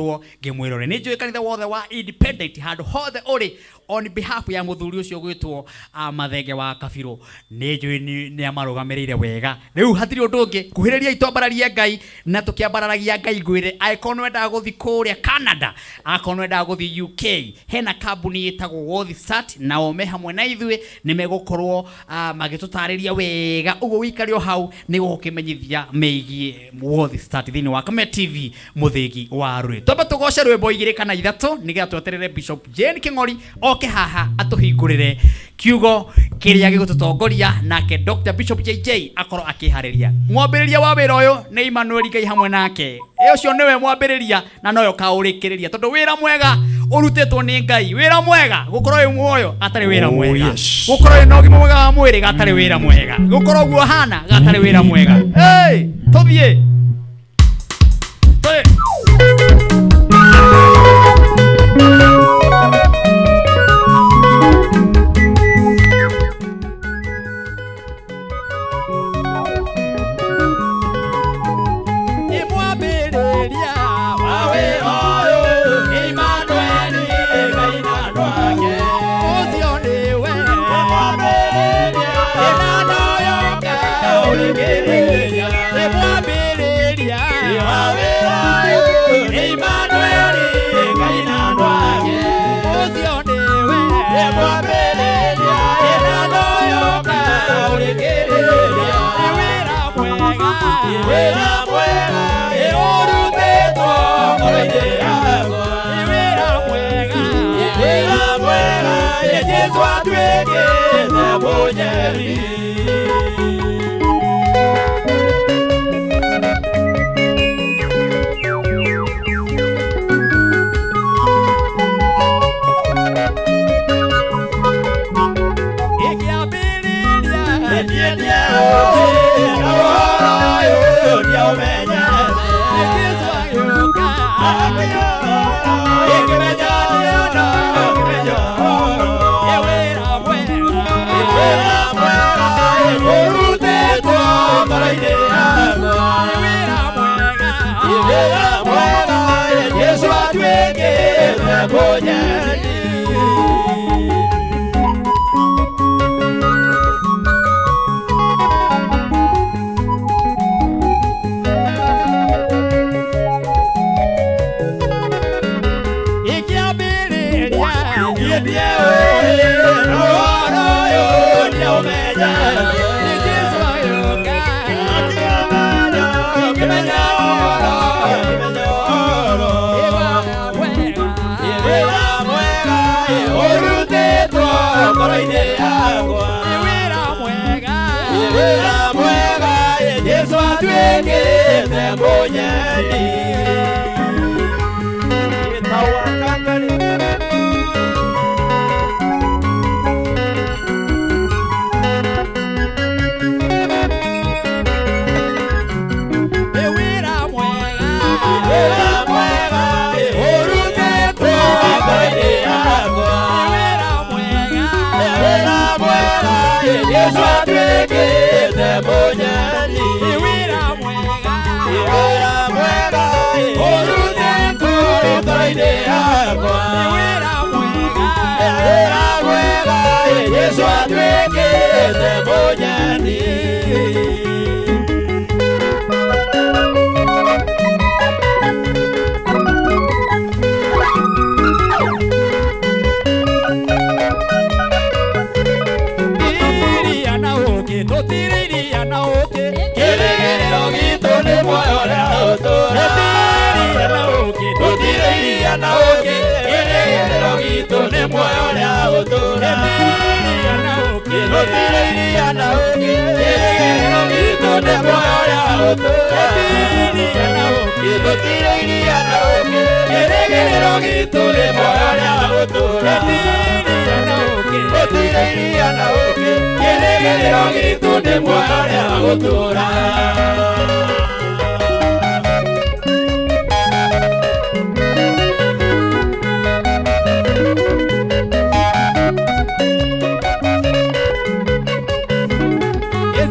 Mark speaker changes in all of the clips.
Speaker 1: Ngĩmwĩrore nĩ njũĩ kanitha wothe wa Independent handũ hothe ũrĩ, on behalf ya mũthuri ũcio gwĩtwo Mathenge wa Kabirũ, nĩ njũĩ nĩ amarũgamĩrĩire wega. Rĩu hatirĩ ũndũ ũngĩ, kuhĩrĩriai twambararie Ngai, na tũkĩambararagia Ngai ngwĩre, angĩkorwo nĩ wendaga gũthiĩ kũrĩa Canada, akorwo nĩ wendaga gũthiĩ UK, hena kambuni ĩtagwo Worthsat, nao me hamwe na ithuĩ, nĩ megũkorwo magĩtũtarĩria wega ũguo. Wĩikare o hau, nĩ gũgũkĩmenyithia megiĩ Worthsat thĩinĩ wa Kameme TV, mũthĩgi wa rũĩ. Twambe tũgoce rwĩmbo igĩrĩ kana ithatũ nĩgetha tweterere Bishop Jane Kĩng'ori oke haha atũhingũrĩre kiugo kĩrĩa gĩgũtũtongoria, nake Dr. Bishop JJ akorwo akĩharĩria. Mwambĩrĩria wa wĩra ũyũ nĩ Emmanuel, Ngai hamwe nake. Ũcio nĩwe mwambĩrĩria na noyo kaũrĩkĩrĩria, tondũ wĩra mwega ũrutĩtwo nĩ Ngai. Wĩra mwega gũkorwo wĩ muoyo gatarĩ wĩra mwega, gũkorwo wĩ na ũgima mwega wa mwĩrĩ gatarĩ wĩra mwega, gũkorwo ũguo hana gatarĩ wĩra mwega. Hey, tũthiĩ. Tũthiĩ. Imwambĩrĩria wa wĩra ũyũ, Emmanuel, Ngai na andũ ake. Ũcio nĩwe mwambĩrĩria, ĩna noyoka ũrĩkĩrĩria. Imwambĩrĩria wa wĩra ũyũ, Emmanuel, Ngai na andũ ake. Ũcio nĩwe mwambĩrĩria, ĩna noyoka ũrĩkĩrĩria. Nĩ wĩra mwega, wĩra mwega ũrutĩtwo ngoro-inĩ yakwa. Nĩ wĩra mwega, wĩra mwega, Jesũ atuĩkĩte mũnyeri. Ĩkĩambĩrĩria niĩ ndiaũĩ, na ũhoro ũyũ ndiaũmenyete. Jesũ agĩũka, ĩkĩmenya nĩona, ĩkĩmenya ũhoro. Ĩ wĩra mwega, wĩra mwega ũrutĩtwo ngoro-inĩ yakwa. Ĩ wĩra mwega, wĩra mwega, Jesũ atuĩkĩte mũnyeri. Ĩkĩambĩrĩria niĩ ndiaũĩ, na ũhoro ũyũ ndiaũmenyete. Nĩ Jesũ agĩũka, ngĩmenya ũhoro, ngĩmenya ũhoro. Ĩ wĩra mwega, wĩra mwega ũrutĩtwo ngoro-inĩ yakwa. Ĩ wĩra mwega, wĩra mwega, Jesũ atuĩkĩte mũnyeri. Ĩtagwo Kangarĩ. Ĩ wĩra mwega, wĩra mwega ũrutĩtwo ngoro-inĩ yakwa. Ĩ wĩra mwega, wĩra mwega, Jesũ atuĩkĩte mũnyeri. Ĩ wĩra mwega, wĩra mwega ũrutĩtwo ngoro-inĩ yakwa. Ĩ wĩra mwega, wĩra mwega, Jesũ atuĩkĩte mũnyeri. Iria na ũkĩ, tũtirĩ iria na ũkĩ. Kĩrĩgĩrĩro gitũ nĩ muoyo ũrĩa ũtũũra. Tũtirĩ iria na ũkĩ, tũtirĩ iria na ũkĩ. Kĩrĩgĩrĩro gitũ nĩ muoyo ũrĩa ũtũũra. Tũtirĩ iria na ũkĩ, tũtirĩ iria na ũkĩ. Kĩrĩgĩrĩro gitũ nĩ muoyo ũrĩa ũtũũra. Tũtirĩ iria na ũkĩ, tũtirĩ iria na ũkĩ. Kĩrĩgĩrĩro gitũ nĩ muoyo ũrĩa ũtũũra. Tũtirĩ iria na ũkĩ, tũtirĩ iria na ũkĩ. Kĩrĩgĩrĩro gitũ nĩ muoyo ũrĩa ũtũũra.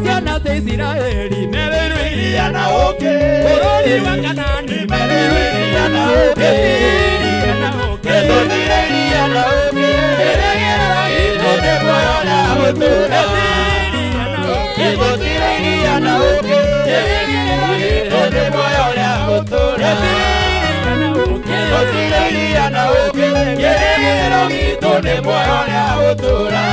Speaker 1: Ciana cia Isiraeli merĩirwo iria na ũkĩ, bũrũri wa Kanani merĩirwo iria na ũkĩ.
Speaker 2: gũtũũra. Gũtirĩ iria na ũkĩ, kĩrĩgĩrĩro gitũ nĩ muoyo ũrĩa gũtũũra. Gũtirĩ iria na ũkĩ, kĩrĩgĩrĩro gitũ nĩ muoyo ũrĩa gũtũũra.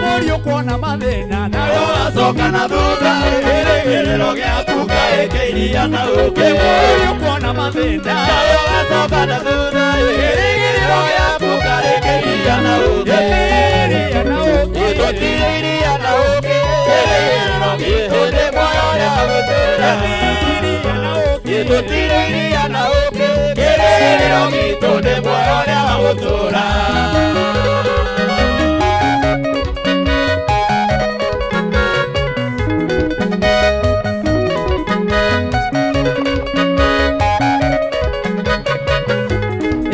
Speaker 1: Mũriũ kuona mathĩna
Speaker 2: Nawe ũgacoka na thutha, kĩrĩgĩrĩro gĩaku kaĩ kĩiria na ũkĩ.
Speaker 1: Mũriũ kuona mathĩna
Speaker 2: Nawe ũgacoka na thutha, kĩrĩgĩrĩro gĩaku kaĩ kĩiria na ũkĩ.
Speaker 1: Iria na ũkĩ.
Speaker 2: Gũtirĩ iria na ũkĩ, kĩrĩgĩrĩro gitũ nĩ muoyo ũrĩa gũtũũra.
Speaker 1: Iria na ũkĩ.
Speaker 2: Gũtirĩ iria na ũkĩ, kĩrĩgĩrĩro gitũ nĩ muoyo ũrĩa gũtũũra.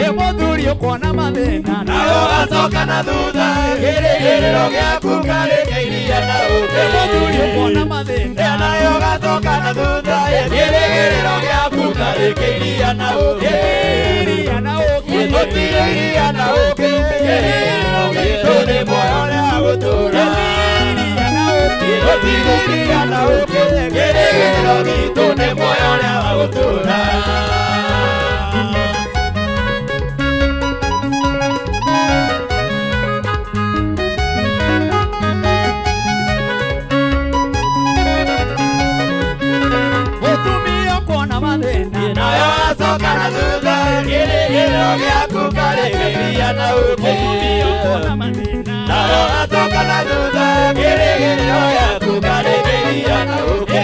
Speaker 1: Ĩ mũthuri ũkuona mathĩna
Speaker 2: Nawe ũgacoka na thutha, kĩrĩgĩrĩro gĩaku karĩ kĩiria na ũkĩ.
Speaker 1: Ĩ mũthuri ũkuona mathĩna
Speaker 2: Nawe ũgacoka na thutha, kĩrĩgĩrĩro gĩaku karĩ kĩiria na ũkĩ.
Speaker 1: Iria na ũkĩ.
Speaker 2: Gũtirĩ iria na ũkĩ, kĩrĩgĩrĩro gitũ nĩ muoyo ũrĩa gũtũũra.
Speaker 1: Iria na ũkĩ.
Speaker 2: Gũtirĩ iria na ũkĩ, kĩrĩgĩrĩro gitũ nĩ muoyo ũrĩa gũtũũra.
Speaker 1: Mũtumia ũkuona mathĩna
Speaker 2: Nawe ũgacoka na thutha, kĩrĩgĩrĩro gĩaku karĩ kĩiria na ũkĩ.
Speaker 1: Mũtumia ũkuona mathĩna
Speaker 2: Nawe ũgacoka na thutha, kĩrĩgĩrĩro gĩaku karĩ kĩiria na ũkĩ.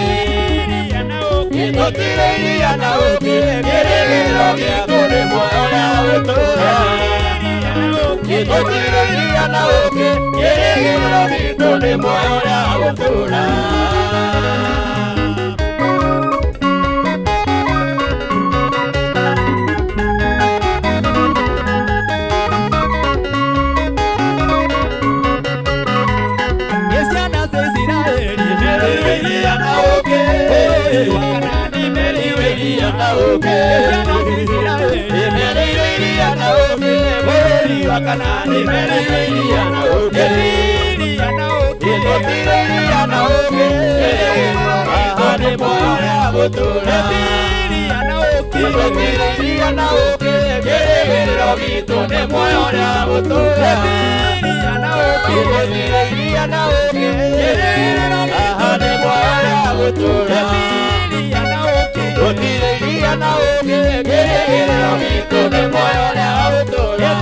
Speaker 1: Iria na ũkĩ.
Speaker 2: Gũtirĩ iria na ũkĩ, kĩrĩgĩrĩro gĩaku nĩ muoyo ũrĩa gũtũũra.
Speaker 1: Iria na ũkĩ.
Speaker 2: Gũtirĩ iria na ũkĩ, kĩrĩgĩrĩro gitũ nĩ muoyo ũrĩa gũtũũra.
Speaker 1: Ĩ ciana cia Isiraeli
Speaker 2: Merĩire iria na ũkĩ,
Speaker 1: bũrũri wa Kanaani
Speaker 2: merĩire iria na ũkĩ.
Speaker 1: Ĩ ciana cia Isiraeli
Speaker 2: Merĩire iria na ũkĩ, bũrũri wa Kanaani merĩire iria na ũkĩ.
Speaker 1: Iria na ũkĩ.
Speaker 2: Gũtirĩ iria na ũkĩ, kĩrĩgĩrĩro gitũ nĩ muoyo ũrĩa gũtũũra.
Speaker 1: Iria na ũkĩ.
Speaker 2: Gũtirĩ iria na ũkĩ, kĩrĩgĩrĩro gitũ nĩ muoyo ũrĩa gũtũũra.
Speaker 1: Iria na ũkĩ.
Speaker 2: Gũtirĩ iria na ũkĩ, kĩrĩgĩrĩro gitũ nĩ muoyo ũrĩa gũtũũra.
Speaker 1: Iria na ũkĩ.
Speaker 2: Gũtirĩ iria na ũkĩ, kĩrĩgĩrĩro gitũ nĩ muoyo ũrĩa gũtũũra.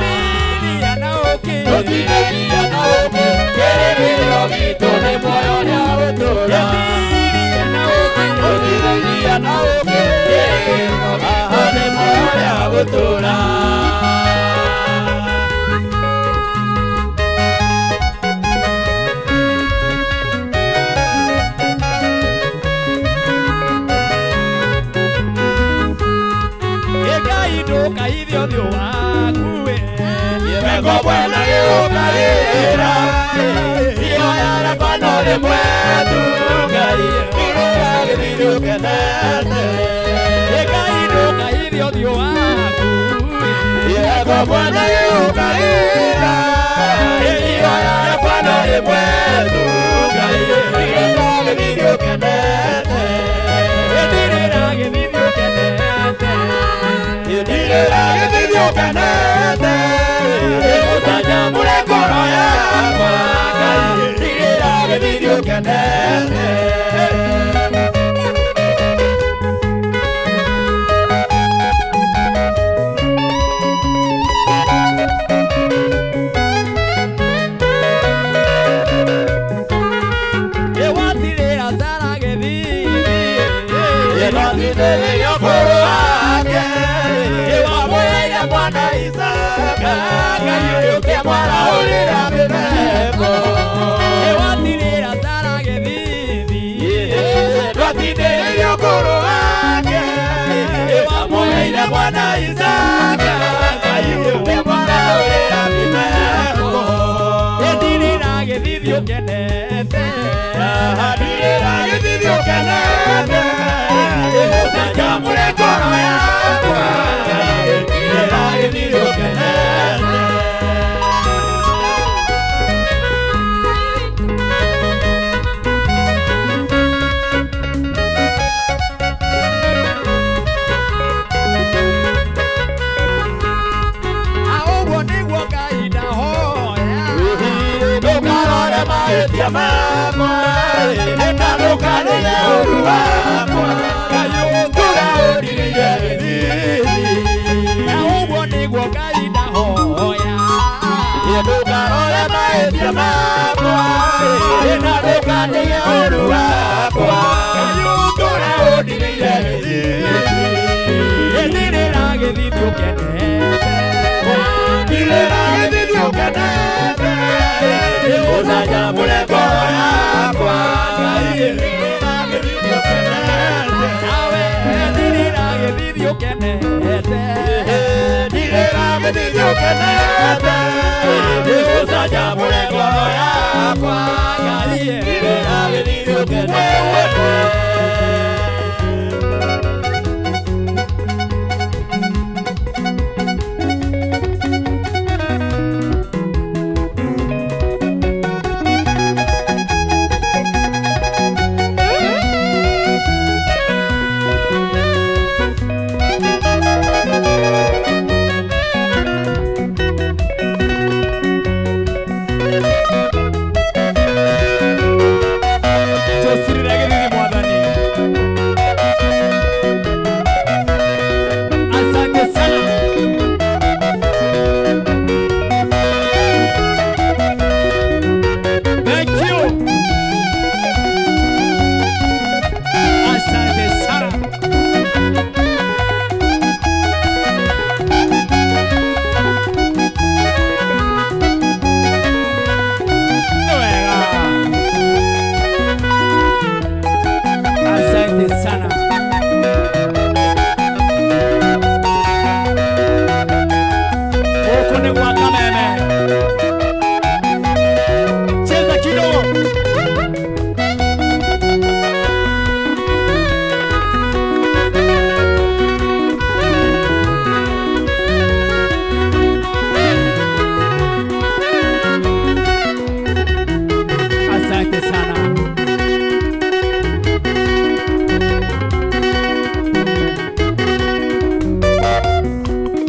Speaker 1: Iria na ũkĩ.
Speaker 2: Gũtirĩ iria na ũkĩ, kĩrĩgĩrĩro gitũ nĩ muoyo ũrĩa gũtũũra.
Speaker 1: Iria na ũkĩ.
Speaker 2: Gũtirĩ iria na ũkĩ, kĩrĩgĩrĩro gitũ nĩ muoyo ũrĩa gũtũũra.
Speaker 1: Ĩ Ngai ndũkaithe ũthiũ waku we.
Speaker 2: Yego bwena gĩũkarĩra, ihoya rĩakwa no rĩmwe tu Ngai, irĩra gĩthithi ũkenete.
Speaker 1: Ĩ Ngai ndũkaithe ũthiũ waku we.
Speaker 2: Yego bwena gĩũkarĩra, ihoya rĩakwa no rĩmwe tu Ngai, irĩra gĩthithi ũkenete.
Speaker 1: Ĩ ndirĩra gĩthithi ũkenete.
Speaker 2: Ndirĩra gĩthithi ũkenete, ũcanjamũre ngoro yakwa Ngai, ndirĩra gĩthithi ũkenete.
Speaker 1: Ĩ watirĩra Sara gĩthithi.
Speaker 2: Ĩratindĩrĩrio kũrũ wake, ĩwamwĩire mwana Isaka, Ngai ũyũ ũkĩmwarahũrĩra mĩtheko.
Speaker 1: Ĩ watirĩra Sara gĩthithi.
Speaker 2: Twatindĩrĩrio kũrũ wake, ĩwamwĩire mwana Isaka, Ngai ũyũ ũkĩmwarahũrĩra mĩtheko.
Speaker 1: Ĩ ndirĩra gĩthithi ũkenete.
Speaker 2: ũkenete, ũcanjamũre ngoro yakwa, ndirĩra gĩthithi ũkenete.
Speaker 1: Ũguo nĩguo Ngai ndahoya.
Speaker 2: Ndũkarore mahĩtia makwa, na ndũkarĩre ũũru wakwa, Ngai ũtũre ũndirĩire gĩthithi.
Speaker 1: Na ũguo nĩguo Ngai ndahoya.
Speaker 2: Ndũkarore mahĩtia makwa, na ndũkarĩre ũũru wakwa, Ngai ũtũre ũndirĩire gĩthithi.
Speaker 1: Ndirĩra gĩthithi ũkenete.
Speaker 2: Ndirĩra gĩthithi ũkenete, ũcanjamũre ngoro yakwa, Ngai ndirĩra gĩthithi ũkenete.
Speaker 1: Nawe ndirĩra gĩthithi ũkenete.
Speaker 2: Ndirĩra gĩthithi ũkenete, ũcanjamũre ngoro yakwa, Ngai ndirĩra gĩthithi ũkenete.
Speaker 1: Tũcirĩre gĩthithi Mwathani. Asante sana. Thank you. Asante sana. Nĩ wega. Asante sana. Huku ni kwa Kameme. Cheza kidogo. Asante sana.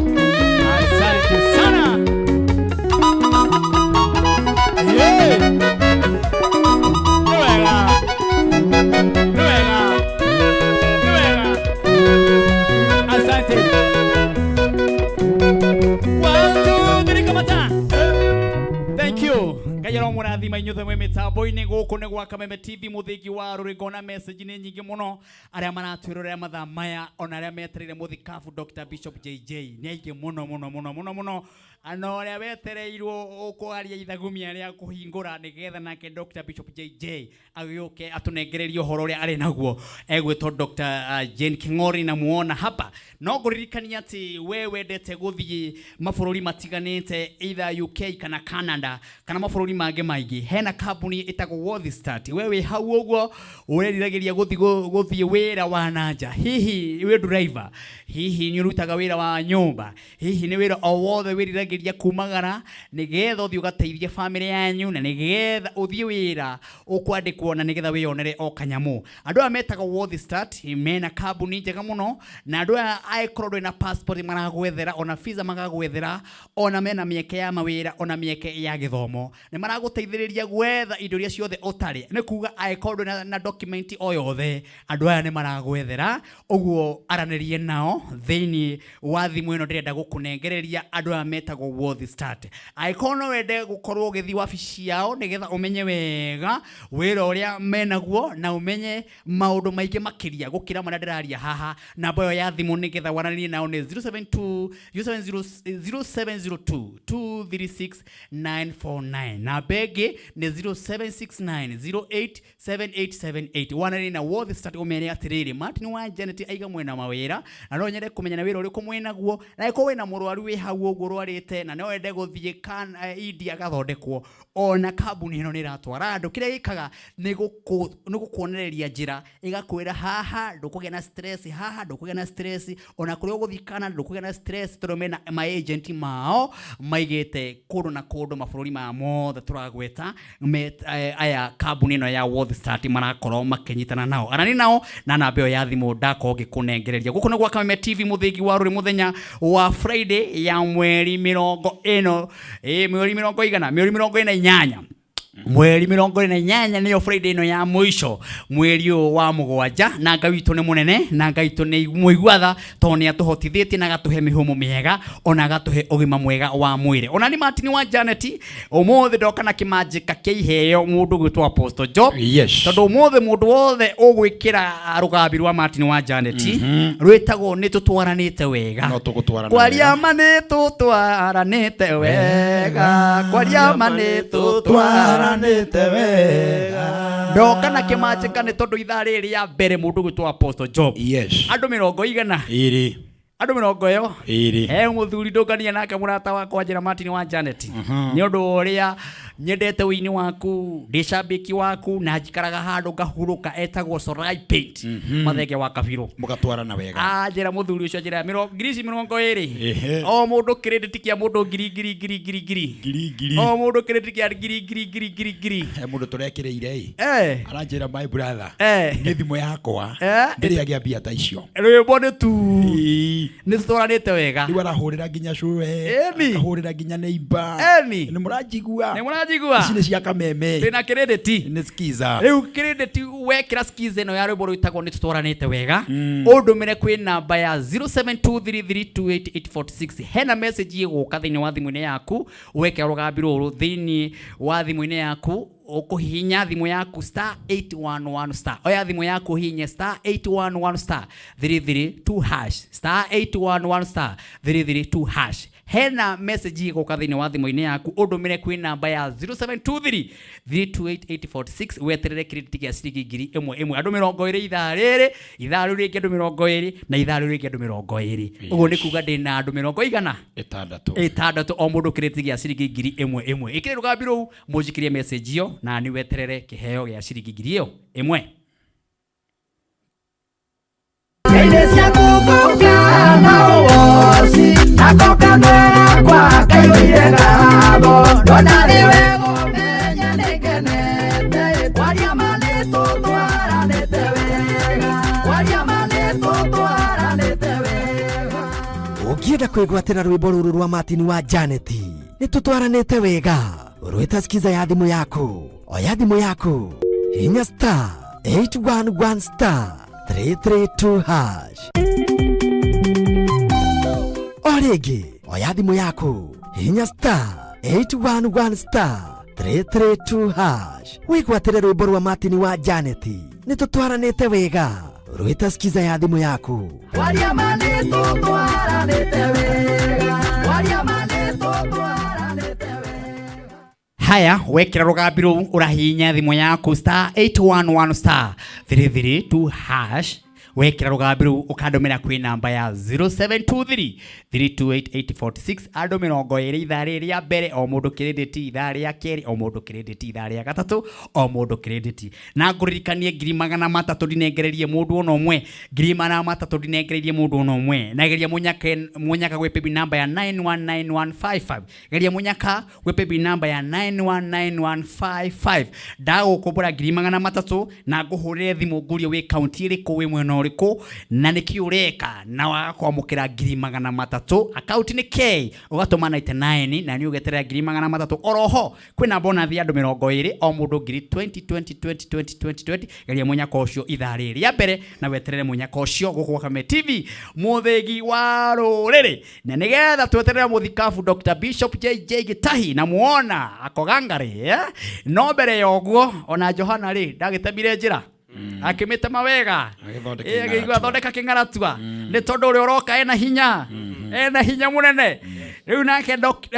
Speaker 1: Asante sana. Yeah. Nĩ wega. Nĩ wega. Nĩ wega. Asante. One, two, three, kamata. Thank you. Ngai aromũrathima inyuothe mwĩ mĩtambo-inĩ. Gũkũ nĩ gwa Kameme TV, mũthingi wa rũrĩngo, na message nĩ nyingĩ mũno arĩa maratwĩrorera mathaa maya, ona arĩa metereire mũthikabu Dr. Bishop JJ nĩ aingĩ mũno mũno mũno mũno mũno, na ũrĩa wetereirwo ũkwaria ithagumia rĩa kũhingũra nĩgetha nake Dr. Bishop JJ agĩũke atũnengererie ũhoro ũrĩa arĩ naguo, egwĩtwo Dr. Jane King'ori, na muona hapa. No ngũririkania atĩ we wendete gũthiĩ mabũrũri matiganĩte, either UK kana Canada kana mabũrũri mangĩ maingĩ, hena kambuni ĩtagwo Worth Start. We wĩ hau ũguo ũreriragĩria gũthiĩ wĩra wa nanja, hihi wĩ driver, hihi nĩ ũrutaga wĩra wa nyũmba, hihi nĩ wĩra o wothe wĩriragĩria kumagara nĩgetha ũthiĩ ũgateithie famĩlĩ yanyu, na nĩgetha ũthiĩ wĩra ũkwandĩkwo, na nĩgetha wĩyonere o kanyamũ. Andũ aya metagwo Worth Start mena kambuni njega mũno, na andũ aya angĩkorwo ndũrĩ na passport maragwethera, ona visa magagwethera, ona mena mĩeke ya mawĩra, ona mĩeke ya gĩthomo. Nĩ maragũteithĩrĩria gwetha indo iria ciothe ũtarĩ, nĩ kuga angĩkorwo ndũrĩ na document o yothe, andũ aya nĩ maragwethera. Ũguo aranĩrie nao thĩinĩ wa thimũ ĩno ndĩrenda gũkũnengereria. Andũ aya metagwo Worth Start. Angĩkorwo no wende gũkorwo ũgĩthiĩ wabici yao nĩgetha ũmenye wega wĩra ũrĩa menaguo na ũmenye maũndũ maingĩ makĩria gũkĩra marĩa ndĩraria haha, namba ĩyo ya thimũ nĩgetha waranĩrie nao nĩ 072 070 0702 236 949. Namba ĩngĩ nĩ 0769087878. Wanarĩ na Worth Start ũmere atĩrĩrĩ, Martin wa Janet aiga mwena mawĩra na no nyende kũmenya nĩ wĩra ũrĩkũ mwĩnaguo, na angĩkorwo wĩna mũrwaru wĩ hau ũguo ũrwarĩte na no wende gũthiĩ India agathondekwo, ona kambuni ĩno nĩ ĩratwara andũ. Kĩrĩa ĩkaga nĩ gũkuonereria njĩra, ĩgakwĩra haha ndũkũgĩa na stress, haha ndũkũgĩa na stress, ona kũrĩa ũgũthiĩ kana ndũkũgĩa na stress, tondũ mena ma agent mao maigĩte kũndũ na kũndũ mabũrũri maya mothe tũragweta aya kambuni ĩno ya Worth Start marakorwo makĩnyitana nao arani nao na namba ĩyo ya thimũ ndakorwo ngĩkũnengereria. Gũkũ nĩ gwa Kameme TV, mũthĩgi wa rũrĩ, mũthenya wa Friday ya mweri mĩrongo ĩno mweri mĩrongo igana mweri 48, mweri 48 nĩyo Friday ĩno ya mũico mweri ũyũ wa mũgwanja. Na Ngai witũ nĩ mũnene na Ngai witũ nĩ mũigua tha, tondũ nĩ atũhotithĩtie na agatũhe mĩhũmũ mĩega ona agatũhe ũgima mwega wa mwĩrĩ. Ona nĩ Martin wa Janet, ũmũthĩ ndoka na kĩmanjĩka kĩa iheo mũndũ gwĩtwo Apostle Job. Tondũ ũmũthĩ mũndũ wothe ũgwĩkĩra rũgambi rwa Martin wa Janet rwĩtagwo "Nĩ Tũtwaranĩte Wega".
Speaker 3: No tũgũtwarana
Speaker 1: Kwaria
Speaker 3: wega.
Speaker 1: ma nĩ tũtwaranĩte wega, kwaria ma nĩ
Speaker 2: tũtwaranĩte wega.
Speaker 1: Ndoka na kĩmanjĩka nĩ tondũ ithaa rĩrĩ rĩa mbere mũndũ gwĩtwo Apostle Job, andũ mĩrongo igana
Speaker 3: 2
Speaker 1: andũ mĩrongo ĩyo
Speaker 3: 2
Speaker 1: he mũthuri ndũngania nake, mũrata wakwa, njĩra Martin wa Janet, nĩ ũndũ wa ũrĩa nyendete ũini waku, ndĩ cambĩki waku na njikaraga handũ ngahurũka, etagwo Sorai Paint Mathenge wa Kabirũ.
Speaker 3: Mũgatwarana wega.
Speaker 1: Anjĩra mũthuri ũcio, njĩra ngiri ici 20, o mũndũ credit kĩa mũndũ ngiri ngiri ngiri ngiri ngiri
Speaker 3: ngiri ngiri,
Speaker 1: o mũndũ credit kĩa ngiri ngiri ngiri ngiri ngiri.
Speaker 3: He mũndũ tũrekĩrĩire ĩ, aranjĩra, "My brother, nĩ thimũ yakwa ndĩrĩ agĩa mbia ta icio."
Speaker 1: Rwĩmbo nĩ tu nĩ tũtwaranĩte wega.
Speaker 3: Rĩu arahũrĩra nginya cũwe, akahũrĩra nginya neighbor. Nĩ mũranjigua?
Speaker 1: Nĩ mũranjigua?
Speaker 3: Ici nĩ cia Kameme.
Speaker 1: Twĩna credit.
Speaker 3: Nĩ skiza.
Speaker 1: Rĩu credit wekĩra skiza ĩno ya rwĩmbo rwĩtagwo "Nĩ Tũtwaranĩte Wega", ũndũmĩre kwĩ namba ya 0723328846. Hena message ĩgũka thĩinĩ wa thimũ-inĩ yaku wekĩra rũgambi rũrũ thĩinĩ wa thimũ-inĩ yaku. Ũkũhihinya thimũ yaku star 811 star, oya thimũ yaku ũhihinye star 811 star 332 hash, star 811 star 332 hash. Hena message ĩgũka thĩinĩ wa thimũ-inĩ yaku, ũndũmĩre kwĩ namba ya 0723 328846, weterere credit gĩa ciringi 1000 ĩmwe. Andũ 20 ithaa rĩrĩ, ithaa rĩu rĩngĩ andũ 20, na ithaa rĩu rĩngĩ andũ 20. Ũguo nĩ kuga ndĩna andũ mĩrongo igana
Speaker 3: 6.
Speaker 1: 6, o mũndũ credit gĩa ciringi 1000 ĩmwe. Ĩkĩre rũgambi rũu, mũnjikĩrie message ĩyo na nĩ weterere kĩheo gĩa ciringi 1000.
Speaker 2: Inde ciaku ngũka na ũwoci nako kanua gakwa kaiyũire ngatho, ndona rĩ wega ũmenye nĩngenete. Kwaria ma nĩ tũtwaranĩte wega, kwaria ma nĩ tũtwaranĩte wega.
Speaker 4: Ũngĩenda kwĩgwatĩra rwĩmbo rũrũ rwa Martin wa Janet, "Nĩ Tũtwaranĩte Wega", rwĩta skiza ya thimũ yaku. Oya thimũ yaku, hinya star 811 star 332 hash. O rĩngĩ, oya thimũ yaku, hinya star 811 star 332 hash, wĩgwatĩre rwĩmbo rwa Martin wa Janet, "Nĩ Tũtwaranĩte Wega", rwĩta skiza ya thimũ yaku.
Speaker 2: Kwaria ma nĩ tũtwaranĩte wega, kwaria ma nĩ tũtwaranĩte wega.
Speaker 1: Haya, wekĩra rũgambi rũu ũrahihinya thimũ yaku star 811 star 332 hash. Wekĩra rũgambi rũu ũkandũmĩra kwĩ namba ya 0723 328846. Andũ 20 ithaa rĩrĩ rĩa mbere, o mũndũ credit, ithaa rĩa kerĩ, o mũndũ credit, ithaa rĩa gatatũ, o mũndũ credit. Na ngũririkanie, 300,000 ndinengererie mũndũ ona ũmwe, 300,000 ndinengereirie mũndũ ona ũmwe. Na geria mũnyake, mũnyaka gwĩ paybill namba ya 919155. Geria mũnyaka gwĩ paybill namba ya 919155. Ndagũkũmbũra 300,000 na ngũhũrĩre thimũ ngũrie wĩ kaunti ĩrĩkũ, wĩ mwena ũrĩkũ, na nĩkĩ ũreka na waga kwamũkĩra 300,000. Akaunti nĩ K ũgatũma 99 na nĩ ũgeterera 300,000. Oroho kwĩna bonathi ya andũ 20, o mũndũ ngiri 20 20 20 20 20 20. Geria mũnyaka ũcio ithaa rĩrĩ rĩa mbere na weterere mũnyaka ũcio gũkũ gwa Kameme TV, mũthĩgi wa rũrĩrĩ. Na nĩgetha tweterere mũthikabu Dr. Bishop JJ Gitahi na muona akogangari, eh? No mbere ya ũguo, ona Johana rĩ ndagĩtemire njĩra, akĩmĩtema wega.
Speaker 3: Agĩthondeka
Speaker 1: Ĩ, agĩigua
Speaker 3: ing'aratua.
Speaker 1: athondeka kĩng'aratua, nĩ tondũ ũrĩa ũroka ena hinya, ena hinya mũnene. Rĩu nake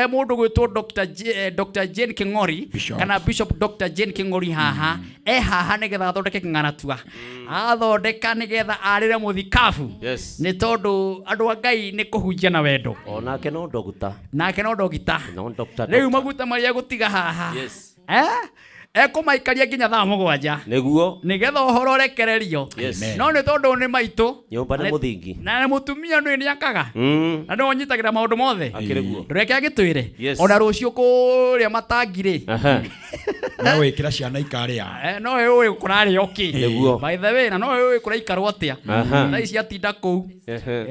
Speaker 1: mũndũ gwĩtwo Dr. Dr. Jane King'ori.
Speaker 3: Bishop.
Speaker 1: Kana Bishop Dr. Jane King'ori haha e haha nĩgetha athondeke kĩng'aratua, athondeka nĩgetha arĩre mũthikabu. Nĩ tondũ andũ a Ngai nĩ kũhunjia na wendo.
Speaker 2: Onake no ndogita.
Speaker 1: Nake no ndogita.
Speaker 2: No doctor.
Speaker 1: Rĩu maguta marĩa gũtiga haha ekũmaikaria nginya thaa 7 nĩgetha ũhoro ũrekererio.
Speaker 2: Nĩguo.
Speaker 1: No nĩ tondũ nĩ maitũ.
Speaker 2: Nyũmba nĩ mũthingi.
Speaker 1: Na mũtumia nĩ nĩ akaga na nĩwe ũnyitagĩra maũndũ mothe.
Speaker 2: Akĩrĩ guo.
Speaker 1: Reke agĩtwĩre. Ona rũciũ kũrĩa matangi rĩ,
Speaker 3: No wĩkĩra ciana ikarĩa.
Speaker 1: No we ũĩ kũrarĩo kĩ. By the way, na no we ũĩ kũraikarwo atĩa. Thaa ici atinda kũu.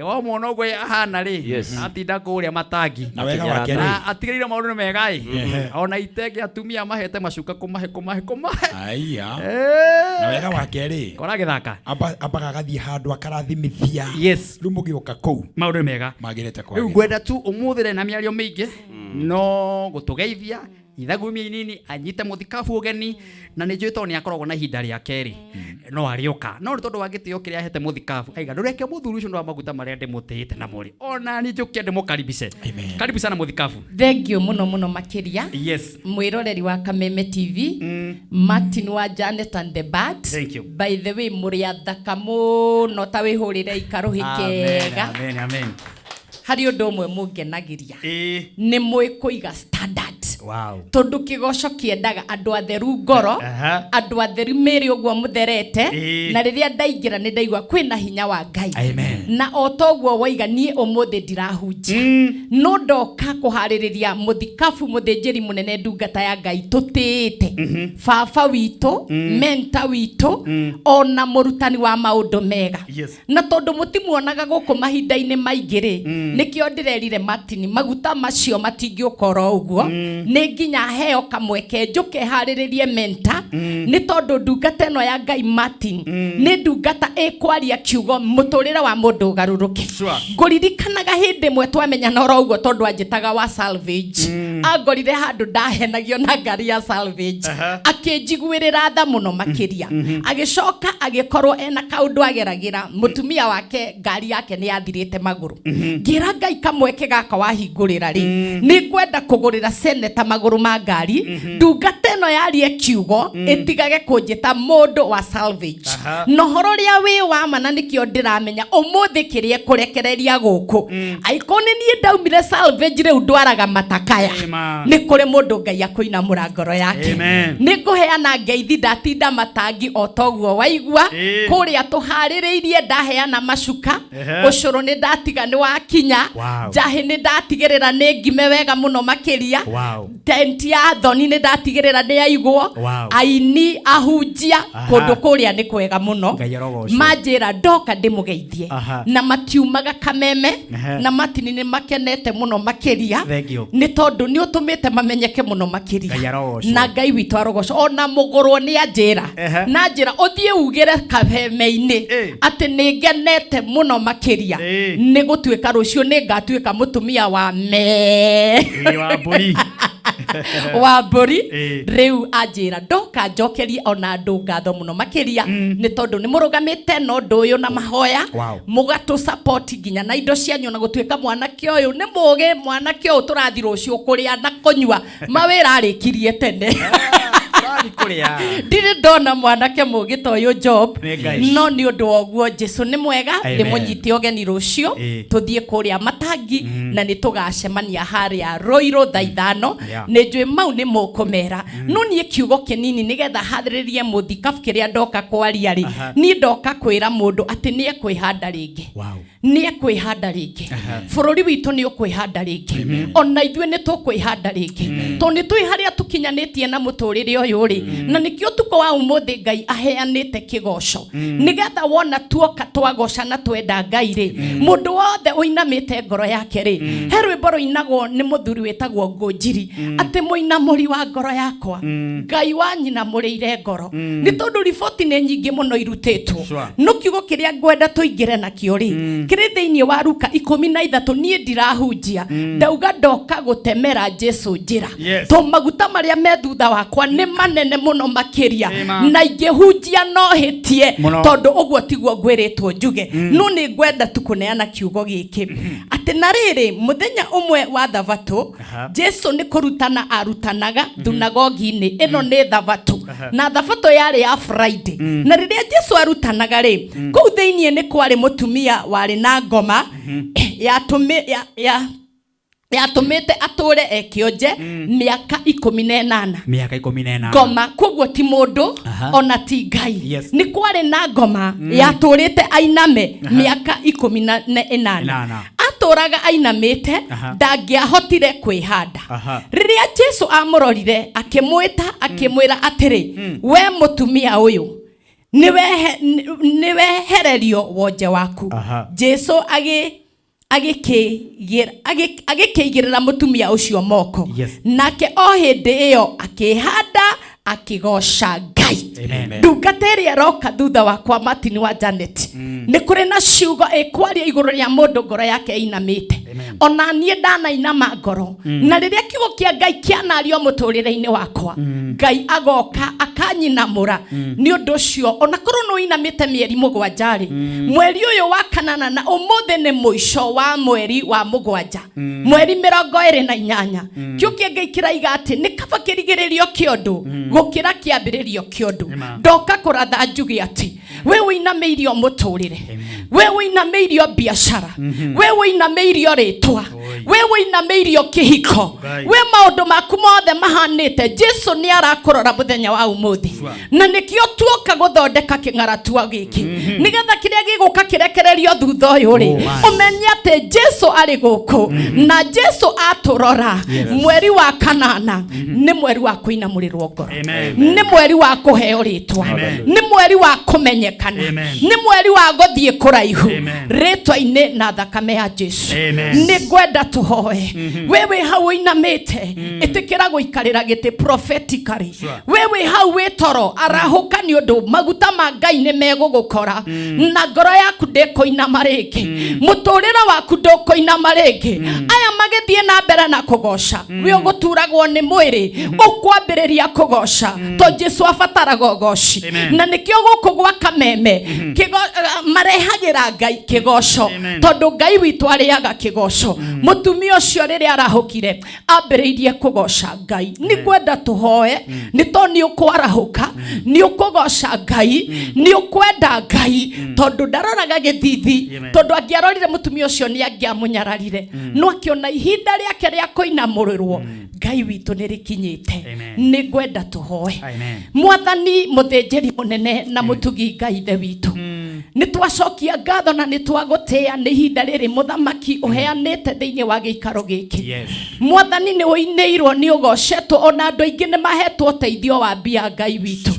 Speaker 1: Wamwona ũguo ahana rĩ, atinda kũrĩa matangi.
Speaker 3: Na wega wake rĩ,
Speaker 1: Na atigĩrĩire maũndũ nĩ mega ĩ, ona itenge atumia mahete macuka kũmahe kũmahe kũmahe.
Speaker 3: Aiya, na wega wake rĩ,
Speaker 1: Kora gĩthaka.
Speaker 3: Ambaga agathiĩ handũ akarathimithia. Rĩu mũgĩũka kũu
Speaker 1: Maũndũ nĩ mega.
Speaker 3: Magĩrĩte
Speaker 1: Rĩu
Speaker 3: kwagĩra.
Speaker 1: ngwenda tu ũmũthĩ rĩ na mĩario mĩingĩ no gũtũgeithia ithagumia inini, anyite mũthikabu ũgeni, na nĩ njũĩ tondũ nĩ akoragwo na ihinda rĩake rĩ, no arĩũka, no nĩ tondũ wa gĩtĩo kĩrĩa ahete mũthikabu, aiga ndũreke mũthuri ũcio nĩ wa maguta marĩa ndĩmũtĩĩte na mũrĩ ona niĩ njũke ndĩmũkaribice.
Speaker 3: Amen.
Speaker 1: Karibu sana, mũthikabu.
Speaker 5: Thank you mũno mũno makĩria. Mwĩroreri wa Kameme TV, Martin wa Janet and the Bird.
Speaker 1: Thank you.
Speaker 5: By the way, mũrĩ athaka mũno, ta wĩhũrĩre ikarũhĩ kega.
Speaker 1: Amen, amen.
Speaker 5: Harĩ ũndũ ũmwe mũngenagĩria, nĩ mũĩ kũiga standard, tondũ kĩgoco kĩendaga andũ atheru ngoro, andũ atheru mĩrĩ ũguo mũtherete. Na rĩrĩa ndaingĩra nĩ ndaigua kwĩna hinya wa Ngai.
Speaker 1: Amen.
Speaker 5: Na o toguo waiga, niĩ ũmũthĩ ndirahunjia, no ndoka kũharĩrĩria mũthikabu, mũthĩnjĩri mũnene, ndungata ya Ngai tũtĩĩte, baba witũ, mentor witũ, ona mũrutani wa maũndũ mega. Na tondũ mũtimuonaga gũkũ mahinda-inĩ maingĩ rĩ, nĩkĩo ndĩrerire Martin maguta macio matingĩũka oro ũguo, nĩ nginya heo kamweke njũke harĩrĩrie mentor, nĩ tondũ ndungata ĩno ya Ngai Martin nĩ ndungata ĩkwaria kiugo mũtũrĩre wa mũndũ ũgarũrũke. Ngũririkanaga hĩndĩ ĩmwe twamenyana oro ũguo, tondũ anjĩtaga wa salvage, angorire handũ ndahenagio na ngari ya salvage, akĩnjiguĩrĩra tha mũno makĩria, agĩcoka agĩkorwo ena kaũndũ ageragĩra, mũtumia wake ngari yake nĩ yathirĩte magũrũ. Ngĩra Ngai, kamweke gaka wahingũrĩra rĩ, nĩ ngwenda kũgũrĩra seneta magũrũ ma ngari, ndungata ĩno yarie kiugo ĩtigage kũnjĩta mũndũ wa salvage. Na ũhoro ũrĩa wĩ wa ma, na nĩkĩo ndĩramenya ũmũthĩ kĩrĩa kũrekereria gũkũ, angĩkorwo nĩ niĩ ndaumire salvage, rĩu ndwaraga matakaya,
Speaker 1: Amen.
Speaker 5: nĩ kũrĩ mũndũ Ngai akũinamũra ngoro yake.
Speaker 1: Amen.
Speaker 5: Nĩ ngũheana ngeithi, ndatinda matangi o toguo waigua. Kũrĩa tũharĩrĩirie, ndaheana macuka. Ũcũrũ nĩ ndatiga nĩ wakinya. Njahĩ nĩ ndatigĩrĩra nĩ ngime wega mũno makĩria. Tent ya thoni nĩ ndatigĩrĩra nĩ yaigwo. Aini, ahunjia, kũndũ kũrĩa nĩ kwega mũno.
Speaker 1: Ngai arogocwo.
Speaker 5: Manjĩra ndoka ndĩmũgeithie. Na matiumaga Kameme. Na Matini nĩ makenete mũno makĩria.
Speaker 1: Thank you.
Speaker 5: Nĩ tondũ nĩ ũtũmĩte mamenyeke mũno makĩria.
Speaker 1: Ngai arogocwo.
Speaker 5: Na Ngai witũ arogocwo. Ona mũgũrwo nĩ anjĩra, na njĩra ũthiĩ ugĩre Kameme-inĩ atĩ nĩ ngenete mũno makĩria nĩ gũtuĩka rũciũ nĩ ngatuĩka mũtumia wa me
Speaker 1: Wa mbũri.
Speaker 5: Wa mbũri. Rĩu anjĩra ndoka njokerie ona andũ ngatho mũno makĩria, nĩ tondũ nĩ mũrũgamĩte na ũndũ ũyũ na mahoya, mũgatũ support nginya na indo cianyu, na gũtuĩka mwanake ũyũ nĩ mũgĩ, mwanake ũyũ tũrathi rũciũ kũrĩa na kũnyua mawĩra arĩkirie tene.
Speaker 1: Tũrathiĩ kũrĩa.
Speaker 5: Ndirĩ ndona mwanake mũgĩ ta ũyũ Job.
Speaker 1: Nĩ Ngai.
Speaker 5: No nĩ ũndũ wa ũguo, Jesu nĩ mwega.
Speaker 1: Amen.
Speaker 5: Ndĩmũnyite ũgeni rũciũ, tũthiĩ kũrĩa matangi, na nĩ tũgacemania harĩa Rũirũ thaa 5. Nĩ njũĩ mau nĩ mũkũmera, no niĩ kiugo kĩnini nĩgetha harĩrĩrie mũthikabu kĩrĩa ndoka kwaria rĩ, niĩ ndoka kwĩra mũndũ atĩ nĩ ekwĩhanda rĩngĩ. Nĩ ekwĩhanda rĩngĩ. Bũrũri witũ nĩ ũkwĩhanda rĩngĩ, ona ithuĩ nĩ tũkwĩhanda rĩngĩ, tondũ nĩ tũĩ harĩa tũkinyanĩtie na mũtũrĩre ũyũ rĩ. Na nĩkĩo ũtukũ wa ũmũthĩ Ngai aheanĩte kĩgoco, nĩgetha wona tuoka twagoca na twenda Ngai rĩ, mũndũ wothe ũinamĩte ngoro yake rĩ, he rwĩmbo rũinagwo nĩ mũthuri wĩtagwo Ngũnjiri atĩ mũinamũri wa ngoro yakwa, Ngai wa nyinamũrĩire ngoro, nĩ tondũ riboti nĩ nyingĩ mũno irutĩtwo. No kiugo kĩrĩa ngwenda tũingĩre nakĩo rĩ, kĩrĩ thĩinĩ wa Ruka 13. Niĩ ndirahunjia, ndauga ndoka gũtemera Jesu njĩra, to maguta marĩa me thutha wakwa nĩ manene mũno makĩria. Ngũhunjĩria na ingĩhunjia no hĩtie.
Speaker 1: Mũno.
Speaker 5: Tondũ ũguo tiguo ngwĩrĩtwo njuge, no nĩ ngwenda tu kũneana kiugo gĩkĩ atĩ na rĩrĩ, mũthenya ũmwe wa thabatũ, Jesu nĩ kũrutana arutanaga thunagogi-inĩ. Ĩno nĩ thabatũ, na thabatũ yarĩ ya Friday. Na rĩrĩa Jesu arutanaga rĩ, kũu thĩiniĩ nĩ kwarĩ mũtumia warĩ na ngoma yatũmĩ ya, ya yatũmĩte atũre ekĩonje mĩaka 18.
Speaker 1: Mĩaka 18.
Speaker 5: Ngoma koguo ti mũndũ, ona ti Ngai. Nĩ kwarĩ na ngoma yatũrĩte ainame mĩaka 18.
Speaker 1: Ĩnana.
Speaker 5: Atũraga ainamĩte, ndangĩahotire kwĩhanda. Rĩrĩa Jesu amũrorire, akĩmwĩta, akĩmwĩra atĩrĩ, "We mũtumia ũyũ, nĩwehererio wonje waku." Jesu agĩkĩigĩrĩra mũtumia ũcio moko, nake o hĩndĩ ĩyo akĩhanda, akĩgoca Ngai.
Speaker 1: Amen.
Speaker 5: Ndungata ĩrĩa ĩroka thutha wakwa, Martin wa Janet, nĩ kũrĩ na ciugo ĩkwaria igũrũ rĩa mũndũ ngoro yake ĩinamĩte. Ona niĩ ndanainama ngoro, na rĩrĩa kiugo kĩa Ngai kĩanario mũtũrĩre-inĩ wakwa, Ngai agoka akanyinamũra. Nĩ ũndũ ũcio, ona korwo nĩ ũinamĩte mĩeri 7 rĩ, mweri ũyũ wa kanana, na ũmũthĩ nĩ mũico wa mweri wa 7, mweri 28, kiugo kĩa Ngai kĩraiga atĩ nĩ kaba kĩrigĩrĩrio kĩa ũndũ gũkĩra kĩambĩrĩrio kĩa ũndũ. Ndoka kũratha njuge atĩ we ũinamĩirio mũtũrĩre, we ũinamĩirio biacara, we ũinamĩirio rĩtwa, we ũinamĩirio kĩhiko, we maũndũ maku mothe mahanĩte, Jesu nĩ arakũrora mũthenya wa ũmũthĩ. Na nĩkĩo tuoka gũthondeka kĩng'aratua gĩkĩ, nĩgetha kĩrĩa gĩgũka kĩrekererio thutha ũyũ rĩ, ũmenye atĩ Jesu arĩ gũkũ, na Jesu atũrora. Mweri wa kanana nĩ mweri wa kũinamũrĩrwo ngoro,
Speaker 1: Amen.
Speaker 5: nĩ mweri wa kũheo rĩtwa, nĩ mweri wa kũmenyekana,
Speaker 1: Amen.
Speaker 5: nĩ mweri wa gũthiĩ kũraihu
Speaker 1: Amen.
Speaker 5: rĩtwa-inĩ na thakame ya Jesu.
Speaker 1: Amen.
Speaker 5: Nĩ ngwenda tũhoe. We wĩ hau ũinamĩte, ĩtĩkĩra gũikarĩra gĩtĩ prophetically. We wĩ hau wĩ toro, arahũka, nĩ ũndũ maguta ma Ngai nĩ megũgũkora, na ngoro yaku ndĩkũinama rĩngĩ, mũtũrĩre waku ndũkũinama rĩngĩ. Aya magĩthiĩ na mbere na kũgoca, wĩ ũgũturagwo nĩ mwĩrĩ, ũkwambĩrĩria kũgoca, to Jesu abataraga ũgoci.
Speaker 1: Amen.
Speaker 5: Na nĩkĩo gũkũ gwa Kameme marehagĩra Ngai kĩgoco,
Speaker 1: Amen.
Speaker 5: tondũ Ngai witũ arĩaga kĩgoco. Mũtumia ũcio rĩrĩa arahũkire, ambĩrĩirie kũgoca Ngai. Nĩ ngwenda tũhoe, nĩ to nĩ ũkwarahũka, nĩ ũkũgoca Ngai, nĩ ũkwenda Ngai, tondũ ndaroraga gĩthithi.
Speaker 1: Amen.
Speaker 5: Tondũ angĩarorire mũtumia ũcio, nĩ angĩamũnyararire, no akĩona ihinda rĩake rĩa kũinamũrĩrwo Ngai witũ nĩ rĩkinyĩte.
Speaker 1: Amen.
Speaker 5: Nĩ ngwenda tũhoe.
Speaker 1: Amen.
Speaker 5: Mwathani mũthĩnjĩri mũnene na mũtugi Ngai ithe witũ, nĩ twacokia ngatho na nĩ twagũtĩĩa nĩ ihinda rĩrĩ mũthamaki ũheanĩte thĩinĩ wa gĩikaro gĩkĩ. Mwathani, nĩ ũinĩirwo, nĩ ũgocetwo, ona andũ aingĩ nĩ mahetwo ũteithio wa mbia. Ngai witũ,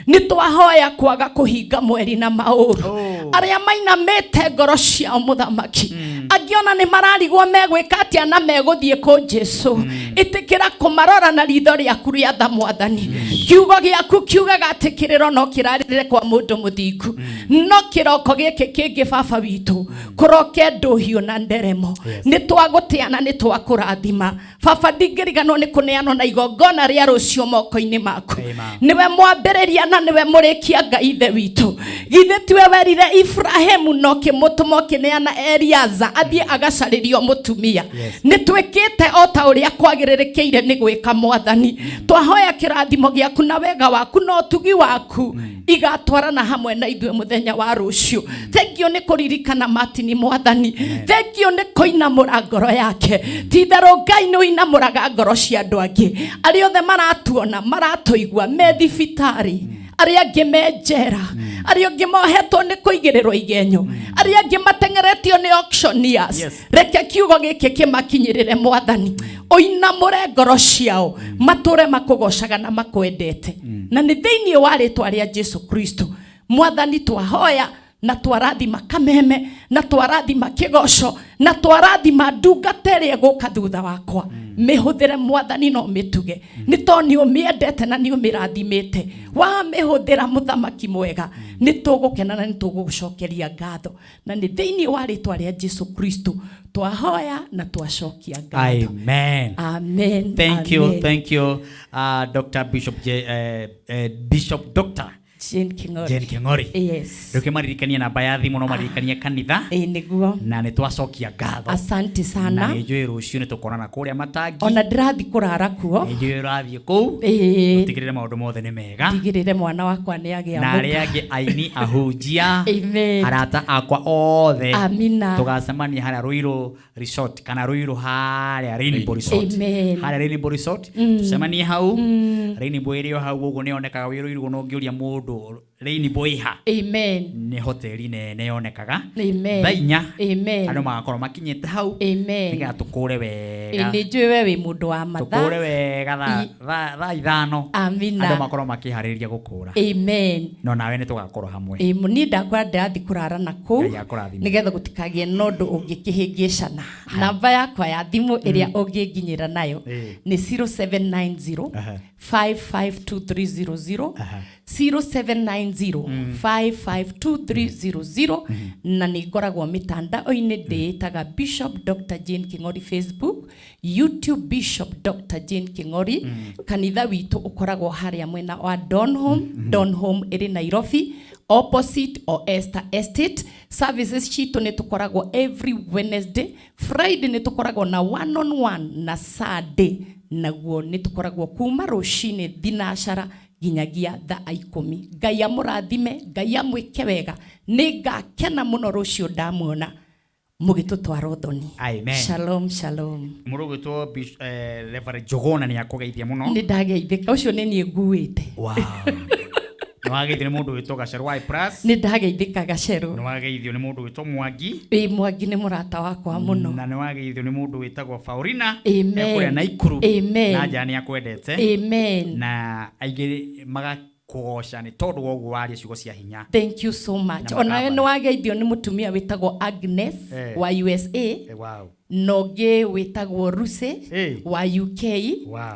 Speaker 5: nĩ twahoya kwaga kũhinga mweri na maũru. Arĩa mainamĩte ngoro ciao, mũthamaki, angĩona nĩ mararigwo megwĩka atĩa na megũthiĩ kũ, Jesu, ĩtĩkĩra kũmarora na ritho rĩaku rĩa tha. Mwathani, kiugo gĩaku kiugaga atĩ kĩrĩro no kĩrarĩrĩre kwa mũndũ mũthingu, no kĩroko gĩkĩ kĩngĩ, baba witũ, kũroke ndũhiũ na nderemo. Nĩ twagũtĩa na nĩ twakũrathima, baba. Ndingĩriganwo nĩ kũneanwo na igongona rĩa rũciũ moko-inĩ maku.
Speaker 1: Amen.
Speaker 5: Nĩwe mwambĩrĩria na nĩwe mũrĩkia. Ngai ithe witũ, githĩ tiwe werire Ibrahimu na ũkĩmũtũma ũkĩneana Eliaza athiĩ agacarĩrio mũtumia? Nĩ twĩkĩte o ta ũrĩa kwagĩrĩrĩkĩire nĩ gwĩka. Mwathani, twahoya kĩrathimo gĩaku na wega waku na ũtugi waku igatwarana hamwe na ithuĩ mũthenya wa rũciũ. Thengiũ nĩ kũririkana Martin. Mwathani, thengiũ nĩ kũinamũra ngoro yake. Ti itherũ Ngai nĩ ũinamũraga ngoro cia andũ angĩ. Arĩa othe maratuona, maratũigua me thibitarĩ, arĩa angĩ me njera, arĩa angĩ mohetwo nĩ kũigĩrĩrwo igenyo, arĩa angĩ mateng'eretio nĩ auctioneers, reke kiugo gĩkĩ kĩmakinyĩrĩre. Mwathani, ũinamũre ngoro ciao, matũre makũgocaga na makwendete, na nĩ thĩinĩ wa rĩtwa rĩa Jesu Kristo, Mwathani, twahoya na twarathima Kameme na twarathima kĩgoco. Na twarathima ndungata ĩrĩa ĩgũka thutha wakwa, mĩhũthĩre Mwathani no mĩtuge, nĩ tondũ nĩ ũmĩendete na nĩ ũmĩrathimĩte. Wamĩhũthĩra, mũthamaki mwega, nĩ tũgũkena na nĩ tũgũgũcokeria ngatho, na nĩ thĩinĩ wa rĩtwa rĩa Jesu Kristo twahoya na twacokia ngatho.
Speaker 1: Amen.
Speaker 5: Amen.
Speaker 1: Thank you.
Speaker 5: Amen.
Speaker 1: Thank you, Dr. Bishop J, Bishop Dr.
Speaker 5: Jane King'ori.
Speaker 1: Jane King'ori.
Speaker 5: Yes.
Speaker 1: Rĩu kĩmaririkanie namba ya thimũ, no maririkanie kanitha.
Speaker 5: Ĩĩ, nĩguo.
Speaker 1: Na nĩ twacokia ngatho.
Speaker 5: Asante
Speaker 1: Na
Speaker 5: sana.
Speaker 1: nĩ njũĩ rũciũ nĩ tũkonana kũrĩa matangi.
Speaker 5: Ona ndĩrathi kũrara kuo.
Speaker 1: Nĩ njũĩ ũrathiĩ kũu.
Speaker 5: Ĩĩ.
Speaker 1: Ũtigĩrĩre maũndũ mothe nĩ mega.
Speaker 5: Ndigĩrĩre mwana wakwa nĩ agĩa
Speaker 1: Na arĩa
Speaker 5: mũka.
Speaker 1: angĩ aini, ahunjia,
Speaker 5: Amen.
Speaker 1: arata akwa othe,
Speaker 5: Amina.
Speaker 1: tũgacemania harĩa Ruiru Resort kana Ruiru harĩa Rainbow Resort.
Speaker 5: Amen.
Speaker 1: Harĩa Rainbow Resort tũcemanie hau. Rainbow ĩrĩ o hau ũguo, nĩ yonekaga wĩ Ruiru, na ũngĩũria mũndũ Rainbow ĩha,
Speaker 5: Amen.
Speaker 1: nĩ hoteli nene yonekaga.
Speaker 5: Amen.
Speaker 1: Thaa 4
Speaker 5: Amen.
Speaker 1: andũ magakorwo makinyĩte hau,
Speaker 5: Amen.
Speaker 1: nĩgetha tũkũre
Speaker 5: Ĩĩ,
Speaker 1: wega.
Speaker 5: nĩ njũĩ we wĩ mũndũ wa
Speaker 1: Tũkũre
Speaker 5: mathaa.
Speaker 1: wega thaa 5.
Speaker 5: Amina.
Speaker 1: Andũ makorwo makĩharĩrĩria gũkũra.
Speaker 5: Amen.
Speaker 1: No nawe nĩ tũgakorwo hamwe.
Speaker 5: Ĩĩ, niĩ ndakora ndĩrathiĩ kũrara na kũu,
Speaker 1: Ngai akũrathime.
Speaker 5: nĩgetha gũtikagĩe na ũndũ ũngĩkĩhĩngĩcana. Namba yakwa ya thimũ ĩrĩa ũngĩnginyĩra nayo nĩ 0790 552300, 0790 552300. Na nĩ ngoragwo mĩtandao-inĩ, ndĩĩtaga Bishop Dr. Jane King'ori, Facebook, YouTube, Bishop Dr. Jane King'ori. Kanitha witũ ũkoragwo harĩa mwena wa Donholm. Donholm ĩrĩ Nairobi, opposite o Esther Estate. Services citũ nĩ tũkoragwo every Wednesday, Friday nĩ tũkoragwo na one on one, na Sunday naguo nĩ tũkoragwo kuma rũcinĩ thinacara nginyagia thaa 10. Ngai amũrathime, Ngai amwĩke wega. Nĩ ngakena mũno rũciũ ndamuona mũgĩtũtwara ũthoni.
Speaker 1: Amen.
Speaker 5: Shalom, shalom.
Speaker 1: Mũndũ ũgwĩtwo Reverend Njuguna nĩ akũgeithia mũno.
Speaker 5: Nĩ ndageithĩka, ũcio nĩ niĩ nguĩte.
Speaker 1: Wow. Nĩ wageithio nĩ mũndũ wĩtwo Gacerũ wa Plus.
Speaker 5: Nĩ ndageithĩka, Gacerũ.
Speaker 1: Nĩ wageithio nĩ mũndũ wĩtwo Mwangi.
Speaker 5: Ĩ, Mwangi nĩ mũrata wakwa mũno.
Speaker 1: Na nĩ wageithio nĩ mũndũ wĩtagwo Faurina.
Speaker 5: Amen.
Speaker 1: Ekũrĩa Naikuru.
Speaker 5: Amen.
Speaker 1: Na nja nĩ akwendete.
Speaker 5: Amen.
Speaker 1: Na aingĩ magakũgoca nĩ tondũ wa ũguo waria ciugo cia hinya.
Speaker 5: Thank you so much.
Speaker 1: Na
Speaker 5: Onawe
Speaker 1: makamba.
Speaker 5: nĩ wageithio nĩ mũtumia wĩtagwo Agnes wa USA, na ũngĩ wĩtagwo Ruse wa UK.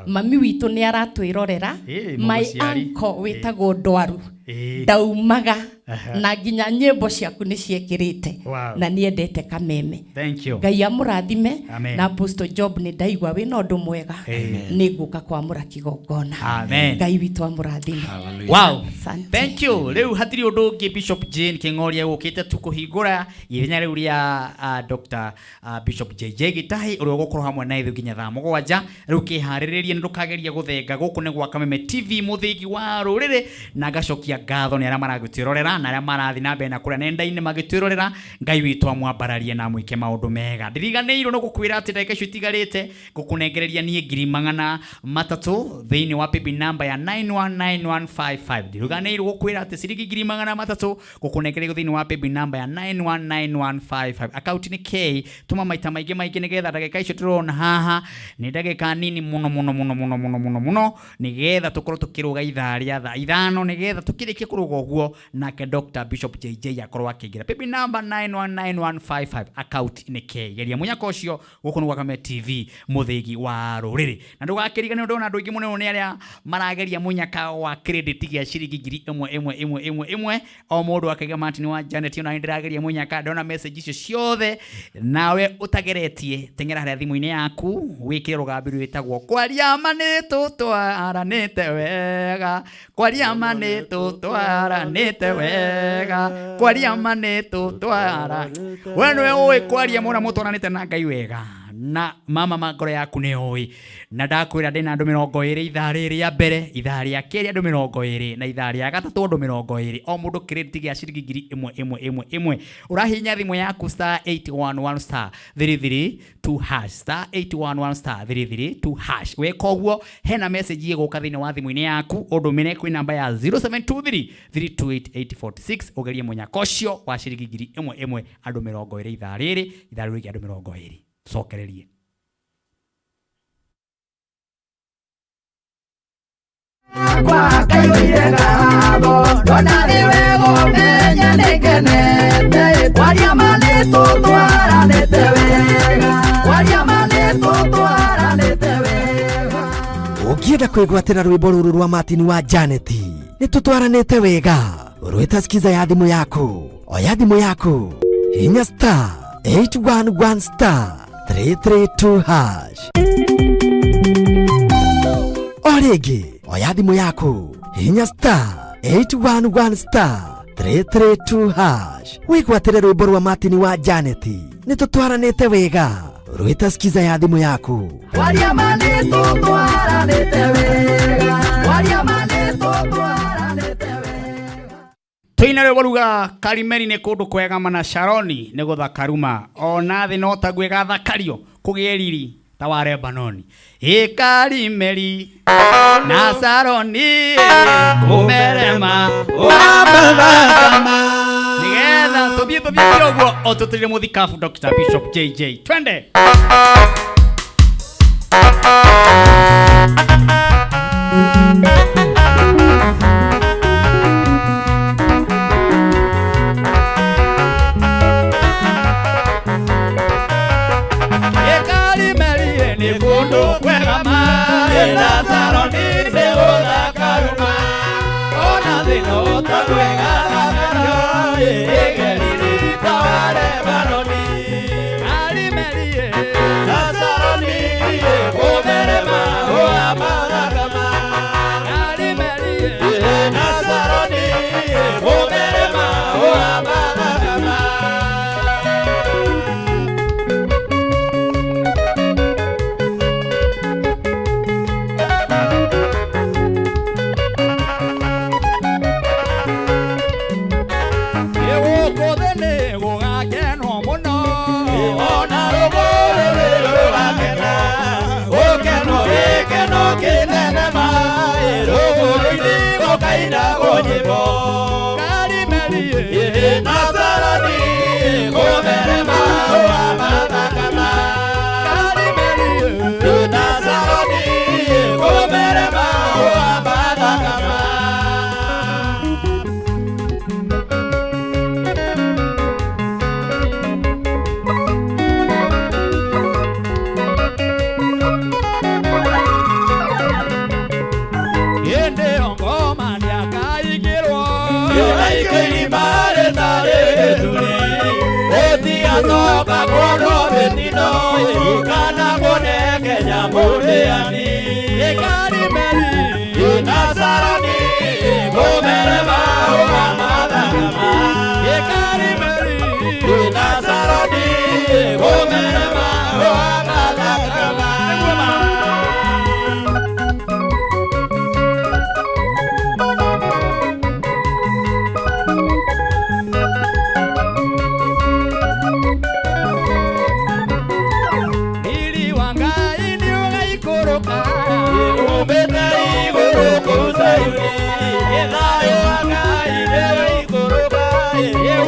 Speaker 5: Mami witũ nĩ aratwĩrorera. My
Speaker 1: Mũgũciari.
Speaker 5: uncle wĩtagwo Ndwaru ndaumaga, na nginya nyĩmbo ciaku nĩ ciekĩrĩte, na nĩendete kameme.
Speaker 1: Thank you.
Speaker 5: Ngai amũrathime.
Speaker 1: Amen.
Speaker 5: Na Apostle Job, nĩ ndaigua wĩna ũndũ mwega, nĩ ngũka kwamũra kĩgongona.
Speaker 1: Amen.
Speaker 5: Ngai witũ amũrathime.
Speaker 1: Wow.
Speaker 5: Asante.
Speaker 1: Thank you. Rĩu hatirĩ ũndũ ũngĩ, Bishop Jane King'ori egũkĩte tu kũhingũra ithenya rĩu rĩa Dr. Bishop JJ Gitahi, ũrĩa ũgũkorwo hamwe na ithuĩ nginya thaa 7. Rĩu kĩharĩrĩrie, nĩ ndũkageria gũthenga. Gũkũ nĩ gwa Kameme TV, mũthĩgi wa rũrĩrĩ, na ngacokia ngatho nĩ arĩa maragĩtwĩrorera na arĩa marathiĩ na mbere na kũrĩa nenda-inĩ magĩtwĩrorera. Ngai witũ amwambararie na amwĩke maũndũ mega. Ndiriganĩirwo nĩ gũkwĩra atĩ ndagĩka icio itigarĩte ngũkũnengereria niĩ 300,000 thĩinĩ wa paybill number ya 919155. Ndiriganĩirwo gũkwĩra atĩ ciringi 300,000 gũkũnengereria thĩinĩ wa paybill number ya 919155, akaunti nĩ K. Tũma maita maingĩ maingĩ, nĩgetha ndagĩka icio tũrona haha nĩ ndagĩka nini mũno mũno mũno mũno mũno mũno mũno, nĩgetha tũkorwo tũkĩrũga ithaa rĩa thaa 5, nĩgetha tũkĩrĩkie kũrũga ũguo nake Dr. Bishop JJ akorwo akĩingĩra. Paybill number 919155, account nĩ K. Geria mũnyaka ũcio. Gũkũ nĩ gwa Kameme TV, mũthĩgi wa rũrĩrĩ, na ndũgakĩriganĩrwo, ndĩrona andũ aingĩ mũno nĩ arĩa marageria mũnyaka wa credit gĩa ciringi 1000 ĩmwe ĩmwe ĩmwe ĩmwe, o mũndũ akaiga Martin wa Janet, ona nĩ ndĩrageria mũnyaka. Ndona message icio ciothe, nawe ũtageretie, teng'era harĩa thimũ-inĩ yaku, wĩkĩre rũgambi rwĩtagwo "Kwaria ma nĩ tũtwaranĩte wega, kwaria ma nĩ tũtwaranĩte wega, kwaria ma nĩ tũtwara". We nĩwe ũĩ kwaria mũna mũtwaranĩte na Ngai wega, na mama ma ngoro yaku nĩ ũĩ. Na ndakwĩra ndĩna andũ 20 ithaa rĩrĩ rĩa mbere, ithaa rĩa kerĩ andũ 20, na ithaa rĩa gatatũ andũ 20, o mũndũ credit gĩa ciringi 1000 ĩmwe ĩmwe ĩmwe. Ũrahihinya thimũ yaku star 811 star 332 hash, star 811 star 332 hash. Weka ũguo, hena message ĩgũka thĩinĩ wa thimũ-inĩ yaku, ũndũmĩre kwĩ namba ya 0723 328846, ũgerie mũnyaka ũcio wa ciringi 1000 ĩmwe, andũ 20 ithaa rĩrĩ, ithaa rĩu rĩngĩ andũ 20. Cokererie.
Speaker 2: Kwa kaiyũire ngatho, ndona nĩ wega ũmenye nĩngenete, kwaria ma nĩ tũtwaranĩte wega.
Speaker 4: Ũngĩenda kwĩgwatĩra rwĩmbo rũrũ rwa Martin wa Janet, nĩ tũtwaranĩte wega. Rwĩta skiza ya thimũ yaku. Oya thimũ yaku, hinya star 811 star 332 hash. O rĩngĩ, oya thimũ yaku, hinya star 811 star 332 hash, wĩgwatĩre rwĩmbo rwa Martin wa Janet, nĩ tũtwaranĩte wega. Rwĩta skiza ya thimũ yaku.
Speaker 6: Waria ma nĩ tũtwaranĩte wega. Waria ma nĩ tũtwaranĩte wega.
Speaker 1: Tuine rwĩmbo ruga Karimeli nĩ kũndũ kwega mana Sharoni nĩ gũthakaruma ona thĩ no taguo ĩgathakario kũgĩe riri ta wa Lebanoni. Ĩ Karimeli na Saroni kũmerema nĩgetha tũthiĩ tũthiĩte ũguo o tũtĩrĩre mũthikabu Dr. Bishop JJ. Twende. Ĩkarimeli nĩ kũndũ kwega ma
Speaker 2: Na Saroni nĩ gũthakaruma ona thĩ no taguo ĩgathakario ĩgeriri ta wa Lebanoni.
Speaker 1: Karimeli
Speaker 2: Na Saroni kũmerema ũamathakama.
Speaker 1: Karimeli
Speaker 2: Na Saroni kũmerema ũamathakama.
Speaker 1: Gũkũ thĩ nĩ gũgakenwo mũno.
Speaker 2: Ona rũgũrũ rũgakena, gũkenwo gĩkeno kĩnene ma, rũgũrũ-inĩ gũkainagwo nyĩmbo.
Speaker 1: Karimeli
Speaker 2: Na Saroni kũmerema ũamathakama.
Speaker 1: Karimeli
Speaker 2: Na Saroni kũmerema ũamathakama.
Speaker 1: Hĩndĩ ĩyo ngoma nĩakaingĩrwo.
Speaker 2: Ĩraikĩirima rĩtarĩ gĩthuri, gũtigacoka kuonwo mĩtino kana kuoneke nyamũ ndĩani.
Speaker 1: Ĩ Karimeli
Speaker 2: Na Saroni kũmerema ũamathakama.
Speaker 1: Ĩ Karimeli
Speaker 2: Na Saroni kũmerema ũamathakama.
Speaker 1: Riri wa Ngai nĩũgaikũrũka.
Speaker 2: Umĩte igũrũ kũu Zayuni, thayũ wa Ngai nĩũgaikũrũka.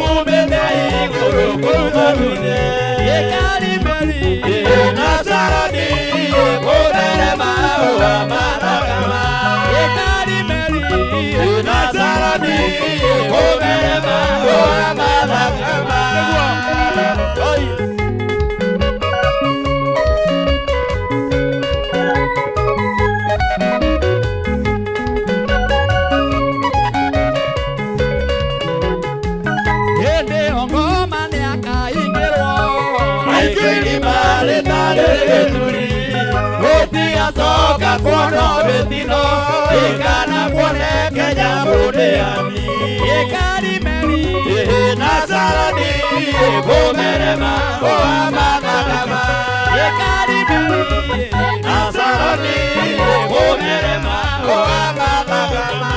Speaker 2: Umĩte igũrũ kũu Zayuni.
Speaker 1: Ĩ Karimeli
Speaker 2: Na Saroni kũmerema ũamathakama.
Speaker 1: Ĩ Karimeli
Speaker 2: Na Saroni kũmerema ũamathakama. Oi.
Speaker 1: Hĩndĩ ĩyo ngoma nĩakaingĩrwo.
Speaker 2: Aikirima rĩtarĩ gĩthuri, gũtigacoka kuonwo mĩtino kana kuoneke nyamũ ndĩani.
Speaker 1: Ĩ Karimeli
Speaker 2: Na Saroni kũmerema ũamathakama.
Speaker 1: Ĩ Karimeli
Speaker 2: Na Saroni kũmerema ũamathakama.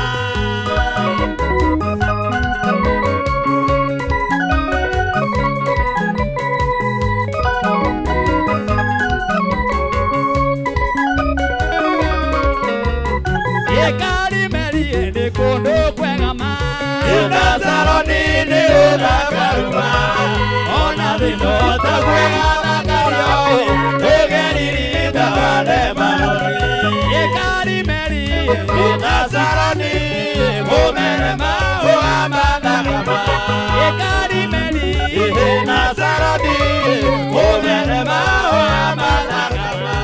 Speaker 1: Ĩ Karimeli nĩ kũndũ kwega ma.
Speaker 2: Na Saroni nĩ ũthakaruma, ona thĩ no taguo ĩgathakario, ĩgeriri ta wa Lebanoni.
Speaker 1: Ĩ Karimeli
Speaker 2: Na Saroni kũmerema ũamathakama.
Speaker 1: Ĩ Karimeli
Speaker 2: Na Saroni kũmerema ũamathakama.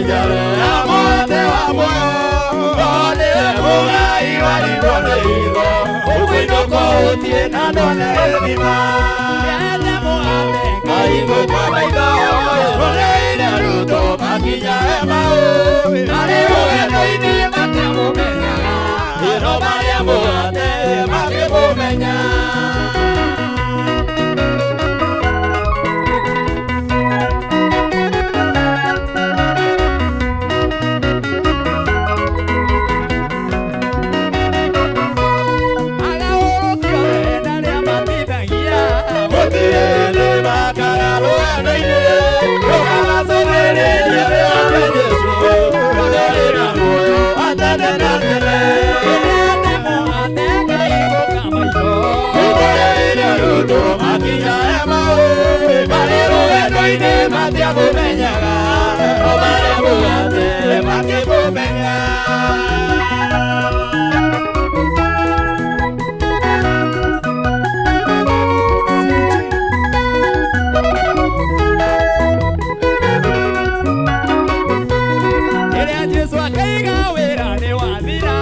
Speaker 2: Mũgate wa muoyo, nĩwe mũgai warigwo nĩ hitho, ũkũinũka ũthiĩ na ndone gĩthima. Kahingũka maitho, roreire arutwo makinya Emau, marĩ rũgendo-inĩ matiamũmenyaga, no marĩa mũgate makĩmũmenya. Gũtirĩ makara rũgendo-inĩ, rũkamacũthĩrĩria wĩhoke Jesũ, ũrĩa ũrĩ na muoyo wa tene na tene. Ũkoreire arutwo makinya Emau, marĩ rũgendo-inĩ matiamũmenyaga, no marĩa mũgate makĩmũmenya.
Speaker 1: Rĩrĩa Jesũ akaiga wĩra nĩ wathira.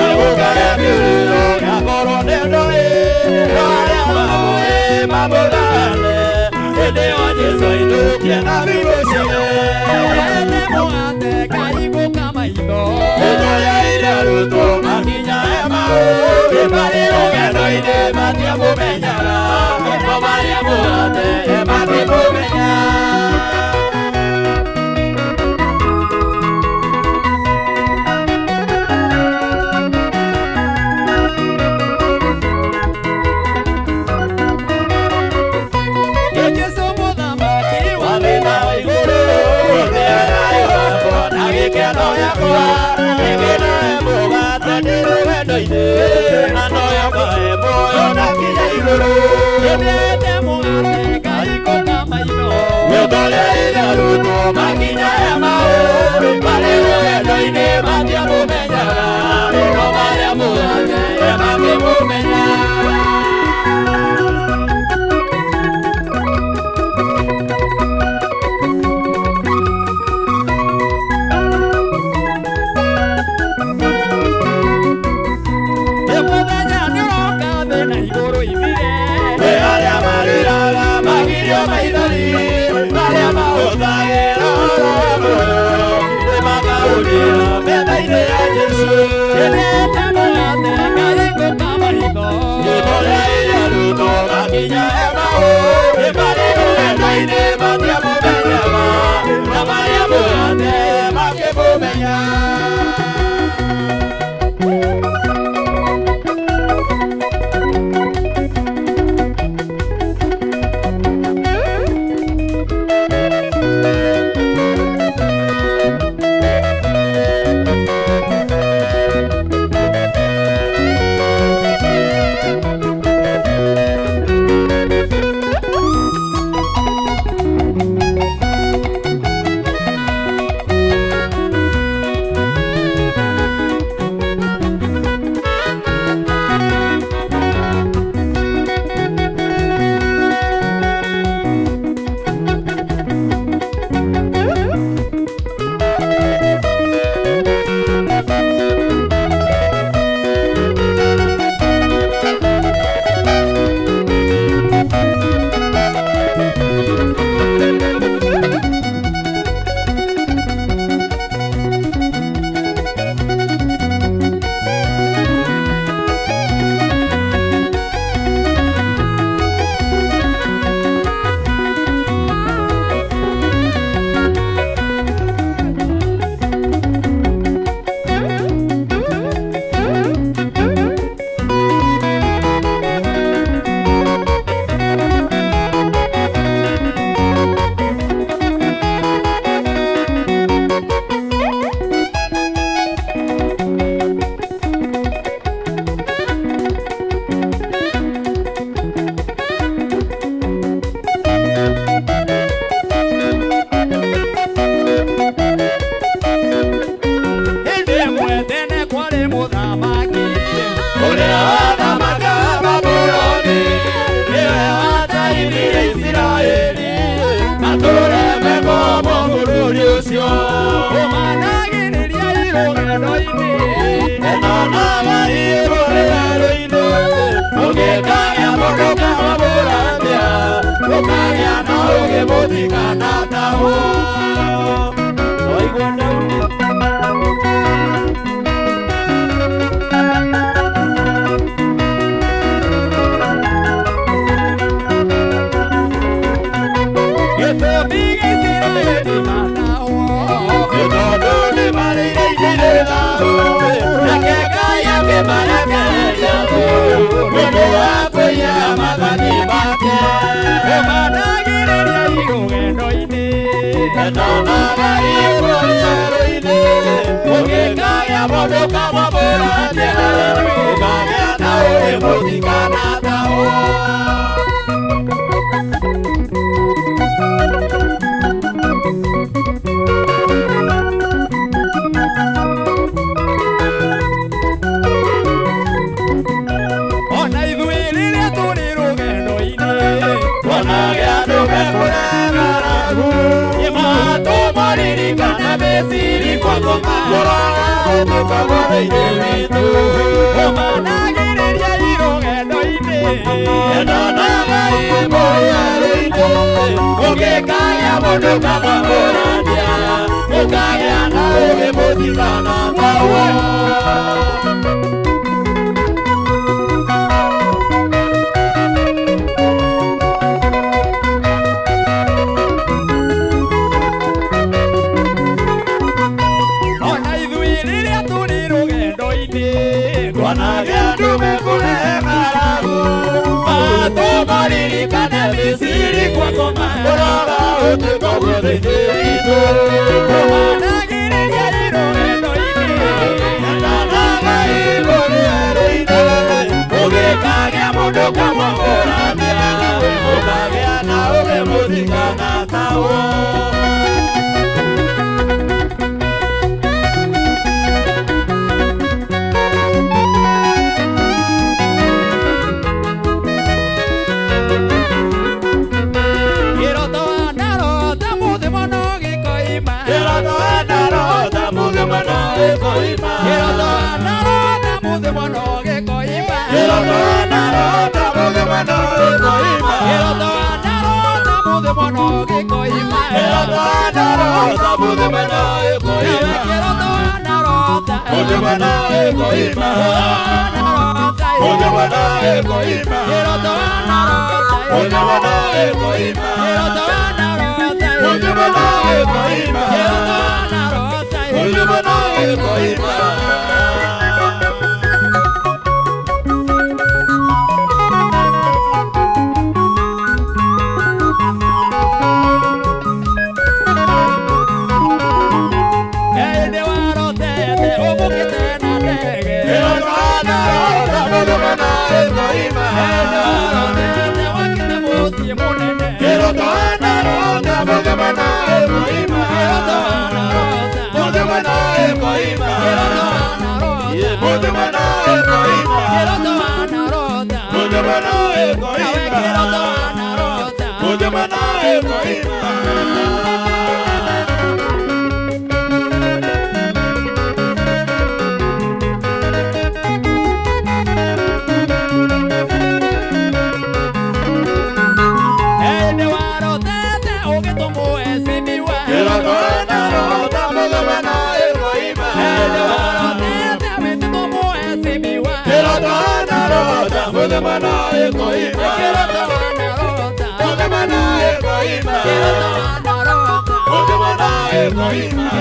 Speaker 2: Agũkaya mĩrĩro yakorwo nĩ ndoĩ, no arĩa mamũĩ mamũgane, hĩndĩ ĩyo Jesũ ainũkie na mbingu ciene.
Speaker 1: Ete mũgate kahingũka maitho.
Speaker 2: Ũkoreire arutwo makinya Emau, marĩ rũgendo-inĩ matiamũmenyaga, no marĩa mũgate makĩmũmenya.
Speaker 1: Jesũ mũthamaki wa
Speaker 2: Wa thĩna wa igũrũ, thĩna wakwa na gĩkeno gĩakwa, nĩngĩnae mũgate ndĩ rũgendo-inĩ, na noyo kae muoyo na kinya igũrũ.
Speaker 1: Ete mũgate kahingũka maitho.
Speaker 2: Nĩũkoreire arutwo makinya Emau, marĩ rũgendo-inĩ matiamũmenyaga, no marĩa mũgate makĩmũmenya.
Speaker 1: Mũthenya nĩũroka thĩ na igũrũ ithire.
Speaker 2: Nĩ arĩa marĩraga magirio maithori, marĩa mahũthagĩra ũhoro wa muoyo, nĩmakahuria metha-inĩ ya Endanaga igũrũ-inĩ, ũngĩkagĩa mũndũ kamũmũrania, ũkagĩa na ũrĩ mũtikanatahwo. Ona ithuĩ rĩrĩa tũrĩ rũgendo-inĩ, tuonage andũ mekũrengaragu, nĩmatũmaririkane mĩciri kũtũmakũraga gũtũkagwo thĩinĩ witũ. Ũmanagĩrĩria irũgendo-inĩ, endanaga imũrĩarĩ-inĩ, ũngĩkagĩa mũndũ kamũmũrania, ũkagĩa na ũgĩ mũtikanatahwo. Ona ithuĩ rĩrĩa tũrĩ rũgendo-inĩ, tuonage andũ mekũrengaragu, matũmaririkane mĩciri kwakũmakũraga ũtuĩkagwo thĩinĩ witũ. Ũmanagĩrĩria irũgendo-inĩ, endanaga igũrũ-inĩ, ũngĩkagĩa mũndũ kamũmũrania, ũkagĩa na ũgĩ mũtikanatahwo. Kĩroto wanarota mũthĩ mũno gĩkoima. Kĩroto wanarota mũthĩ mũno gĩkoima. Kĩroto wanarota mũthĩ mũno gĩkoima. Kĩroto wanarota mũthĩ mũno gĩkoima. Kĩroto wanarota mũthĩ mũno gĩkoima. Kĩroto wanarota mũthĩ mũno gĩkoima. Kĩroto wanarota mũthĩ mũno gĩkoima. Mũthĩ mũno gĩkoima. Kĩroto wanarota mũthĩ mũno gĩkoima. Kĩroto wanarota mũthĩ mũno gĩkoima. Kĩroto wanarota mũthĩ mũno gĩkoima. Ĩndĩ warotete ũmbũkĩte na ndege. Kĩroto wanarota mũthĩ mũno gĩkoima. Ĩndĩ warotete wakĩte mũciĩ mũnene. Kĩroto wanarota mũthĩ mũno gĩkoima. Kĩroto wanarota mũthĩ mũno gĩkoima. Kĩroto wanarota mũthĩ mũno gĩkoima. Kĩroto wanarota mũthĩ mũno gĩkoima. Kĩroto wanarota mũthĩ mũno gĩkoima. Ĩndĩ warotete ũgĩtũmwo ecimiwa. Kĩroto wanarota mũthĩ mũno gĩkoima. Ĩndĩ warotete wĩtĩtwo mũecimiwa. Kĩroto wanarota mũthĩ mũno gĩkoima. Kĩroto wanarota mũthĩ mũno gĩkoima. Kĩroto wanarota mũthĩ mũno gĩkoima. Kĩroto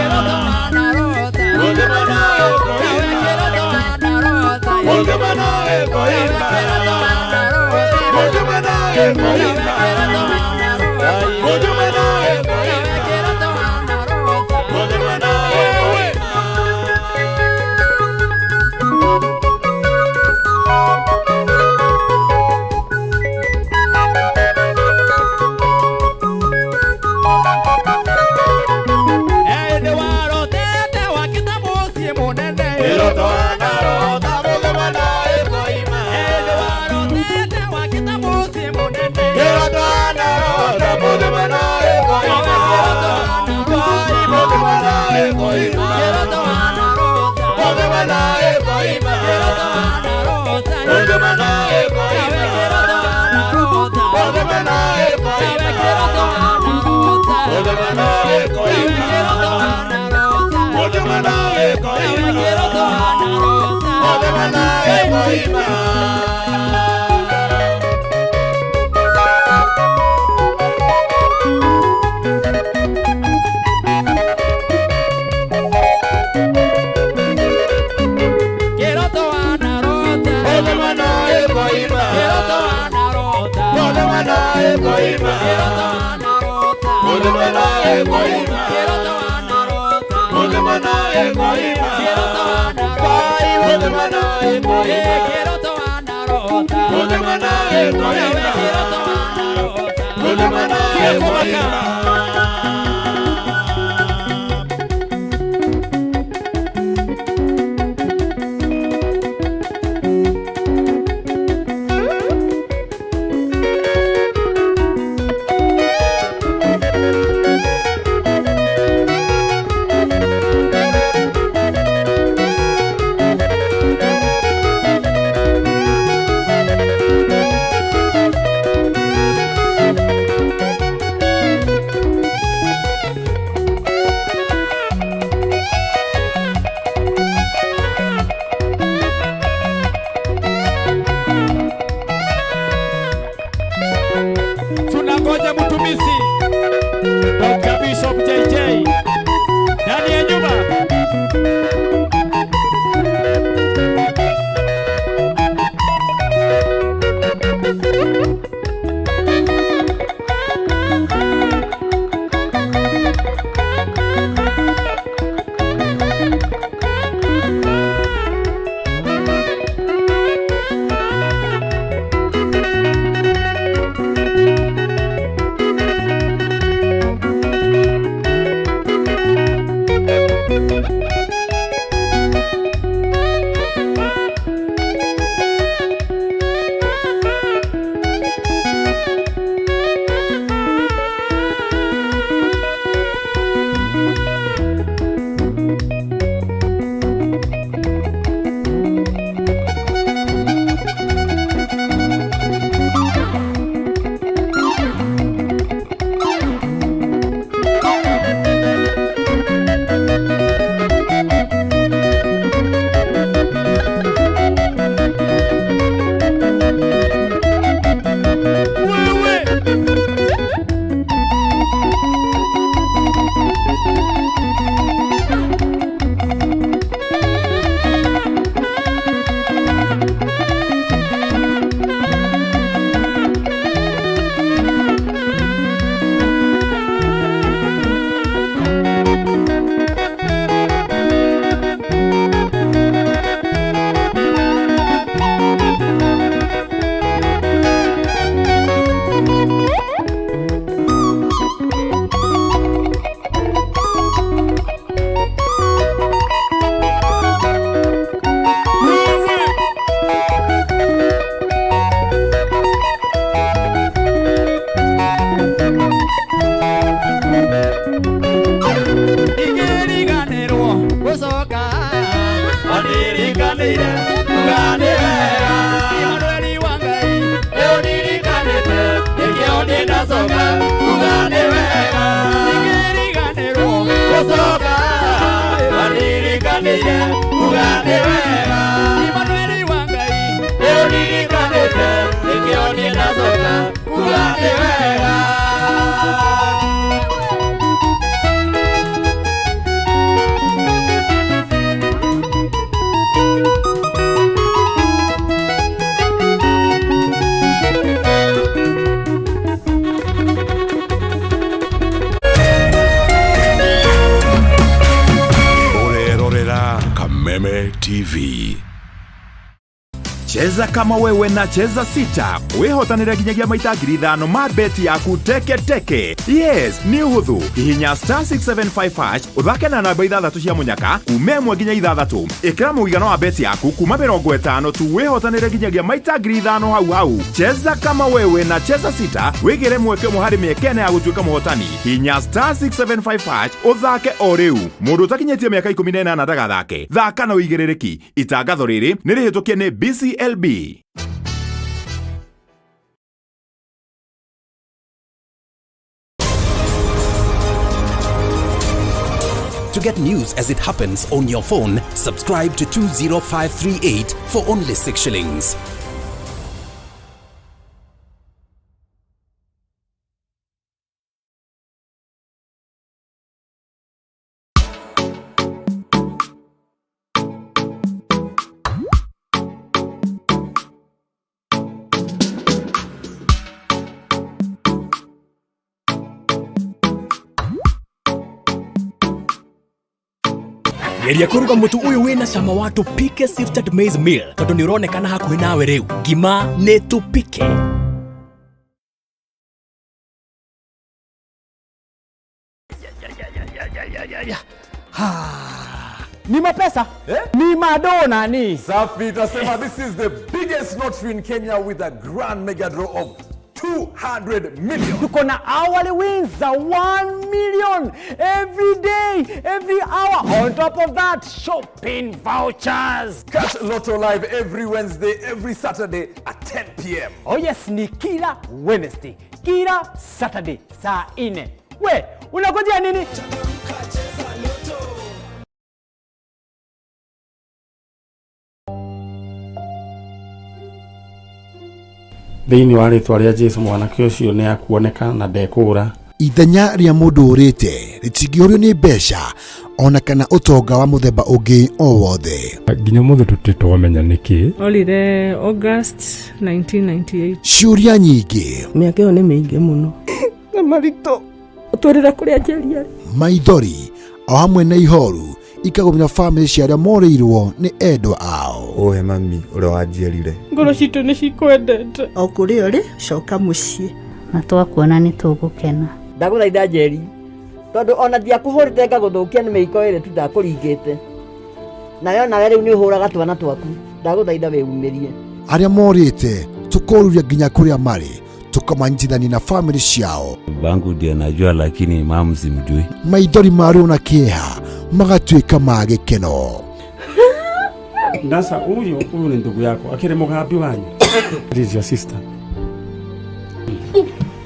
Speaker 2: wanarota mũthĩ mũno gĩkoima. Kĩroto wanarota mũthĩ mũno gĩkoima. Kĩroto wanarota mũthĩ mũno gĩkoima. Kĩroto wanarota mũthĩ mũno gĩkoima. Kĩroto wanarota mũthĩ mũno gĩkoima. Ĩndĩ warotete wakĩte mũciĩ mũnene. Kĩroto wanarota mũthĩ mũno gĩkoima. Ĩndĩ warotete wakĩte mũciĩ mũnene. Kĩroto wanarota mũthĩ mũno gĩkoima. Mũthĩ mũno gĩkoima. Kĩroto wanarota mũthĩ mũno gĩkoima. Kĩroto wanarota mũthĩ mũno gĩkoima. Kĩroto wanarota mũthĩ mũno gĩkoima. Kĩroto wanarota mũthĩ mũno gĩkoima. Kĩroto wanarota mũthĩ mũno gĩkoima. Kĩroto wanarota mũthĩ mũno gĩkoima. Kĩroto wanarota mũthĩ mũno gĩkoima. Kĩroto wanarota mũthĩ mũno gĩkoima. Kĩroto wanarota Tunangoja mtumishi Dr. Bishop JJ ndani ya nyumba.
Speaker 1: Ingĩriganĩrwo gũcoka
Speaker 2: Wanirikanĩire kuga nĩ wega.
Speaker 1: Emmanueli wa Ngai
Speaker 2: Nĩũndirikanĩte nĩkĩo ndĩnacoka kuga nĩ wega.
Speaker 1: Ingĩriganĩrwo
Speaker 2: Gũcoka wanirikanĩire kuga nĩ wega.
Speaker 1: Emmanueli wa Ngai
Speaker 2: Nĩũndirikanĩte nĩkĩo ndĩnacoka kuga nĩ wega.
Speaker 7: Ũrerorera Kameme TV.
Speaker 8: Cheza kama wewe na Cheza Sita wihotanire nginyagia maita 5,000 ma beti yaku teke teke. Yes, nĩ ũhũthũ. Hihinya star 675 hash ũthake na namba 6 cia mũnyaka kuma 1 nginya 6. Ĩkĩra mũigana wa beti yaku kuma 50 tu wihotanire nginyagia maita 5,000 hau hau. Cheza kama wewe na Cheza Sita wĩgĩre mweke ũmwe harĩ mĩeke ĩna ya gũtuĩka mũhotani. Hihinya star 675 hash ũthake o rĩu. Mũndũ ũtakinyĩtie mĩaka 18 ndagathake. Thaka na ũigĩrĩrĩki. Itangatho rĩrĩ nĩ rĩhĩtũkie nĩ BCLB.
Speaker 9: To get news as it happens on your phone, subscribe to 20538 for only 6 shillings. Geria kũruga mũtu ũyũ wĩna cama wa Tupike Sifted Maize Meal tondũ nĩ ũronekana hakuhĩ nawe rĩu. Ngima nĩ Tupike.
Speaker 10: Ni mapesa eh? Ni madona ni
Speaker 8: Safi, tunasema this is the biggest lottery in Kenya with a grand mega draw of 200 million.
Speaker 10: Tuko na hourly wins za 1 million every day, every hour. On top of that, shopping vouchers.
Speaker 8: Catch Lotto Live every Wednesday, every Saturday at 10 p.m.
Speaker 10: Oh yes, ni kila Wednesday, kila Saturday saa 4. We, unangojea nini?
Speaker 11: Thĩinĩ wa rĩtwa rĩa Jesu mwanake ũcio nĩ akuoneka na ndekũũra.
Speaker 12: Ithenya rĩa mũndũ ũrĩte rĩtingĩũrio nĩ mbeca ona kana ũtonga wa mũthemba ũngĩ o wothe.
Speaker 11: Nginya ũmũthĩ tũtirĩ twamenya nĩkĩ.
Speaker 13: Orire August 1998.
Speaker 12: Ciũria nyingĩ,
Speaker 14: Mĩaka ĩyo nĩ mĩingĩ mũno.
Speaker 13: Na maritũ ũtwĩrĩra kũrĩa Njeri arĩ.
Speaker 12: Maithori o hamwe na ihoru ikagũmĩra bamĩrĩ cia arĩa morĩirwo nĩ endwa ao.
Speaker 15: Ũhe mami ũrĩa wanjiarire.
Speaker 13: Ngoro citũ nĩ cikwendete.
Speaker 14: O kũrĩa ũrĩ, coka mũciĩ.
Speaker 16: Na twakuona nĩ tũgũkena.
Speaker 6: Ndagũthaitha Njeri, tondũ ona ndiakũhũrĩte ngagũthũkia nĩ mĩiko ĩrĩ tu ndakũringĩte, nawe onawe rĩu nĩ ũhũraga twana twaku, ndagũthaitha wĩumĩrie.
Speaker 12: Arĩa morĩte tũkoruria nginya kũrĩa marĩ, tũkamanyitithania na bamĩrĩ ciao.
Speaker 17: Bangu ndio najua, lakini mamu simjui.
Speaker 12: Maithori ma ruo na kĩeha magatuĩka ma gĩkeno.
Speaker 11: Ndasa huyu huyu ni ndugu yako akiri mugambi wanyu. This is your sister.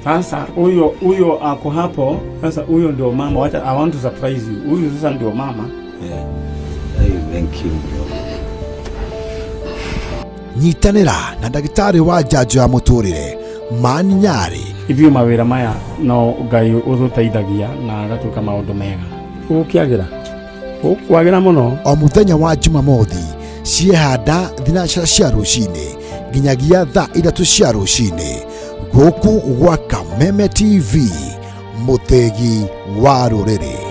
Speaker 11: Sasa huyo huyo ako hapo. Sasa huyo ndio mama. Wacha, I want to surprise you. Huyu sasa ndio mama.
Speaker 17: Yeah. Hey, thank you bro.
Speaker 12: Nyitanĩra na ndagĩtarĩ wa njanjo ya mũtũrĩre Mani Nyarĩ.
Speaker 11: Ithuĩ mawĩra maya no Ngai ũtũteithagia na agatuĩka maũndũ mega. Gũkĩagĩra gũkwagĩra mũno.
Speaker 12: O mũthenya wa Jumamothi ciehanda thinacara cia rũcinĩ nginyagia thaa 3 cia rũcinĩ gũkũ gwa Kameme TV, mũthĩgi wa rũrĩrĩ.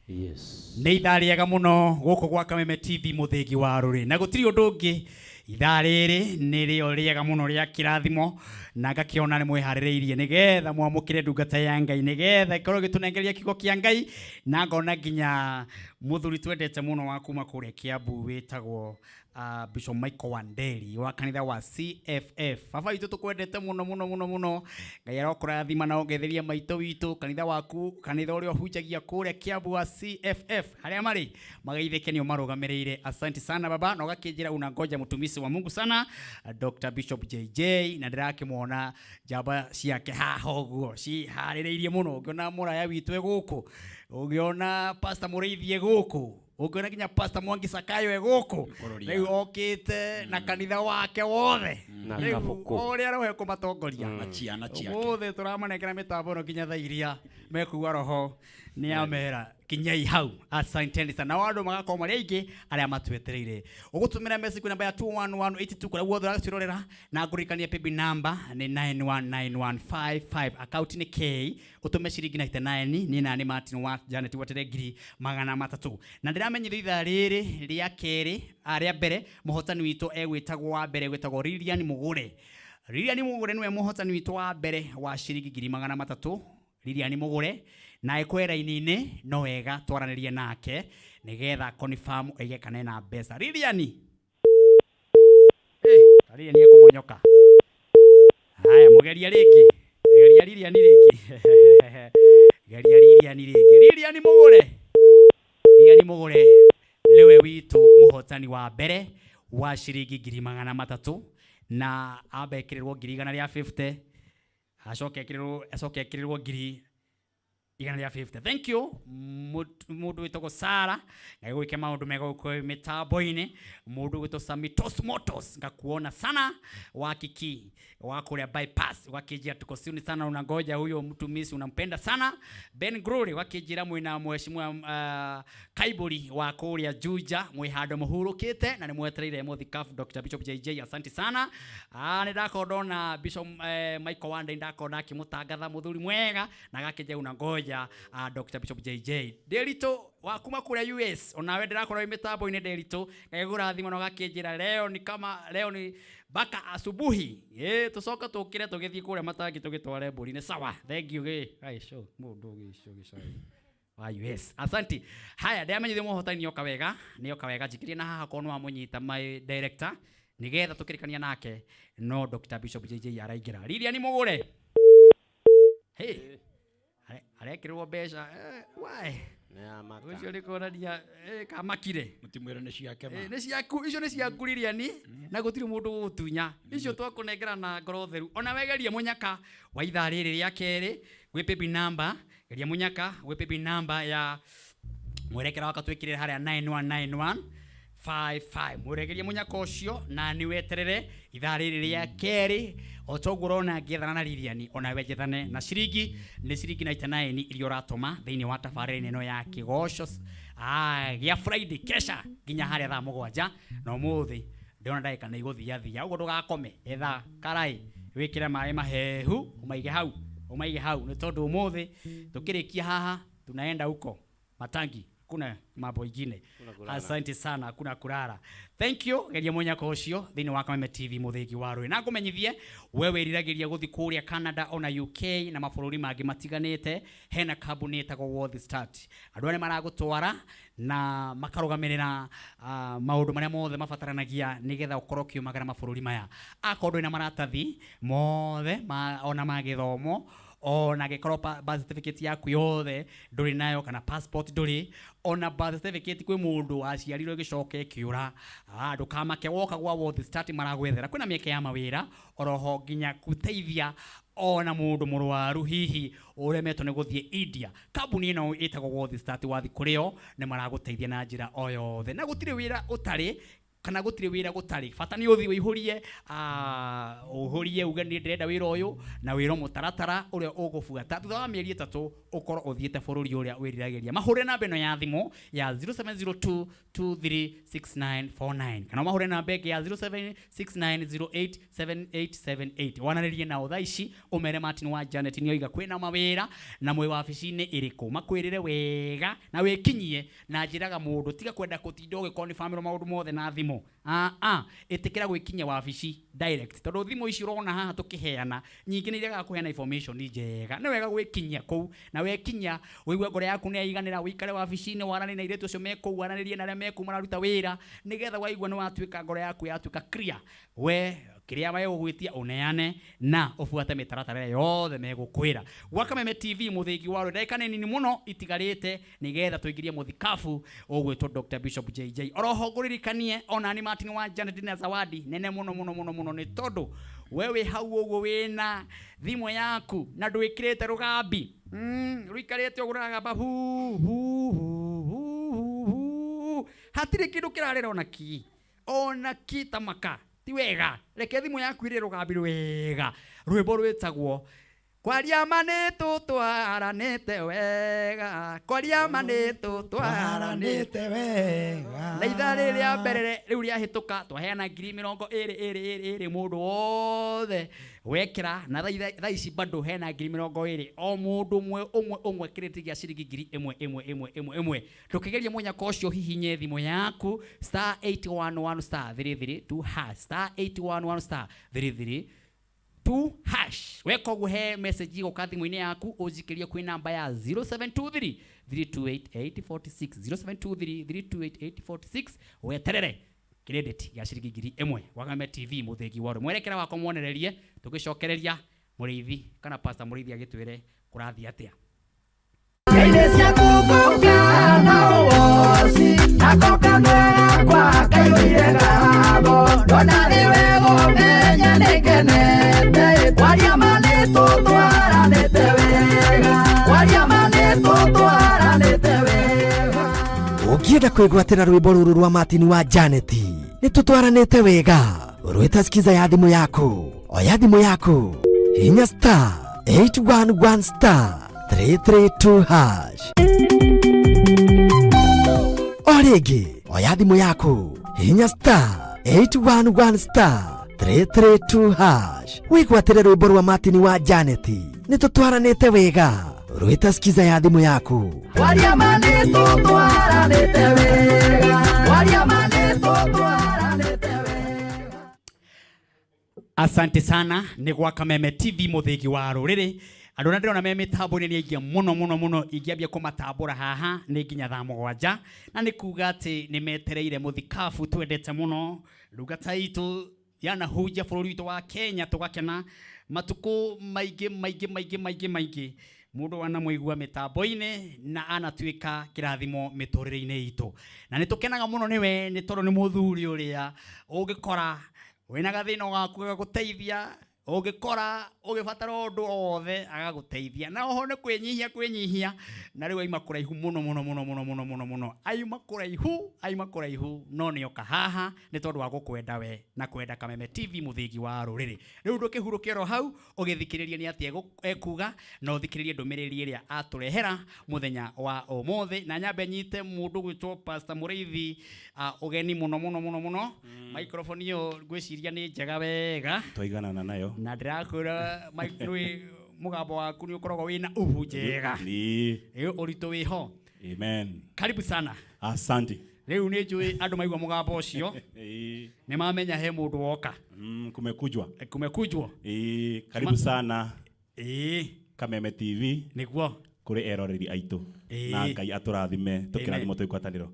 Speaker 1: Yes. Nĩ ithaa rĩega mũno gũkũ gwa Kameme TV mũthĩgi wa rũrĩ, na gũtirĩ ũndũ ũngĩ, ithaa rĩrĩ nĩrĩo rĩega mũno rĩa kĩrathimo, na ngakĩona nĩ mwĩharĩrĩirie nĩgetha mwamũkĩre ndungata ya Ngai, nĩgetha ĩkorwo ĩgĩtũnengeria kiugo kĩa Ngai, na ngona nginya mũthuri twendete mũno wa kuma kũrĩa Kiambu wĩtagwo Bishop Michael Wanderi wa kanitha wa CFF. Baba witũ tũkwendete mũno mũno mũno mũno, Ngai arokũrathima na ongetheria maitũ witũ, kanitha waku, kanitha ũrĩa ũhunjagia kũrĩa Kiambu wa CFF, harĩa marĩ magaithĩke nĩo marũgamĩrĩire. Asante sana baba, na ũgakĩnjĩra unangoja mtumishi wa Mungu sana Dr. Bishop JJ, na ndĩrakĩmwona njamba ciake haha ũguo ciharĩrĩirie mũno. Ũngĩona mũraya witũ e gũkũ, ũngĩona Pastor Mũrĩithi e gũkũ, ũngĩona nginya Pastor Mwangi Sakayo e gũkũ, rĩu okĩte na kanitha wake wothe,
Speaker 3: Na
Speaker 1: rĩu
Speaker 3: kabũkũ.
Speaker 1: ũrĩa roho ekũmatongoria
Speaker 3: Na ciana ciake.
Speaker 1: ũmũthĩ tũramanengera mĩtambo ĩno nginya thaa iria mekugua roho nĩ amera kinyai hau. Asanteni sana, nao andũ magakorwo marĩ aingĩ arĩa matwetereire. Ũgũtũmĩra message kwĩ namba ya 21182 kũrĩa guothe ũracirorera, na ngũririkanie paybill number nĩ 919155, account nĩ K, ũtũme ciringi 99 niĩ nani Martin wa Janet wetere 300,000. Na ndĩramenyithia ithaa rĩrĩ rĩa kerĩ, rĩa mbere mũhotani witũ egwĩtagwo wa mbere egwĩtagwo Lilian Mũgũre. Lilian Mũgũre nĩwe mũhotani witũ wa mbere wa ciringi 300,000. Lilian Mũgũre na ekwe raini-inĩ, no wega twaranĩrie nake nĩgetha confirm oige kana ena mbeca. Lilian, Lilian ekũmonyoka. Haya, mũgeria rĩngĩ, geria Lilian rĩngĩ, geria Lilian rĩngĩ. Lilian Mũgũre, Lilian Mũgũre nĩwe witũ mũhotani wa mbere wa ciringi 300,000, na amba ekĩrĩrwo 150,000, acoke ekĩrĩrwo, acoke ekĩrĩrwo ngiri 150. Thank you mundu witagwo Sara, ngai gwike maundu mega guku mitambo-ini. Mundu witwo Samitos Motos, ngakuona sana wa Kiki wa kuria bypass, wakijia tuko siuni sana, unangoja huyo mtumishi unampenda sana. Ben Glory wakijira mwina mheshimiwa Kaiburi wa kuria Juja, mwi handu muhurukite na ni mwetereire muthikabu Dr. Bishop JJ, asante sana. Ni ndakorwo ndona Bishop Michael Wande, ndakorwo akimutangatha muthuri mwega na gakija unangoja Dr. Bishop JJ. Nderito wa kuma kuria US, onawe ndirakorwo mitambo-inĩ Nderito, ngagĩgũrathima na ũgakĩnjĩra leo ni kama leo ni baka asubuhi. Tucoka tũkĩre tũgĩthiĩ kũrĩa matangi tũgĩtware mbũri. Nĩ sawa, thank you gĩ ai show mũndũ gĩcio gĩcai wa US, asanti. Haya, ndĩramenyithio mũhotani nĩoka wega, nĩoka wega. Njikĩrie na haha korwo nĩwamũnyita my director nĩgetha tũkĩrĩkania nake. No Dr. Bishop JJ araingĩra. Lilian mũgũre, hey, arekĩrĩrwo mbeca, why ũcio nĩ kuonania kamakire.
Speaker 3: Mũtimwĩre nĩ ciake ma.
Speaker 1: Nĩ ciaku icio, nĩ ciaku Lilian, na gũtirĩ mũndũ ũgũtunya icio, twakũnengera na ngoro theru. Ona wegerie mũnyaka wa ithaa rĩrĩ rĩa kerĩ gwĩ paybill number, geria mũnyaka gwĩ paybill number ya mwerekera waka twĩkĩrĩre harĩa 919155. Mweregerie mũnyaka ũcio na nĩ weterere ithaa rĩrĩ rĩa kerĩ. O toguo ũrona ngĩethana na Lilian, ona we njethane na ciringi nĩ ciringi 99 iria ũratũma thĩinĩ wa tabarĩra ĩno ya kĩgoco gĩa Friday kesha nginya harĩa thaa 7. Na ũmũthĩ ndĩrona ndagĩka nĩ igũthiathia ũguo, ndũgakome, etha karai wĩkĩre maĩ mahehu, ũmaige hau, ũmaige hau, nĩ tondũ ũmũthĩ tũkĩrĩkia haha tunaenda huko matangi, kuna mambo ingine.
Speaker 2: Hakuna kulala.
Speaker 1: Asante sana, hakuna kulala. Thank you. Geria mũnyaka ũcio thĩinĩ wa Kameme TV, mũthĩgi wa rũĩ. Na ngũmenyithie we wĩriragĩria gũthiĩ kũrĩa Canada ona UK na mabũrũri mangĩ matiganĩte, hena kambuni ĩtagwo World Start. Andũ arĩa maragũtwara na makarũgamĩrĩra maũndũ marĩa mothe mabataranagia nĩgetha ũkorwo ũkiumagara mabũrũri maya. Akorwo ndũrĩ na maratathi mothe ma, ona ma gĩthomo, ona gĩkorwo birth certificate yaku yothe ndũrĩ nayo, kana passport ndũrĩ, ona birth certificate kwĩ mũndũ waciarirwo ĩgĩcoka ĩkĩũra, ndũkamake, woka gwa World Start maragwethera. Kwĩna mĩeke ya mawĩra oroho nginya gũteithia ona mũndũ mũrwaru hihi ũremetwo nĩ gũthiĩ India. Kambuni ĩno ĩtagwo World Start, wathi kũrĩ o nĩ maragũteithia na njĩra o yothe, na gũtirĩ wĩra ũtarĩ kana gũtirĩ wĩra gũtarĩ bata nĩ ũthiĩ ũihũrie, ũihũrie uge nĩ ndĩrenda wĩra ũyũ, na wĩra mũtaratara ũrĩa ũgũbuata thutha wa mĩeri 3 ũkorwo ũthiĩte bũrũri ũrĩa wĩriragĩria. Mahũre namba ĩno ya thimũ ya 0702 236949 kana mahũre namba ĩngĩ ya 0769087878. Wanarĩrie nao thaa ici, ũmere Martin wa Janet nĩoiga kwĩna mawĩra na mwĩ wabici-inĩ ĩrĩkũ, makwĩrĩre wega na wĩkinyie. Na njĩraga mũndũ tiga kwenda gũtinda ũgĩkorwo nĩ bamĩrĩ maũndũ mothe na thimũ. Ĩtĩkĩra gwĩkinyia wabici direct, tondũ thimũ ici ũrona haha tũkĩheana nyingĩ nĩ iregaga kũheana information njega. Nĩ wega gwĩkinyia kũu, na wekinya ũigue ngoro yaku nĩ yaiganĩra, ũikare wabici-inĩ, waranĩrie na airĩtu acio me kũu, waranĩrie na arĩa me kũu mararuta wĩra, nĩgetha waigua nĩ watuĩka ngoro yaku yatuĩka clear, we kĩrĩa megũgwĩtia ũneane na ũbuate mĩtaratara ĩrĩa yothe megũkwĩra. Gwa Kameme TV, mũthĩgi wa rũĩ, ndagĩka nĩ nini mũno itigarĩte nĩgetha tũingĩrie mũthikabu ũgwĩtwo Dr. Bishop JJ. Oroho ngũririkanie ona nĩ Martin wa Janet na zawadi nene mũno mũno mũno mũno, nĩ tondũ we wĩ hau ũguo wĩna thimũ yaku na ndwĩkĩrĩte rũgambi, rũikarĩte ũguo rũragamba hu hu hu hu hu, hatirĩ kĩndũ kĩrarĩra ona ki ona ki ta maka. Ti wega, reke thimũ yaku ĩrĩe rũgambi rwega, rwĩmbo rwĩtagwo Kwaria ma nĩ tũtwaranĩte wega, kwaria ma nĩ tũtwaranĩte
Speaker 3: wega.
Speaker 1: Na ithaa rĩrĩ rĩa mbere rĩu rĩahĩtũka twaheana 22,000 mũndũ wothe wekĩra, na thaa ici bado hena 20,000 o mũndũ ũmwe ũmwe ũmwe, kĩrĩti gĩa ciringi 1000 1 1 1 1. Ndũkĩgerie mũnyaka ũcio, hihinye thimũ yaku *811 *332 hash, *811 *332 hash. Weka ũguo he message igũka thimũ-inĩ yaku, ũnjikĩrie kwĩ namba ya 0723 328846, 0723 328846, weterere credit ya ciringi 1000. Wagame TV, mũthĩgi wa rũ mwerekera wakwa mwonererie, tũgĩcokereria mũrĩithi kana pastor mũrĩithi agĩtwĩre kũrathiĩ atĩa.
Speaker 2: Ngeire ciaku ngũka na ũwoci, nako kanua gakwa kaiyũire ngatho, ndona nĩ wega ũmenye nĩ ngenete, kwaria ma nĩ tũtwaranĩte wega, kwaria ma nĩ
Speaker 4: kwĩgwatĩra rwĩmbo rũrũ rwa Martin wa Janet nĩ tũtwaranĩte wega rwĩta skiza ya thimũ yaku oya thimũ yaku hinya star 811 star 332 hash o rĩngĩ oya thimũ yaku hinya star 811 star 332 hash wĩgwatĩre rwĩmbo rwa Martin wa Janet nĩ tũtwaranĩte wega rwĩta skiza ya thimũ yaku.
Speaker 2: Waria ma nĩ tũtwaranĩte wega. Waria ma nĩ tũtwaranĩte wega.
Speaker 1: Asante sana nĩ gwa Kameme TV mũthĩgi wa rũrĩrĩ. Andũ arĩa ndĩrona me mĩtambo-inĩ nĩ aingĩ mũno mũno mũno, ingĩambia kũmatambũra haha nĩ nginya thaa 7, na nĩ kuga atĩ nĩ metereire mũthikabu twendete mũno, ndungata itũ yanahunjia bũrũri witũ wa Kenya tũgakena matukũ maingĩ maingĩ maingĩ maingĩ maingĩ. Mũndũ wanamũigua mĩtambo-inĩ na anatuĩka kĩrathimo mĩtũrĩre-inĩ itũ, na nĩ tũkenaga mũno nĩwe nĩ tondũ nĩ mũthuri ũrĩa ũngĩkora wĩna gathĩna gaku agagũteithia, ũngĩkora ũgĩbatara ũndũ o wothe agagũteithia, na oho nĩ kwĩnyihia kwĩnyihia, na rĩu aima kũraihu mũno mũno mũno mũno mũno mũno mũno, aima kũraihu, aima kũraihu, no nĩoka haha nĩ tondũ wa gũkwenda we na kwenda Kameme TV mũthĩgi wa rũrĩrĩ. Rĩu ndũkĩhurũke oro hau ũgĩthikĩrĩria nĩ atĩa ekuga, na ũthikĩrĩrie ndũmĩrĩri ĩrĩa atũrehera mũthenya wa ũmũthĩ. Na nyambe nyite mũndũ gwĩtwo Pastor Mũrĩithi, ũgeni mũno mũno mũno mũno. Microphone ĩyo ngwĩciria nĩ njega wega,
Speaker 18: twaiganana nayo,
Speaker 1: na ndĩrakwĩra mic nĩ mũgambo waku nĩ ũkoragwo wĩna uhu njega. Ĩ ũritũ wĩho.
Speaker 18: Amen.
Speaker 1: Karibu sana.
Speaker 18: Asante.
Speaker 1: Rĩu nĩ njũĩ andũ maigua mũgambo ũcio nĩ mamenya he mũndũ woka.
Speaker 18: Kumekujwa.
Speaker 1: Kumekujwa.
Speaker 18: Karibu sana. Kameme TV.
Speaker 1: Nĩguo.
Speaker 18: Kũrĩ eroreri aitũ. Na Ngai atũrathime, tũkĩrathimwo twĩ ngwatanĩro.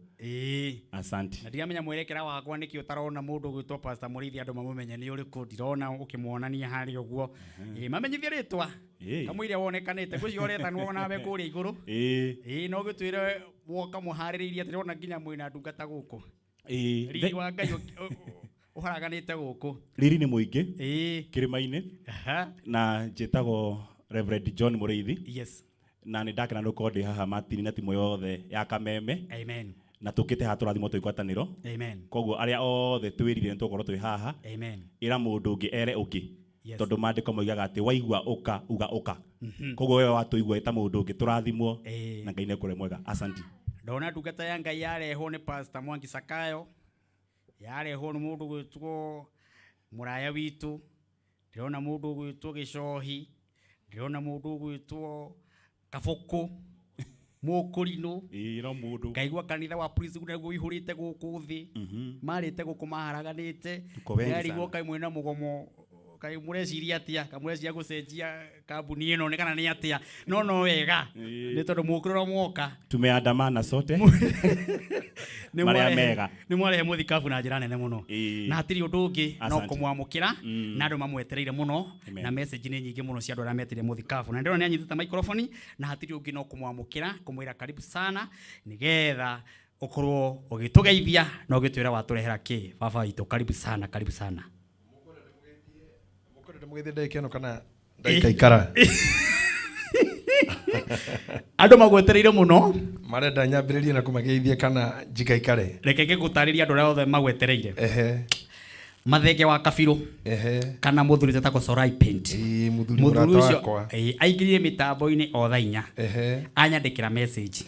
Speaker 18: Asante.
Speaker 1: Na ndiramenya mwerekera wakwa nĩkĩ ũtarona mũndũ ũgwĩtwo Pastor Mũrĩithi andũ mamũmenye nĩ ũrĩkũ, ndirona ũkĩmuonania harĩa ũguo. Mamenyithie rĩtwa. Kamũira wonekanĩte ngwĩciria ũretanwo nawe kũrĩa igũrũ. No gĩtwĩre woka mũharĩrĩirie atĩ ndĩrona nginya mwĩna ndungata gũkũ. Riri wa Ngai ũharaganĩte gũkũ.
Speaker 18: Riri nĩ mũingĩ. Kĩrĩma-inĩ. Na njĩtagwo Reverend John Mũrĩithi. Na nĩ ndakena nĩ gũkorwo ndĩ haha Martin na timu yothe ya Kameme.
Speaker 1: Amen.
Speaker 18: Na tũkĩte haha tũrathimwo twĩ ngwatanĩro.
Speaker 1: Amen.
Speaker 18: Koguo arĩa othe twĩrire nĩ tũgũkorwo twĩ haha.
Speaker 1: Amen.
Speaker 18: Ĩra mũndũ ũngĩ ere ũngĩ. Tondũ maandĩko moigaga atĩ waigua ũka uga ũka. Koguo wewe watũigua ĩta mũndũ ũngĩ tũrathimwo na Ngai nĩekũre mwega. Asante.
Speaker 1: Ndona ndungata ya Ngai yarehwo nĩ Pastor Mwangi Sakayo, yarehwo nĩ mũndũ gwĩtwo mũraya witũ, ndĩrona mũndũ gwĩtwo Gĩcohi, ndĩrona mũndũ gwĩtwo Kabũkũ, Mũkũrinũ.
Speaker 18: No mũndũ.
Speaker 1: Ngaigua kanitha wa Prince naguo ũihũrĩte gũkũ thĩ. Marĩte gũkũ maharaganĩte.
Speaker 18: Tuko wengi
Speaker 1: Ndĩrarigwo
Speaker 18: sana.
Speaker 1: kaĩ mwĩna mũgomo, kaĩ mũreciria atĩa, kaĩ mũreciria gũcenjia kambuni ĩno nĩ kana nĩ atĩa. No no wega. Nĩ tondũ mũkĩrora mwoka.
Speaker 18: Tumeandamana sote.
Speaker 1: Nĩ
Speaker 18: Marĩa mega.
Speaker 1: Nĩ mwarehe mũthikabu na njĩra nene mũno. Na hatirĩ ũndũ ũngĩ no
Speaker 18: Asante.
Speaker 1: kũmwamũkĩra, na andũ mamwetereire mũno,
Speaker 18: Amen.
Speaker 1: na message nĩ nyingĩ mũno cia andũ arĩa metereire mũthikabu. Na ndĩrona nĩ anyitĩte microphone, na hatirĩ ũngĩ no kũmwamũkĩra, kũmwĩra karibu sana, nĩgetha ũkorwo ũgĩtũgeithia na ũgĩtwĩra watũrehera kĩ. Baba witũ, karibu sana, karibu sana.
Speaker 15: Mũkwenda ndĩmũgeithie ndagĩka ĩno kana ndagĩka ikara?
Speaker 1: Andũ magwetereire mũno.
Speaker 15: Marenda nyambĩrĩrie na kũmageithia kana njikaikare?
Speaker 1: Reke ngĩgũtarĩrie andũ arĩa othe magwetereire. Mathenge wa Kabirũ. Kana mũthuri tetagwo Sorai Paint.
Speaker 15: Mũthuri
Speaker 1: Mũthuri
Speaker 15: mũrata
Speaker 1: ũcio,
Speaker 15: wakwa.
Speaker 1: aingĩrire mĩtambo-inĩ o thaa 4. Anyandĩkĩra message.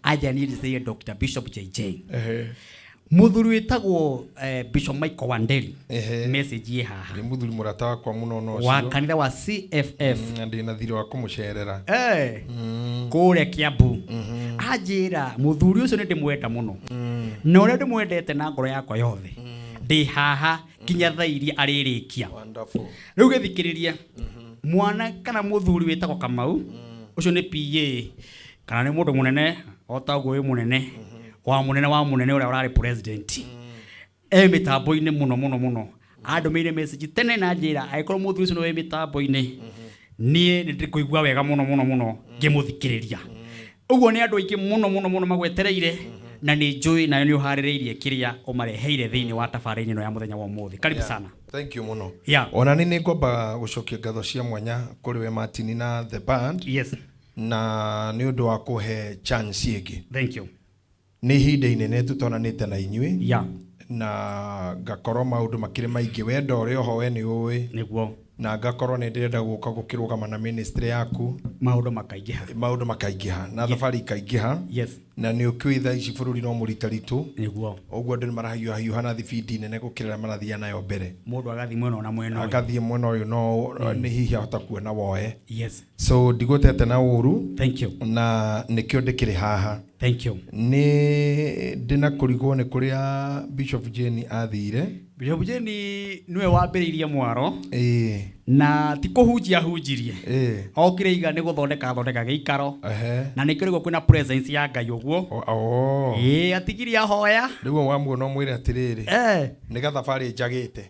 Speaker 1: Anjĩra niĩ ndĩcĩire Dr. Bishop JJ. Mũthuri wĩtagwo Bishop Michael Wanderi. Message ĩ haha.
Speaker 15: Nĩ mũthuri mũrata wakwa mũno no
Speaker 1: Wa
Speaker 15: ũcio.
Speaker 1: kanitha wa CFF.
Speaker 15: Na ndĩna thirĩ wa kũmũcerera.
Speaker 1: Kũrĩa Kiambu. Anjĩra mũthuri ũcio nĩ ndĩmwenda mũno. Na ũrĩa ndĩmwendete na ngoro yakwa yothe. Ndĩ haha nginya thaa iria arĩrĩkia.
Speaker 15: Wonderful.
Speaker 1: Rĩu gĩthikĩrĩrie. Mwana kana mũthuri wĩtagwo Kamau, ũcio nĩ PA kana nĩ mũndũ mũnene o ta ũguo wĩ mũnene wa mũnene wa mũnene ũrĩa ũrarĩ president. E mĩtambo-inĩ mũno mũno mũno. Andũmĩire message tene na njĩra angĩkorwo mũthuri ũcio nĩ wĩ mĩtambo-inĩ, niĩ nĩ ndĩkũigua wega mũno mũno mũno ngĩmũthikĩrĩria. Ũguo nĩ andũ aingĩ mũno mũno mũno magwetereire, na nĩ njũĩ nayo nĩ ũharĩrĩirie kĩrĩa ũmareheire thĩinĩ wa tabarĩra ĩno ya mũthenya wa ũmũthĩ. Karibu sana.
Speaker 15: Thank you mũno. Ona nĩ nĩngwamba gũcokia ngatho cia mwanya kũrĩ we Martin na the band. Na nĩ ũndũ wa kũhe chance ĩngĩ.
Speaker 1: Thank you.
Speaker 15: Nĩ ihinda inene tũtonanĩte na inyuĩ.
Speaker 1: Yeah.
Speaker 15: Na ngakorwo maũndũ makĩrĩ maingĩ wendo ũrĩ oho we nĩ ũĩ.
Speaker 1: Nĩguo.
Speaker 15: Na ngakorwo nĩ ndĩrenda gũka gũkĩrũgama na ministry yaku.
Speaker 1: Maũndũ makaingĩha.
Speaker 15: Maũndũ makaingĩha na thabarĩ ikaingĩha.
Speaker 1: Yes.
Speaker 15: Na nĩ ũkĩũĩ thaa ici bũrũri no mũritaritũ.
Speaker 1: Nĩguo.
Speaker 15: Ũguo andũ nĩ marahiũhahiũha na thibindi nene gũkĩra ĩrĩa marathiaga nayo mbere.
Speaker 1: Mũndũ agathiĩ mwena ũyũ na mwena ũyũ.
Speaker 15: Agathiĩ mwena ũyũ no nĩ hihi ahota kuona woe.
Speaker 1: Yes.
Speaker 15: So ndigũtete na ũru.
Speaker 1: Thank you.
Speaker 15: Na nĩkĩo ndĩkĩrĩ haha.
Speaker 1: Thank you.
Speaker 15: Nĩ ndĩna kũrigwo nĩ kũrĩa Bishop Jane athire.
Speaker 1: Bishop Jane nĩwe wambĩrĩirie mwaro.
Speaker 15: Ĩĩ.
Speaker 1: Na ti kũhunjia ahunjirie.
Speaker 15: Ĩĩ.
Speaker 1: Okire iga nĩ gũthondeka athondeka gĩikaro.
Speaker 15: Ehe.
Speaker 1: Na nĩkĩo rĩu kwĩna presence ya Ngai ũguo.
Speaker 15: Oh.
Speaker 1: Ĩĩ atigirie ahoya.
Speaker 15: Rĩu wamuona ũmwĩre atĩrĩrĩ.
Speaker 1: Eh.
Speaker 15: Nĩ gathabarĩ njagĩte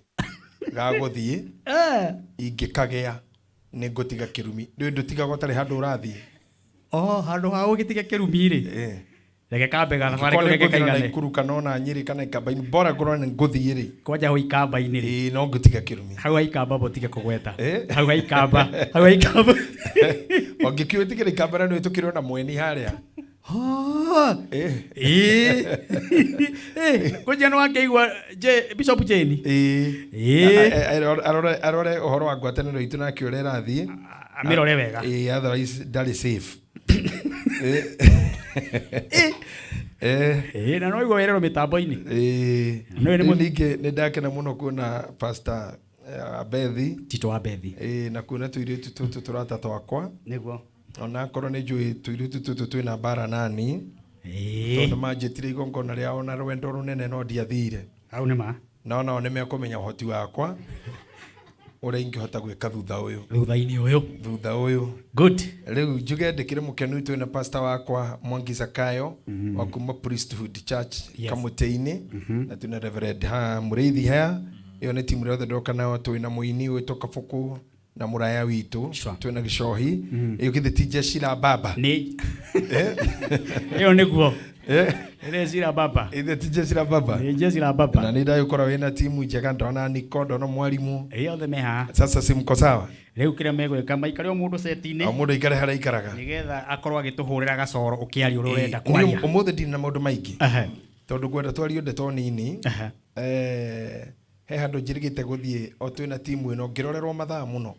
Speaker 15: ga gũthiĩ.
Speaker 1: Eh.
Speaker 15: Ingĩkagĩa nĩ ngũtiga kĩrumi. Rĩu ndũtigaga ũtarĩ handũ ũrathiĩ.
Speaker 1: Oh, handũ ha ũgĩtige kĩrumi rĩ. Reke kambe gathabarĩ
Speaker 15: Angĩkorwo
Speaker 1: kau
Speaker 15: nĩ
Speaker 1: reke
Speaker 15: ngũthiĩ na
Speaker 1: kaigane.
Speaker 15: Naikuru kana ona Nyĩrĩ kana Ikamba-inĩ bora ngorwo nĩ ngũthiĩ rĩ.
Speaker 1: Kwanja hau Ikamba-inĩ rĩ.
Speaker 15: Ĩĩ no ngũtiga kĩrumi.
Speaker 1: Hau ha Ikamba mũtige kũgweta. Hau ha Ikamba. Hau ha Ikamba.
Speaker 15: Ũngĩkĩwĩtĩkĩra Ikamba na nĩwĩtũkĩrwo na mweni harĩa.
Speaker 1: Ĩĩ. Kũnjia nĩ wakĩigua Bishop Jane.
Speaker 15: Ĩĩ. Arore arore ũhoro wa ngwatanĩro itũ nake ũrĩa ĩrathiĩ.
Speaker 1: Amĩrore wega.
Speaker 15: Ĩĩ otherwise ndarĩ safe.
Speaker 1: Ĩĩ na no igua wĩrerwo mĩtambo-inĩ.
Speaker 15: Ĩĩ.
Speaker 1: Nĩwe nĩ
Speaker 15: Rĩu ningĩ nĩ ndakena mũno kuona Pastor Bethi.
Speaker 1: Tito wa Bethi.
Speaker 15: Ĩĩ na kuona tũirĩtu tũtũ tũrata twakwa.
Speaker 1: Nĩguo.
Speaker 15: Ona akorwo nĩ njũĩ tũirĩtu tũtũ twĩna mbara nani.
Speaker 1: Ĩĩ.
Speaker 15: Tondũ manjĩtire igongona rĩao na rwendo rũnene no ndiathire.
Speaker 1: Hau nĩ ma.
Speaker 15: No nao nĩ mekũmenya ũhoti wakwa ũrĩa ingĩhota gwĩka thutha ũyũ.
Speaker 1: Thutha-inĩ ũyũ.
Speaker 15: Thutha ũyũ.
Speaker 1: Good.
Speaker 15: Rĩu njuge ndĩkĩrĩ mũkenu twĩna pastor wakwa Mwangi Zakayo wa kuma Priesthood Church
Speaker 1: Yes.
Speaker 15: Kamũtĩ-inĩ na twĩna Reverend ha Mũrĩithi haya ĩyo nĩ timu yothe ndoka nayo twĩna mũini wĩtwo Kabũkũ na mũraya witũ twĩna gĩcohi ĩyo githĩ ti jeshi la baba
Speaker 1: nĩ ĩyo nĩguo Ĩrĩ cira baba.
Speaker 15: Ithe ti jeshi la baba.
Speaker 1: Nĩ jeshi la baba.
Speaker 15: Na nĩ ndagĩkorwo wĩna timu njega ndona Niko ndona mwalimu.
Speaker 1: Ĩĩ othe me haha.
Speaker 15: Sasa si mko sawa?
Speaker 1: Rĩu kĩrĩa megwĩka maikare o mũndũ seti-inĩ.
Speaker 15: O mũndũ aikare harĩa aikaraga.
Speaker 1: Nĩgetha akorwo agĩtũhũrĩra gacoro ũkĩaria ũrĩa ũrenda
Speaker 15: Ĩĩ,
Speaker 1: kwaria.
Speaker 15: niĩ Ũmũthĩ ndirĩ na maũndũ maingĩ.
Speaker 1: Ehe.
Speaker 15: Tondũ ngwenda twarie ndeto nini.
Speaker 1: Ehe.
Speaker 15: He handũ njĩrĩgĩte gũthiĩ o twĩna timu ĩno ngĩrorerwo mathaa mũno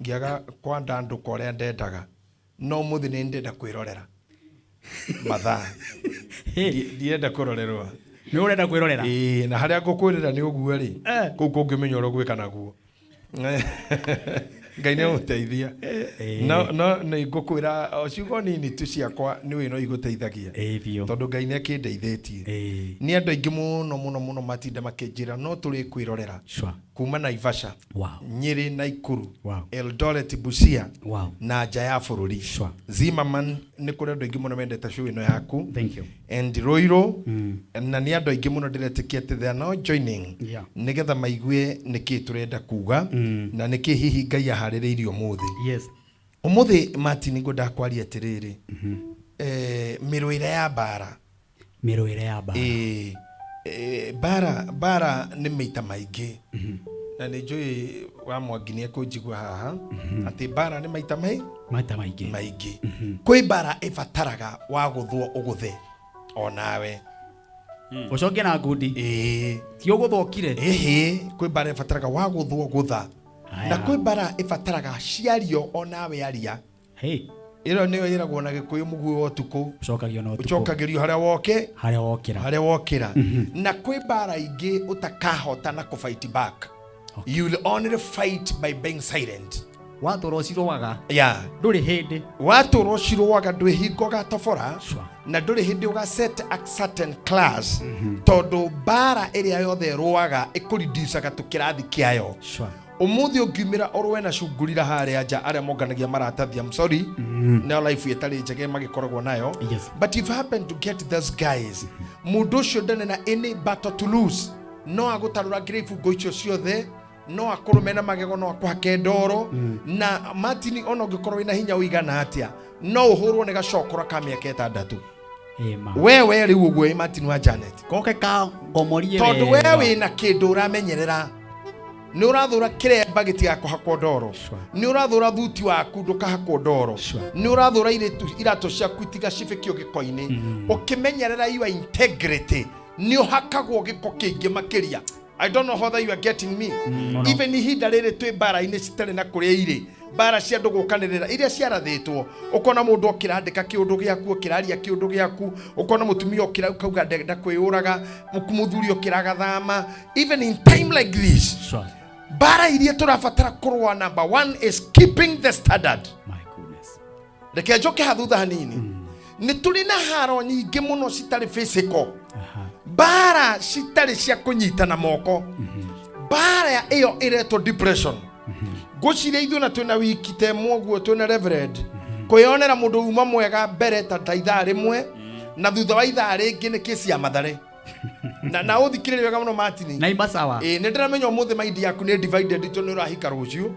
Speaker 15: ngĩaga kwandandũka ũrĩa ndendaga no ũmũthĩ nĩ ndĩrenda kwĩrorera mathaa Ndirenda kũrorerwo.
Speaker 1: Nĩ ũrenda kwĩrorera?
Speaker 15: Ĩĩ, na harĩa ngũkwĩrĩra nĩ ũguo rĩ, kũu kũngĩ ũmenye ũrĩa ũgwĩka naguo. Ngai nĩ agũteithia. No no nĩ ngũkwĩra o ciugo nini tu ciakwa nĩ ũĩ no igũteithagia. Tondũ Ngai nĩ akĩndeithĩtie. Nĩ andũ aingĩ mũno mũno mũno matinda makĩnjĩra no tũrĩ kwĩrorera.
Speaker 1: Sure.
Speaker 15: Kuma Naivasha,
Speaker 1: Wow.
Speaker 15: Nyĩrĩ, Naikuru,
Speaker 1: Wow.
Speaker 15: Eldoret, Busia
Speaker 1: Wow.
Speaker 15: na nja ya bũrũri.
Speaker 1: Sure.
Speaker 15: Zimmerman nĩ kũrĩ andũ aingĩ mũno mendete show ĩno yaku.
Speaker 1: Thank you.
Speaker 15: And Ruiru na nĩ andũ aingĩ mũno ndĩretĩkia atĩ they are now joining
Speaker 1: Yeah.
Speaker 15: nĩgetha maigue nĩkĩ tũrenda kuga na nĩkĩ hihi Ngai aharĩrĩirie ũmũthĩ.
Speaker 1: Yes.
Speaker 15: Ũmũthĩ Martin ngwendaga kwaria atĩrĩrĩ, mĩrũĩre ya mbara.
Speaker 1: Mĩrũĩre ya mbara.
Speaker 15: Ĩĩ, mbara mbara nĩ maita maingĩ na nĩ njũĩ wa Mwangi nĩ ekũnjigua haha atĩ mbara nĩ maita mai
Speaker 1: maita maingĩ
Speaker 15: maingĩ. Kwĩ mbara ĩbataraga wagũthwo ũgũthe onawe.
Speaker 1: Ũcoke na ngundi.
Speaker 15: Ĩĩ.
Speaker 1: Ti ũgũthokire.
Speaker 15: Ĩhĩ, kwĩ mbara ĩbataraga wagũthwo gũtha. Na kwĩ mbara ĩbataraga ciario onawe aria.
Speaker 1: Hey.
Speaker 15: Ĩyo nĩyo ĩragwo na Gĩkũyũ mũguĩ wa ũtukũ.
Speaker 1: Ũcokagio na ũtukũ.
Speaker 15: Ũcokagĩrio harĩa woke.
Speaker 1: Harĩa wokĩra.
Speaker 15: Harĩa wokĩra. Na kwĩ mbara ingĩ ũtakahota na kũ fight back. You will only fight by being silent.
Speaker 1: Watũra ũcirũaga.
Speaker 15: Yeah.
Speaker 1: Ndũrĩ hĩndĩ.
Speaker 15: Watũra ũcirũaga ndwĩ hingo ũgatobora na ndũrĩ hĩndĩ ũga set a certain class tondũ mbara ĩrĩa yothe ĩrũaga ĩkũrindicaga tũkĩrathi kĩayo.
Speaker 1: Sure.
Speaker 15: Ũmũthĩ ũngiumĩra ũrũe na cungurira harĩa nja arĩa monganagia maratathi, I'm sorry, nĩo life ĩtarĩ njega magĩkoragwo nayo.
Speaker 1: Yes.
Speaker 15: But if you happen to get those guys, mũndũ ũcio ndarĩ na any battle to lose, no agũtarũrangĩre ibungo icio ciothe, no akũrũme na magego, no akũhake ndoro. Na Martin, ona ũngĩkorwo wĩna hinya ũigana atĩa, no ũhũrwo nĩ gacokora ka mĩaka 6.
Speaker 1: Ĩma.
Speaker 15: We we rĩu ũguo ĩ Martin wa Janet
Speaker 1: Koke ka ngomorie
Speaker 15: tondũ we
Speaker 1: wega.
Speaker 15: wĩna kĩndũ ũramenyerera. Nĩ ũrathũra kĩremba gĩtigakũhakwo ndoro. Nĩ ũrathũra thuti waku ndũkahakwo ndoro. Nĩ ũrathũra iratũ ciaku itigacibĩkio gĩko-inĩ. Ũkĩmenyerera your integrity nĩ ũhakagwo gĩko kĩingĩ makĩria. I don't know whether you are getting me.
Speaker 1: Mũno.
Speaker 15: Even ihinda rĩrĩ twĩ mbara-inĩ citarĩ na kũrĩa irĩ, mbara cia andũ gũkanĩrĩra iria ciarathĩtwo, ũkona mũndũ okĩrandĩka kĩũndũ gĩaku, ũkĩraria kĩũndũ gĩaku, ũkona mũtumia okĩra ũkauga ndenda kwĩyũraga, mũthuri okĩra agathama. Even in time like this, mbara iria tũrabatara kũrũa, number one is keeping the standard. Reke njoke ha thutha hanini. Nĩ tũrĩ na haro nyingĩ mũno citarĩ physical, mbara citarĩ cia kũnyitana moko. Mbara ĩyo ĩretwo depression. Ngwĩciria ithuĩ na twĩna wiki ta ĩmwe ũguo twĩna reverend kwĩyonera mũndũ uma mwega mbere ta ithaa rĩmwe, na thutha wa ithaa rĩngĩ nĩ kĩci ya Mathare. Na ũthikĩrĩrie wega mũno, Martin.
Speaker 1: Na imba sawa.
Speaker 15: Ĩĩ, nĩ ndĩramenya ũmũthĩ mind yaku nĩ divided tondũ nĩ ũrahika rũciũ.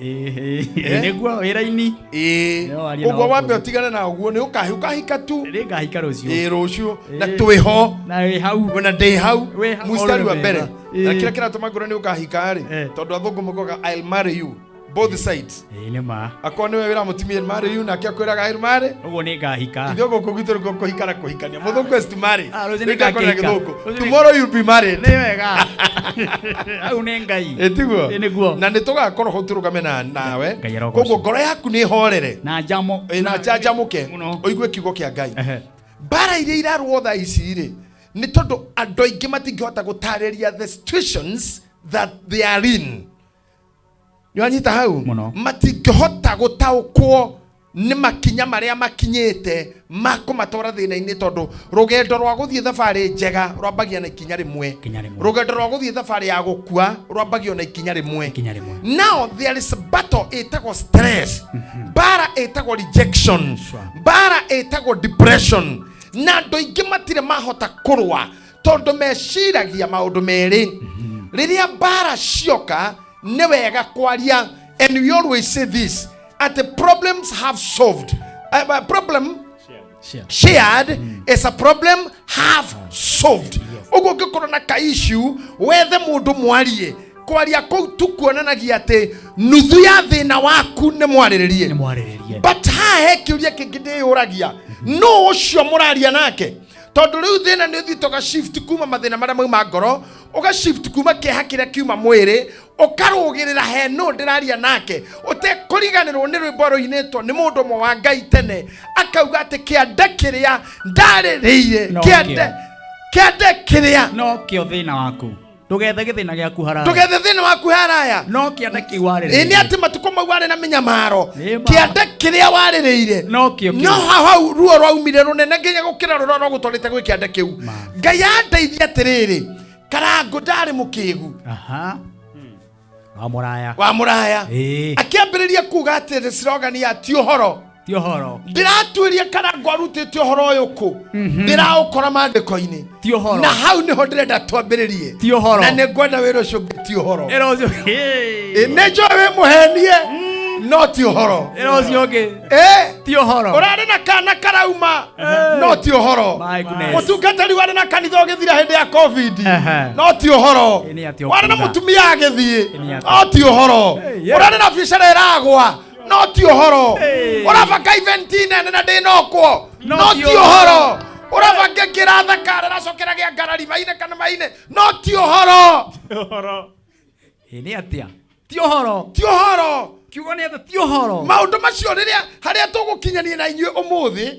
Speaker 1: Nĩguo wĩra-inĩ.
Speaker 15: Ĩĩ.
Speaker 1: No, aria na
Speaker 15: Ũguo wambe
Speaker 1: ũkũrũ.
Speaker 15: ũtigane na ũguo nĩ ũkahika tu.
Speaker 1: Nĩ ngahika rũciũ.
Speaker 15: Ĩĩ, rũciũ na twĩho
Speaker 1: na wĩ hau
Speaker 15: na ndĩ hau
Speaker 1: Wĩ hau
Speaker 15: mũstari wa
Speaker 1: ũrĩ
Speaker 15: mbere.
Speaker 1: wega.
Speaker 15: Na
Speaker 1: Ĩĩ.
Speaker 15: kĩrĩa kĩratũma ngũre nĩ ũkahika rĩ, tondũ athũngũ moigaga, "I'll marry you both sides."
Speaker 1: Ĩĩ, nĩ ma.
Speaker 15: Akorwo nĩwe wĩra mũtumia, "I'll marry you," nake akwĩraga, "I'll marry."
Speaker 1: Ũguo nĩ ngahika.
Speaker 15: Ithuĩ gũkũ gwitũ nĩkuo kũhika na kũhikania. Mũthũngũ is to marry.
Speaker 1: Ah, rũciũ nĩ
Speaker 15: Rĩu ndakwĩra
Speaker 1: ngakĩhika.
Speaker 15: gĩthũngũ,
Speaker 1: Rũciũ
Speaker 15: tomorrow you'll be married.
Speaker 1: Nĩ wega, hau nĩ Ngai.
Speaker 15: Ĩ, tiguo?
Speaker 1: Ĩ, nĩguo.
Speaker 15: Na nĩ tũgakorwo ho tũrũgame na nawe.
Speaker 1: Ngai arogocwo.
Speaker 15: Koguo ngoro yaku nĩ ĩhorere
Speaker 1: na njamo
Speaker 15: na njanjamũke ũigue kiugo kĩa Ngai. Mbara iria irarũo thaa ici rĩ, nĩ tondũ andũ aingĩ matingĩhota gũtarĩria the situations that they are in. Nĩ wanyita hau? Matingĩhota gũtaũkwo nĩ makinya marĩa makinyĩte ma kũmatwara thĩna-inĩ, tondũ rũgendo rwa gũthiĩ thabarĩ njega rwambagia na ikinya rĩmwe.
Speaker 1: Ikinya rĩmwe.
Speaker 15: Rũgendo rwa gũthiĩ thabarĩ ya gũkua rwambagio na ikinya rĩmwe.
Speaker 1: Ikinya rĩmwe.
Speaker 15: Now there is a battle ĩtagwo stress, mbara ĩtagwo rejection, mbara ĩtagwo depression, na andũ aingĩ matirĩ mahota kũrũa tondũ meciragia maũndũ merĩ. Rĩrĩa mbara cioka, nĩ wega kwaria, and we always say this, at the problems have solved, problem shared is a problem half solved. Ũguo ũngĩkorwo na ka issue, wethe mũndũ mwarie. Kwaria kũu tu kuonanagia atĩ nuthu ya thĩna waku nĩ mwarĩrĩrie. But haha he kĩũria kĩngĩ ndĩyũragia: nũ ũcio mũraria nake? Tondũ rĩu thĩna nĩ ũthiĩte ũga shift kuma mathĩna marĩa mauma ngoro, ũga shift kuma kĩeha kĩrĩa kiuma mwĩrĩ, ũkarũgĩrĩra he nũ ndĩraria nake. Ũtekũriganĩrwo nĩ rwĩmbo rũinĩtwo nĩ mũndũ ũmwe wa Ngai tene, akauga atĩ kĩande kĩrĩa ndarĩrĩire
Speaker 1: No
Speaker 15: kĩande
Speaker 1: kĩo.
Speaker 15: Kĩande kĩrĩa
Speaker 1: No kĩo thĩna waku. Ndũgethe gĩthĩna gĩaku haraya.
Speaker 15: Ndũgethe thĩna waku haraya.
Speaker 1: No kĩande kĩu
Speaker 15: Ĩ,
Speaker 1: warĩrĩire.
Speaker 15: nĩ atĩ matukũ mau warĩ na mĩnyamaro.
Speaker 1: Nĩ ma.
Speaker 15: Kĩande kĩrĩa warĩrĩire
Speaker 1: No kĩo kĩu.
Speaker 15: no hau ruo rwaumire rũnene nginya gũkĩra rũrĩa rwagũtwarĩte gwĩ kĩande kĩu. Ngai andeithia atĩrĩrĩ, Karangũ ndarĩ mũkĩgu.
Speaker 1: Aha. Wa mũraya.
Speaker 15: Wa mũraya.
Speaker 1: Ĩĩ.
Speaker 15: Akĩambĩrĩria kuga atĩrĩ, slogan ya ti ũhoro.
Speaker 1: Ti ũhoro.
Speaker 15: Ndĩratuĩria Karangũ arutĩte ũhoro ũyũ kũ, ndĩraũkora maandĩko-inĩ.
Speaker 1: Ti ũhoro.
Speaker 15: Na hau nĩho ndĩrenda twambĩrĩrie.
Speaker 1: Ti ũhoro.
Speaker 15: Na nĩ ngwenda wĩra ũcio ũngĩ ti ũhoro.
Speaker 1: Ĩra ũcio.
Speaker 15: Ĩ, nĩ njũĩ wĩ mũhenie, no ti ũhoro.
Speaker 1: Ĩra ũcio ũngĩ.
Speaker 15: Ĩ,
Speaker 1: Ti ũhoro.
Speaker 15: Ũrarĩ na kana karauma, no ti ũhoro.
Speaker 1: My goodness.
Speaker 15: Mũtungatĩri warĩ na kanitha ũgĩthira hĩndĩ ya COVID, no ti ũhoro.
Speaker 1: Ĩ, nĩ atĩa
Speaker 15: Warĩ na
Speaker 1: ũkuga?
Speaker 15: mũtumia agĩthiĩ,
Speaker 1: Ĩ, nĩ atĩa?
Speaker 15: no ti ũhoro.
Speaker 1: Yeah.
Speaker 15: Ũrarĩ na biacara ĩragwa, no ti ũhoro. Ũrabanga event nene na ndĩnokwo,
Speaker 1: No
Speaker 15: no
Speaker 1: ti
Speaker 15: ti ũhoro. Ũrabanga kĩrathaka rĩracokera gĩa ngarari maine kana maine, no ti ũhoro.
Speaker 1: Ĩ, nĩ atĩa? Ti ũhoro.
Speaker 15: Ti ũhoro.
Speaker 1: Kiugo nĩ atĩa? Ti ũhoro.
Speaker 15: Maũndũ macio rĩrĩa harĩa tũgũkinyania na inyuĩ ũmũthĩ,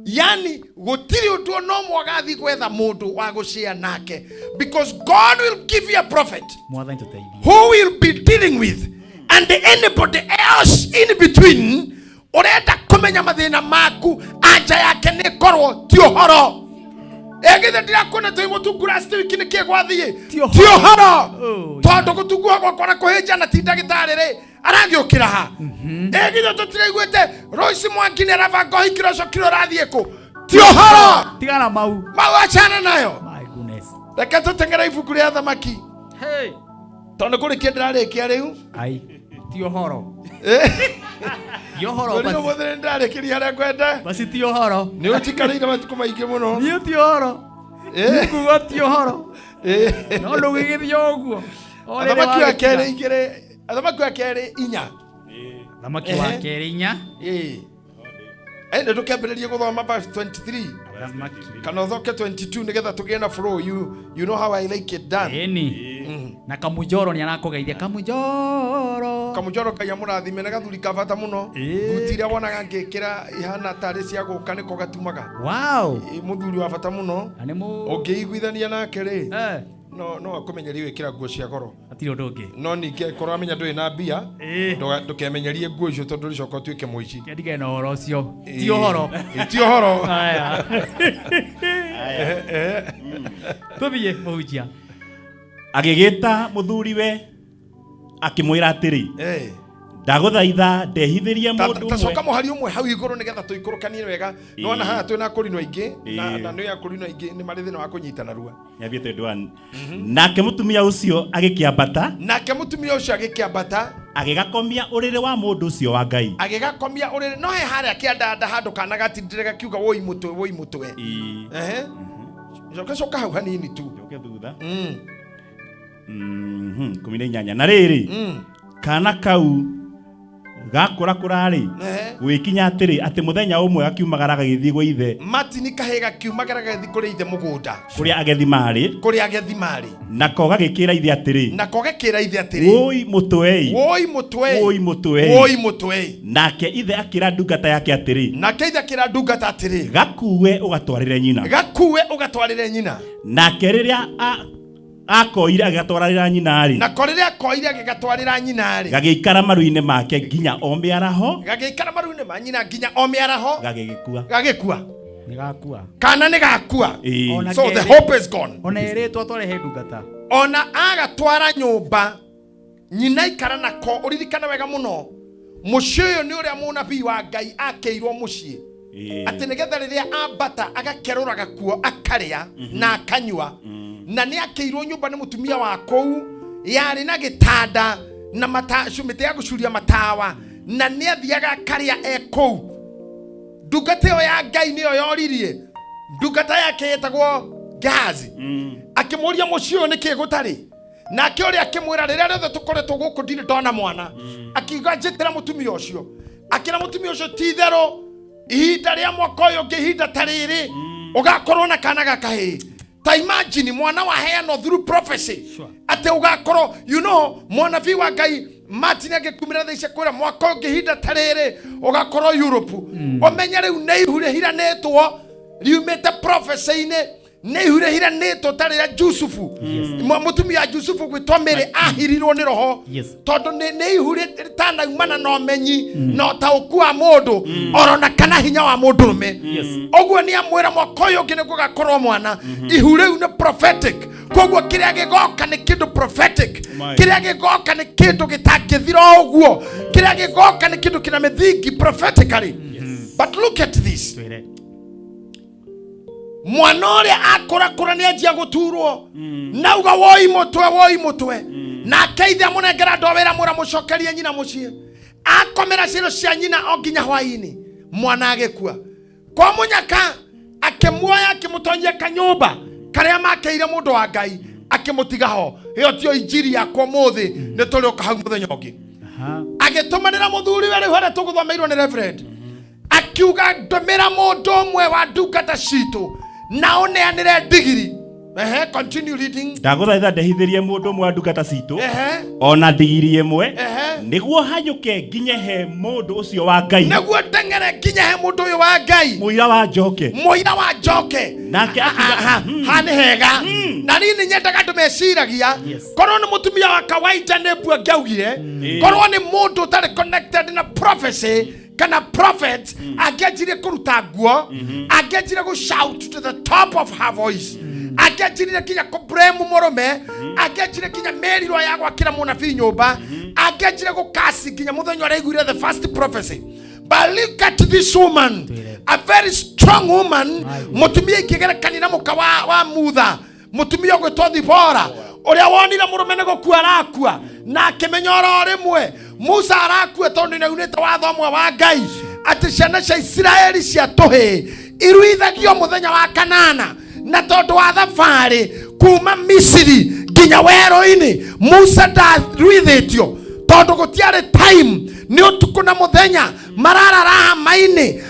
Speaker 15: yani gũtirĩ ũndũ no mwagathiĩ gwetha mũndũ wa gũcĩa nake, because God will give you a prophet
Speaker 1: Mwathani tũteithie.
Speaker 15: who will be dealing with, and anybody else in between ũrenda kũmenya mathĩna maku, anja yake nĩ korwo ti ũhoro. Ĩgithĩ ndirakuona twĩ mũtungu last week, nĩ kĩ gwathiĩ? Ti ũhoro, tondũ gũtunguha gwakwa na kũhĩnjana ti ndagĩtarĩ rĩ aragĩũkĩra ha. Ĩgithĩ tũtiraiguĩte Royce Mwangi nĩ arabanga ũhiki ũracokire ũrathiĩ kũ? Ti ũhoro.
Speaker 1: Tigana mau.
Speaker 15: Mau achana nayo.
Speaker 1: My goodness.
Speaker 15: Reke tũteng'ere ibuku rĩa thamaki
Speaker 1: Hey.
Speaker 15: tondũ kũrĩkia ndĩrarĩkia rĩu.
Speaker 1: Ai. Ti ũhoro. Ti ũhoro.
Speaker 15: Rĩu
Speaker 1: basi.
Speaker 15: ũmũthĩ nĩ ndarĩkĩria harĩa ngwenda.
Speaker 1: Basi ti ũhoro.
Speaker 15: Nĩ ũnjikarĩire matukũ maingĩ mũno.
Speaker 1: Niĩ ti ũhoro. Nĩ kuga ti ũhoro. No ndũgĩgĩthiĩ o ũguo. O rĩrĩ
Speaker 15: Athamaki wa
Speaker 1: wagĩtiga.
Speaker 15: kerĩ igĩrĩ, athamaki wa kerĩ inya.
Speaker 1: Thamaki wa
Speaker 15: Ehe.
Speaker 1: kerĩ inya.
Speaker 15: Ĩĩ. Ĩ, nĩ ndũkĩambĩrĩrie gũthoma verse 23
Speaker 1: Thamaki.
Speaker 15: kana ũthoke 22 nĩgetha tũgĩe na flow. You know how I like it done.
Speaker 1: Ĩni. Na Kamujoro nĩ arakũgeithia. Kamujoro.
Speaker 15: Kamujoro Ngai amũrathime na gathuri ka bata mũno. Thuti iria wonaga ngĩkĩra ihana tarĩ cia gũka nĩko gatumaga.
Speaker 1: Wow.
Speaker 15: Ĩ, mũthuri wa bata mũno.
Speaker 1: Na nĩ mũ
Speaker 15: Ũngĩiguithania nake rĩ, no akũmenyerie gwĩkĩra nguo cia goro.
Speaker 1: Hatirĩ ũndũ ũngĩ.
Speaker 15: No ningĩ angĩkorwo amenya ndũrĩ na mbia, ndũkemenyerie nguo icio tondũ ũrĩcoka ũtuĩke mũici.
Speaker 1: Ndige na ũhoro ũcio. Ti ũhoro.
Speaker 15: Ĩ, ti ũhoro.
Speaker 1: Aya. Tũthiĩ mũhunjia.
Speaker 18: Agĩgĩta mũthuriwe akĩmwĩra atĩrĩ, ndagũthaitha ndehithĩrie mũndũ
Speaker 15: Ta coka
Speaker 18: ũmwe.
Speaker 15: mũhari ũmwe hau igũrũ nĩgetha tũikũrũkanie wega. Nĩwona haha twĩna akũrinũ aingĩ na nĩ akũrinũ aingĩ nĩ marĩ thĩna wa kũnyita narua.
Speaker 18: Nyambie 21. Nake mũtumia ũcio agĩkĩambata,
Speaker 15: Nake mũtumia ũcio agĩkĩambata,
Speaker 18: agĩgakomia ũrĩrĩ wa mũndũ ũcio wa Ngai.
Speaker 15: Agĩgakomia ũrĩrĩ no he harĩa kĩandanda handũ kana gatindire gakiuga woi mũtwe, woi mũtwe. Ehe. Coka coka hau hanini tu.
Speaker 18: Coke thutha. 18. Na rĩrĩ, kana kau gakũrakũra-rĩ, gũgĩkinya atĩrĩ, atĩ mũthenya ũmwe gakiumagara gagĩthiĩ gwa ithe.
Speaker 15: Martin kahĩ gakiumagara gagĩthiĩ kũrĩ ithe mũgũnda.
Speaker 18: Kũrĩa agethi maarĩ.
Speaker 15: Kũrĩa agethi maarĩ.
Speaker 18: Nako gagĩkĩra ithe atĩrĩ,
Speaker 15: Nako gakĩra ithe atĩrĩ,
Speaker 18: wũi mũtwe-ĩ,
Speaker 15: wũi mũtwe,
Speaker 18: wũi mũtwe-ĩ.
Speaker 15: Wũi mũtwe.
Speaker 18: Nake ithe akĩra ndungata yake atĩrĩ,
Speaker 15: Nake ithe akĩra ndungata atĩrĩ,
Speaker 18: gakuue ũgatwarĩre nyina.
Speaker 15: Gakuue ũgatwarĩre nyina.
Speaker 18: Nake rĩrĩa akoire agĩgatwarĩra nyina-rĩ,
Speaker 15: Nako rĩrĩa akoire agĩgatwarĩra nyina-rĩ,
Speaker 18: gagĩikara maru-inĩ make nginya o mĩaraho.
Speaker 15: Gagĩikara maru-inĩ ma nyina nginya o mĩaraho.
Speaker 18: Gagĩgĩkua.
Speaker 15: Gagĩkua.
Speaker 1: Nĩ gakua.
Speaker 15: Kana nĩ gakua.
Speaker 18: Ĩĩ.
Speaker 15: So the hope is gone.
Speaker 1: Ona ĩrĩtwo atware he ndungata.
Speaker 15: Ona agatwara nyũmba nyina ikara nako. Ũririkane wega mũno, mũciĩ ũyũ nĩ ũrĩa mũnabii wa Ngai akĩirwo mũciĩ atĩ nĩgetha rĩrĩa ambata agakerũraga kuo akarĩa na akanyua, na nĩ akĩirwo nyũmba nĩ mũtumia wa kũu yarĩ na gĩtanda na mĩtĩ ya gũcuria matawa, na nĩ athiaga akarĩa e kũu. Ndungata ĩyo ya Ngai nĩyo yoririe ndungata yake yetagwo Gehazi, akĩmũria mũciĩ ũyũ nĩkĩ gũtarĩ nake. Ũrĩa akĩmwĩra, rĩrĩa rĩothe tũkoretwo gũkũ ndirĩ ndona mwana. Akiuga njĩtĩra mũtumia ũcio. Akĩra mũtumia ũcio, ti itherũ ihinda rĩa mwaka ũyũ ũngĩ, ihinda ta rĩrĩ, ũgakorwo na kana gakahĩĩ. Ta imagine mwana waheanwo through prophecy atĩ ũgakorwo, mũnabii wa Ngai Martin angĩkumĩra thaa ici akwĩra mwaka ũngĩ ihinda ta rĩrĩ ũgakorwo Europe, ũmenye rĩu nĩ ihu rĩhiranĩtwo riumĩte prophecy-inĩ, nĩ ihu rĩhiranĩtwo ta rĩrĩa Jusufu, mũtumia wa Jusufu gwĩtwo Mary ahirirwo nĩ roho, tondũ nĩ ihu rĩtanaumana na ũmenyi na ũtaũku wa mũndũ orona kana hinya wa mũndũrũme. Ũguo nĩ amwĩra mwaka ũyũ ũngĩ nĩ gũgakorwo mwana. Ihu rĩu nĩ prophetic, koguo kĩrĩa gĩgoka nĩ kĩndũ prophetic. Kĩrĩa gĩgoka nĩ kĩndũ gĩtangĩthira o ũguo. Kĩrĩa gĩgoka nĩ kĩndũ kĩna mĩthingi prophetically. But look at this, mwana ũrĩa akũrakũra nĩ anjia gũturwo nauga woi mũtwe, woi mũtwe. Nake ithe amũnengera andũ a wĩra, mwĩra mũcokerie nyina mũciĩ. Akomera ciĩro cia nyina o nginya hwaĩ-inĩ, mwana agĩkua. Kwa mũnyaka akĩmuoya, akĩmũtonyia kanyũmba karĩa makeire mũndũ wa Ngai, akĩmũtiga ho. Ĩyo tio injiri yakwa ũmũthĩ, nĩ tũrĩũka hau mũthenya ũngĩ. Agĩtũmanĩra mũthuriwe rĩu harĩa tũgũthomeirwo nĩ reverend, akiuga ndũmĩra mũndũ ũmwe wa ndungata citũ na ũneanĩre ndigiri. Ehe, continue reading.
Speaker 18: Ndagũthaitha ndehithĩrie mũndũ ũmwe wa ndungata citũ ona ndigiri ĩmwe, nĩguo hanyũke nginye he mũndũ ũcio wa Ngai,
Speaker 15: nĩguo ndeng'ere nginya he mũndũ ũyũ wa Ngai,
Speaker 18: mũira wa njoke.
Speaker 15: Mũira wa njoke.
Speaker 18: Nake akiuga,
Speaker 15: Ha nĩ hega na niĩ nĩ nyendaga andũ meciragia korwo nĩ mũtumia wa kawaida nĩ mbua ngĩaugire, korwo nĩ mũndũ ũtarĩ connected na prophecy kana prophet, angĩanjirie kũruta nguo, angĩanjirie gũ shout to the top of her voice, angĩanjirie nginya kũbremu mũrũme, angĩanjirie nginya merirwo ya gwakĩra mũnabii nyũmba, angĩanjirie gũkasi nginya mũthenya ũrĩa aiguire the first prophecy. But look at this woman, a very strong woman, mũtumia ingĩgerekania na mũka wa Mutha, mũtumia ũgwĩtwo Thibora, ũrĩa wonire mũrũme nĩ gũkua arakua na akĩmenya oro rĩmwe Musa arakua tondũ nĩaunĩte watho ũmwe wa Ngai atĩ ciana cia Isiraeli cia tũhĩĩ iruithagio mũthenya wa kanana, na tondũ wa thabarĩ kuma Misiri. Nginya werũ-inĩ Musa ndaruithĩtio tondũ gũtiarĩ time, nĩ ũtukũ na mũthenya mararara hama-inĩ,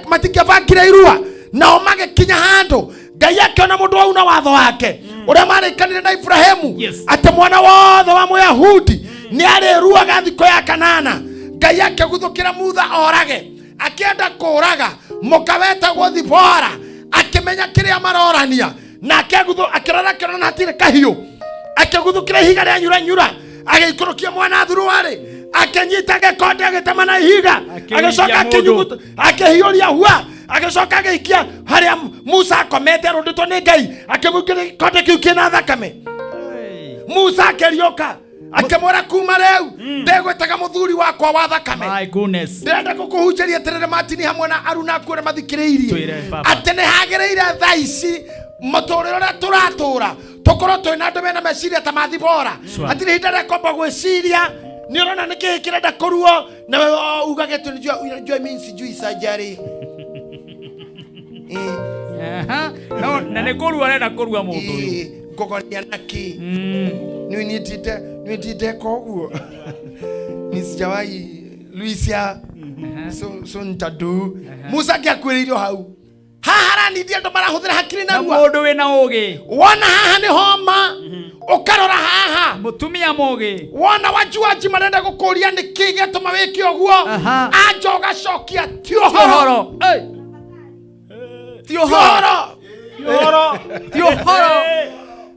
Speaker 15: matingĩabangire irua. Nao magĩkinya handũ Ngai akĩona mũndũ wauna watho wake ũrĩa marĩkanire na Ibrahimu atĩ mwana wothe wa Mũyahudi nĩ arĩruaga thikũ ya kanana. Ngai akĩguthũkĩra Mutha orage, akĩenda kũraga mũka wetagwo Thibora, akĩmenya kĩrĩa marorania nake akĩrora akĩona na hatirĩ kahiũ, akĩguthũkĩra ihiga rĩa nyuranyura, agĩikũrũkia mwana thuruarĩ, akĩnyita gĩkonde agĩtema na ihiga,
Speaker 1: Akĩhiũria
Speaker 15: agĩcoka
Speaker 1: mũndũ.
Speaker 15: akĩnyuguta, akĩhiũria hua, agĩcoka agĩikia harĩa Musa akomete arũndĩtwo nĩ Ngai, akĩmũikĩria gĩkonde kĩu kĩna thakame. Musa akĩriũka akĩmwĩra, kuma rĩu ndegwĩtaga mũthuri wakwa wa thakame.
Speaker 1: My goodness.
Speaker 15: Ndĩrenda gũkũhunjĩria atĩrĩrĩ Martin hamwe na aruna aku arĩa mathikĩrĩirie
Speaker 1: Twĩre, baba.
Speaker 15: atĩ nĩ hagĩrĩire thaa ici mũtũrĩre ũrĩa tũratũra tũkorwo twĩ na andũ mena meciria ta ma Thibora. Hatirĩ ihinda rĩa kwamba gwĩciria nĩ ũrona nĩ kĩĩ kĩrenda kũruo na wewe ugage tu unajua, unajua mimi sijui surgery.
Speaker 1: Aha. No, na nĩ kũrua arenda kũrua mũndũ ũyũ.
Speaker 15: Ngogonia naki niwinitite niwinitite koguo ni sijawahi luisia so ntadu. Musa angĩakuĩrĩirio hau haha haranithia andũ marahũthĩra hakiri
Speaker 1: Na
Speaker 15: narua.
Speaker 1: Mũndũ wĩna ũgĩ.
Speaker 15: Wona haha nĩ homa, ũkarora haha
Speaker 1: mũtumia mũgĩ.
Speaker 15: Wona wajuaji marenda gũkũria nĩ kĩ gĩatũma wĩke ũguo, anja ũgacokia ti ũhoro.
Speaker 1: Ũhoro. Ei. Ti ũhoro.
Speaker 15: Ũhoro.
Speaker 1: Ti ũhoro.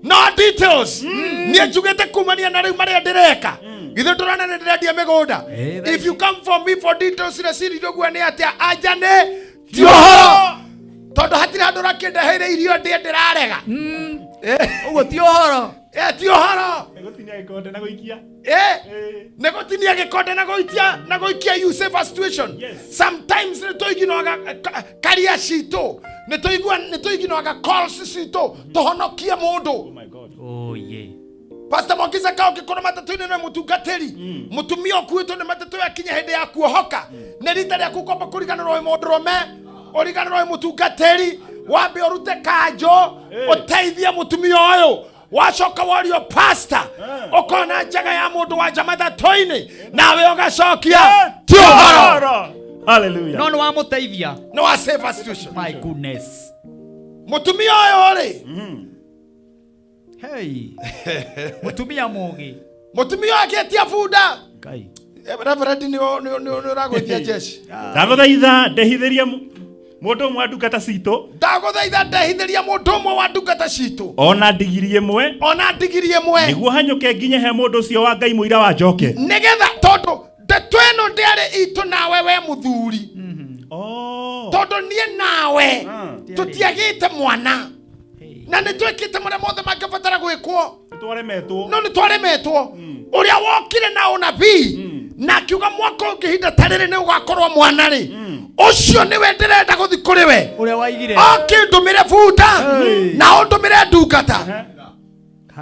Speaker 15: No details. Niĩ njugĩte kumania na rĩu marĩa ndĩreka, githĩ ndũrona nĩ ndĩrendia mĩgũnda? If you come for me for details reciria ũguo nĩ atĩa, anja nĩ ti ũhoro, tondũ hatirĩ handũ ũrakĩndeheire irio ndĩe ndĩrarega.
Speaker 1: Ũguo ti ũhoro.
Speaker 15: Ti ũhoro.
Speaker 18: Nĩgũtinia gĩkonde na gũikia.
Speaker 15: Nĩ gũtinia gĩkonde na gũitia, na gũikia. You save a situation. Sometimes nĩ tũiginoaga karia citũ, nĩ tũigua nĩ tũiginoaga calls citũ tũhonokie mũndũ.
Speaker 1: Oh yeah.
Speaker 15: Pastor Mwangisa, ka ũngĩkorwo matatũ-inĩ na mũtungatĩri mũtumia ũkuĩtwo nĩ matatũ, yakinya hĩndĩ ya kuohoka, nĩ rita rĩaku kwamba kũriganĩrwo wĩ mũndũrũme, ũriganĩrwo wĩ mũtungatĩri, wambe ũrute kanjũ ũteithie mũtumia ũyũ. Wacoka worio pastor, ũkona njaga ya mũndũ wa nja matatũ-inĩ, nawe ũgacokia ti ũhoro.
Speaker 18: Hallelujah.
Speaker 1: No nĩ wamũteithia.
Speaker 15: Nĩ wa save a situation.
Speaker 1: My goodness.
Speaker 15: Mũtumia ũyũ rĩ,
Speaker 1: Hey. Mũtumia mũgĩ.
Speaker 15: Mũtumia ũyũ akĩetia bunda.
Speaker 1: Ngai.
Speaker 15: Reverend, nĩ ũragũithia jeshi.
Speaker 18: Ndagũthaitha ndehithĩrie mũndũ ũmwe wa ndungata citũ.
Speaker 15: Ndagũthaitha ndehithĩria mũndũ ũmwe wa ndungata citũ.
Speaker 18: Ona ndigiri ĩmwe.
Speaker 15: Ona ndigiri ĩmwe.
Speaker 18: Nĩguo hanyũke nginye he mũndũ ũcio wa Ngai mũira wa njoke.
Speaker 15: Nĩgetha tondũ ndeto ĩno ndĩarĩ itũ nawe we mũthuri, tondũ niĩ nawe tũtiagĩte mwana na nĩ twĩkĩte marĩa mothe mangĩbatara gwĩkwo.
Speaker 18: Nĩtwaremetwo.
Speaker 15: No nĩ twaremetwo. Ũrĩa wokire na ũnabii na akiuga mwaka ũngĩ ihinda ta rĩrĩ nĩ ũgakorwo mwana rĩ, ũcio nĩwe ndĩrenda gũthiĩ kũrĩ we.
Speaker 1: Ũrĩa waigire.
Speaker 15: Okĩndũmĩre bunda na ũndũmĩre ndungata.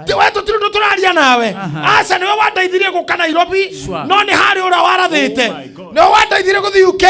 Speaker 15: Ti we tũtirĩ ũndũ tũraria nawe, aca nĩwe wandeithirie gũka Nairobi, no nĩ harĩ ũrĩa warathĩte. Nĩwe wandeithirie gũthiĩ UK,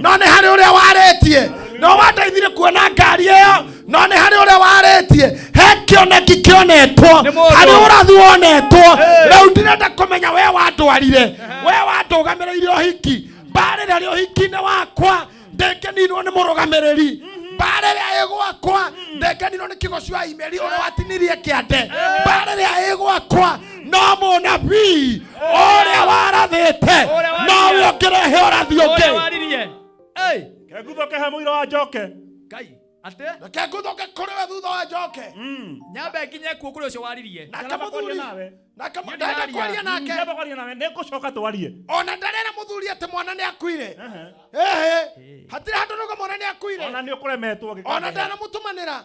Speaker 15: no nĩ harĩ ũrĩa warĩtie. Nĩwe wandeithirie kuona ngari ĩyo, no nĩ harĩ ũrĩa warĩtie. He kĩoneki kĩonetwo, harĩ ũrathi wonetwo. Rĩu ndirenda kũmenya we wandwarire, we wandũgamĩrĩire ũhiki. Mbarĩ ĩrĩa rĩ ũhiki-inĩ wakwa ndĩngĩninwo nĩ mũrũgamĩrĩri, mbara ĩrĩa ĩ gwakwa ndĩngĩninwo nĩ kĩgoci wa imeri ũrĩa watinirie kĩande. Mbara ĩrĩa ĩ gwakwa no mũnabii ũrĩa warathĩte nowe ũngĩrehe ũrathi
Speaker 1: Ũrĩa
Speaker 15: ũngĩ.
Speaker 1: waririe. Hey.
Speaker 18: Kenguthoke he mũira wa njoke.
Speaker 1: Ngai. Atĩ?
Speaker 15: Reke nguthoke kũrĩ we thutha wa njoke.
Speaker 1: Nyambe nginye kuo kũrĩ ũcio waririe.
Speaker 15: Nake mũthuri nake
Speaker 1: Niĩ
Speaker 15: ndenda
Speaker 1: ndĩraria.
Speaker 15: kwaria nake.
Speaker 18: Nyambe kwaria nawe, nĩngũcoka twarie.
Speaker 15: Ona ndarera mũthuri atĩ mwana nĩ akuire. Ehe, hatirĩ handũ rauga mwana nĩ akuire.
Speaker 18: Ona nĩ ũkũremetwo
Speaker 15: Ona
Speaker 18: gĩkonde.
Speaker 15: ndanamũtũmanĩra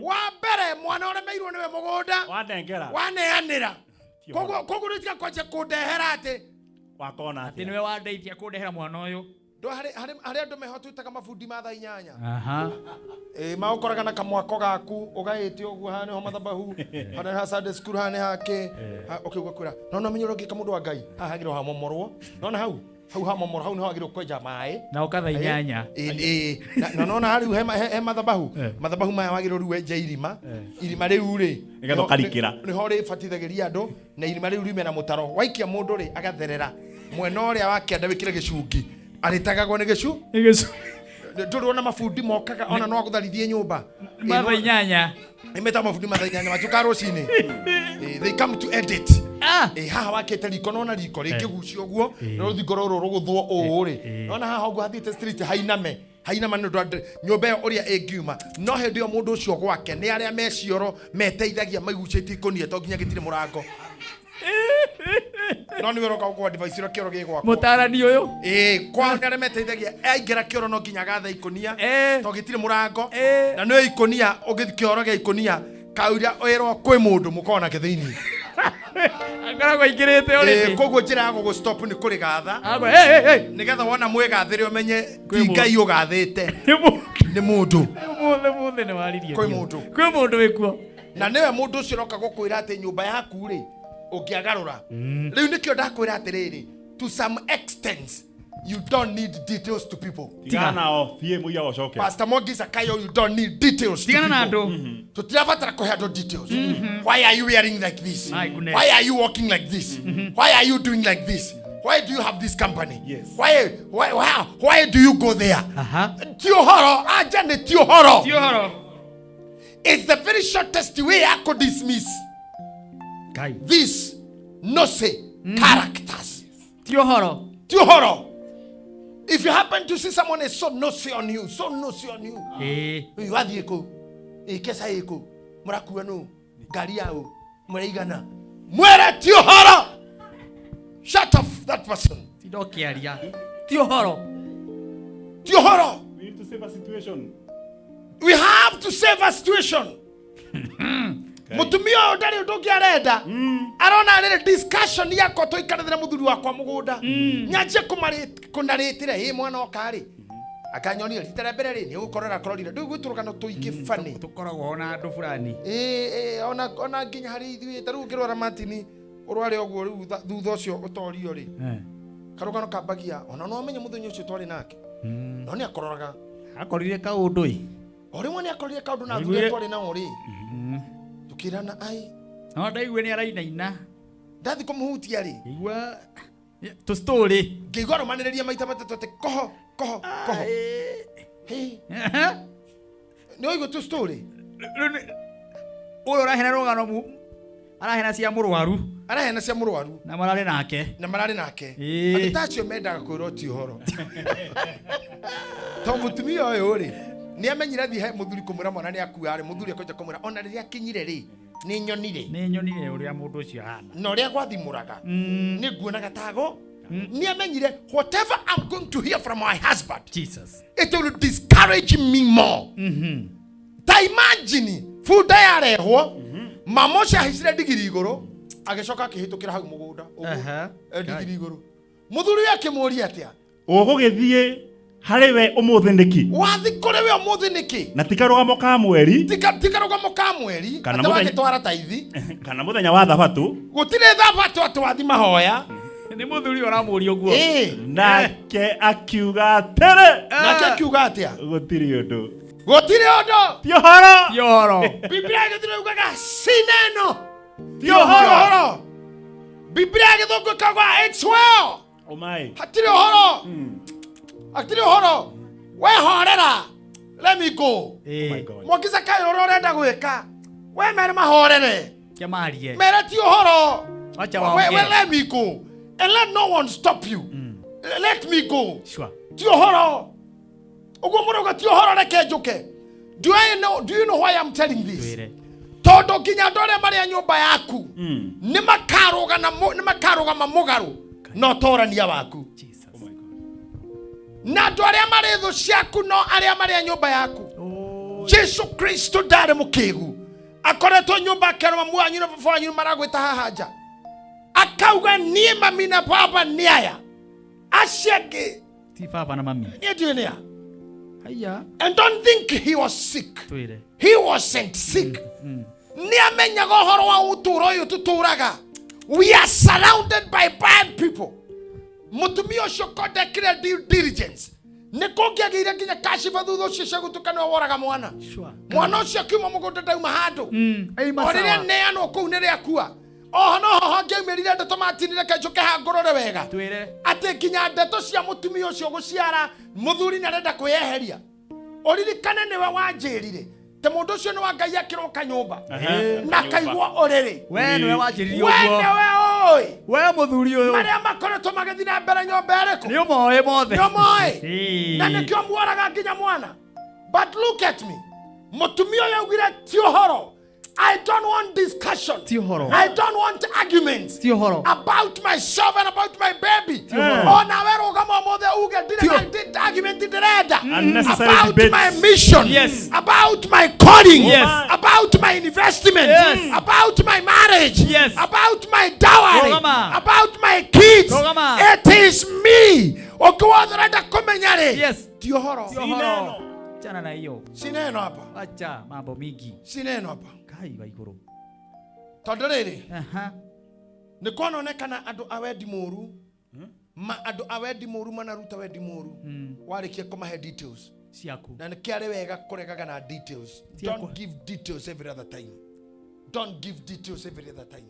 Speaker 15: wa mbere mwana ũremeirwo nĩwe mũgũnda.
Speaker 18: Wanengera.
Speaker 15: Waneanĩra, koguo koguo rĩu tiga kwanjia kũndehera atĩ
Speaker 18: Wakona
Speaker 1: Atĩ nĩwe wandeithia kũndehera mwana ũyũ.
Speaker 15: Ndo harĩ andũ meho twĩtaga mabundi ma thaa 8.
Speaker 1: Aha.
Speaker 15: Ĩ magũkoraga na kamwako gaku ũgaĩte ũguo, haha nĩho mathabahu, haha nĩ ha Sunday school, haha nĩ hake. Ũkĩigua kwĩra no no menye ũrĩa ũngĩka mũndũ wa Ngai haha hagĩrĩirwo hamomorwo nona hau. Hau hamomora hau niho wagĩrĩirwo kwenja maĩ.
Speaker 1: Na ũka thaa 8.
Speaker 15: Ĩ, ĩ, na nona rĩu he mathabahu. Mathabahu maya wagĩrĩirwo rĩu wenje irima. Irima rĩu rĩ,
Speaker 18: Nĩgetha ũkarikĩra.
Speaker 15: Nĩho rĩbatithagĩria andũ, na irima rĩu riume na mũtaro. Waikia mũndũ rĩ, agatherera mwena ũrĩa wa kĩanda, wĩkĩre gĩcungi, arĩtagagwo nĩ gĩcu.
Speaker 1: Nĩ gĩcu.
Speaker 15: Ndũrĩ ona mabundi mokaga ona no agũtharithie nyũmba.
Speaker 1: Ma thaa 8.
Speaker 15: Nĩ metaga mabundi mathaa 8 matuĩkaga rũcinĩ. They come to edit. Haha wakĩte riko, nona riko rĩngĩgucio ũguo, na rũthingo rũrũ rũgũthwo ũũ rĩ, nona haha ũguo hathiĩte street hainame hainama nĩ ũndũ wa nyũmba ĩyo ũrĩa ĩngiuma. No hĩndĩ ĩyo mũndũ ũcio gwake nĩ arĩa me cioro meteithagia maigucĩtie ikũnia to nginya gĩtirĩ mũrango. No nĩwe ũroka gũkũa device ĩrĩa kĩoro gĩ gwakwa.
Speaker 1: Mũtarani ũyũ.
Speaker 15: Kwao nĩ arĩa meteithagia, aingĩra kĩoro no nginya agatha ikũnia, to gĩtirĩ mũrango. Na nĩ ikũnia, ũngĩthiĩ kĩoro gĩa ikũnia, kauria wĩrwo kwĩ mũndũ mũkorwo nake thĩinĩ.
Speaker 1: Akoragwo aingĩrĩte already.
Speaker 15: Koguo njĩra ya gũgũ stop nĩ kũrĩgatha.
Speaker 1: Agwa, hey, hey, hey.
Speaker 15: Nĩgetha wona mwĩgathĩre ũmenye ti
Speaker 1: Kwĩ mũndũ.
Speaker 15: Ngai ũgathĩte. Nĩ mũndũ.
Speaker 1: Mũthĩ, mũthĩ nĩ waririe.
Speaker 15: Kwĩ mũndũ.
Speaker 1: Kwĩ mũndũ wĩkuo.
Speaker 15: Na nĩwe mũndũ ũcio ũroka gũkwĩra atĩ nyũmba yaku rĩ, ũngĩagarũra. Rĩu nĩkĩo ndakwĩra atĩrĩrĩ, to some extent you don't need details to people.
Speaker 18: Tigana nao, thiĩ mũiya ũcoke.
Speaker 15: Pastor Mwangi Zakayo, you don't need details to
Speaker 1: Tigana na
Speaker 15: people.
Speaker 1: andũ.
Speaker 15: Tũtirabatara kũhe andũ details. Why are you wearing like this?
Speaker 1: My goodness.
Speaker 15: Why are you walking like this? Why are you doing like this? Why do you have this company?
Speaker 18: Yes.
Speaker 15: Why do you go there? Ti ũhoro, anja nĩ ti ũhoro.
Speaker 1: Ti ũhoro.
Speaker 15: It's the very shortest way I could dismiss
Speaker 1: Kai.
Speaker 15: this nosy characters.
Speaker 1: Ti ũhoro.
Speaker 15: Ti ũhoro. If you happen to see someone is so nosy on you, so nosy on you. Ũyũ wathiĩ kũ? Kesa ĩ kũ? Mũrakua nũ? Ngari ya ũ? Mũraigana? Mwĩre ti ũhoro. Shut off that person.
Speaker 1: Tinda ũkĩaria. Ti ũhoro.
Speaker 15: Ti ũhoro.
Speaker 18: We need to save a situation.
Speaker 15: We have to save a situation. Mũtumia ũyũ ndarĩ ũndũ ũngĩ arenda. Arona rĩrĩ discussion yakwa tũikarĩte na mũthuri wakwa mũgũnda. Nyanjie kũnarĩtĩra, ĩ mwana oka rĩ. Akanyonia rita rĩa mbere rĩ, nĩ ũgũkorora kororire. Ndũĩ gwĩ tũrũgano tũingĩ funny.
Speaker 1: Tũkoragwo ona andũ fulani.
Speaker 15: Ona nginya harĩ ithuĩ, ta rĩu ũngĩrwara Martin, ũrware ũguo rĩu thutha ũcio ũtorio rĩ. Karũgano kambagia, ona no amenye mũthenya ũcio twarĩ nake. No nĩ akororaga.
Speaker 1: Akorire kaũndũ ĩ.
Speaker 15: O rĩmwe nĩ akorire kaũndũ na
Speaker 1: Aiguire-
Speaker 15: athuri arĩa twarĩ nao rĩ. Tũkĩrana ai.
Speaker 1: No ndaigue nĩ arainaina.
Speaker 15: Ndathi kũmũhutia rĩ.
Speaker 1: Igua tũ story.
Speaker 15: Ngĩigua arũmanĩrĩria maita matatũ atĩ koho, koho, koho. Hey. Nĩ waigua tũ story?
Speaker 1: Ũyũ ũrahena rũgano arahena cia mũrwaru.
Speaker 15: Arahena cia mũrwaru.
Speaker 1: Na mararĩ nake.
Speaker 15: Na mararĩ nake. Andũ ta acio mendaga kwĩrwo ti ũhoro. To mũtumia ũyũ rĩ, nĩ amenyire athiĩ he mũthuri kũmwĩra mwana nĩ akua rĩ, mũthuri akonja kũmwĩra ona rĩrĩa akinyire rĩ, nĩ nyonire.
Speaker 1: Nĩ nyonire ũrĩa mũndũ ũcio ahana.
Speaker 15: Na ũrĩa gwathimũraga. Nĩ nguonaga tago. Nĩ amenyire whatever I'm going to hear from my husband,
Speaker 1: Jesus,
Speaker 15: it will discourage me more. Ta imagine bunda yarehwo, mama ũcio ahaicire ndigiri igũrũ, agĩcoka akĩhĩtũkĩra hau mũgũnda, ũguo. Ndigiri igũrũ. Mũthuri ũyũ akĩmũũria atĩa?
Speaker 18: Ũgũgĩthiĩ harĩ we ũmũthĩ nĩkĩ?
Speaker 15: Wathiĩ kũrĩ we ũmũthĩ nĩkĩ?
Speaker 18: Na ti karũgamo ka mweri.
Speaker 15: Ti karũgamo ka mweri,
Speaker 18: Kana
Speaker 15: atĩ
Speaker 18: mũthenya-
Speaker 15: wagĩtwara taithi.
Speaker 18: Kana mũthenya wa thabatũ.
Speaker 15: Gũtirĩ thabatũ atĩ wathiĩ mahoya.
Speaker 1: Nĩ mũthuri ũramũũria ũguo.
Speaker 18: Nake akiuga atĩrĩ.
Speaker 15: Nake akiuga atĩa?
Speaker 18: Gũtirĩ ũndũ.
Speaker 15: Gũtirĩ ũndũ.
Speaker 18: Ti ũhoro.
Speaker 1: Ti ũhoro.
Speaker 15: Biblia ya Gĩthũngũ yugaga sineno.
Speaker 18: Ti ũhoro.
Speaker 15: Ti ũhoro. Biblia ya Gĩthũngũ ĩkauga it's well.
Speaker 18: Ũmaĩ.
Speaker 15: Hatirĩ ũhoro. Hatirĩ ũhoro. We horera. Let me go.
Speaker 18: Oh my God.
Speaker 15: Mwangi Zakayo ũrĩa ũrenda gwĩka. We mere mahorere.
Speaker 1: Kĩamarie.
Speaker 15: Mere ti ũhoro.
Speaker 1: Acha
Speaker 15: We
Speaker 1: waongee.
Speaker 15: let me go. And let no one stop you. Let me go.
Speaker 1: Sure.
Speaker 15: Ti ũhoro. Ũguo mũrauga ti ũhoro reke njũke. Do you know why I'm telling this?
Speaker 1: Twĩre.
Speaker 15: Tondũ nginya andũ arĩa marĩ a nyũmba yaku nĩ makarũgama mũgarũ na ũtorania waku.
Speaker 1: Jesus.
Speaker 18: Oh my God.
Speaker 15: Na andũ arĩa marĩ thũ ciaku no arĩa marĩ a nyũmba yaku. Jesu Kristo ndarĩ mũkĩgu. Akoretwo nyũmba akerwo mamu wanyu na baba wanyu maragwĩta haha nja. Akauga niĩ mami na baba nĩ aya. Acio angĩ
Speaker 1: Ti baba na mami.
Speaker 15: niĩ ndiũĩ nĩ a.
Speaker 1: Haiya.
Speaker 15: And don't think he was sick.
Speaker 1: Twĩre.
Speaker 15: He wasn't sick. Nĩ amenyaga ũhoro wa ũtũũro ũyũ tũtũũraga. We are surrounded by bad people. Mũtumia ũcio ko ndekire due diligence nĩ kũngĩagĩire nginya kaciba thutha ũcio cia gũtuĩka nĩwe woraga mwana. Mwana ũcio akiuma mũgũnda ndauma handũ.
Speaker 1: Aima
Speaker 15: O rĩrĩa
Speaker 1: sawa.
Speaker 15: neanwo kũu nĩ rĩakua. Oho noho hangĩaumĩrire ndeto matinire kanjũke hangũrore wega.
Speaker 1: Twĩre.
Speaker 15: Atĩ nginya ndeto cia mũtumia ũcio gũciara mũthuri nĩ arenda kwĩyeheria. Ũririkane nĩwe wanjĩrire te mũndũ ũcio nĩ wa Ngai akĩroka nyũmba na kaigua ũrĩrĩ.
Speaker 1: We nĩwe wanjĩrire
Speaker 15: We
Speaker 1: ũguo.
Speaker 15: nĩwe ũĩ.
Speaker 1: We mũthuri ũyũ.
Speaker 15: Marĩa makoretwo magĩthiĩ na mbere nyũmba ĩrĩkũ?
Speaker 1: Nĩ ũmoĩ mothe.
Speaker 15: Nĩ ũmoĩ.
Speaker 1: Ĩĩ.
Speaker 15: Na nĩkĩo muoraga nginya mwana. But look at me. Mũtumia ũyũ augire ti ũhoro. I don't want discussion.
Speaker 1: Ti ũhoro.
Speaker 15: I don't want arguments.
Speaker 1: Ti ũhoro.
Speaker 15: About myself and about my baby.
Speaker 1: ũhoro.
Speaker 15: Ona we rũgama ũmũthĩ uge ndirĩ na argument ndĩrenda.
Speaker 18: Unnecessary
Speaker 15: About
Speaker 18: debates.
Speaker 15: my mission.
Speaker 1: Yes.
Speaker 15: About my calling.
Speaker 1: Yes.
Speaker 15: About my investment.
Speaker 1: Yes.
Speaker 15: About my marriage.
Speaker 1: Yes.
Speaker 15: About my dowry.
Speaker 1: Rũgama.
Speaker 15: About my kids.
Speaker 1: Rũgama.
Speaker 15: It is me. Ũngĩ wothe ũrenda kũmenya rĩ.
Speaker 1: Yes.
Speaker 15: Ti ũhoro.
Speaker 1: Ti ũhoro. Chana na hiyo.
Speaker 15: Si neno hapa.
Speaker 1: Acha mambo mingi.
Speaker 15: Si neno hapa.
Speaker 1: Kai wa igũrũ.
Speaker 15: Tondũ rĩrĩ.
Speaker 1: Aha.
Speaker 15: Nĩ kwanonekana andũ a wendi mũru ma andũ a wendi mũru manaruta wendi mũru warĩkia kũmahe details
Speaker 1: Ciaku.
Speaker 15: na nĩkĩarĩ wega kũregaga na details.
Speaker 1: Ciaku.
Speaker 15: Don't give details every other time. Don't give details every other time.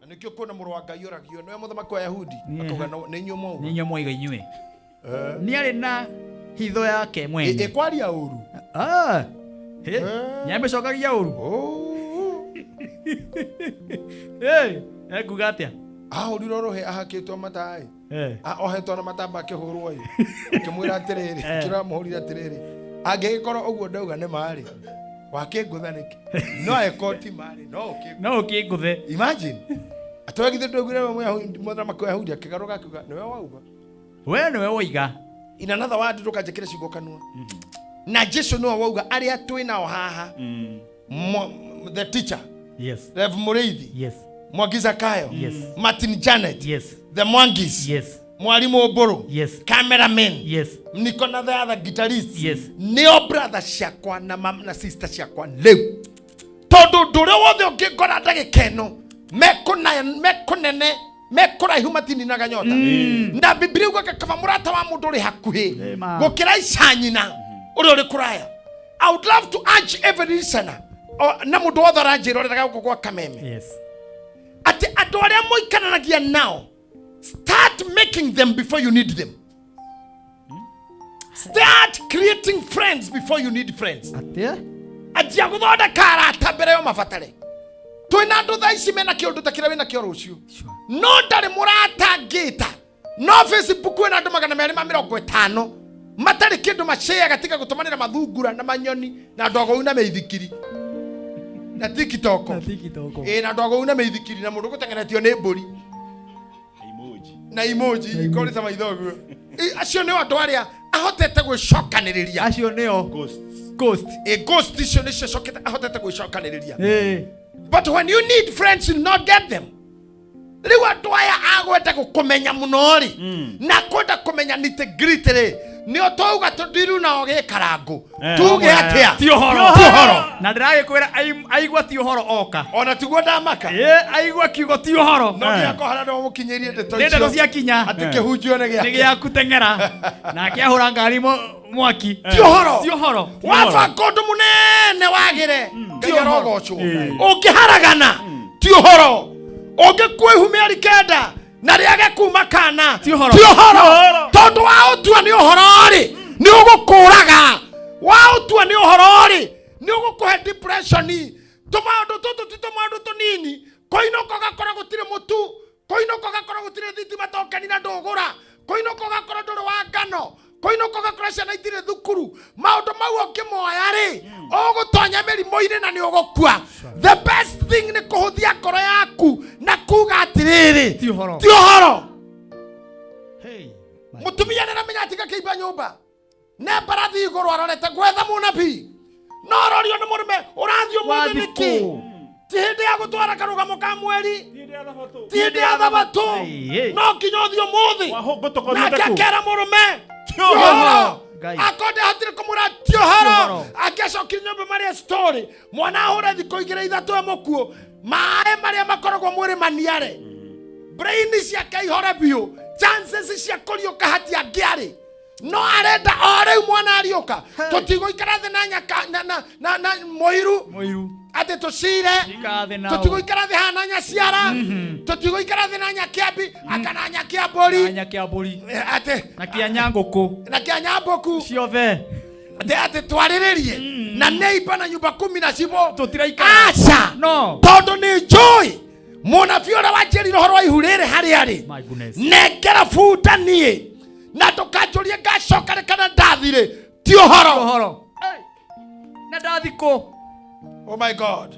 Speaker 15: Na nĩkĩo kuona mũrũ wa Ngai oragio nĩwe mũthamaki wa Yahudi akauga "No, nĩ inyuĩ mwauga."
Speaker 1: Nĩ inyuĩ mwauga inyuĩ. Nĩ arĩ na hitho yake mwene.
Speaker 15: Ĩkwaria ũru.
Speaker 1: Ah. He. Nĩamĩcokagia ũru. Hey, ekuga atĩa?
Speaker 15: Ahũrirwo rũhĩ ahakĩtwo mataĩ.
Speaker 1: Eh.
Speaker 15: Ohetwo na matamba akĩhũrwo ĩ. Akĩmwĩra atĩrĩrĩ, kĩrĩa amũhũrire atĩrĩrĩ. Angĩgĩkorwo ũguo ndauga nĩ marĩ. Wakĩngũtha nĩkĩ? No eko ti marĩ, no ũkĩngũthe.
Speaker 1: No ũkĩngũthe.
Speaker 15: Imagine. Atĩ githĩ ndwaiguire we Mũyahudi, mũthamaki wa Yahudi akĩgarũka akiuga nĩwe wauga.
Speaker 1: We nĩwe woiga.
Speaker 15: In another word ndũkanjĩkĩre ciugo kanua. Na Jesu nĩwe wauga arĩa twĩ nao haha. The teacher.
Speaker 1: Yes.
Speaker 15: Rev Mũrĩithi.
Speaker 1: Yes.
Speaker 15: Mwangi Zakayo.
Speaker 1: Yes.
Speaker 15: Martin Janet.
Speaker 1: Yes.
Speaker 15: The Mwangis.
Speaker 1: Yes.
Speaker 15: Mwalimu Oboro.
Speaker 1: Yes.
Speaker 15: Cameraman.
Speaker 1: Yes.
Speaker 15: Niko na the other guitarists.
Speaker 1: Yes.
Speaker 15: Nĩo brother ciakwa na mam na sister ciakwa rĩu. Tondũ ũndũ ũrĩa wothe ũngĩngora ndagĩka ĩno mekũnene mekũraihu matininaga nyota. Na Bibilia yugaga kaba mũrata wa mũndũ ũrĩ hakuhĩ gũkĩra ica nyina ũrĩa ũrĩ kũraya. I would love to urge every listener na mũndũ wothe ũranjĩroreraga gũkũ gwa Kameme.
Speaker 1: Yes.
Speaker 15: Atĩ andũ arĩa mũikaranagia nao, start making them before you need them. Start creating friends before you need friends.
Speaker 1: Atĩa?
Speaker 15: Anjia gũthondeka arata mbere yo mabatare. Twĩna andũ thaa ici mena kĩũndũ ta kĩrĩa wĩna kĩo rũciũ. No ndarĩ mũrata ngĩta. No Facebook wĩna andũ magana merĩ ma mĩrongo ĩtano matarĩ kĩndũ maceaga tiga gũtũmanĩra mathungura na manyoni na andũ agũu na mĩithikiri na TikTok.
Speaker 1: Na TikTok.
Speaker 15: Ĩĩ, na andũ agũu na mĩithikiri na mũndũ ũgũteng'eretio nĩ mbũri na emoji ikorĩte maitho ũguo. Acio nĩo andũ arĩa ahotete gwĩcokanĩrĩria.
Speaker 1: Acio nĩo ghost.
Speaker 15: Ĩ, ghost icio nĩcio cokete ahotete gwĩcokanĩrĩria.
Speaker 1: Ĩ.
Speaker 15: But when you need friends, you not get them. Rĩu andũ aya agwenda gũkũmenya mũno rĩ, na kwenda kũmenya nitty-gritty rĩ, nĩo twauga tũndiru nao gĩkarangũ. Tuge atĩa?
Speaker 1: Ti ũhoro.
Speaker 15: Ti ũhoro.
Speaker 1: Na ndĩragĩkwĩra aigua ti ũhoro oka.
Speaker 15: Ona tiguo ndamaka.
Speaker 1: Ĩ, aigua kiugo ti ũhoro.
Speaker 15: No nginya kohara no mũkinyĩrie ndeto
Speaker 1: Nĩ ndeto ciakinya.
Speaker 15: Atĩ kĩhunjio nĩ gĩake.
Speaker 1: Nĩ gĩaku teng'era. Nake ahũra ngari mwaki.
Speaker 15: Ti ũhoro.
Speaker 1: Ti ũhoro.
Speaker 15: Wabanga ũndũ mũnene wagĩre. Ngai
Speaker 1: Ti ũhoro.
Speaker 15: arogocwo. Ũngĩharagana ti ũhoro. Ũngĩkua ihu mĩeri kenda na rĩage kuma kana
Speaker 1: Ti ũhoro.
Speaker 15: ti ũhoro. Tondũ wa ũtua nĩ ũhoro rĩ, nĩ ũgũkũraga. Wa ũtua nĩ ũhoro rĩ, nĩ ũgũkũhe depression. Tũmaũndũ tũtũ ti tũmaũndũ tũnini. Kũinũka ũgakora gũtirĩ mũtu, kũinũka ũgakora gũtirĩ thitima tokeni na ndũgũra, kũinũka ũgakora ndũrĩ wa ngano, kũinũka ũgakora ciana itirĩ thukuru. Maũndũ mau ũngĩmoya rĩ, ũgũtonya mĩrimũ-inĩ na nĩ ũgũkua. The best thing nĩ kũhũthia ngoro yaku na kuga atĩrĩrĩ,
Speaker 1: Ti ũhoro.
Speaker 15: ti ũhoro.
Speaker 1: Hey.
Speaker 15: Mũtumia nĩ aramenya atiga kĩimba nyũmba ne mbarathi igũrũ arorete gwetha mũnabii, no arorio nĩ mũrũme ũrathiĩ ũmũthĩ
Speaker 1: Wathiĩ
Speaker 15: nĩkĩ?
Speaker 1: kũ?
Speaker 15: Ti hĩndĩ ya gũtwara karũgamo ka mweri, ti hĩndĩ ya thabatũ,
Speaker 1: Hey, hey.
Speaker 15: no nginya ũthiĩ ũmũthĩ.
Speaker 18: Wahũngũtũkoniete
Speaker 15: Nake
Speaker 18: kũ?
Speaker 15: akera mũrũme
Speaker 18: Ti
Speaker 15: ti ũhoro.
Speaker 1: Ngai.
Speaker 15: Akorwo ndahotire kũmwĩra ti ũhoro,
Speaker 1: Ti ũhoro.
Speaker 15: angĩacokire nyũmba marĩa story, mwana ahũre thikũ igĩrĩ ithatũ e mũkuũ, maĩ marĩa makoragwo mwĩrĩ maniare, brain ciake ihore biũ, Chances cia kũriũka hatiangĩarĩ, no arenda o rĩu mwana ariũka. Tũtigũikara thĩ na nyaka na na na, na mũiru
Speaker 1: Mũiru.
Speaker 15: Atĩ tũcire.
Speaker 1: Ikara thĩ nao.
Speaker 15: Tũtigũikara thĩ haha na nyaciara, tũtigũikara thĩ na nyakĩambi aka na nyakĩambũri.
Speaker 1: Na nyakĩambũri.
Speaker 15: Atĩ
Speaker 1: Na kĩa nyangũkũ.
Speaker 15: Na kĩa nyambũku.
Speaker 1: Ciothe.
Speaker 15: Atĩ twarĩrĩrie na neighbor na nyumba kumi na cibo.
Speaker 1: Tũtiraikara.
Speaker 15: Aca.
Speaker 1: No.
Speaker 15: Tondũ nĩ njũĩ mũnabii ũrĩa wanjĩrire ũhoro wa ihu rĩrĩ harĩa rĩ.
Speaker 1: My goodness.
Speaker 15: Nengera bunda niĩ na ndũkanjũrie ngacoka rĩ kana ndathirĩ, ti ũhoro.
Speaker 1: Ũhoro. Na ndathikũ.
Speaker 15: Oh my God.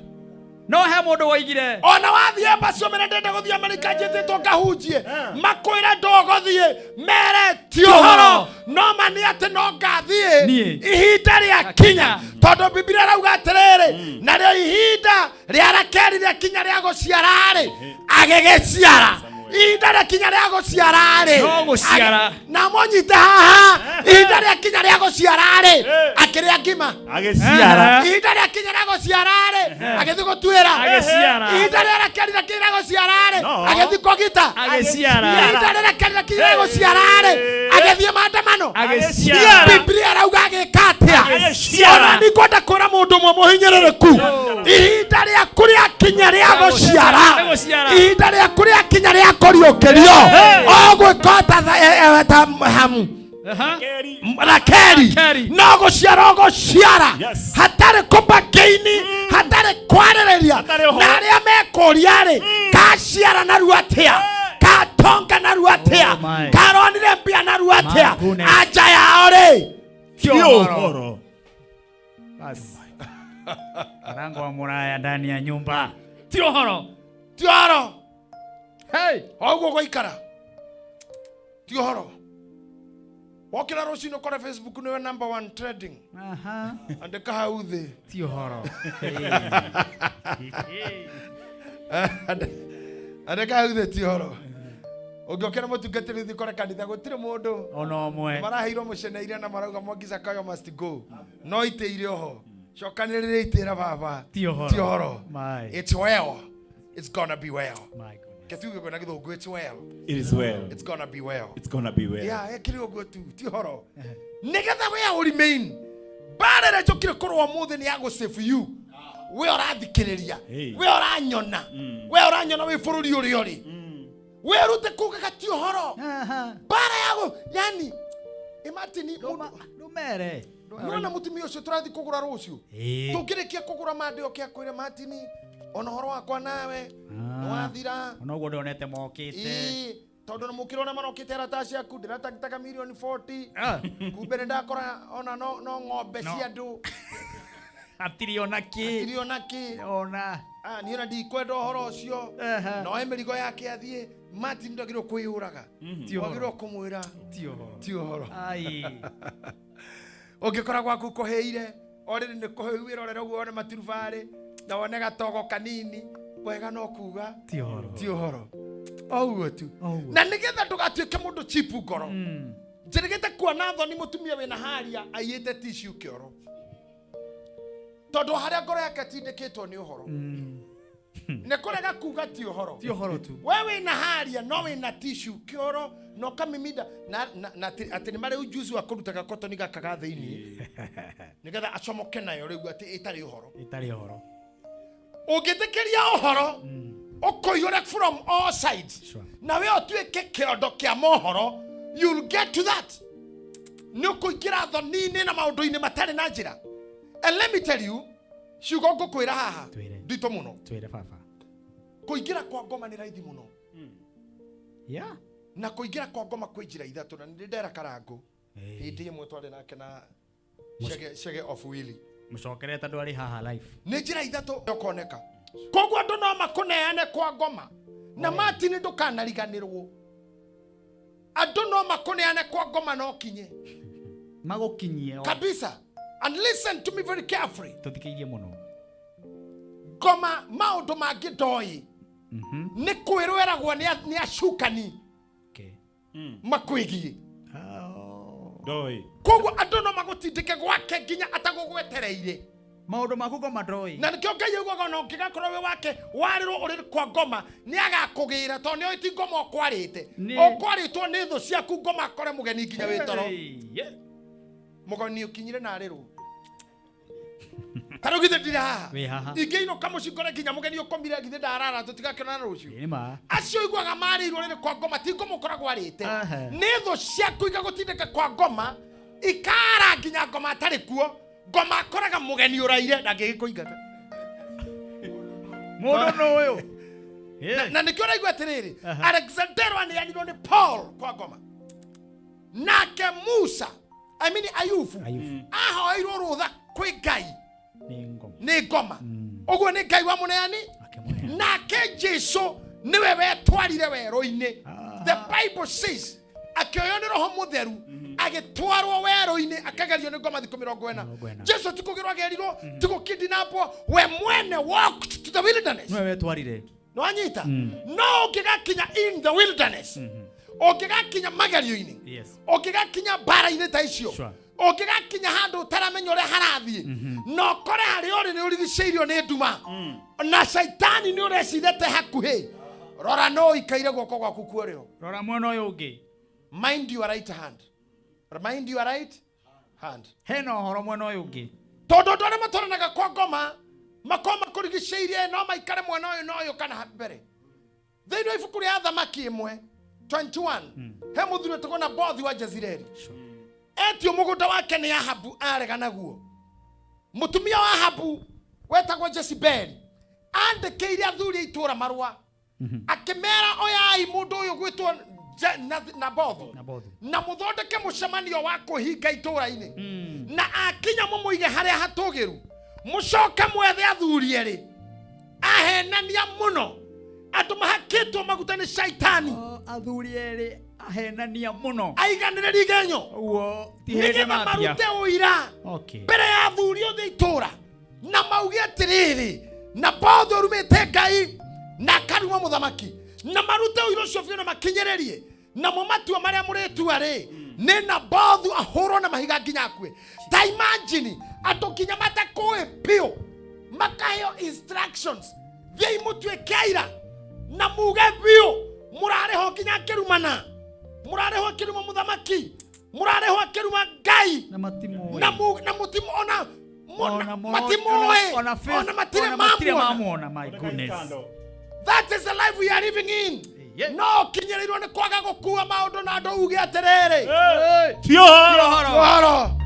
Speaker 1: No he mũndũ woigire.
Speaker 15: Ona wathiĩ embassy ũmere ndenda gũthiĩ Amerika njĩtĩtwo ngahunjie, makwĩre ndũgũthiĩ, mere ti ũhoro, no ma nĩ atĩ no ngathiĩ
Speaker 1: Niĩ.
Speaker 15: Ihinda rĩa kinya, tondũ Bibilia ĩrauga atĩrĩrĩ, narĩo ihinda rĩa Rakeli rĩakinya rĩa gũciara-rĩ, agĩgĩciara. Ihinda rĩakinya rĩa gũciara-rĩ,
Speaker 1: No gũciara.
Speaker 15: Na mũnyite haha, ihinda rĩakinya rĩa gũciara-rĩ, akĩrĩa ngima.
Speaker 18: Agĩciara.
Speaker 15: Ihinda rĩakinya rĩa gũciara-rĩ, agĩthiĩ gũtuĩra.
Speaker 1: Agĩciara.
Speaker 15: Ihinda rĩa Rakeli rĩakinya rĩa gũciara-rĩ,
Speaker 18: No.
Speaker 15: agĩthiĩ kũgita.
Speaker 1: Agĩciara.
Speaker 15: Ihinda rĩa Rakeli rĩakinya rĩa gũciara-rĩ, agĩthiĩ maandamano.
Speaker 1: Agĩciara.
Speaker 15: Biblia ĩrauga agĩka atĩa?
Speaker 18: Agĩciara.
Speaker 15: Ona nĩngwenda kwĩra mũndũ ũmwe mũhinyĩrĩrĩku, ihinda rĩaku rĩakinya rĩa gũciara,
Speaker 1: Rĩa gũciara.
Speaker 15: ihinda rĩaku rĩakinya rĩa kũriũkĩrio, ũgwĩka ta ta hamu Rakeli.
Speaker 1: Rakeli.
Speaker 15: No gũciara ũgũciara.
Speaker 18: Yes.
Speaker 15: Hatarĩ kũbangĩini, hatarĩ kwarĩrĩria.
Speaker 18: Hatarĩ ũhoro.
Speaker 15: Na arĩa mekũria-rĩ, kaciara narua atĩa, katonga narua atĩa,
Speaker 1: Oh my.
Speaker 15: karonire mbia narua atĩa?
Speaker 1: My goodness.
Speaker 15: Anja yao rĩ,
Speaker 1: Ti
Speaker 18: Ti
Speaker 1: ũhoro.
Speaker 18: ũhoro.
Speaker 1: Basi. Mlango wa muraya ndani ya nyumba. Ti ũhoro.
Speaker 15: Ti ũhoro.
Speaker 1: Hey.
Speaker 15: O ũguo gwaikara ti ũhoro. Wokĩra rũcinĩ ũkore Facebook nĩwe number one trending. Andĩka hau thĩ,
Speaker 1: Ti ũhoro.
Speaker 15: Andĩka hau thĩ, ti ũhoro. Ũngĩokĩra mũtungatĩri ũthiĩ kore kanitha gũtirĩ mũndũ
Speaker 1: Ona ũmwe.
Speaker 15: Maraheirwo mũcene na marauga Mwangi Zakayo must go, no itĩ irĩ oho, cokanĩrĩria itĩra baba.
Speaker 1: Ti ũhoro.
Speaker 15: Ti ũhoro.
Speaker 1: My.
Speaker 15: It's well, it's gonna be well.
Speaker 1: My goodness.
Speaker 15: Ketuge kwĩna Gĩthũngũ, it's well.
Speaker 18: It is well.
Speaker 15: It's gonna be well.
Speaker 18: It's gonna be well.
Speaker 15: Yeah, ekĩrĩ ũguo tu, ti ũhoro, nĩgetha we ũremain mbara ĩrĩa njũkire kũrũa ũmũthĩ nĩ ya gũ save you, we ũrathikĩrĩria.
Speaker 18: Hey.
Speaker 15: We ũranyona, we ũranyona wĩ bũrũri ũrĩa ũrĩ, wĩrute kugaga ti ũhoro. Mbara ya gũ yani imatini.
Speaker 1: Ndũmere.
Speaker 15: Nĩwona mũtumia ũcio tũrathiĩ kũgũra rũciũ?
Speaker 1: Ĩĩ.
Speaker 15: Tũngĩrĩkia kũgũra mande oke akwĩre, Martini, ona ũhoro wakwa nawe nĩwathira.
Speaker 1: Ona ũguo ndonete mokĩte.
Speaker 15: Ĩĩ, tondũ nĩ mũkĩra ũrĩa marokĩte arata ciaku ndĩratagitaga mirioni 40. Kumbe nĩ ndakora ona no ng'ombe
Speaker 1: No.
Speaker 15: cia andũ.
Speaker 1: Hatirĩ ona kĩ.
Speaker 15: Hatirĩ ona kĩ.
Speaker 1: Ona.
Speaker 15: Ah, niĩ ona ndikwenda ũhoro ũcio. Noe mĩrigo yake athiĩ. Martin, ndwagĩrĩirwo kwĩyũraga.
Speaker 1: Ti ũhoro.
Speaker 15: Wagĩrĩirwo kũmwĩra
Speaker 1: Ti ũhoro.
Speaker 15: Ti ũhoro.
Speaker 1: Ai.
Speaker 15: Ũngĩkora gwaku kũhĩire o rĩrĩ nĩ kũhĩu, wĩrorere ũguo wone maturubarĩ na wone gatogo kanini wega, no kuga
Speaker 1: Ti ũhoro.
Speaker 15: Ti ũhoro, o ũguo tu.
Speaker 1: O ũguo.
Speaker 15: Na nĩgetha ndũgatuĩke mũndũ chipu ngoro, njĩrĩgĩte kuona thoni mũtumia wĩna haria aiyĩte tissue kĩoro, tondũ harĩa ngoro yake tindĩkĩtwo nĩ ũhoro, nĩ kũrega kuga ti ũhoro.
Speaker 1: Ti ũhoro tu.
Speaker 15: We wĩna haria no wĩna tissue kĩoro na ũkamimida na atĩ nĩ marĩ ujuzi wa kũruta gakotoni gaka ga thĩiniĩ nĩgetha acomoke nayo rĩu atĩ ĩtarĩ ũhoro.
Speaker 1: Ĩtarĩ ũhoro.
Speaker 15: Ũngĩtĩkĩria ũhoro ũkũiyũre from all sides na we ũtuĩke kĩondo kĩa mohoro, you'll get to that nĩ ũkũingĩra thoni-inĩ na maũndũ-inĩ matarĩ na njĩra. And let me tell you, ciugo ngũkwĩra haha
Speaker 1: Twĩre.
Speaker 15: nditũ mũno.
Speaker 1: Twĩre baba.
Speaker 15: Kũingĩra kwa ngoma nĩ raithi mũno. Na kũingĩra kwa ngoma kwĩ njĩra ithatũ, na nĩ ndera Karangũ hĩndĩ ĩmwe twarĩ nake na Chege of Willy.
Speaker 1: Mũcokere tondũ arĩ haha live.
Speaker 15: Nĩ njĩra ithatũ ũkoneka, koguo andũ no makũneane kwa ngoma na Martin, ndũkanariganĩrwo, andũ no makũneane kwa ngoma no kinye.
Speaker 1: Magũkinyie o.
Speaker 15: Kabisa. And listen to me very carefully.
Speaker 1: Tũthikĩirie mũno.
Speaker 15: Ngoma maũndũ mangĩ ndoĩ nĩ kwĩrweragwo nĩ acukani makwĩgiĩ.
Speaker 18: Ndoi.
Speaker 15: Koguo andũ no magũtindĩke gwake nginya atagũgwetereire.
Speaker 1: Maũndũ maku ngoma ndoĩ.
Speaker 15: Na nĩkĩo Ngai augaga ona ũngĩgakorwo wĩ wake warĩrwo ũrĩ kwa ngoma nĩ agakũgĩra tondũ nĩoĩ ti ngoma ũkwarĩte. Ũkwarĩtwo nĩ thũ ciaku ngoma akore mũgeni nginya wĩ toro. Mũgeni ũkinyire na arĩrwo. Ta rĩu githĩ ndirĩ haha?
Speaker 1: Wĩ haha.
Speaker 15: Ingĩinũka mũciĩ ngore nginya mũgeni ũkomire githĩ ndarara tũtigakĩonana rũciũ.
Speaker 1: Nĩ ma.
Speaker 15: Acio ũiguaga marĩirwo rĩrĩ kwa ngoma ti ngoma ũkoragwo arĩte.
Speaker 1: Aha.
Speaker 15: Nĩ thũ ciaku igagũtindĩka kwa ngoma ikara nginya ngoma atarĩ kuo. Ngoma akoraga mũgeni ũraire ndangĩgĩkũingata.
Speaker 1: Mũndũ nũ ũyũ?
Speaker 15: Na nĩkĩo ũraigua atĩrĩrĩ, Alexandero aneanirwo nĩ Paul kwa ngoma. Nake Musa, I mean Ayubu, ahoeirwo rũtha kwĩ Ngai nĩ ngoma. Ũguo nĩ Ngai wamũneani. Nake Jesu nĩwe wetwarire werũ-inĩ. The Bible says akĩoywo nĩ Roho Mũtheru agĩtwarwo werũ-inĩ akagerio nĩ ngoma thikũ 40. Jesu ti kũgerwo agerirwo, ti gũkidnapwo, we mwene walked to the wilderness.
Speaker 1: Nĩwe wetwarire.
Speaker 15: Nĩwanyita? No ũngĩgakinya in the wilderness, ũngĩgakinya magerio-inĩ, ũngĩgakinya mbara-inĩ ta icio, ũngĩgakinya handũ ũtaramenya ũrĩa harathiĩ, na ũkore harĩa ũrĩ nĩ ũrigicĩirio nĩ nduma, na caitani nĩ ũrecirĩte hakuhĩ, rora no ũikaire guoko gwaku kwa ũrĩo.
Speaker 1: Rora mwena ũyũ ũngĩ.
Speaker 15: Mind your right hand. Mind your right hand.
Speaker 1: Hena ũhoro mwena ũyũ ũngĩ.
Speaker 15: Tondũ andũ arĩa matwaranaga kwa ngoma makorwo makũrigicĩirie no maikare mwena ũyũ na ũyũ kana mbere. Thĩinĩ wa ibuku rĩa Athamaki 1:21, he mũthuri wĩtagwo Nabothi wa Jezireli. Etio mũgũnda wake nĩ Ahabu arega naguo. Mũtumia wa Ahabu wetagwo Jezebeli andĩkĩire athuri a itũũra marũa akĩmera oyai mũndũ ũyũ gwĩtwo Nabothu na mũthondeke mũcemanio wa kũhinga itũũra-inĩ, na akinya mũmũige harĩa hatũgĩru, mũcoke mwethe athuri erĩ ahenania mũno, andũ mahakĩtwo maguta nĩ caitani.
Speaker 1: Athuri erĩ ahenania mũno,
Speaker 15: aiganĩrĩri igenyo.
Speaker 1: Ũguo ti hĩndĩ
Speaker 15: nĩgetha
Speaker 1: mambia.
Speaker 15: marute ũira mbere ya athuri othe itũũra na mauge atĩrĩrĩ, Nabothu ũrumĩte Ngai na akaruma mũthamaki, na marute ũira ũcio biũ na makinyĩrĩrie namo matua marĩa mũrĩtua rĩ nĩ Nabothu ahũrwo na mahiga nginya akue. Ta imagine andũ nginya matakũĩ biũ makaheo instructions, thiĩi mũtuĩke aira na muge biũ mũrarĩhwo nginya akĩrumana, mũrarĩhwo akĩruma mũthamaki, mũrarĩhwo akĩruma Ngai,
Speaker 1: na matimũĩ.
Speaker 15: Na na mũtimũ ona
Speaker 1: Ona
Speaker 15: matimũĩ.
Speaker 1: ona face-
Speaker 15: Ona matirĩ
Speaker 1: ona matirĩ
Speaker 15: mamuona.
Speaker 1: mamuona, my goodness.
Speaker 15: That is the life we are living in. No kinyĩrĩirwo nĩ kwaga gũkua maũndũ na andũ uge atĩrĩrĩ.
Speaker 18: Ti ũhoro.
Speaker 15: Ti ũhoro.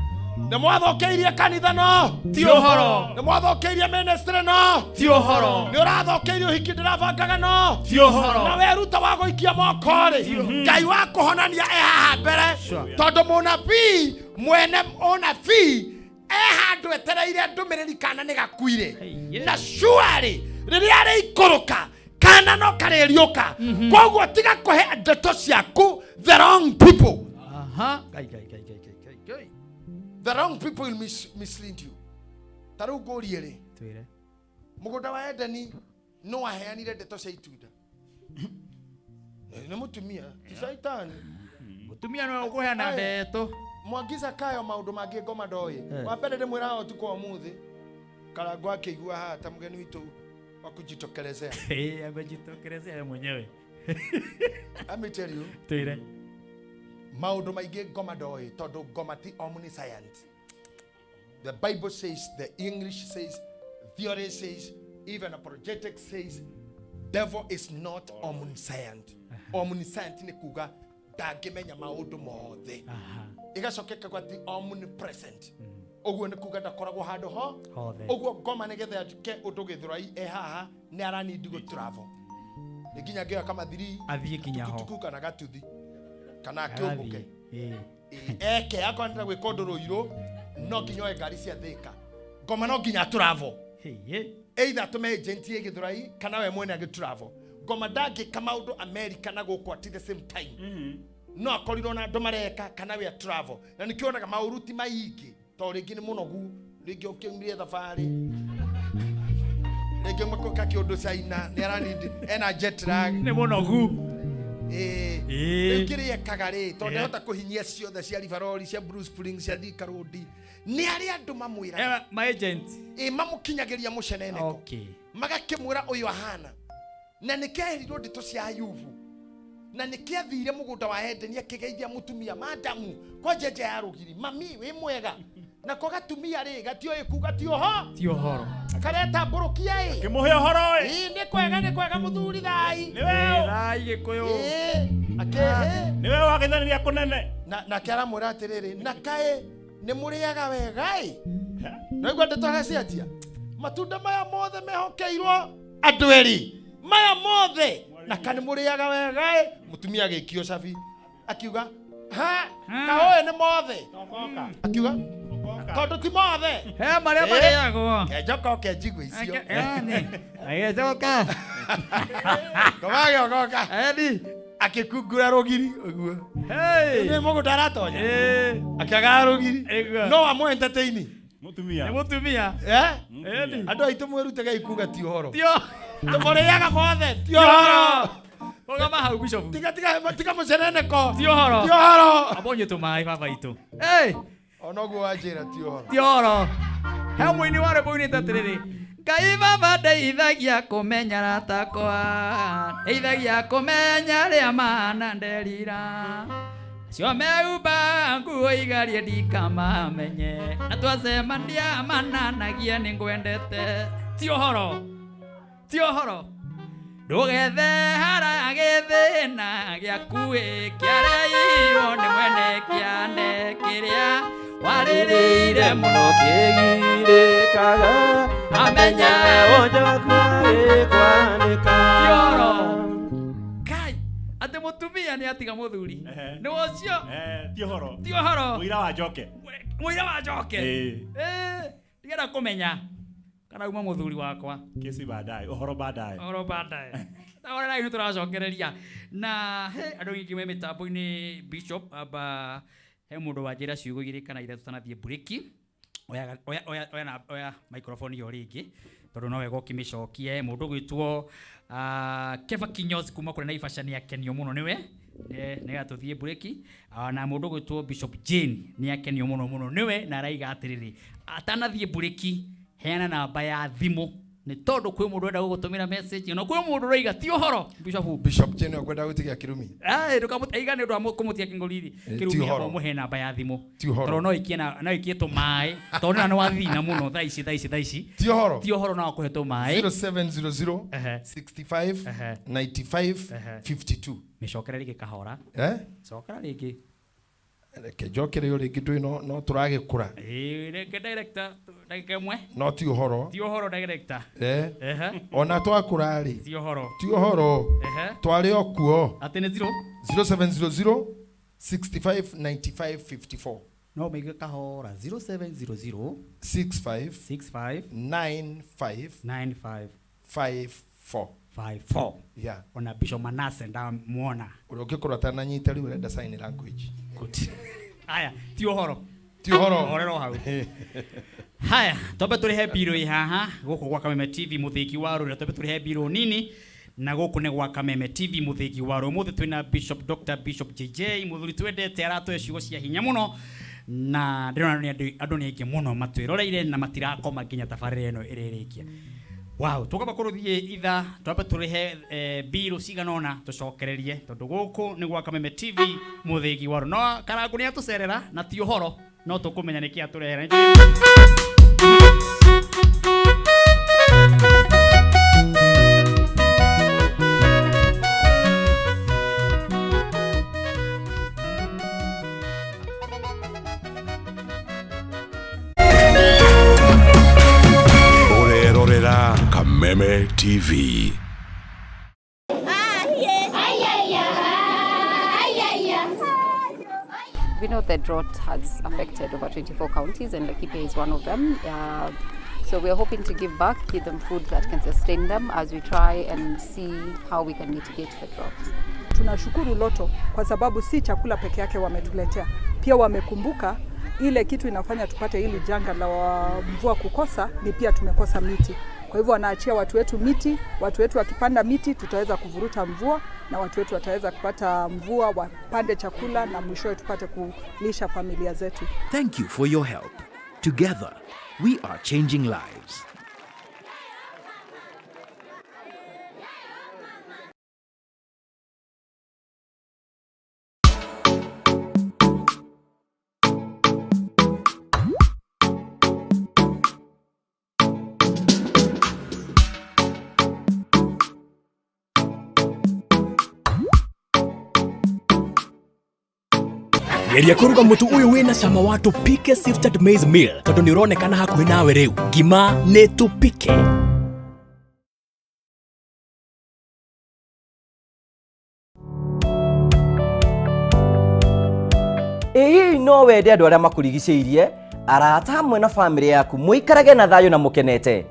Speaker 15: Nĩ mwathũkĩirie kanitha no.
Speaker 1: Ti ũhoro.
Speaker 15: Nĩ mwathũkĩirie ministry no.
Speaker 1: Ti ũhoro.
Speaker 15: Nĩ ũrathũkĩirie ũhiki ndĩrabangaga no.
Speaker 1: Ti ũhoro.
Speaker 15: Na weruta wa gũikia moko rĩ. Ngai wa kũhonania e haha mbere. Tondũ mũnabii mwene ũnabii e handũ etereire ndũmĩrĩri kana nĩ gakuire. Na surely rĩrĩa rĩikũrũka kana no karĩriũka. Koguo tiga kũhe ndeto ciaku the wrong people.
Speaker 1: Aha. Ngai, ngai, ngai, ngai, ngai, ngai, ngai.
Speaker 15: The wrong people will mislead you. Ta rĩu ngũrie rĩ,
Speaker 1: Twĩre.
Speaker 15: mũgũnda wa Edeni no aheanire ndeto cia itunda. Nĩ mũtumia, ti caitani.
Speaker 1: Mũtumia no ũkũheana
Speaker 15: Aye.
Speaker 1: ndeto.
Speaker 15: Mwangiza kayo maũndũ mangĩ ngoma ndoĩ. Wa mbere ndĩmwĩraga ũtukũ wa ũmũthĩ, Karangũ akĩigua haha ta mũgeni witũ wa kujitokelezea.
Speaker 1: Amejitokelezea yeye mwenyewe.
Speaker 15: Let me tell you.
Speaker 1: Twĩre.
Speaker 15: Maũndũ maingĩ ngoma ndoĩ tondũ ngoma ti omniscient. The Bible says, the English says, theory says, even apologetics says, devil is not omniscient. Omniscient nĩ kuga ndangĩmenya maũndũ mothe. Ĩgacoka ĩkauga ti omnipresent. Ũguo nĩ kuga ndakoragwo handũ ho.
Speaker 1: Hothe.
Speaker 15: Ũguo ngoma nĩgetha atuĩke ũndũ Gĩthũrai e haha nĩ aranindi gũ travel. Nĩ nginya ngĩoya kamathiri
Speaker 1: Athiĩ nginya ho.
Speaker 15: tukutuku kana gatuthi kana akĩũmbũke.
Speaker 1: Athiĩ.
Speaker 15: Eke akorwo nĩ gwĩka ũndũ Rũirũ no nginya oe ngari cia Thĩka. Ngoma no nginya travel. Either atũme agent ĩ Gĩthũrai kana we mwene agĩ travel. Ngoma ndangĩka maũndũ America na gũkũ at the same time. No akorirwo na andũ mareka kana we travel. Na nĩkĩo wonaga maũru ti maingĩ tondũ rĩngĩ nĩ mũnogu, rĩngĩ ũkĩumire thabarĩ, rĩngĩ makoka kĩũndũ China, nĩ aranindi ena jet lag.
Speaker 1: Nĩ mũnogu.
Speaker 15: Rĩu kĩrĩa ekaga rĩ, tondũ ndahota kũhinyia ciothe cia River cia Blue Springs, cia Thika Road, nĩ arĩa andũ mamwĩraga.
Speaker 1: Ma agent.
Speaker 15: Ĩ mamũkinyagĩria mũceneneko.
Speaker 1: Okay.
Speaker 15: Magakĩmwĩra ũyũ ahana. Na nĩkĩaherirwo ndeto cia Ayubu. Na nĩkĩathire mũgũnda wa Edeni akĩgeithia mũtumia madamu kwa njenja ya rũgiri, mami wĩ mwega. Nako gatumia rĩ gatioĩ kuga ti ũho.
Speaker 1: Ti ũhoro.
Speaker 15: Karetambũrũkia ĩ.
Speaker 18: Kĩmũhe ũhoro ĩ.
Speaker 15: Ĩ nĩ kwega nĩ kwega mũthuri thai.
Speaker 18: Nĩwe ũ.
Speaker 1: Thai Gĩkũyũ.
Speaker 15: Ĩ akĩhĩ.
Speaker 18: Nĩwe wageithanirie kũnene.
Speaker 15: Na nake aramwĩra atĩrĩrĩ, na kaĩ nĩ mũrĩaga wega ĩ. Naigua ndeto agacianjia. Matunda maya mothe mehokeirwo andũ erĩ. Maya mothe na kana mũrĩaga wega ĩ. Mũtumia agĩikio cabi akiuga ha kaũĩ nĩ mothe. Akiuga tondũ ti mothe.
Speaker 1: He marĩa marĩagwo.
Speaker 15: Kenjoka oke njigue icio.
Speaker 1: Agĩcoka.
Speaker 15: Ngoma agĩokoka.
Speaker 1: Edi.
Speaker 15: Akĩkungura rũgiri ũguo.
Speaker 1: Hey.
Speaker 15: Nĩ mũgũnda aratonya. Akĩagara rũgiri. No amũ entertain.
Speaker 18: Mũtumia.
Speaker 1: Nĩ mũtumia.
Speaker 15: Eh?
Speaker 1: Edi.
Speaker 15: Andũ aitũ mwĩrutagei kuga ti ũhoro.
Speaker 1: Ti ũhoro.
Speaker 15: Tũmũrĩaga mothe ti ũhoro.
Speaker 1: Rũgama hau Bishop.
Speaker 15: Tiga tiga tiga mũceneneko.
Speaker 1: Ti ũhoro.
Speaker 15: Ti ũhoro.
Speaker 1: Amba ũnyue tũmaĩ baba itũ. Hey.
Speaker 15: Onoguo wanjĩra ti ũhoro.
Speaker 1: Ti ũhoro. He mũini wa rwĩmbo ũinĩte atĩrĩrĩ, Ngai baba ndeithagia kũmenya ratakwa, ndeithagia kũmenya arĩa mana nderira. Acio meumba nguo igarie ndikamamenye, na twacemania mananagia nĩngwendete. Ti ũhoro. Ti ũhoro. Ndũgethe hara gĩthĩna gĩaku ĩ, kĩareirwo nĩ mwene kĩande kĩrĩa warĩrĩire mũno
Speaker 2: kĩgirĩkaga.
Speaker 1: Amenya
Speaker 2: wonje waku wĩkwanĩka.
Speaker 1: Ti ũhoro. Kai, atĩ mũtumia nĩ atiga mũthuri. Nĩ ũcio?
Speaker 18: Ti ũhoro.
Speaker 1: Ti ũhoro.
Speaker 18: Mũira wa njoke.
Speaker 1: Mũira wa njoke. Ndigera kũmenya kana uma mũthuri wakwa.
Speaker 18: Kesi baadaye, ũhoro baadaye.
Speaker 1: Ũhoro baadaye. Tahorerai nĩ tũracokereria. Na he andũ aingĩ me mĩtambo-inĩ Bishop amba he mũndũ wanjĩra ciugo igĩrĩ kana ithatũ tanathiĩ mburĩki. Oya oya oya oya oya microphone ĩyo rĩngĩ tondũ no wega ũkĩmĩcokie. Mũndũ ũgwĩtwo Keva Kinyozi kuma kũrĩ Naivasha nĩ akenio mũno nĩwe. Nĩgetha tũthiĩ mburĩki. Na mũndũ ũgwĩtwo Bishop Jane nĩ akenio mũno mũno nĩwe na araiga atĩrĩrĩ, atanathiĩ mburĩki heana namba ya thimũ nĩ tondũ kwĩ mũndũ ũrenda gũgũtũmĩra message na kwĩ mũndũ ũraiga ti ũhoro. Bishop
Speaker 15: Bishop Jane ũkwenda gwĩtigia kĩrumi.
Speaker 1: Ndũkamũtiga nĩ ũndũ wa kũmũtiga kĩng'ũri-rĩ. Kĩrumi ũmũhe namba ya thimũ. Tondũ no ikie na no ikie tũmaĩ tondũ na nĩ wathina mũno thaa ici thaa ici thaa ici.
Speaker 15: Ti ũhoro.
Speaker 1: Ti ũhoro no akũhe tũmaĩ.
Speaker 15: 0700 65 95 52.
Speaker 1: Mĩcokere rĩngĩ kahora. Cokera rĩngĩ.
Speaker 15: Reke njokere o rĩngĩ ndũĩ no tũragĩkũra.
Speaker 1: Reke director ndagĩka ĩmwe.
Speaker 15: No ti ũhoro.
Speaker 1: Ti ũhoro director.
Speaker 15: Ona twakũra rĩ.
Speaker 1: Ti ũhoro.
Speaker 15: Ti ũhoro. Twarĩ o kuo.
Speaker 1: Atĩ nĩ 0
Speaker 15: 0700 65 95 54.
Speaker 1: No mĩige kahora 0700
Speaker 15: 65
Speaker 1: 65
Speaker 15: 95
Speaker 1: 95
Speaker 15: 54.
Speaker 1: 54.
Speaker 15: Yeah.
Speaker 1: Ona Bishop Manase ndamuona.
Speaker 15: Ũrĩa ũngĩkorwo atananyita rĩu ũrenda sign language.
Speaker 1: Good. Aya, ti ũhoro.
Speaker 15: Ti ũhoro.
Speaker 1: Horero hau. Haya, twambe tũrĩhe mbirũ ĩ haha gũkũ gwa Kameme TV mũthĩgi wa rũrĩra, twambe tũrĩhe mbirũ nini na gũkũ nĩ gwa Kameme TV mũthĩgi wa rũrĩra. Ũmũthĩ twĩna Bishop Dr. Bishop JJ mũthuri twendete aratũhe ciugo cia hinya mũno na ndĩrona nĩ andũ nĩ aingĩ mũno matwĩroreire na matirakoma nginya tabarĩra ĩno ĩrĩrĩkia. Wow, tũkamba kũrũthiĩ itha twambe tũrĩhe mbirũ cigana ũna tũcokererie tondũ gũkũ nĩ gwa Kameme TV mũthĩgi wa rũrĩra. No Karangũ nĩ atũcerera na ti ũhoro no tũkũmenya nĩkĩ atũrehera.
Speaker 7: Ũrerorera Kameme TV.
Speaker 19: We know the drought has affected over 24 counties and Laikipia is one of them. So we are hoping to give back, give them food that can sustain them as we try and see how we can mitigate the drought.
Speaker 13: Tunashukuru Lotto kwa sababu si chakula peke yake wametuletea, pia wamekumbuka ile kitu inafanya tupate hili janga la mvua kukosa ni pia tumekosa miti. Kwa hivyo wanaachia watu wetu miti, watu wetu wakipanda miti tutaweza kuvuruta mvua na watu wetu wataweza kupata mvua, wapande chakula na mwishowe tupate kulisha familia zetu.
Speaker 9: Thank you for your help. Together, we are changing lives.
Speaker 20: Geria kũruga mũtu ũyũ wĩna cama wa Tupike Sifted Maize Meal tondũ nĩ ũronekana hakuhĩ nawe rĩu. Ngima nĩ Tupike.
Speaker 21: Ĩ hihi no wende andũ arĩa makũrigicĩirie, arata hamwe na bamĩrĩ yaku mũikarage na thayũ na mũkenete?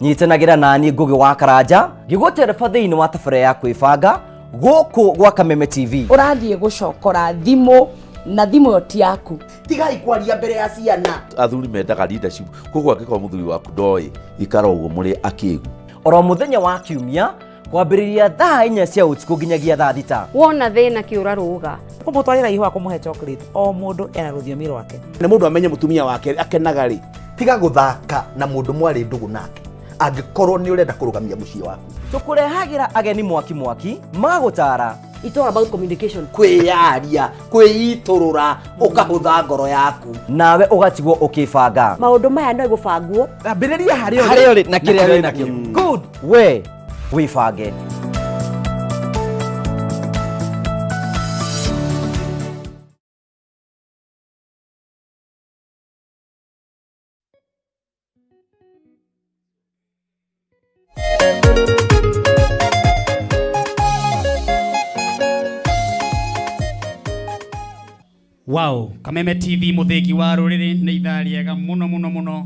Speaker 21: Nyitanagĩra naniĩ Ngũgĩ wa Karanja ngĩgũtereba thĩinĩ wa tabarĩra ya kwĩbanga gũkũ gwa Kameme TV.
Speaker 5: Ũrathiĩ gũcokora thimũ na thimũ ĩyo ti yaku.
Speaker 22: Tigai kwaria mbere ya ciana.
Speaker 23: Athuri mendaga leadership, koguo angĩkorwo mũthuri waku ndoĩ, ikara ũguo mũrĩ akĩgu.
Speaker 21: Oro mũthenya wa kiumia kwambĩrĩria thaa 4 cia ũtukũ nginyagia thaa 6.
Speaker 24: Wona thĩna kĩũra rũga.
Speaker 25: Kũmũtwarĩra ihũa kũmũhe chocolate, o mũndũ ena rũthiomi rwake.
Speaker 22: Na mũndũ amenye mũtumia wake akenaga rĩ. Tiga gũthaka na mũndũ mwarĩ ndũgũ nake angĩkorwo nĩ ũrenda kũrũgamia mũciĩ waku.
Speaker 21: Tũkũrehagĩra ageni mwaki mwaki magũtara.
Speaker 6: It's all about communication.
Speaker 22: Kwĩyaria, kwĩitũrũra, ũkahũtha ngoro yaku.
Speaker 21: Nawe ũgatigwo ũkĩbanga.
Speaker 6: Maũndũ maya no gũbangwo.
Speaker 22: Ambĩrĩria harĩa ũrĩ.
Speaker 21: Harĩa ũrĩ na kĩrĩa wĩ nakĩo. Good. We wĩbange.
Speaker 1: Wow, Kameme TV mũthĩgi wa rũrĩrĩ nĩ ithaa rĩega mũno mũno mũno.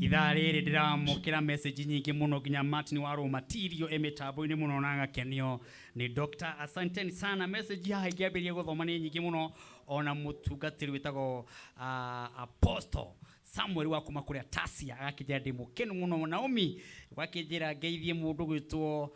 Speaker 1: Ithaa rĩrĩ ndĩramũkĩra message nyingĩ mũno nginya Martin wa Roma Tirio e mĩtambo-inĩ mũno na agakenio nĩ Dr. Asanteni sana. Message haha ingĩambĩrĩria gũthoma nĩ nyingĩ mũno, ona mũtungatĩri wĩtagwo Apostle Samuel wa kuma kũrĩa Tasia agakĩnjĩra ndĩ mũkenu mũno. Naomi wakĩnjĩra ngeithie mũndũ gwĩtwo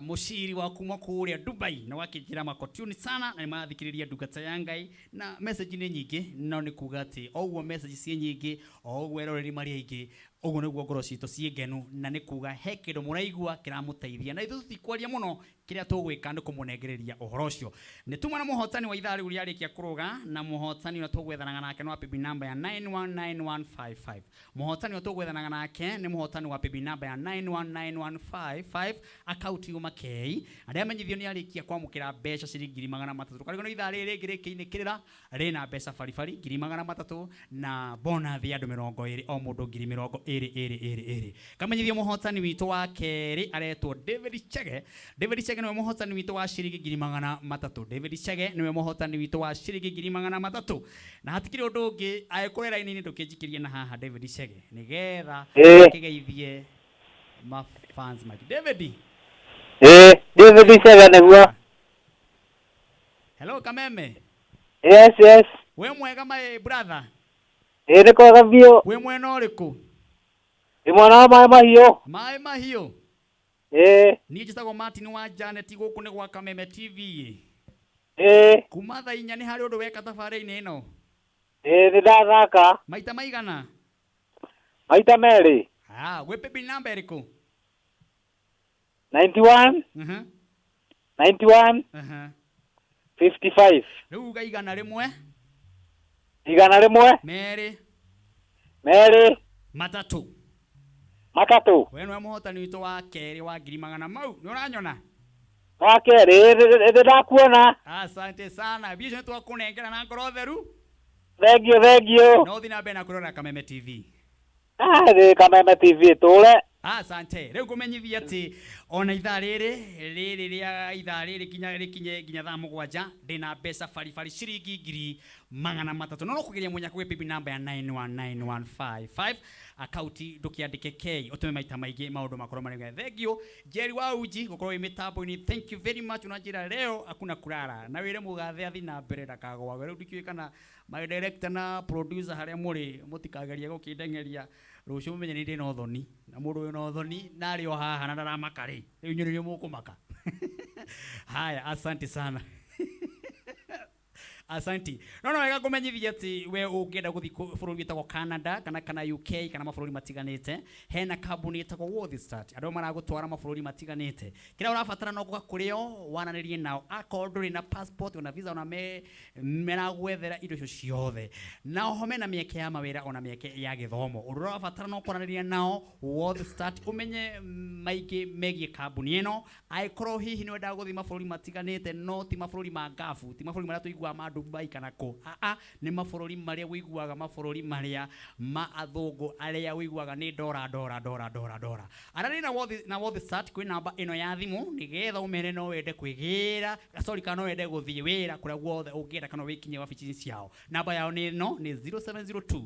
Speaker 1: mũciri wa kuma kũrĩa Dubai na wakĩnjĩra makotuni sana na nĩmarathikĩrĩria ndungata ya Ngai, na message nĩ nyingĩ, no nĩ kuga atĩ o ũguo message ciĩ nyingĩ, o ũguo eroreri marĩ aingĩ, ũguo nĩguo ngoro citũ ciĩ ngenu, na nĩ kuga he kĩndũ mũraigua kĩramũteithia, na ithuĩ tũtikwaria mũno, kĩrĩa tũgwĩka nĩ kũmũnengereria ũhoro ũcio. Nĩ tuma na mũhotani wa ithaa rĩu rĩarĩkia kũrũga, na mũhotani ũrĩa tũgwethanaga nake nĩ wa PB number ya 919155. Mũhotani ũrĩa tũgwethanaga nake nĩ mũhotani wa PB number ya 919155, akaunti yuma K. Arĩa amenyithio nĩ arĩkia kwamũkĩra mbeca ciringi ngiri magana matatũ. Karĩgo nĩ ithaa rĩrĩ rĩngĩ rĩkĩinĩkĩrĩra rĩna mbeca baribari ngiri magana matatũ na bonus ya andũ 20, o mũndũ ngiri mĩrongo ĩrĩ ĩrĩ ĩrĩ ĩrĩ. Kamenyithio mũhotani witũ wa kerĩ aretwo David Chege. David Chege nĩwe mũhotani witũ wa ciringi ngiri magana matatũ. David Chege nĩwe mũhotani witũ wa ciringi ngiri magana matatũ. Na hatikĩrĩ ũndũ ũngĩ, angĩkorwo raini-inĩ ndũkĩnjikĩrie na haha David Chege nĩgetha akĩgeithie mafans make. David.
Speaker 26: David Chege nĩguo.
Speaker 1: Hello Kameme.
Speaker 26: Yes, yes.
Speaker 1: We mwega my brother.
Speaker 26: Nĩ kwega biũ.
Speaker 1: We mwena ũrĩkũ?
Speaker 26: Ndĩ mwena wa Maĩ Mahiũ.
Speaker 1: Maĩ Mahiũ. Niĩ njĩtagwo Martin wa Janet, gũkũ nĩ gwa Kameme TV. Kuma thaa 4 nĩ harĩ ũndũ weka tabarĩra-inĩ ĩno?
Speaker 26: Nĩ ndathaka.
Speaker 1: Maita maigana?
Speaker 26: Maita merĩ.
Speaker 1: Gwĩ paybill number ĩrĩkũ?
Speaker 26: 91. 91. 55.
Speaker 1: Rĩu uga igana rĩmwe.
Speaker 26: Igana rĩmwe.
Speaker 1: Merĩ.
Speaker 26: Merĩ.
Speaker 1: Matatũ.
Speaker 26: Matatũ.
Speaker 1: We nĩwe mũhotani witũ wa kerĩ wa ngiri magana mau, nĩ ũranyona?
Speaker 26: Wa kerĩ, nĩ ndakuona.
Speaker 1: Asante sana. Mbia icio nĩ twakũnengera na ngoro theru.
Speaker 26: Thengiũ, thengiũ.
Speaker 1: No ũthiĩ na mbere na kwĩrorera Kameme TV.
Speaker 26: Nĩ Kameme TV ĩtũre.
Speaker 1: Asante. Rĩu ngũmenyithia atĩ ona ithaa rĩrĩ rĩrĩ rĩa ithaa rĩrĩ nginya rĩkinye nginya thaa 7 ndĩna mbeca baribari ciringi 300,000. No kũgeria mwenya kwĩ PB namba ya 919155 akaunti ndũkĩandĩke K ũtũme maita maingĩ maũndũ makorwo marĩ mega. Thank you Jerry wa Uji gũkorwo wĩ mĩtambo-inĩ. Thank you very much. Unanjĩra leo hakuna kulala na wĩre mũgathe athi na mbere ndakagwagwe. Rĩu ndikĩũĩ kana my director na producer harĩa mũrĩ mũtikagerie gũkĩndeng'eria rũciũ mũmenye nĩ ndĩ na ũthoni na mũndũ wĩna ũthoni na arĩ o haha na ndaramaka rĩ rĩu inyuĩ nĩrĩo mũkũmaka. Haya, asante sana. Asanti. No wega kũmenyithia atĩ we ũngĩenda gũthiĩ bũrũri wĩtagwo Canada kana UK kana mabũrũri matiganĩte, hena kambuni ĩtagwo World Start. Andũ maragũtwara mabũrũri matiganĩte. Kĩrĩa ũrabatara no gũka kũrĩ o waranĩrie nao. Akorwo ndũrĩ na passport ona visa ona meragwethera indo icio ciothe. Na oho mena mĩeke ya mawĩra ona mĩeke ya gĩthomo. Ũndũ ũrĩa ũrabatara no kwaranĩria nao World Start ũmenye maingĩ megiĩ kambuni ĩno. Angĩkorwo hihi nĩ wendaga gũthiĩ mabũrũri matiganĩte no ti mabũrũri ma Gulf, ti mabũrũri marĩa tũiguaga ma Dubai kana kũ. Aa, nĩ mabũrũri marĩa ũiguaga mabũrũri marĩa ma athũngũ arĩa ũiguaga nĩ dora dora dora dora dora. Aranĩria na World Start kwĩ namba ĩno ya thimũ nĩgetha ũmere no wende kwĩgĩra, sorry, kana no wende gũthiĩ wĩra kũrĩa guothe ũngĩenda kana wĩkinyie wabici ciao. Namba yao nĩ ĩno, nĩ 0702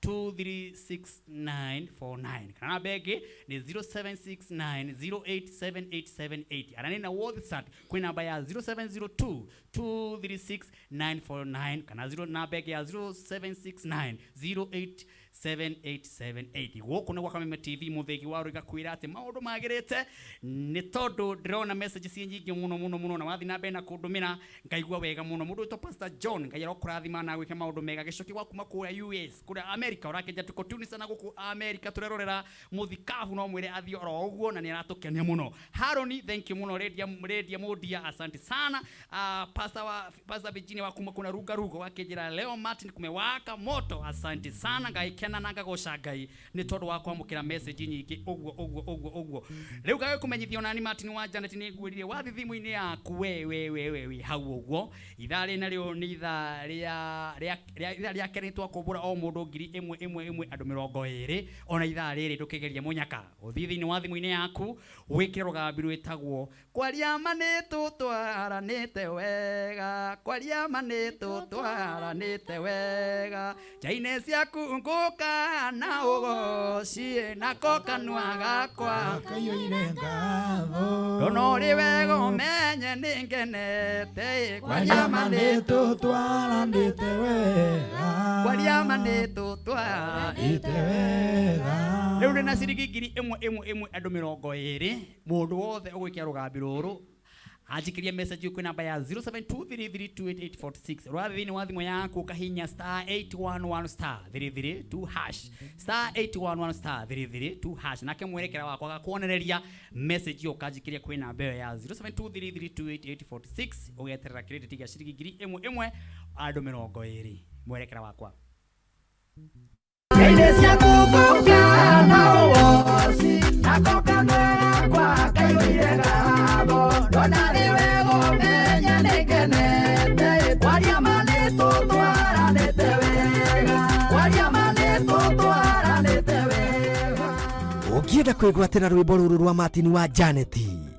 Speaker 1: 236949. Kana namba ĩngĩ nĩ 0769 087878. Aranĩria na World Start kwĩ namba ya 0702 236949 kana zero namba ĩngĩ ya 0769 087878. Gũkũ nĩ gwa Kameme TV, mũthĩgi wa rũiga kwĩra atĩ maũndũ magĩrĩte nĩ tondũ ndĩrona message ciĩ nyingĩ mũno mũno mũno na wathiĩ na mbere na kũndũmĩra ngaigua wega mũno. Mũndũ wĩtwo Pastor John, Ngai arokũrathima na gwĩka maũndũ mega. Gĩcoki gwa kuma kũrĩa US, kũrĩa America, ũrakĩnja tuko tuni sana gũkũ America tũrerorera mũthikabu no mwĩre athiĩ oro ũguo na nĩ aratũkenia mũno. Haroni, thank you mũno. Redia Mũndia, asante sana. Pastor Virginia wa kuma kuna Ruga Rugo wakĩnjĩra leo Martin kumewaka moto, asante sana. Ngai kena na ngagoca Ngai nĩ tondũ wa kwamũkĩra message nyingĩ ũguo ũguo ũguo ũguo. Rĩu ngage kũmenyithio nani Martin wa Janet nĩ ngwĩrire wathiĩ thimũ-inĩ yaku we we we we we hau ũguo. Ithaa rĩ narĩo nĩ ithaa rĩa ithaa rĩa kerĩ twakũmbũra o mũndũ ngiri ĩmwe ĩmwe ĩmwe andũ mĩrongo ĩrĩ. Ona ithaa rĩrĩ ndũkĩgerie mũnyaka ũthiĩ thĩinĩ wa thimũ-inĩ yaku wĩkĩre rũgambi rwĩtagwo kwaria ma nĩ tũtwaranĩte wega, kwaria ma nĩ tũtwaranĩte wega, nja-inĩ ciaku ngũka na ũgocie nako kanua gakwa
Speaker 3: kaiyũire ngatho.
Speaker 1: Ndona ũrĩ wega ũmenye nĩ ngenete,
Speaker 3: kwaria ma nĩ tũtwaranĩte wega,
Speaker 1: kwaria ma nĩ tũtwaranĩte
Speaker 3: wega.
Speaker 1: Rĩu ndĩna ciringi ngiri ĩmwe ĩmwe ĩmwe andũ mĩrongo ĩrĩ. Mũndũ wothe ũgwĩkĩra rũgambi rũrũ anjikirie message kwĩ namba ya 0723328846. Rwa thĩinĩ wa thimũ yaku ũkahihinya star 811 star 332 hash, star 811 star 332 hash, nake mwerekera wakwa agakuonereria message ĩyo ũkanjikiria kwĩ namba ĩyo ya 0723328846 ũgeterera credit ya ciringi ngiri ĩmwe ĩmwe andũ mĩrongo ĩrĩ. Mwerekera wakwa.
Speaker 2: Ngeire ciaku ngũka na ũgoci, nako kanua gakwa kaiyũire ngatho. Ndona rĩ wega ũmenye nĩ ngenete, kwaria ma nĩ tũtwaranĩte wega, kwaria ma nĩ tũtwaranĩte wega.
Speaker 4: Ũngĩenda kwĩgwatĩra rwĩmbo rũrũ rwa Martin wa Janet,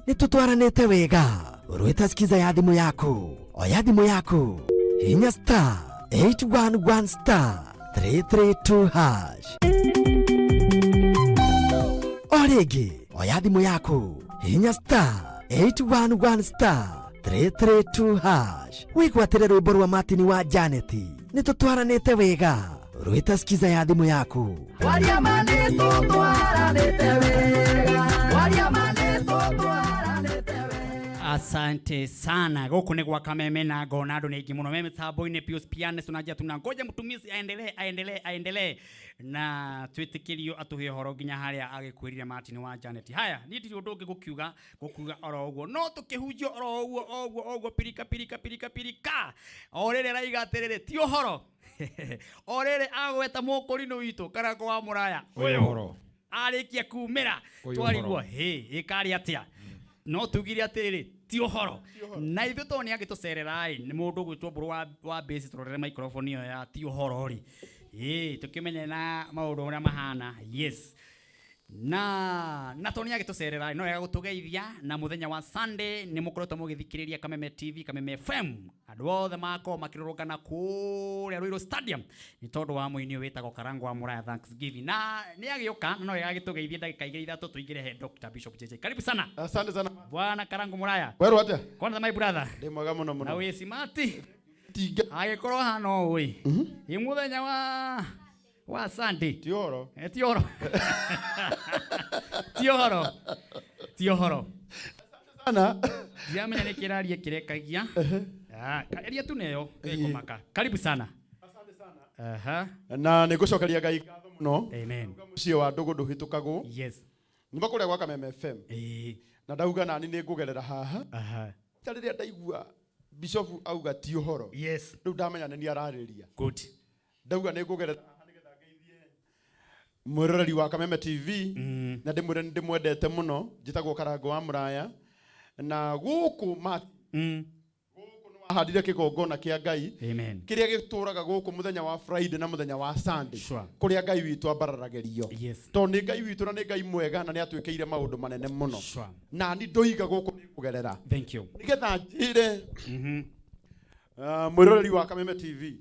Speaker 4: nĩ tũtwaranĩte wega. Rwĩta skiza ya thimũ yaku, oya thimũ yaku, hinya star 811 star 332 hash. O rĩngĩ, oya thimũ yaku, hinya star 811 star 332 hash. Wĩgwatĩre rwĩmbo rwa Martin wa Janet, nĩ tũtwaranĩte wega. Rwĩta skiza ya thimũ yaku.
Speaker 2: Kwaria ma nĩ tũtwaranĩte wega, kwaria ma nĩ tũtwaranĩte wega.
Speaker 1: Asante sana. Gũkũ nĩ gwa Kameme na ngona andũ nĩ aingĩ mũno me mĩtambo-inĩ. Pius Pianes tunajia tunangoja mtumizi aendelee aendelee aendelee na twĩtĩkĩrio atũhe ũhoro nginya harĩa agĩkwĩrire Martin wa Janet. Haya, niĩ ndirĩ ũndũ ũngĩ gũkiuga oro ũguo, no tũkĩhunjio oro ũguo ũguo ũguo, pirika pirika pirika pirika. O rĩrĩ araiga atĩrĩrĩ, ti ũhoro. O rĩrĩ agweta mũkũrinũ witũ Karangũ wa Mũraya
Speaker 3: Ũyũ ũhoro.
Speaker 1: Arĩkia kumĩra
Speaker 3: Ũyũ
Speaker 1: twarigwo
Speaker 3: ũhoro.
Speaker 1: hĩ ĩkarĩ atĩa, no tugire atĩrĩrĩ ti ũhoro. Na ithuĩ tondũ nĩ angĩtũcerera ĩ, nĩ mũndũ ũgwĩtwo Mbũrũ wa Base, tũrorere microphone ĩyo ya ti ũhoro rĩ, ĩ tũkĩmenye na maũndũ ũrĩa mahana. Yes, Na na tondũ nĩ agĩtũcerera no wega gũtũgeithia na mũthenya wa Sunday nĩ mũkoretwo mũgĩthikĩrĩria Kameme TV, Kameme FM, andũ othe makorwo makĩrũrũngana kũrĩa Ruiru Stadium nĩ tondũ wa mũini ũyũ wĩtagwo Karango wa Mũraya Thanksgiving, na nĩ agĩũka na no wega agĩtũgeithie ndagĩka igĩrĩ ithatũ tũingĩre he Dr. Bishop JJ. Karibu sana.
Speaker 8: Asante sana.
Speaker 1: Bwana Karango Mũraya.
Speaker 8: Werwo atĩa?
Speaker 1: Kwanza my brother.
Speaker 8: Ndĩ mwega mũno mũno.
Speaker 1: Na wĩ smart. Agĩkorwo hana ũũ ĩ. Ĩ mũthenya wa Sunday.
Speaker 8: Ti ũhoro.
Speaker 1: Eh, ti ũhoro. Ti ũhoro. Ti ũhoro.
Speaker 8: Sana.
Speaker 1: Ndiramenya nĩ kĩraria kĩrekagia. Ah, karia tu neyo kũmaka. Karibu sana. Aha.
Speaker 8: Na nĩ ngũcokeria Ngai ngatho mũno.
Speaker 1: Amen.
Speaker 8: Mũciĩ wa ndũgũ ndũhĩtũkagwo.
Speaker 1: Yes.
Speaker 8: Nyuma kũrĩa gwa Kameme FM.
Speaker 1: Ĩĩ.
Speaker 8: Na ndauga nani nĩ ngũgerera haha.
Speaker 1: Aha.
Speaker 8: Ta rĩrĩa ndaigua Bishop auga ti ũhoro.
Speaker 1: Yes.
Speaker 8: Rĩu ndamenya nĩ niĩ ararĩria.
Speaker 1: Good.
Speaker 8: Ndauga nĩ ngũgerera haha nĩgetha ngeithie mwĩroreri wa Kameme TV na ndĩmwĩre nĩ ndĩmwendete mũno. Njĩtagwo Karango wa Mũraya na gũkũ ma wahandire kĩgongona kĩa Ngai
Speaker 1: Amen.
Speaker 8: kĩrĩa gĩtũraga gũkũ mũthenya wa Friday na mũthenya wa Sunday
Speaker 1: Sure.
Speaker 8: kũrĩa Ngai witũ ambararagĩrio.
Speaker 1: Yes.
Speaker 8: Tondũ nĩ Ngai witũ na nĩ Ngai mwega na nĩ atwĩkĩire maũndũ manene mũno.
Speaker 1: Sure.
Speaker 8: Na ni ndoiga gũkũ nĩ kũgerera.
Speaker 1: Thank you.
Speaker 8: Nĩgetha njĩre mwĩroreri wa Kameme TV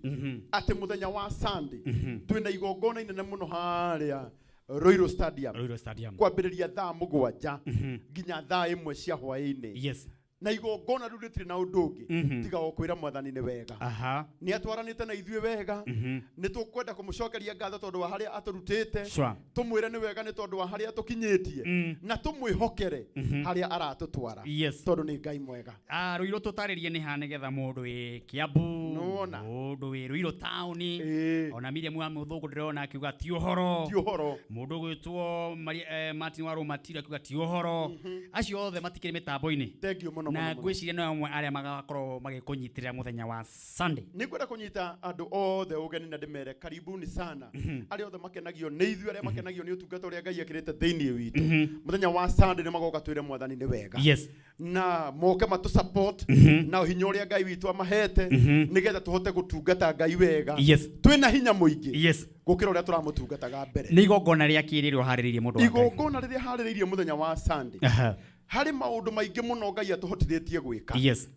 Speaker 8: atĩ mũthenya wa Sunday twĩna igongona inene mũno harĩa Ruiru Stadium.
Speaker 1: Ruiru Stadium.
Speaker 8: Kwambĩrĩria thaa 7 nginya thaa 1 cia hwaĩ-inĩ.
Speaker 1: Yes.
Speaker 8: Na igongona rĩu rĩtirĩ na ũndũ ũngĩ tiga o kwĩra mwathani nĩ wega.
Speaker 1: Aha.
Speaker 8: Nĩ atwaranĩte na ithuĩ wega. Nĩ tũkwenda kũmũcokeria ngatho tondũ wa harĩa atũrutĩte.
Speaker 1: Sure.
Speaker 8: Tũmwĩre nĩ wega nĩ tondũ wa harĩa tũkinyĩtie na tũmwĩhokere harĩa aratũtwara.
Speaker 1: Yes.
Speaker 8: Tondũ nĩ Ngai mwega.
Speaker 1: Ah, Ruiru tũtarĩrie nĩ ha nĩgetha mũndũ wĩ Kiambu,
Speaker 8: Nĩwona?
Speaker 1: mũndũ wĩ Ruiru taũni, ona Miriam wa Mũthũngũ ndĩrona akiuga ti ũhoro.
Speaker 8: Ti ũhoro.
Speaker 1: Mũndũ ũgwĩtwo Martin wa Rũmatira akiuga ti ũhoro. Acio othe matikĩrĩ mĩtambo-inĩ.
Speaker 8: Thank you mũno
Speaker 1: Na
Speaker 8: mũno mũno.
Speaker 1: ngwĩciria no amwe arĩa magakorwo magĩkũnyitĩrĩra mũthenya wa Sunday.
Speaker 8: Nĩ ngwenda kũnyita andũ othe ũgeni na ndĩmere karibuni sana arĩa othe makenagio nĩ ithuĩ arĩa makenagio nĩ ũtungata ũrĩa Ngai ekĩrĩte thĩinĩ witũ. Mũthenya wa Sunday nĩ magoka twĩre mwathani nĩ wega.
Speaker 1: Yes.
Speaker 8: Na moke matũ support na hinya ũrĩa Ngai witũ amahete nĩgetha tũhote gũtungata Ngai wega.
Speaker 1: Yes.
Speaker 8: Twĩna hinya mũingĩ.
Speaker 1: Yes.
Speaker 8: Gũkĩra ũrĩa tũramũtungataga mbere.
Speaker 1: Nĩ igongona rĩa kĩrĩ rĩrĩa ũharĩrĩirie mũndũ wa Ngai.
Speaker 8: Igongona rĩrĩa harĩrĩirie mũthenya wa Sunday.
Speaker 1: Aha.
Speaker 8: Harĩ maũndũ maingĩ mũno Ngai atũhotithĩtie gwĩka.
Speaker 1: Yes.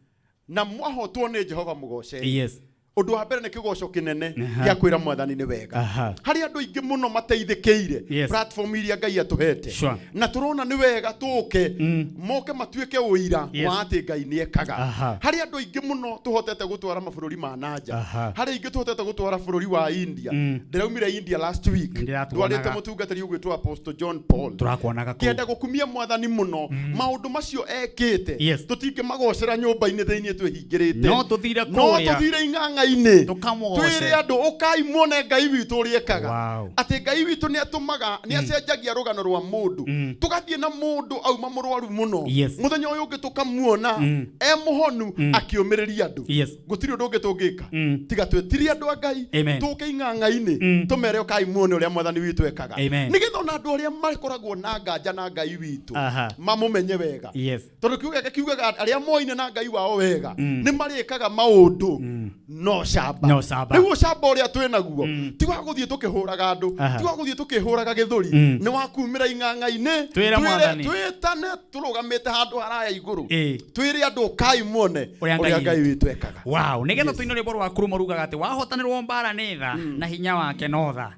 Speaker 8: Na mwahotwo nĩ Jehova mũgocei.
Speaker 1: Yes.
Speaker 8: Ũndũ wa mbere nĩ kĩgoco kĩnene
Speaker 1: Aha.
Speaker 8: gĩa kwĩra mwathani nĩ wega.
Speaker 1: Aha.
Speaker 8: Harĩ andũ aingĩ mũno mateithĩkĩire
Speaker 1: Yes.
Speaker 8: platform iria Ngai atũhete.
Speaker 1: Sure.
Speaker 8: Na tũrona nĩ wega tũke moke matuĩke ũira
Speaker 1: Yes.
Speaker 8: wa atĩ Ngai nĩ ekaga.
Speaker 1: Aha.
Speaker 8: Harĩ andũ aingĩ mũno tũhotete gũtwara mabũrũri ma nanja.
Speaker 1: Aha.
Speaker 8: Harĩ aingĩ tũhotete gũtwara bũrũri wa India. Ndĩraumire India last week.
Speaker 1: Ndĩratuonaga.
Speaker 8: Ndwarĩte mũtungatĩri ũgwĩtwo Apostle John Paul.
Speaker 1: Tũrakuonaga kũu.
Speaker 8: Kĩenda gũkumia mwathani mũno maũndũ macio ekĩte
Speaker 1: Yes.
Speaker 8: tũtingĩmagocera nyũmba-inĩ thĩinĩ twĩhingĩrĩte
Speaker 1: No tũthire
Speaker 8: no
Speaker 1: kũrĩa.
Speaker 8: tũthire ing'ang'a-inĩ
Speaker 1: Tũkamũgoce.
Speaker 8: twĩre andũ ũkai muone Ngai witũ ũrĩa ekaga.
Speaker 1: Wow.
Speaker 8: Atĩ Ngai witũ nĩ atũmaga nĩ acenjagia rũgano rwa mũndũ tũgathiĩ na mũndũ auma mũrwaru mũno
Speaker 1: Yes.
Speaker 8: mũthenya ũyũ ũngĩ tũkamuona e mũhonu akĩũmĩrĩria andũ.
Speaker 1: Yes.
Speaker 8: Gũtirĩ ũndũ ũngĩ tũngĩka tiga twĩtirie andũ a Ngai
Speaker 1: Amen.
Speaker 8: tũke ing'ang'a-inĩ tũmere ũkai muone ũrĩa mwathani witũ ekaga
Speaker 1: Amen.
Speaker 8: nĩgetha ona andũ arĩa makoragwo na nganja na Ngai witũ
Speaker 1: Aha.
Speaker 8: mamũmenye wega.
Speaker 1: Yes.
Speaker 8: Tondũ kiugo gĩake kiugaga arĩa moine na Ngai wao wega nĩ marĩkaga maũndũ no camba.
Speaker 1: No camba.
Speaker 8: Rĩu ũcamba ũrĩa twĩ naguo ti wa gũthiĩ tũkĩhũraga andũ ti wa gũthiĩ tũkĩhũraga gĩthũri nĩ wa kumĩra ing'ang'a-inĩ
Speaker 1: Twĩre mwathani.
Speaker 8: twĩtane tũrũgamĩte handũ haraya igũrũ
Speaker 1: Ĩĩ.
Speaker 8: twĩre andũ ũkai muone
Speaker 1: Ũrĩa Ngai
Speaker 8: ũrĩa Ngai witũ ekaga.
Speaker 1: Wow, nĩgetha tũine rwĩmbo rwaku rũmwe rugaga atĩ wahotanĩrwo mbara nĩ tha na hinya wake no tha.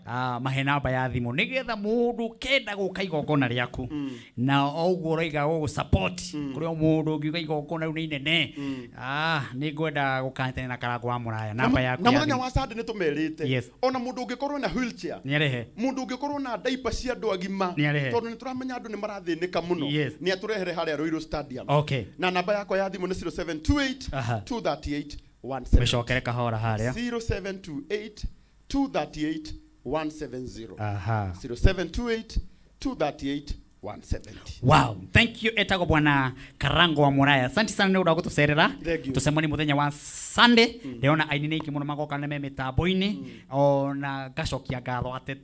Speaker 1: Ah, mahe namba ya thimũ nĩgetha mũndũ ũkenda gũka igongona rĩaku na o ũguo ũroiga gũgũ support kũrĩ o mũndũ ũngiuga igongona rĩu nĩ inene. Ah, nĩ ngwenda gũkanyitanĩra na Karango wa Mũraya namba yaku
Speaker 8: na
Speaker 1: ya
Speaker 8: mũthenya
Speaker 1: thimũ.
Speaker 8: wa Sunday nĩ tũmerĩte
Speaker 1: Yes.
Speaker 8: ona mũndũ ũngĩkorwo na wheelchair
Speaker 1: Nĩarehe.
Speaker 8: mũndũ ũngĩkorwo na diaper cia andũ agima
Speaker 1: Nĩarehe.
Speaker 8: tondũ nĩ tũramenya andũ nĩ marathĩnĩka mũno
Speaker 1: Yes.
Speaker 8: nĩ atũrehere harĩa Ruiru Stadium.
Speaker 1: Okay.
Speaker 8: Na namba yakwa ya thimũ nĩ 0728
Speaker 1: Aha.
Speaker 8: 238 170.
Speaker 1: Mĩcokere kahora harĩa.
Speaker 8: 0728 238 170.
Speaker 1: Aha.
Speaker 8: 0728 238 170.
Speaker 1: Wow, thank you etagwo bwana Karango wa Muraya. Asante sana nĩ ũndũ wa gũtũcerera.
Speaker 8: Thank you.
Speaker 1: Tũcemanie mũthenya wa Sunday. Ndĩrona aini nĩ aingĩ mũno magoka nĩ me mĩtambo-inĩ. Ona ngacokia ngatho atĩ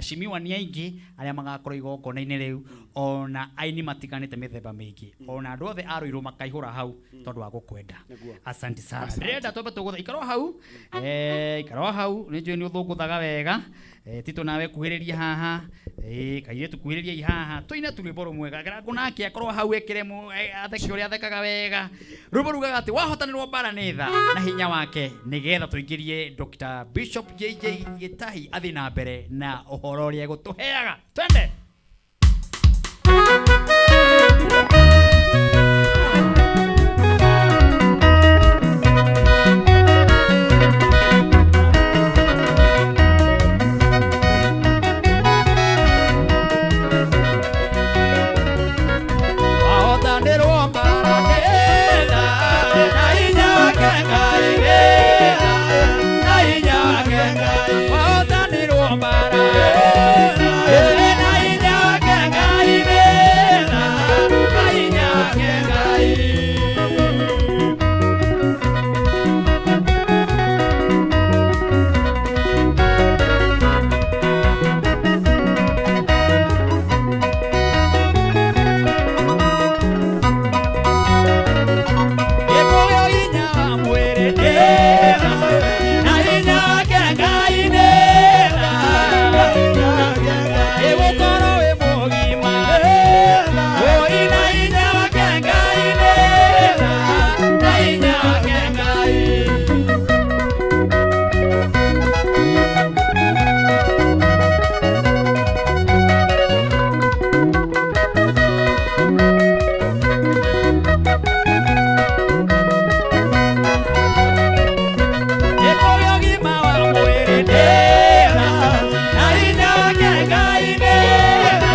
Speaker 1: cimiwa nĩ aingĩ arĩa magakorwo igongona-inĩ rĩu. Ona aini matiganĩte mĩthemba mĩingĩ. Ona andũ othe a Ruiru makaihũra hau tondũ wa gũkwenda.
Speaker 8: Nĩguo.
Speaker 1: Asante sana.
Speaker 8: Asante.
Speaker 1: Ndĩrenda twambe tũgũtha ikara o hau. Ikara o hau nĩ njũĩ nĩ ũthũngũthaga wega. Tito nawe kuhĩrĩria haha. Kairĩtu kuhĩrĩriai haha. Tũine tu rwĩmbo rũmwe. Karangu nake akorwo hau ekĩre atheke ũrĩa athekaga wega. Rwĩmbo rugaga atĩ wahotanĩrwo mbara nĩ tha na hinya wake nĩgetha tũingĩrie Dr. Bishop JJ Gĩtahi athiĩ na mbere na ũhoro ũrĩa egũtũheaga. Twende.
Speaker 2: Wahotanĩrwo mbara nĩ tha na hinya wake Ngai nĩ tha na hinya wake Ngai. Wahotanĩrwo mbara na hinya wake Ngai nĩ tha na hinya wake Ngai. Gĩkũyũ hinya wa mwĩrĩ nĩ tha na hinya wake Ngai nĩ tha. Ĩgũkorwo wĩ mũgima oi na hinya wake Ngai nĩ tha na hinya wake Ngai. Gĩkũyũ ũgima wa mwĩrĩ nĩ tha na hinya wake Ngai nĩ tha.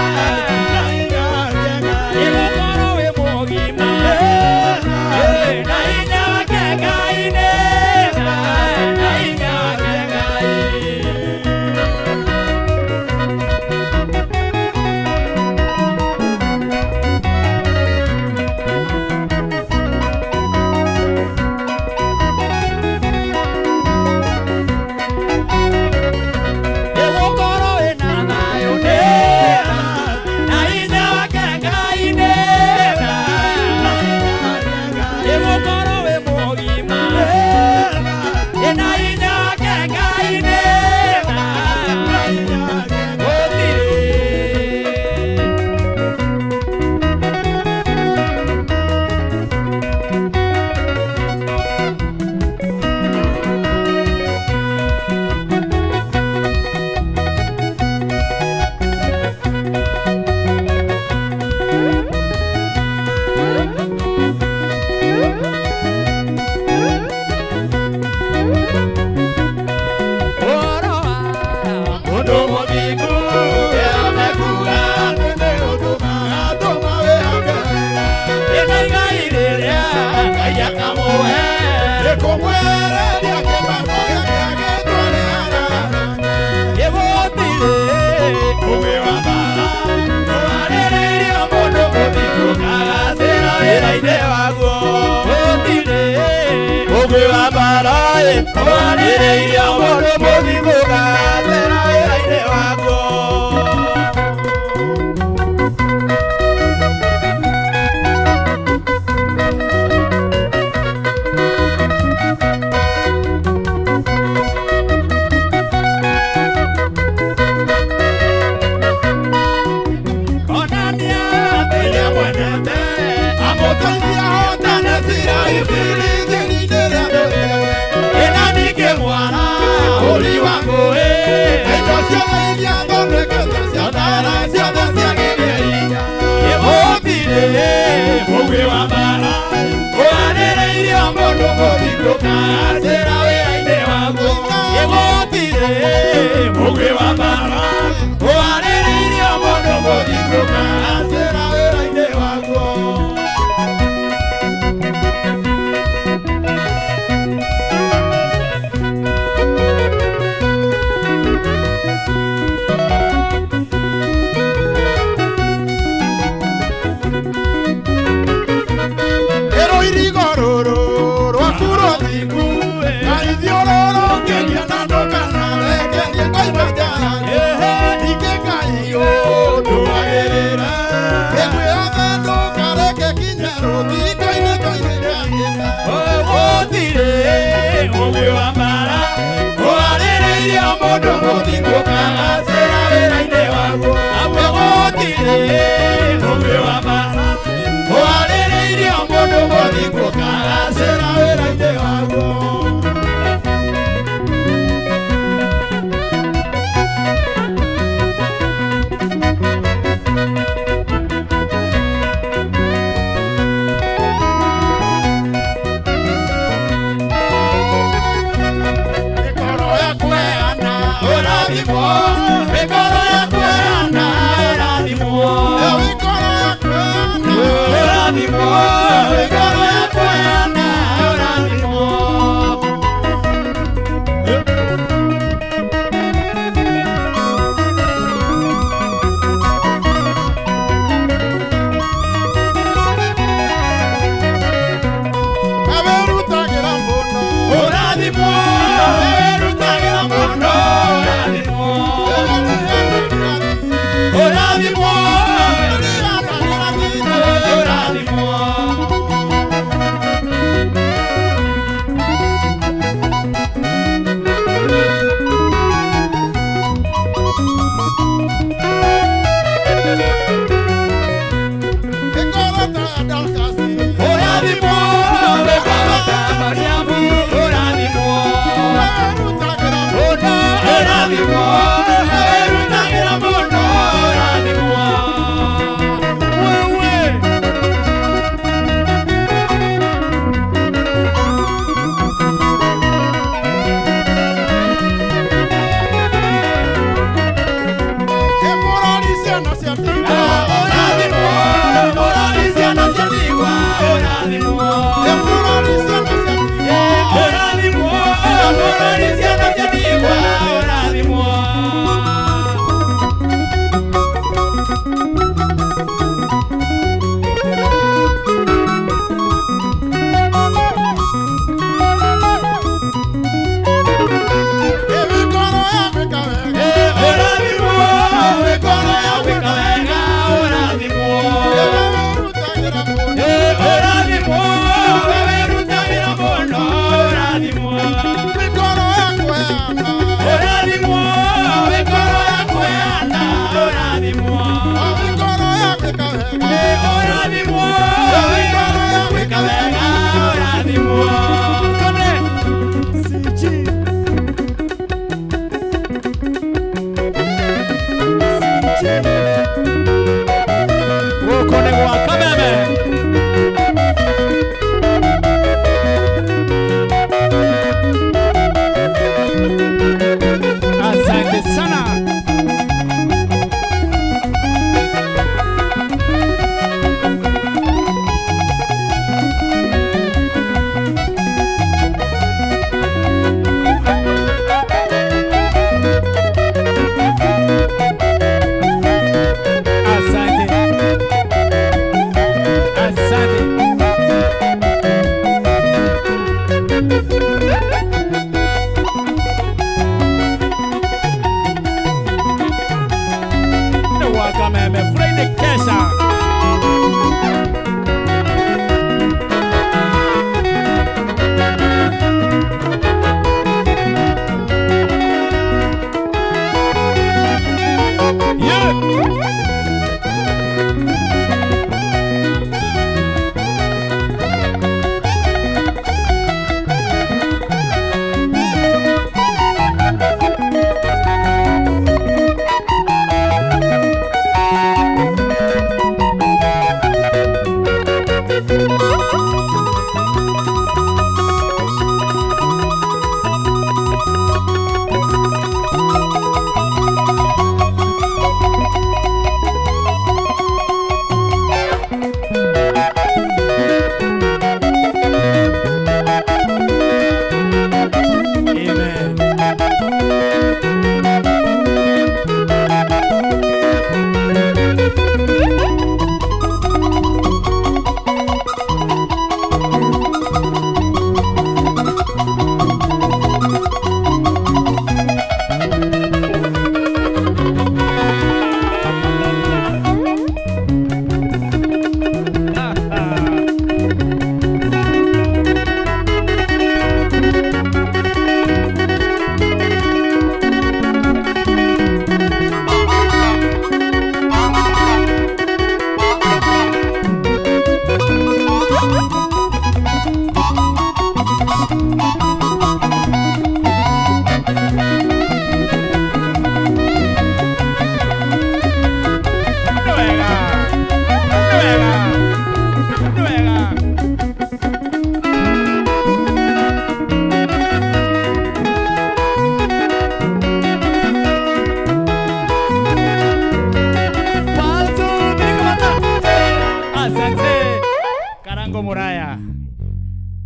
Speaker 2: Ĩgũkorwo wĩ mũgima na hinya wake Ngai nĩ tha na hinya wake Ngai. Ĩgũkorwo wĩna thayũ nĩ tha na hinya wake Ngai nĩ tha. Ĩgũkorwo wĩ mũgima na hinya wake Ngai nĩ tha. Gũtirĩ. Ũhoro wa mũndũ mũthingu nĩamekuga Ĩna igai rĩrĩa Ngai akamũhe. Gĩgũtirĩ ũgĩ wa mbara ũharĩrĩirio mũndũ mũthingu kagacĩra wĩra-inĩ waguo. Gũtirĩ ũgĩ wa mbara ũharĩrĩirio mũndũ mũthingu kagacĩra wĩra-inĩ waguo. Onania atĩ nĩamwendete amũteithie ahotane cira ĩna ningĩ mwara ũri wa ngũĩ indo ciothe iria thondeketwo ciotara ciothe ciagĩire hinya. Gũtirĩ mũgĩ wa mbara ũharĩrĩirio mũndũ mũthingu kagacĩra wĩra-inĩ waguo. Gũtirĩ mũgĩ wa mbara ũharĩrĩirio mũndũ mũthingu kagacĩra wĩra-inĩ waguo. Mũthingo-inĩ koinĩkangĩta Gũtirĩ mũgwĩ wa mbara Ũharĩrĩirio mũndũ mũthingo kagacĩra wĩra-inĩ waguo Gũtirĩ mũgwĩ wa mbara Ũharĩrĩirio mũndũ mũthingo kagacĩra wĩra-inĩ waguo. Mĩkoro ya kũheana ũrathimo
Speaker 1: Karango Muraya.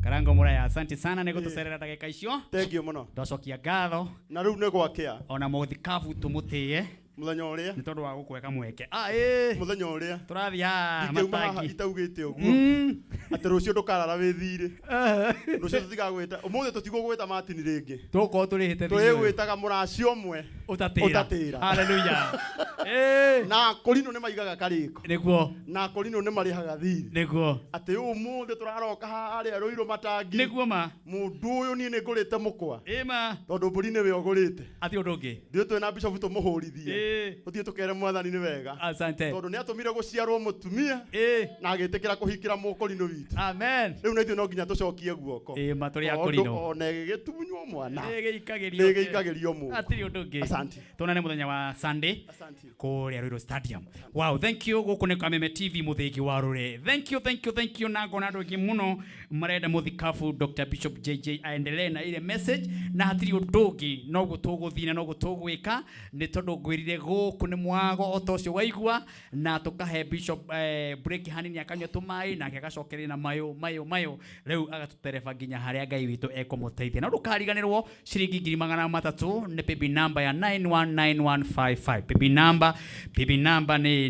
Speaker 1: Karango Muraya, asante sana nĩ gũtũcerera ndagĩka icio.
Speaker 8: Thank you mũno.
Speaker 1: Twacokia ngatho.
Speaker 8: Na rĩu nĩ gwakĩa.
Speaker 1: Ona mũthikabu tũmũtĩe.
Speaker 8: Mũthenya ũrĩa.
Speaker 1: Nĩ tondũ wa gũkũhe mweke. Ah, ĩĩ.
Speaker 8: Mũthenya ũrĩa.
Speaker 1: Tũrathiĩ haha
Speaker 8: Ndingĩuma haha
Speaker 1: matangi.
Speaker 8: itaugĩte ũguo. Atĩ rũciũ ndũkarara wĩ thirĩ. Rũciũ tũtigagwĩta. Ũmũthĩ tũtigũgwĩta Martin rĩngĩ.
Speaker 1: Tũgũkorwo tũrĩhĩte thirĩ ũyũ.
Speaker 8: Tũrĩgwĩtaga mũracio ũmwe.
Speaker 1: Ũtatĩra.
Speaker 8: Ũtatĩra.
Speaker 1: Hallelujah.
Speaker 8: Na Akorino nĩ maigaga karĩko.
Speaker 1: Nĩguo.
Speaker 8: Na Akorino nĩ marĩhaga thirĩ.
Speaker 1: Nĩguo.
Speaker 8: Atĩ ũmũthĩ tũraroka harĩa Rũirũ matangi.
Speaker 1: Nĩguo ma.
Speaker 8: Mũndũ ũyũ niĩ nĩ ngũrĩte mũkwa.
Speaker 1: Ĩma.
Speaker 8: Tondũ mbũri nĩwe ũgũrĩte.
Speaker 1: Ati ũndũ ũngĩ.
Speaker 8: Ithuĩ twĩna bishop tũmũhũrithie. Tũthiĩ tũkere mwathani nĩ wega.
Speaker 1: Asante.
Speaker 8: Tondũ nĩ atũmire gũciarwo mũtumia. Na agĩtĩkĩra kũhikĩra mũkorino witũ.
Speaker 1: Amen.
Speaker 8: Rĩu na ithuĩ no nginya tũcokie guoko.
Speaker 1: Ĩĩ ma tũrĩ
Speaker 8: Tondũ
Speaker 1: Akorino.
Speaker 8: ona ĩgĩgĩtunywo mwana.
Speaker 1: Nĩgĩikagĩrio.
Speaker 8: Nĩgĩikagĩrio mũndũ.
Speaker 1: Hatirĩ ũndũ ũngĩ.
Speaker 8: Asante.
Speaker 1: Tuonane mũthenya wa Sunday. Kũrĩa Ruiru Stadium. Wow, thank you gũkũ nĩ Kameme TV mũthĩgi wa rũrĩ. Thank you, thank you, thank you na ngona andũ aingĩ mũno marenda mũthikabu Dr. Bishop JJ aendelee na ile message na hatirĩ ũndũ ũngĩ noguo tũgũthiĩ na noguo tũgwĩka nĩ tondũ ngwĩrire gũkũ nĩ mwago o ta ũcio waigua na tũkahe Bishop break hanini akanyua tũmaĩ nake agacokereria na mayũ mayũ mayũ rĩu agatũtereba nginya harĩa Ngai witũ ekũmũteithia na ndũkariganĩrwo ciringi 300,000 nĩ paybill number ya 919155 paybill number paybill number nĩ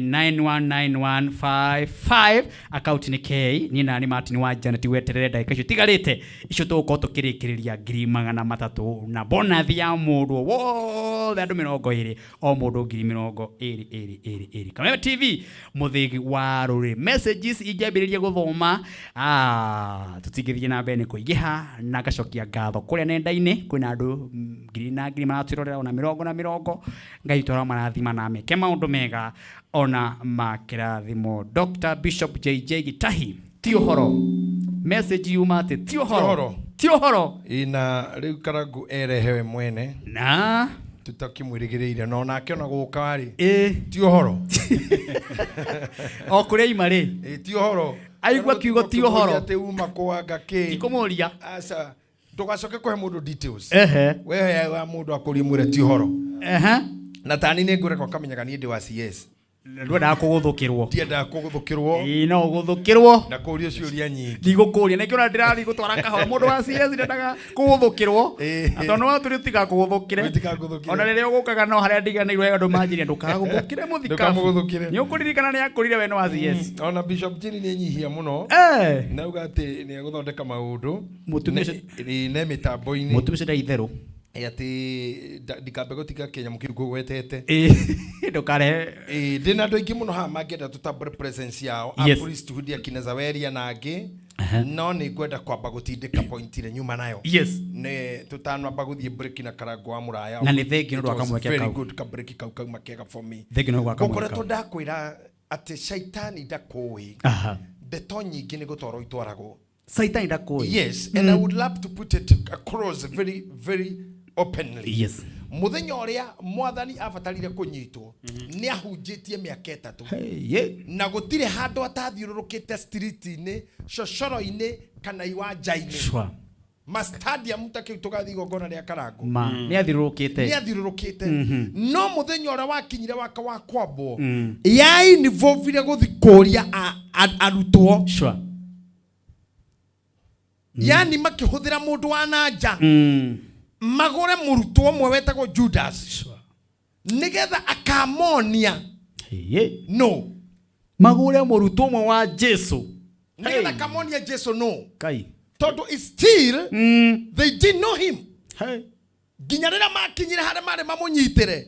Speaker 1: 919155 account nĩ K niĩ nani Martin wa Janet weterere ndagĩka icio tigarĩte icio tũgũkorwo tũkĩrĩkĩrĩria 300,000 na bonathi ya mũndũ wothe andũ 20 o mũndũ 20,000 Kameme TV mũthĩgi wa rũrĩ messages ingĩambĩrĩria gũthoma tũtingĩthiĩ na mbere nĩ kũingĩha na ngacokia ngatho kũrĩa nenda-inĩ kwĩna andũ ngiri na ngiri maratwĩrorera ona mĩrongo na mĩrongo Ngai witũ aromarathima na meke maũndũ mega ona makĩrathimo Dr. Bishop JJ Gitahi ti ũhoro message yuma atĩ ti ũhoro ti ũhoro
Speaker 15: Ĩ na rĩu Karangu erehewe mwene
Speaker 1: na
Speaker 15: tutakĩmwĩrĩgĩrĩire no nake ona gũka rĩ
Speaker 1: ti
Speaker 15: ũhoro
Speaker 1: o kũrĩa ima rĩ
Speaker 15: ti ũhoro
Speaker 1: Aigua kiugo ti ũhoro.
Speaker 15: Atĩ uma kwanga kĩ
Speaker 1: Ndikũmũria.
Speaker 15: Aca ndũgacoke kũhe mũndũ details
Speaker 1: Ehe.
Speaker 15: we heaga mũndũ akũrie mwĩre ti ũhoro
Speaker 1: Ehe.
Speaker 15: Na tani nĩ ngũreka ũkamenyaga niĩ ndĩ wa CS
Speaker 1: ndwendaga kũgũthũkĩrwo
Speaker 15: ndiendaga kũgũthũkĩrwo
Speaker 1: ĩĩ no ũgũthũkĩrwo
Speaker 15: na kũrio ciũria nyingĩ
Speaker 1: ndigũkũria nĩkĩo ona ndĩrathiĩ gũtwara kahora mũndũ wa CS ndendaga kũgũthũkĩrwo na tondũ no tũrĩ tũtigakũgũthũkĩre ona rĩrĩa ũgũkaga no harĩa ndiganĩirwo andũ manjĩria ndũkagũthũkĩre mũthikabu
Speaker 15: Ndũkamũgũthũkĩre.
Speaker 1: nĩ ũkũririkana nĩ akũrire we nĩ wa CS
Speaker 15: Ona Bishop Jane nĩ enyihia mũno na auga atĩ nĩ egũthondeka maũndũ
Speaker 1: Mũtumia ũcio-
Speaker 15: ne mĩtambo-inĩ
Speaker 1: Mũtumia ũcio ndarĩ itherũ
Speaker 15: atĩ ndikambe gũtiga kĩnyamũ kĩu ngũgwetete
Speaker 1: ndũkarehe
Speaker 15: ndĩna andũ aingĩ mũno haha mangĩenda tũtambũre presence yao
Speaker 1: Yes.
Speaker 15: a priesthood akina Zaweria na angĩ no nĩ ngwenda kwamba gũtindĩka point ĩrĩa nyuma nayo
Speaker 1: Yes.
Speaker 15: nĩ tũtanamba gũthiĩ break na Karango wa Mũraya
Speaker 1: Na nĩ thengiũ nĩ ũndũ wa
Speaker 15: It was
Speaker 1: kamweke
Speaker 15: very
Speaker 1: kau.
Speaker 15: good ka break kau kauma kega for me
Speaker 1: Thengiũ nĩ ũndũ wa kamweke
Speaker 15: Ngũkoretwo
Speaker 1: kau.
Speaker 15: ndakwĩra atĩ caitani ndakũĩ
Speaker 1: Aha.
Speaker 15: ndeto nyingĩ nĩ gũtwarwo itwaragwo
Speaker 1: Saitani ndakũĩ
Speaker 15: Yes, and I would love to put it across very, very openly.
Speaker 1: Yes.
Speaker 15: Mũthenya ũrĩa mwathani abatarire kũnyitwo nĩ ahunjĩtie mĩaka 3 na gũtirĩ handũ atathiũrũrũkĩte street-inĩ cocoro-inĩ kana iwanja-inĩ
Speaker 1: Sure.
Speaker 15: ma stadium ta kĩu tũgathiĩ igongona rĩa Karango
Speaker 1: Ma nĩ athiũrũrũkĩte
Speaker 15: nĩ athiũrũrũkĩte no mũthenya ũrĩa wakinyire waka wa kwambwo yainvolvire gũthi kũria arutwo
Speaker 1: Sure.
Speaker 15: Yani makĩhũthĩra mũndũ wa na nja magũre mũrutwo ũmwe wetagwo Judas nĩgetha akamonia no
Speaker 1: magũre mũrutwo ũmwe wa Jesu
Speaker 15: nĩgetha akamonia Jesu no
Speaker 1: Kai
Speaker 15: tondũ is still they didn't know him nginya rĩrĩa makinyire harĩa marĩ mamũnyitĩre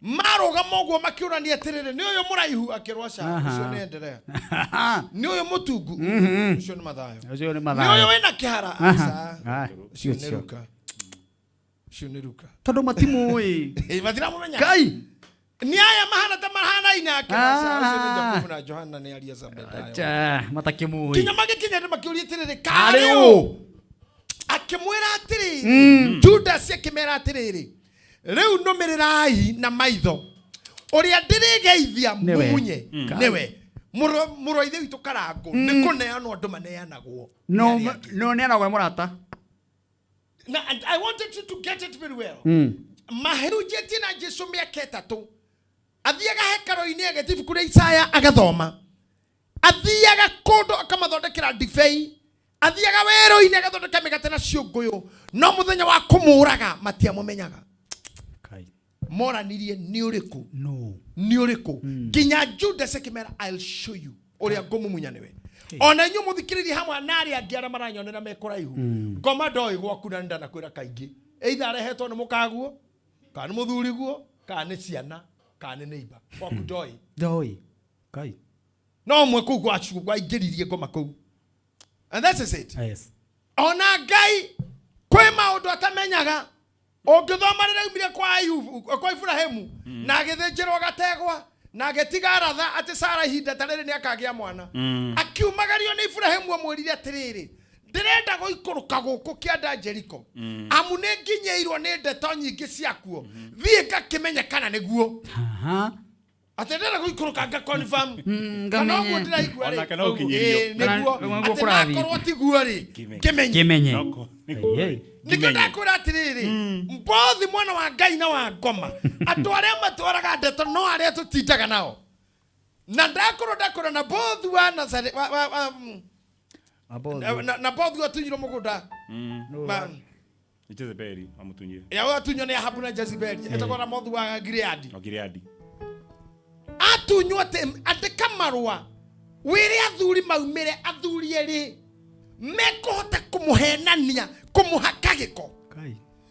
Speaker 15: marũgama ũguo makĩũrania atĩrĩrĩ nĩ ũyũ mũraihu akĩrwo aca
Speaker 1: Aha.
Speaker 15: ũcio nĩ enderea nĩ ũyũ mũtungu ũcio nĩ Mathayo
Speaker 1: ũcio nĩ
Speaker 15: nĩ
Speaker 1: Mathayo
Speaker 15: ũyũ wĩna kĩhara
Speaker 1: Aha.
Speaker 15: aca
Speaker 1: Ah,
Speaker 15: ũcio nĩ
Speaker 1: ũcio.
Speaker 15: Luka ũcio nĩ Luka
Speaker 1: tondũ matimũĩ
Speaker 15: matiramũmenya
Speaker 1: Kai
Speaker 15: nĩ aya mahana ta mahanaine ake aca ũcio nĩ
Speaker 1: Ah.
Speaker 15: Jakubu na Johana nĩ aria Zebedayo
Speaker 1: Acha, matakĩmũĩ
Speaker 15: kinya magĩkinya andũ makĩũria atĩrĩrĩ
Speaker 1: Karĩ
Speaker 15: karĩ
Speaker 1: ũ?
Speaker 15: ũ akĩmwĩra atĩrĩrĩ Judas akĩmera atĩrĩrĩ rĩu nũmĩrĩrai na maitho ũrĩa ndĩrĩgeithia
Speaker 1: Nĩwe.
Speaker 15: mumunye nĩwe Mũrũ wa ithe witũ Karango nĩ kũneanwo andũ maneanagwo
Speaker 1: no no neanagwo nĩ mũrata
Speaker 15: na and I wanted you to get it very well mahunjĩtie na Jesu mĩaka 3 athiaga hekarũ-inĩ agĩthiĩ ibuku rĩa Isaya agathoma Athiaga kũndũ akamathondekera ndibei, athiaga werũ-inĩ agathondeka mĩgate na ciũngũyũ, no mũthenya wa kũmũraga matiamũmenyaga. Moranirie nĩ ũrĩkũ?
Speaker 1: No.
Speaker 15: Nĩ ũrĩkũ? Nginya Judas akĩmera, I'll show you ũrĩa ngũmumunya nĩwe. Ona inyuĩ mũthikĩrĩrie hamwe na arĩa angĩ arĩa maranyonera me kũraihu, ngoma ndoĩ gwaku na ndanakwĩra kaingĩ, either arehetwo nĩ mũkaguo kana nĩ mũthuriguo kana nĩ ciana kana nĩ neighbor gwaku, ndoĩ.
Speaker 1: Ndoĩ. Kai.
Speaker 15: No ũmwe kũu gwacu waingĩririe ngoma kũu, and that is it.
Speaker 1: Yes.
Speaker 15: Ona Ngai kwĩ maũndũ atamenyaga. Ũngĩthoma rĩrĩa aumire kwa Ayubu, kwa Iburahĩmu, na agĩthĩnjĩrwo gategwa na agĩtiga ratha atĩ Sara ihinda ta rĩrĩ nĩ akagĩa mwana, akiumagario nĩ Iburahĩmu amwĩrire atĩrĩrĩ, ndĩrenda gũikũrũka gũkũ kĩanda Jeriko, amu nĩ nginyĩirwo nĩ ndeto nyingĩ ciakuo, thiĩ ngakĩmenye kana nĩguo.
Speaker 1: Aha.
Speaker 15: Atĩ ndĩrenda gũikũrũka nga confirm kana ũguo ndĩraigua rĩ.
Speaker 18: Onake no ũkinyĩrio.
Speaker 15: Ĩĩ, nĩguo.
Speaker 1: Kana nĩguo
Speaker 15: Atĩ
Speaker 1: kũrathiĩ.
Speaker 15: nakorwo tiguo rĩ, ngĩmenye.
Speaker 1: Kĩmenye.
Speaker 15: Nĩkĩo ndakwĩra atĩrĩrĩ, mbothi mwana wa Ngai na wa ngoma, andũ arĩa matwaraga ndeto no arĩa tũtindaga nao, na ndakorwo ndakorwo na bothi wa Nazare wa na bothi watunyirwo mũgũnda.
Speaker 18: Nĩ Jezebeli amutunyire.
Speaker 15: Ya watunywo nĩ Ahabu na Jezebeli, etagwo Ramothu wa Gileadi.
Speaker 18: O Gileadi.
Speaker 15: Atunywo atĩ andĩka marũa wĩre athuri maumĩre, athuri erĩ mekũhota kũmũhenania, kũmũhaka gĩko.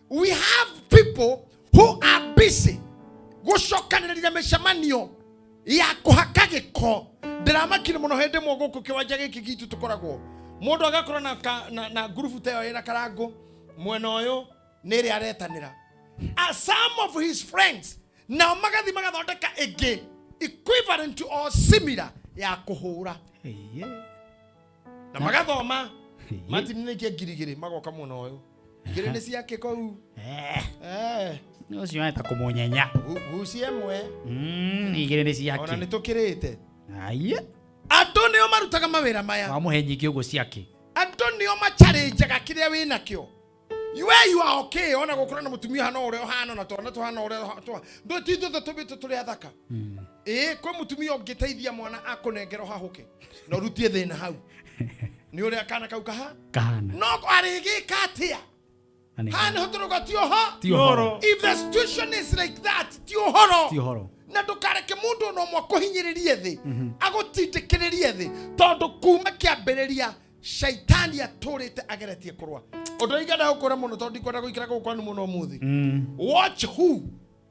Speaker 15: We have people who are busy gũcokanĩrĩria mĩcemanio ya kũhaka gĩko. Ndĩramakire mũno hĩndĩ ĩmwe gũkũ kĩwanja gĩkĩ gitũ tũkoragwo, mũndũ agakorwo na, na ngurubu ta ĩyo ĩna karangũ mwena ũyũ nĩ ĩrĩa aretanĩra. Some of his friends nao magathi magathondeka ĩngĩ equivalent to or similar ya kũhũra, na magathoma matinĩkie 2000, magoka mwena ũyũ igĩrĩ nĩ ciake kũu. Eh.
Speaker 1: Ũcio eta kũmũnyenya.
Speaker 15: Gucie ĩmwe.
Speaker 1: Igĩrĩ nĩ ciake.
Speaker 15: Ona nĩ tũkĩrĩte.
Speaker 1: Aiya.
Speaker 15: Andũ nĩo marutaga mawĩra maya.
Speaker 1: Wamũhe nyingĩ ũguo ciake.
Speaker 15: Andũ nĩo macarĩnjaga kĩrĩa wĩ nakĩo. We you are okay, ona gũkorwo na mũtumia hana ũrĩa ũhana na twana tũhana ũrĩa ndũ ti ithuothe tũmbĩtwo tũrĩ athaka. Ĩĩ, kwĩ mũtumia ũngĩteithia mwana akũnengera ũhahũke na ũrutie thĩna hau nĩ ũrĩa kana kau kaha
Speaker 1: kahana.
Speaker 15: No arĩgĩka atĩa?
Speaker 1: Na nĩ-
Speaker 15: Haha nĩho tũrauga ti ũho.
Speaker 1: Ti ũhoro.
Speaker 15: If the situation is like that, ti ũhoro.
Speaker 1: Ti ũhoro.
Speaker 15: Na ndũkareke mũndũ ona ũmwe akũhinyĩrĩrie thĩ, agũtindĩkĩrĩrie thĩ, tondũ kuma kĩambĩrĩria shaitani atũrĩte ageretie kũrũa. Ũndũ ũrĩa ingĩenda gũkwĩra mũno, tondũ ndikwenda gũikara gũkũ kwanyu mũno ũmũthĩ, watch who,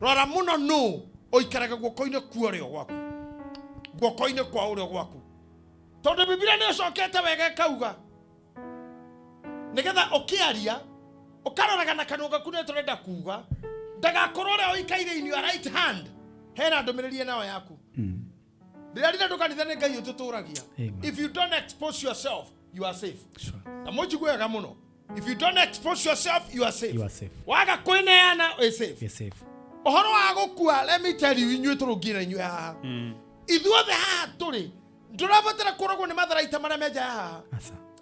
Speaker 15: rora mũno nũ ũikaraga guoko-inĩ kwa ũrĩo gwaku, guoko-inĩ kwa ũrĩo gwaku, tondũ Bibilia nĩ ĩcokete wega ĩkauga nĩgetha ũkĩaria ũkaroraga na kanua gaku nĩ tũrenda kuga ndagakorwo ũrĩa ũikaire in your right hand hena ndũmĩrĩri nayo yaku. Ndĩrarire ndũ kanitha nĩ Ngai ũtũtũragia. If you don't expose yourself, you are safe. Na mũnjigue wega mũno, if you don't expose yourself, you are safe.
Speaker 1: You are safe.
Speaker 15: Waga kwĩneana, wĩ safe.
Speaker 1: You're safe.
Speaker 15: Ũhoro wa gũkua, let me tell you, inyuĩ tũrũngie na inyuĩ haha, ithuothe haha tũrĩ ndũrabatara kũragwo nĩ matharaita marĩa menja ya haha.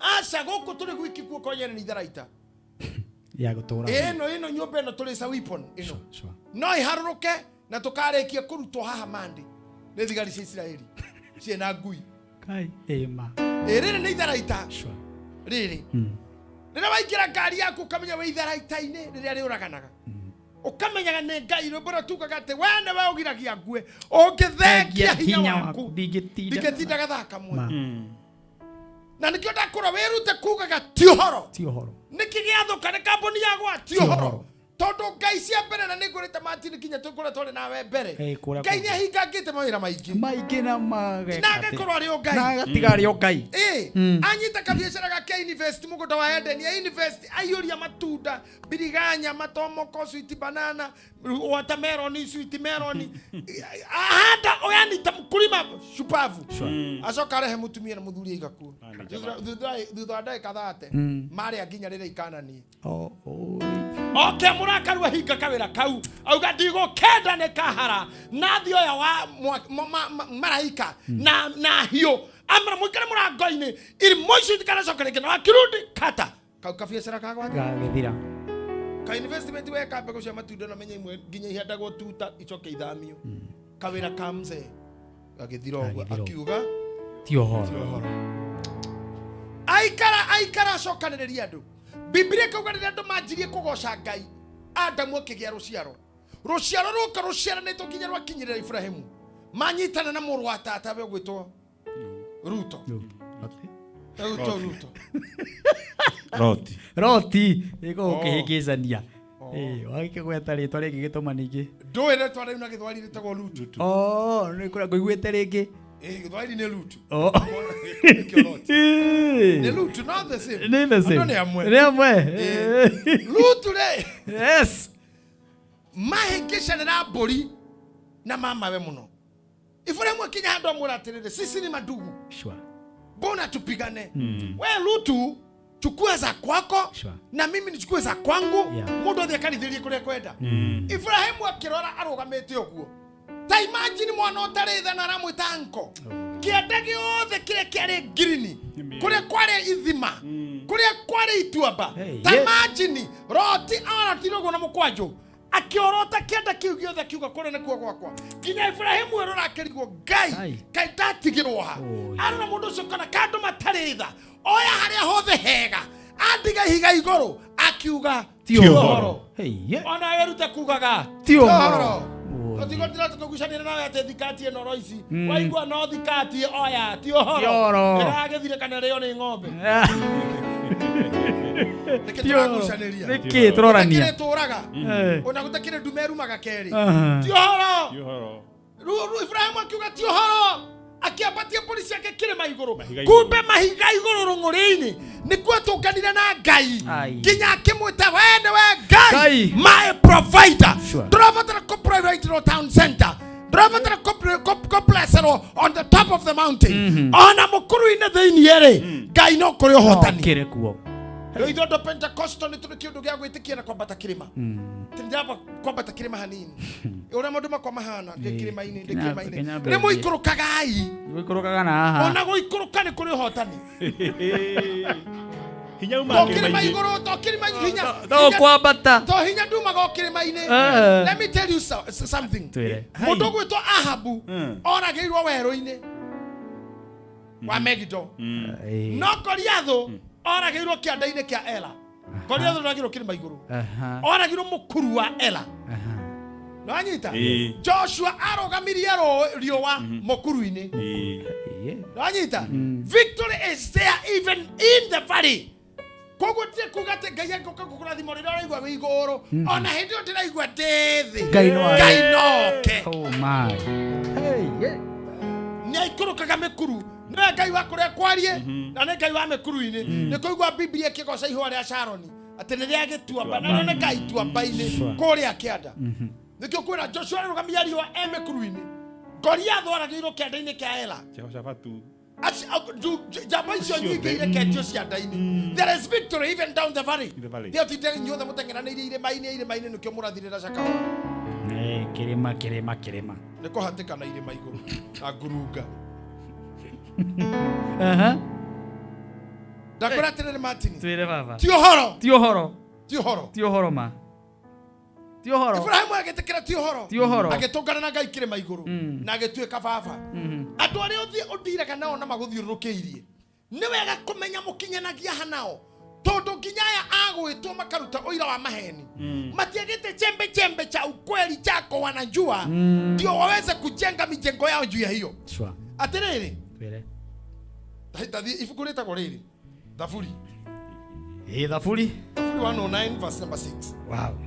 Speaker 15: Aca, gũkũ tũrĩ gwiki kuo nyene nĩ itharaita.
Speaker 1: Ya gũtũra.
Speaker 15: Ĩno nyũmba ĩno tũrĩ sa weapon ĩno no ĩharũrũke na tũkarĩkia kũrutwo haha mande nĩ thigari cia Isiraeli ciĩna ngui.
Speaker 1: Kai. Ĩma.
Speaker 15: Ĩ rĩrĩ nĩ itharaita rĩrĩ, rĩrĩa waingĩra ngari yaku ũkamenya wĩ itharaita-inĩ rĩrĩa rĩũraganaga, ũkamenyaga nĩ Ngai. Rwĩmbo rũrĩa tugaga atĩ we nĩwe ũgiragia ngue, ũngĩthengia hinya waku
Speaker 1: ndingĩtinda.
Speaker 15: Ndingĩtinda gathaa kamwe.
Speaker 1: Ma.
Speaker 15: Na nĩkĩo ndakũra wĩrute kugaga ti ũhoro.
Speaker 1: Ti ũhoro.
Speaker 15: Nĩkĩ gĩathũka nĩ kambuni yagwa? Ti
Speaker 1: Ti
Speaker 15: ũhoro.
Speaker 1: ũhoro.
Speaker 15: Tondũ Ngai cia mbere, na nĩ ngũrĩte Martin kinya tũkũrĩa twarĩ nawe mbere,
Speaker 1: Eh, kũrĩa
Speaker 15: Ngai
Speaker 1: kũngĩ.
Speaker 15: nĩ ahingangĩte mawĩra maingĩ
Speaker 1: maingĩ na mageka
Speaker 15: na agakorwo arĩ o Ngai.
Speaker 1: Na agatiga arĩ o Ngai.
Speaker 15: Ĩ, anyita kabiacara gake, invest mũgũnda wa Eden, ya invest aiyũria matunda, biriganya, matomoko, sweet banana, watermelon, sweet melon, ahanda yani ta mkulima shupavu. Acoka arehe mũtumia na mũthuri aiga kuo. Thutha wa ndagĩka 30 marĩa nginya rĩrĩa ikananie.
Speaker 1: Oh, oi.
Speaker 15: Oke mũrakaru ahinga kawĩra kau, auga ndigũkenda nĩ kahara na thioya wa maraika na hiũ amra mũikare mũrango-inĩ irimo icio itikanacoka rĩngĩ na wakirundi kata kau kabiacara kagwa
Speaker 1: Gagĩthira.
Speaker 15: Ka investment weka mbegũ cia matunda na menye imwe nginya ihandagwo tuta icoke ithamio, kawĩra ka mzee gagĩthira ũguo.
Speaker 1: Gagĩthira ũguo.
Speaker 15: Akiuga
Speaker 1: Ti ũhoro.
Speaker 15: Aikara aikara acokanĩrĩria andũ. Bibilia ĩkauga rĩrĩa andũ manjirie kũgoca Ngai, Adamu akĩgĩa rũciaro. Rũciaro rũka rũciaranĩtwo nginya rwakinyĩrĩra Ibrahimu. Manyitana na mũrũ wa tata we ũgwĩtwo Ruto. Ruto Ruto.
Speaker 18: Roti.
Speaker 1: Roti ĩkorwo ũkĩhĩngĩcania. Wagĩkĩgweta rĩtwa rĩngĩ gĩtũma ningĩ.
Speaker 15: Ndũĩ rĩtwa rĩu na Gĩthweri rĩtagwo Lutu.
Speaker 1: Oh, nĩ kũrĩa ngũiguĩte rĩngĩ.
Speaker 15: Gĩthweri nĩ Lutu.
Speaker 1: Oh.
Speaker 15: Nĩkĩo Loti. Nĩ Lutu, not the same.
Speaker 1: Nĩ the same.
Speaker 15: Andũ nĩ amwe.
Speaker 1: Nĩ amwe.
Speaker 15: Lutu rĩ.
Speaker 1: Yes.
Speaker 15: Mahĩngĩcanĩra mbũri na mamawe mũno. Ibrahimu akinya handũ amwĩra atĩrĩrĩ, sisi ni madugu.
Speaker 1: Sure.
Speaker 15: Mbona tupigane?
Speaker 1: Mm.
Speaker 15: We Lutu, chukua za kwako
Speaker 1: Sure.
Speaker 15: na mimi nichukue za kwangu.
Speaker 1: Yeah.
Speaker 15: Mũndũ othe akarithĩrie kũrĩa kwenda.
Speaker 1: Mm.
Speaker 15: Ibrahimu akĩrora arũgamĩte ũguo. Ta imagine mwana ũtarĩ ithe na aramwĩta anko. Kĩanda gĩothe kĩrĩa kĩarĩ ngirini, kũrĩa kwarĩ ithima, kũrĩa kwarĩ ituamba. Ta
Speaker 1: yeah.
Speaker 15: imagine Loti aratire ũguo na mũkwanjũ akĩorota kĩanda kĩu gĩothe akiuga kũrĩa nĩkuo gwakwa nginya Ibrahimu erora akĩrigwo Ngai kaĩ ndatigĩrwo ha arora mũndũ ũcio kana kandũ matarĩ tha oya harĩa hothe hega andiga ihiga igũrũ akiuga
Speaker 1: Ti ũhoro.
Speaker 15: Ona werute kugaga
Speaker 1: Ti ũhoro.
Speaker 15: tũtigo tũgucanĩre nawe atĩ thikati ĩno roici
Speaker 1: Mm.
Speaker 15: waigua no thikati oya ti ũhoro
Speaker 1: Ti ũhoro.
Speaker 15: ĩragĩthire kana ĩrĩo nĩ ng'ombe nĩkĩ
Speaker 1: Ti ũhoro.
Speaker 15: tũragucanĩria
Speaker 1: Nĩkĩ tũrorania?
Speaker 15: Gũtakĩrĩ tũraga
Speaker 1: Eh.
Speaker 15: ona gũtakĩrĩ ndume ĩrumaga kerĩ
Speaker 1: Aha.
Speaker 15: ti ũhoro
Speaker 18: Ti ũhoro.
Speaker 15: Ibrahimu akiuga ti ũhoro akĩambatia mbũri ciake kĩrĩma igũrũ
Speaker 18: Mahiga igũrũ.
Speaker 15: kumbe mahiga igũrũ rũng'ũrĩ-inĩ nĩkuo tũnganire na Ngai
Speaker 1: Ai.
Speaker 15: nginya akĩmwĩta we nĩwe Ngai
Speaker 1: Ngai.
Speaker 15: my provider
Speaker 1: Sure.
Speaker 15: ndũrabatara kũproviderwo town center ndũrabatara kũblesserwo on the top of the mountain ona mũkuru-inĩ thĩiniĩ rĩ Ngai no kũrĩ ũhotani
Speaker 1: Kĩrĩ kuo.
Speaker 15: rĩu ithuĩ andũ a Pentecostal nĩ tũrĩ kĩũndũ gĩa gwĩtĩkia na kwambata kĩrĩma ndĩramba kwambata kĩrĩma hanini ũrĩa maũndũ makwa mahana ndĩ kĩrĩma-inĩ ndĩ
Speaker 1: Kenya-
Speaker 15: kĩrĩma-inĩ
Speaker 1: Kenya
Speaker 15: rĩmwe
Speaker 1: mbere.
Speaker 15: ikũrũkagai
Speaker 1: Gũikũrũkaga na haha.
Speaker 15: ona gũikũrũka nĩ kũrĩ ũhotani
Speaker 18: Hinya
Speaker 15: to
Speaker 18: umaga
Speaker 15: kĩrĩma
Speaker 18: kĩrĩma-inĩ.
Speaker 15: igũrũ to kĩrĩma hinya
Speaker 1: To
Speaker 15: hinya-
Speaker 1: kwambata.
Speaker 15: to hinya ndumaga o kĩrĩma-inĩ
Speaker 1: Eh.
Speaker 15: let me tell you something
Speaker 1: Twĩre.
Speaker 15: mũndũ ũgwĩtwo Ahabu oragĩirwo werũ-inĩ wa Megido no Goliathũ oragĩirwo kĩanda-inĩ kĩa Ela Goliathũ ndoragĩirwo kĩrĩma igũrũ
Speaker 1: Aha.
Speaker 15: oragirwo mũkuru wa Ela
Speaker 1: Aha.
Speaker 15: nĩwanyita
Speaker 18: Ĩĩ.
Speaker 15: Joshua arũgamirie riũa mũkuru-inĩ
Speaker 18: Ĩĩ.
Speaker 15: nĩwanyita victory is there even in the valley koguo ti kuga atĩ Ngai angĩũka gũkũrathima rĩrĩa ũraigua wĩ igũrũ ona hĩndĩ ĩyo ndĩraigua ndĩ thĩ
Speaker 1: Ngai no aroke.
Speaker 15: Ngai no oke
Speaker 1: Oh my. Hey, yeah.
Speaker 15: nĩ aikũrũkaga mĩkuru nĩwe Ngai wa kũrĩa kwarie na nĩ Ngai wa mĩkuru-inĩ nĩ kũigua Biblia ĩkĩgoca ihũa rĩa Sharoni atĩ nĩ rĩa gĩtuamba na rĩo nĩ Ngai ituamba-inĩ kũrĩa kĩanda nĩkĩo kwĩra Joshua arũgamia riũa e mĩkuru-inĩ Goliathũ aragĩirwo kĩanda-inĩ kĩa Ela
Speaker 18: Jehoshafatu.
Speaker 15: Njamba icio nyingĩ ireketio cianda-inĩ there is victory even down the valley
Speaker 18: In the valley.
Speaker 15: Ndio tinde inyuothe mũteng'eranĩirie irĩma-inĩ irĩma-inĩ nĩkĩo mũrathirĩra cakahora
Speaker 1: Kĩrĩma kĩrĩma kĩrĩma.
Speaker 15: nĩ kũhatĩkana irĩma igũrũ na ngurunga
Speaker 1: Aha.
Speaker 15: ndakwĩra atĩrĩrĩ Martin
Speaker 1: Twĩre baba.
Speaker 15: ti ũhoro
Speaker 1: Ti ũhoro.
Speaker 15: ti ũhoro
Speaker 1: Ti ũhoro ma. Ti ũhoro.
Speaker 15: Ibrahimu agĩtĩkĩra ti ũhoro
Speaker 1: Ti ũhoro.
Speaker 15: agĩtũngana na Ngai kĩrĩma igũrũ na agĩtuĩka baba andũ arĩa ũthiĩ ũndiraga nao na magũthiũrũrũkĩirie nĩ wega kũmenya mũkinyanagia ha nao tondũ nginya aya agwĩtwo makaruta ũira wa maheni matiagĩte chembe chembe cha ukweli chako wanajua ndio waweze kujenga mijengo yao juu ya hiyo
Speaker 1: Sure.
Speaker 15: atĩrĩrĩ
Speaker 1: Twĩre.
Speaker 15: tathiĩ ibuku rĩtagwo rĩrĩ thaburi
Speaker 1: Ĩ thaburi.
Speaker 15: thaburi 109 verse number 6
Speaker 1: Wow.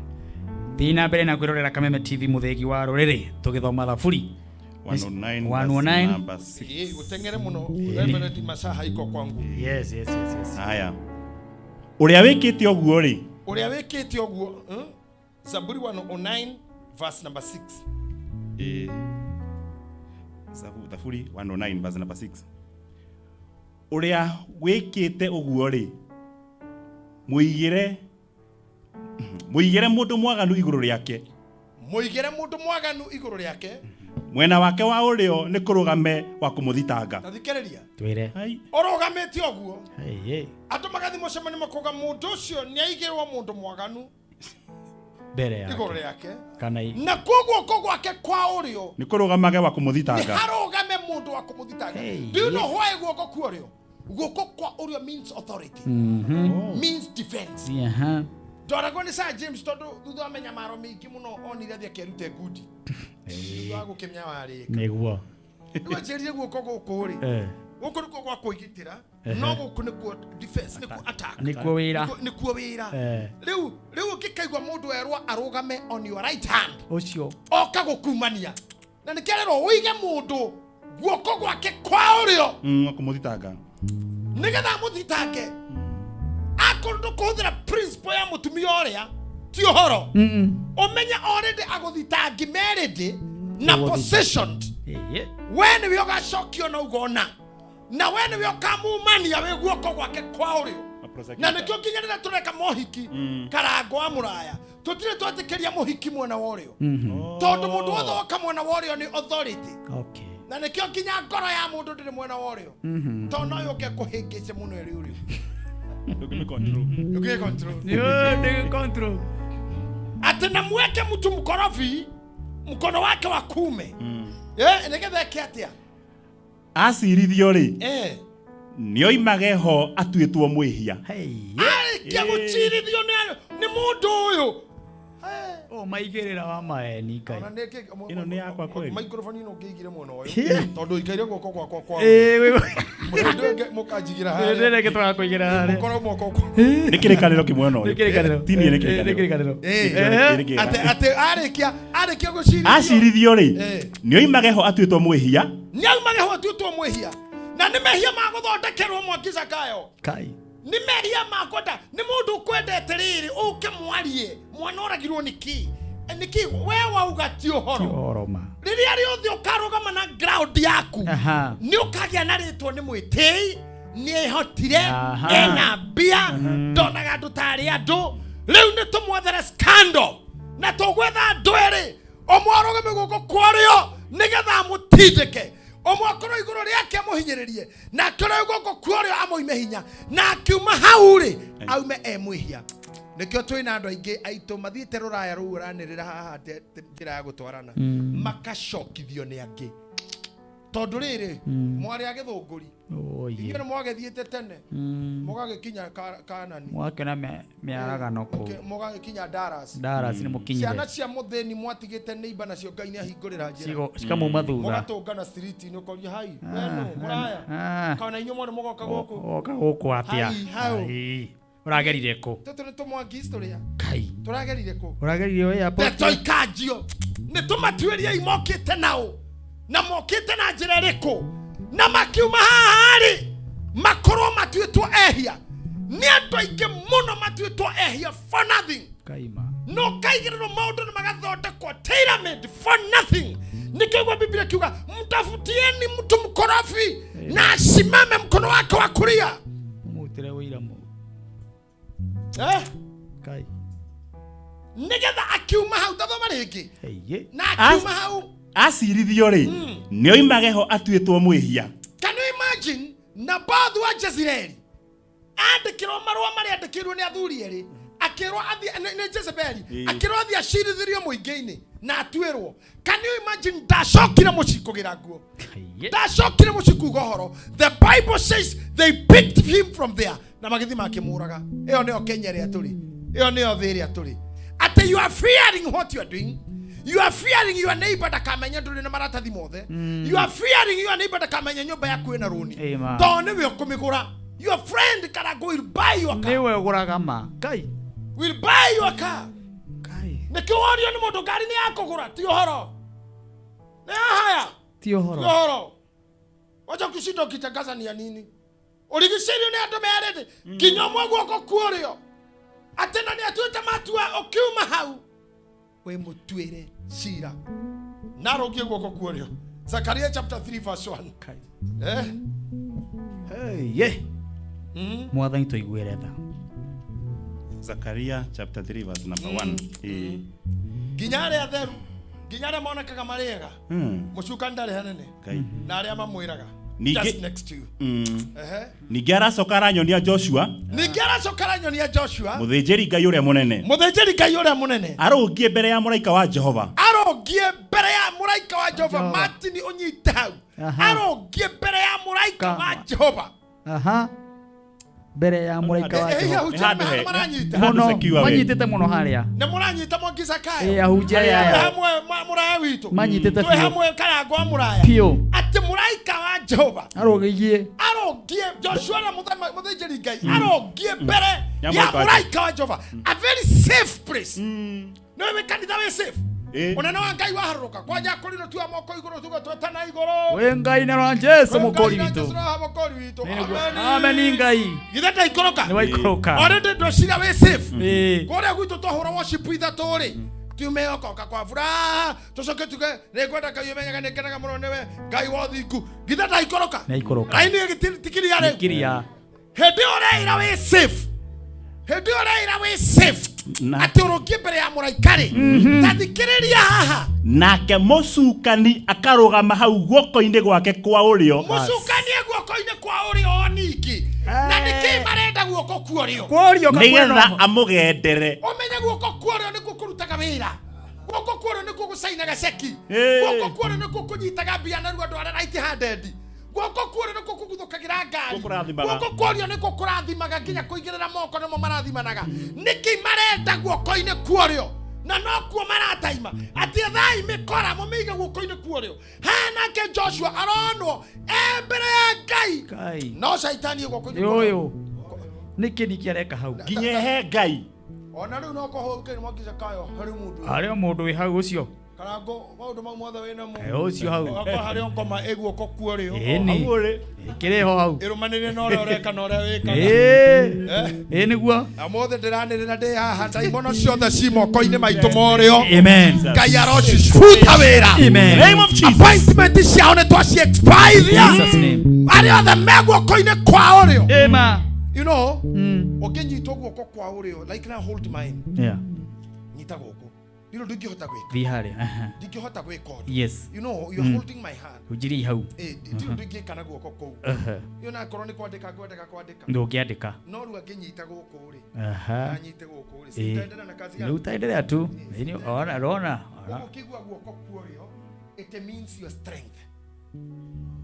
Speaker 1: Thiĩ na mbere na kwĩrorera Kameme TV mũthĩgi wa rũrĩrĩ tũgĩthoma thaburi.
Speaker 18: 109
Speaker 1: 109.
Speaker 18: verse number 6.
Speaker 15: Ĩ, ũteng'ere mũno Reverend Masaha iko kwangu
Speaker 1: Yes, yes, yes, yes.
Speaker 18: Haya. Ũrĩa wĩkĩte ũguo rĩ,
Speaker 15: ũrĩa wĩkĩte ũguo Zaburi 109 verse number 6
Speaker 18: Ĩĩ. Thaburi 109 verse number 6. Ũrĩa wĩkĩte ũguo rĩ, mũigĩre mũigĩre mũndũ mwaganu igũrũ rĩake
Speaker 15: mũigĩre mũndũ mwaganu igũrũ rĩake
Speaker 18: mwena wake wa ũrĩo nĩ kũrũgame wa kũmũthitanga
Speaker 15: ta thikĩrĩria
Speaker 1: Twĩre.
Speaker 15: ũrũgamĩte ũguo
Speaker 1: Hey, hey.
Speaker 15: andũ magathiĩ mũcemanio makauga mũndũ ũcio nĩ aigĩrwo mũndũ mwaganu
Speaker 1: Mbere yake.
Speaker 15: igũrũ rĩake
Speaker 1: Kana
Speaker 15: na kuo guoko gwake kwa ũrĩo
Speaker 18: nĩ kũrũgamage wa
Speaker 15: nĩ
Speaker 18: kũmũthitanga
Speaker 15: harũgame mũndũ wa kũmũthitanga. Do you know why guoko kwa ũrĩo? Guoko kwa ũrĩo means authority, means defense. Ndoragwo nĩ Sir James tondũ thutha wa mĩnyamaro mĩingĩ mũno onire athiĩ akerute ngundi thutha wa gũkĩmenya warĩka.
Speaker 1: Nĩguo.
Speaker 15: Rĩu anjĩrire guoko gũkũ rĩ, gũkũ nĩkuo gwa kwĩgitĩra, no gũkũ nĩkuo defense, nĩkuo attack.
Speaker 1: Nĩkuo wĩra.
Speaker 15: Nĩkuo wĩra. Rĩu ũngĩkaigua mũndũ erwo arũgame on your right hand,
Speaker 1: Ũcio.
Speaker 15: oka gũkumania na nĩkĩarerwo ũige mũndũ guoko gwake kwa ũrĩo
Speaker 18: Kũmũthitanga.
Speaker 15: Nĩgetha amũthitange. Akorwo ndũkũhũthĩra principle ya mũtumia ũrĩa ti ũhoro, ũmenye already agũthitangi merĩndĩ na
Speaker 1: Ũgũthita.
Speaker 15: positioned. We nĩwe ũgacokio na ugona na we nĩwe ũkamumania wĩ guoko gwake kwa ũrĩo. Na nĩkĩo nginya rĩrĩa tũreka mohiki, Karango wa Mũraya, tũtirĩ twetĩkĩria mũhiki mwena wa ũrĩo, tondũ mũndũ wothe woka mwena wa ũrĩo nĩ authority. Na nĩkĩo nginya ngoro ya mũndũ ndĩrĩ mwena wa ũrĩo, tondũ no yũke kũhĩngĩce mũno ĩrĩ ũrĩo. Ndũngĩmĩ control.
Speaker 1: Ndũngĩ control.
Speaker 15: Atĩ na mweke mtu mkorofi mkono wake wa kume, nĩgetha eke atĩa?
Speaker 18: Acirithio rĩ, nĩoimage ho atuĩtwo mwĩhia.
Speaker 15: Arĩkia gũcirithio nĩ mũndũ ũyũ.
Speaker 1: O maigĩrĩra wa maeni Ngai.
Speaker 15: Ona nĩ kĩ-
Speaker 18: Ĩno nĩ yakwa kweli.
Speaker 15: Microphone ĩno ũngĩigire mwena ũyũ, tondũ ikaire guoko gwakwa kwa mũndũ ũngĩ mũkanjigĩra harĩa.
Speaker 1: Nĩ tũgakũigĩra harĩa.
Speaker 15: Mũkorwo moko kwa
Speaker 18: Nĩ kĩrĩkanĩro kĩmwe na ũyũ.
Speaker 1: Nĩ kĩrĩkanĩro.
Speaker 18: Ti niĩ nĩ
Speaker 1: Nĩ kĩrĩkanĩro.
Speaker 18: Kĩrĩkanĩro.
Speaker 15: Atĩ arĩkia gũcirithio,
Speaker 18: Acirithio rĩ, nĩoimage ho atuĩtwo mwĩhia.
Speaker 15: Nĩaumage ho atuĩtwo mwĩhia, na nĩ mehia ma gũthondekerwo mwaki Zakayo.
Speaker 1: Kai.
Speaker 15: Nĩ mehia ma kwenda nĩ mũndũ ũkwendete rĩrĩ ũke mwarie mwana oragirwo nĩkĩ nĩkĩ we wauga ti ũhoro.
Speaker 1: Ti ũhoro ma.
Speaker 15: Rĩrĩa rĩothe ũkarũgama na ground yaku, nĩ ũkagĩa na rĩtwa nĩ mwĩtĩi, nĩ ehotire, ena mbia, ndonaga andũ tarĩ andũ. Rĩu nĩ tũmwethere scandal na tũgwetha andũ erĩ, ũmwe arũgame guoko kwa ũrĩo nĩgetha amũtindĩke, ũmwe akorwo igũrũ rĩake amũhinyĩrĩrie, na akĩrwo guoko kwa ũrĩo amũime hinya, na akiuma hau rĩ aume e mwĩhia. Nĩkĩo twĩna andũ aingĩ aitũ mathiĩte rũraya rũu ũranĩrĩra haha njĩra ya gũtwarana, makacokithio nĩ angĩ tondũ rĩrĩ mwarĩ a gĩthũngũri, inyuĩ nĩ mwagĩthiĩte tene, mũgagĩkinya Kanani.
Speaker 1: Mwakĩona mĩaragano kũu.
Speaker 15: Mũgagĩkinya Dallas.
Speaker 1: Dallas nĩ mũkinyire.
Speaker 15: Ciana cia mũthĩni mwatigĩte nĩimba nacio Ngai nĩ ahingũrĩra njĩra.
Speaker 1: Cikamuma thutha.
Speaker 15: Mũgatũngana street-inĩ ũkoria hai wenu mũraya kana inyuĩ mwana mũgoka gũkũ.
Speaker 1: Oka gũkũ atĩa?
Speaker 15: Hai, hau.
Speaker 1: Ai, ũragerire kũ?
Speaker 15: Tũtũ nĩ tũmwangi history.
Speaker 1: Kai.
Speaker 15: Tũragerire kũ?
Speaker 1: Ũragerire o airport.
Speaker 15: Ndeto ikanjio nĩ tũmatuĩriei mokĩte nao na mokĩte na njĩra ĩrĩkũ na makiuma haha rĩ makorwo matuĩtwo ehia. Nĩ andũ aingĩ mũno matuĩtwo ehia for nothing.
Speaker 1: Kaima.
Speaker 15: No kaigĩrĩrwo maũndũ nĩ magathondekwo tailor made for nothing. Nĩkĩo gwa Biblia kiuga mtafutieni mtu mkorofi na asimame mkono wake wa kulia.
Speaker 1: Mũmũrutĩre ũira mũ. Kai.
Speaker 15: Nĩgetha akiuma hau, tathoma rĩngĩ,
Speaker 1: Hey,
Speaker 15: na akiuma hau
Speaker 18: Acirithio rĩ, nĩoimage ho atuĩtwo mwĩhia.
Speaker 15: Can you imagine Nabothu wa Jezreeli andĩkĩrwo marũa marĩa andĩkĩirwo nĩ athuri erĩ, akĩrwo athiĩ nĩ Jezebeli, akĩrwo athiĩ acirithĩrio mũingĩ-inĩ na atuĩrwo. Can you imagine ndacokire mũciĩ kũgĩra nguo, ndacokire mũciĩ kuga ũhoro. The Bible says they picked him from there na magĩthiĩ makĩmũraga. Ĩyo nĩyo Kenya ĩrĩa tũrĩ, ĩyo nĩyo thĩ ĩrĩa tũrĩ, atĩ you are fearing what you are doing. You are fearing your neighbor ndakamenye ndũrĩ na maratathi mothe. You are fearing your neighbor ndakamenye nyũmba yaku ĩna rũni,
Speaker 1: Ĩma.
Speaker 15: tondũ nĩwe ũkũmĩgũra. Your friend Karango will buy your car.
Speaker 1: Nĩwe ũgũraga ma. Kai.
Speaker 15: Will buy your car. Nĩkĩo worio nĩ mũndũ ngari nĩ yakũgũra, ti ũhoro, nĩ haya.
Speaker 1: Ti ũhoro.
Speaker 15: Ti ũhoro. Wacha kushinda ukitangaza ni ya nini? Ũrigicĩirio nĩ andũ merĩndĩ nginya ũmwe guoko kuorio atĩ na nĩ atuĩte matua ũkiuma hau wĩ mũtuĩre cira na arũngie guoko kuorio. Zakaria chapter 3 verse 1.
Speaker 1: Hey, yeah. Mwathani tũiguĩre tha.
Speaker 18: Zakaria chapter 3 verse number 1.
Speaker 15: Nginya arĩa atheru, nginya arĩa monekaga marĩ ega, mũcukani ndarĩ hanene
Speaker 18: Ngai.
Speaker 15: na arĩa mamwĩraga just next to you.
Speaker 18: Ningĩ aracoka aranyonia Joshua,
Speaker 15: Ningĩ aracoka aranyonia Joshua,
Speaker 18: mũthĩnjĩri Ngai ũrĩa mũnene,
Speaker 15: mũthĩnjĩri Ngai ũrĩa mũnene,
Speaker 18: arũngiĩ mbere ya mũraika wa Jehova.
Speaker 15: Arũngiĩ mbere ya mũraika. mũraika wa Jehova.
Speaker 1: Jehova.
Speaker 15: Martin ũnyite hau.
Speaker 1: Aha.
Speaker 15: Arũngiĩ mbere ya mũraika wa Jehova.
Speaker 1: Aha. Mbere ya mũraika wa
Speaker 15: Eh, eh,
Speaker 1: Jehova.
Speaker 15: ahunjia nĩ mahana maranyita.
Speaker 1: Mũno, manyitĩte mũno harĩa.
Speaker 15: Nĩ mũranyita Mwangi Zakayo.
Speaker 1: Eh, ahunjia aya.
Speaker 15: Twĩ hamwe mũraya witũ.
Speaker 1: Manyitĩte
Speaker 15: Twĩ
Speaker 1: biũ.
Speaker 15: hamwe Karango wa mũraya.
Speaker 1: Biũ.
Speaker 15: Atĩ mũraika wa Jehova
Speaker 1: Arũgĩiye.
Speaker 15: arũngiĩ Joshua na mũthĩnjĩri Ngai arũngiĩ mbere
Speaker 18: Ya
Speaker 15: ya
Speaker 18: mũraika wa
Speaker 15: mũraika wa Jehova. A very safe place. Nĩ wĩ kanitha wĩ safe. Ũnene wa Ngai waharũrũka kwanja kũrino tuoya moko igũrũ tuge twetana igũrũ.
Speaker 1: Wĩ Ngai na wa Jesu
Speaker 15: Wĩ Ngai
Speaker 1: mũkũri
Speaker 15: na
Speaker 1: witũ.
Speaker 15: Jesu na mũkũri witũ. Amen.
Speaker 1: Amen Ngai.
Speaker 15: Githĩ ndaikũrũka?
Speaker 1: Nĩ waikũrũka.
Speaker 15: Already ndociria wĩ safe.
Speaker 1: Ĩĩ.
Speaker 15: Kũrĩa gwitũ twahũra worship ithatũ rĩ tume okoka kwa furaha tucoke tuge nĩngwenda Ngai ũmenyaga nĩngenaga mũno nĩwe Ngai wa ũthingu. Githĩ ndaikũrũka?
Speaker 1: Nĩ aikũrũka.
Speaker 15: Raini ĩgĩtikiria rĩu.
Speaker 1: Kiria.
Speaker 15: Hĩndĩ ĩyo ũreĩra wĩ safe. Hĩndĩ ĩyo ũreĩra wĩ safe. Atĩ ũrũngiĩ mbere ya mũraika rĩ. Ta thikĩrĩria haha.
Speaker 18: Nake mũcukani akarũgama hau guoko-inĩ gwake kwa ũrĩo.
Speaker 15: Mũcukani e guoko-inĩ kwa ũrĩo ningĩ. Na nĩkĩ marenda guoko kwa ũrĩo?
Speaker 18: Nĩgetha amũgendere.
Speaker 15: Ũmenye guoko kwa ũrĩo nĩkuo kũrutaga wĩra. Guoko kwa ũrĩo nĩkuo gũcainaga ceki.
Speaker 18: Ĩĩ.
Speaker 15: Guoko kwa ũrĩo nĩkuo kũnyitaga mbia narua andũ arĩa right handed. Guoko kwa ũrĩo nĩkuo kũguthũkagĩra ngari.
Speaker 18: Kũrathimaga.
Speaker 15: Guoko kwa ũrĩo nĩkuo kũrathimaga nginya kũigĩrĩra moko nĩmo marathimanaga. Nĩkĩ marenda guoko-inĩ kwa ũrĩo? Na nokuo marataima. Atĩ ethai mĩkora mũmĩige guoko-inĩ kwa ũrĩo. Haha nake Joshua aronwo e mbere ya Ngai.
Speaker 1: Ngai.
Speaker 15: No caitani e guoko-inĩ
Speaker 1: Nĩ
Speaker 15: kwa ũrĩo.
Speaker 1: ũyũ. Nĩkĩ ningĩ areka hau?
Speaker 18: Nginya he Ngai.
Speaker 15: Ona rĩu no kũhũrũkĩri Mwangi Zakayo harĩ mũndũ.
Speaker 1: Harĩ o mũndũ wĩ hau ũcio.
Speaker 15: Karango maũndũ mau mothe wĩ namo.
Speaker 1: Eh, ũcio hau.
Speaker 15: Okorwo harĩ o ngoma ĩ guoko kwa ũrĩo.
Speaker 1: Ĩni.
Speaker 15: Hau ũrĩ.
Speaker 1: Ĩkĩrĩ ho hau.
Speaker 15: Ĩrũmanĩrĩre na ũrĩa ũreka na ũrĩa wĩkaga.
Speaker 1: Ĩĩ.
Speaker 15: Eh.
Speaker 1: Ĩĩ nĩguo.
Speaker 15: Na mũthĩ ndĩranĩrĩra ndĩ haha ndaimono ciothe ci moko-inĩ maitũ morĩo.
Speaker 1: Amen.
Speaker 15: Ngai arocibuta wĩra.
Speaker 1: Amen. Name of Jesus.
Speaker 15: Appointment ciao nĩ twaci expire.
Speaker 1: Jesus name.
Speaker 15: Arĩa othe me guoko-inĩ kwa ũrĩo.
Speaker 1: Amen.
Speaker 15: You know, ũkĩnyitwo guoko kwa ũrĩo, like now hold mine.
Speaker 1: Yeah.
Speaker 15: Nyita gũkũ. Ndirĩ ũndũ ingĩhota gwĩka.
Speaker 1: Thiĩ harĩa. Aha.
Speaker 15: Ndingĩhota gwĩka ũndũ.
Speaker 1: Yes.
Speaker 15: You know, you're holding my hand.
Speaker 1: Hunjirie hau.
Speaker 15: Eh, ndirĩ ũndũ ingĩka na guoko kũu.
Speaker 1: Aha.
Speaker 15: Iyo nakorwo nĩ kwandĩka ngwendeka kwandĩka.
Speaker 1: Ndũngĩandĩka.
Speaker 15: No rĩu angĩnyita gũkũ rĩ.
Speaker 1: Aha.
Speaker 15: Na anyite gũkũ rĩ.
Speaker 1: Ĩĩ.
Speaker 15: Sitaendelea na kazi
Speaker 1: Rĩu
Speaker 15: yangu.
Speaker 1: utaendelea tu. Ĩni ona ona.
Speaker 15: Koguo ũkĩigua guoko kwa ũrĩo, it means your strength.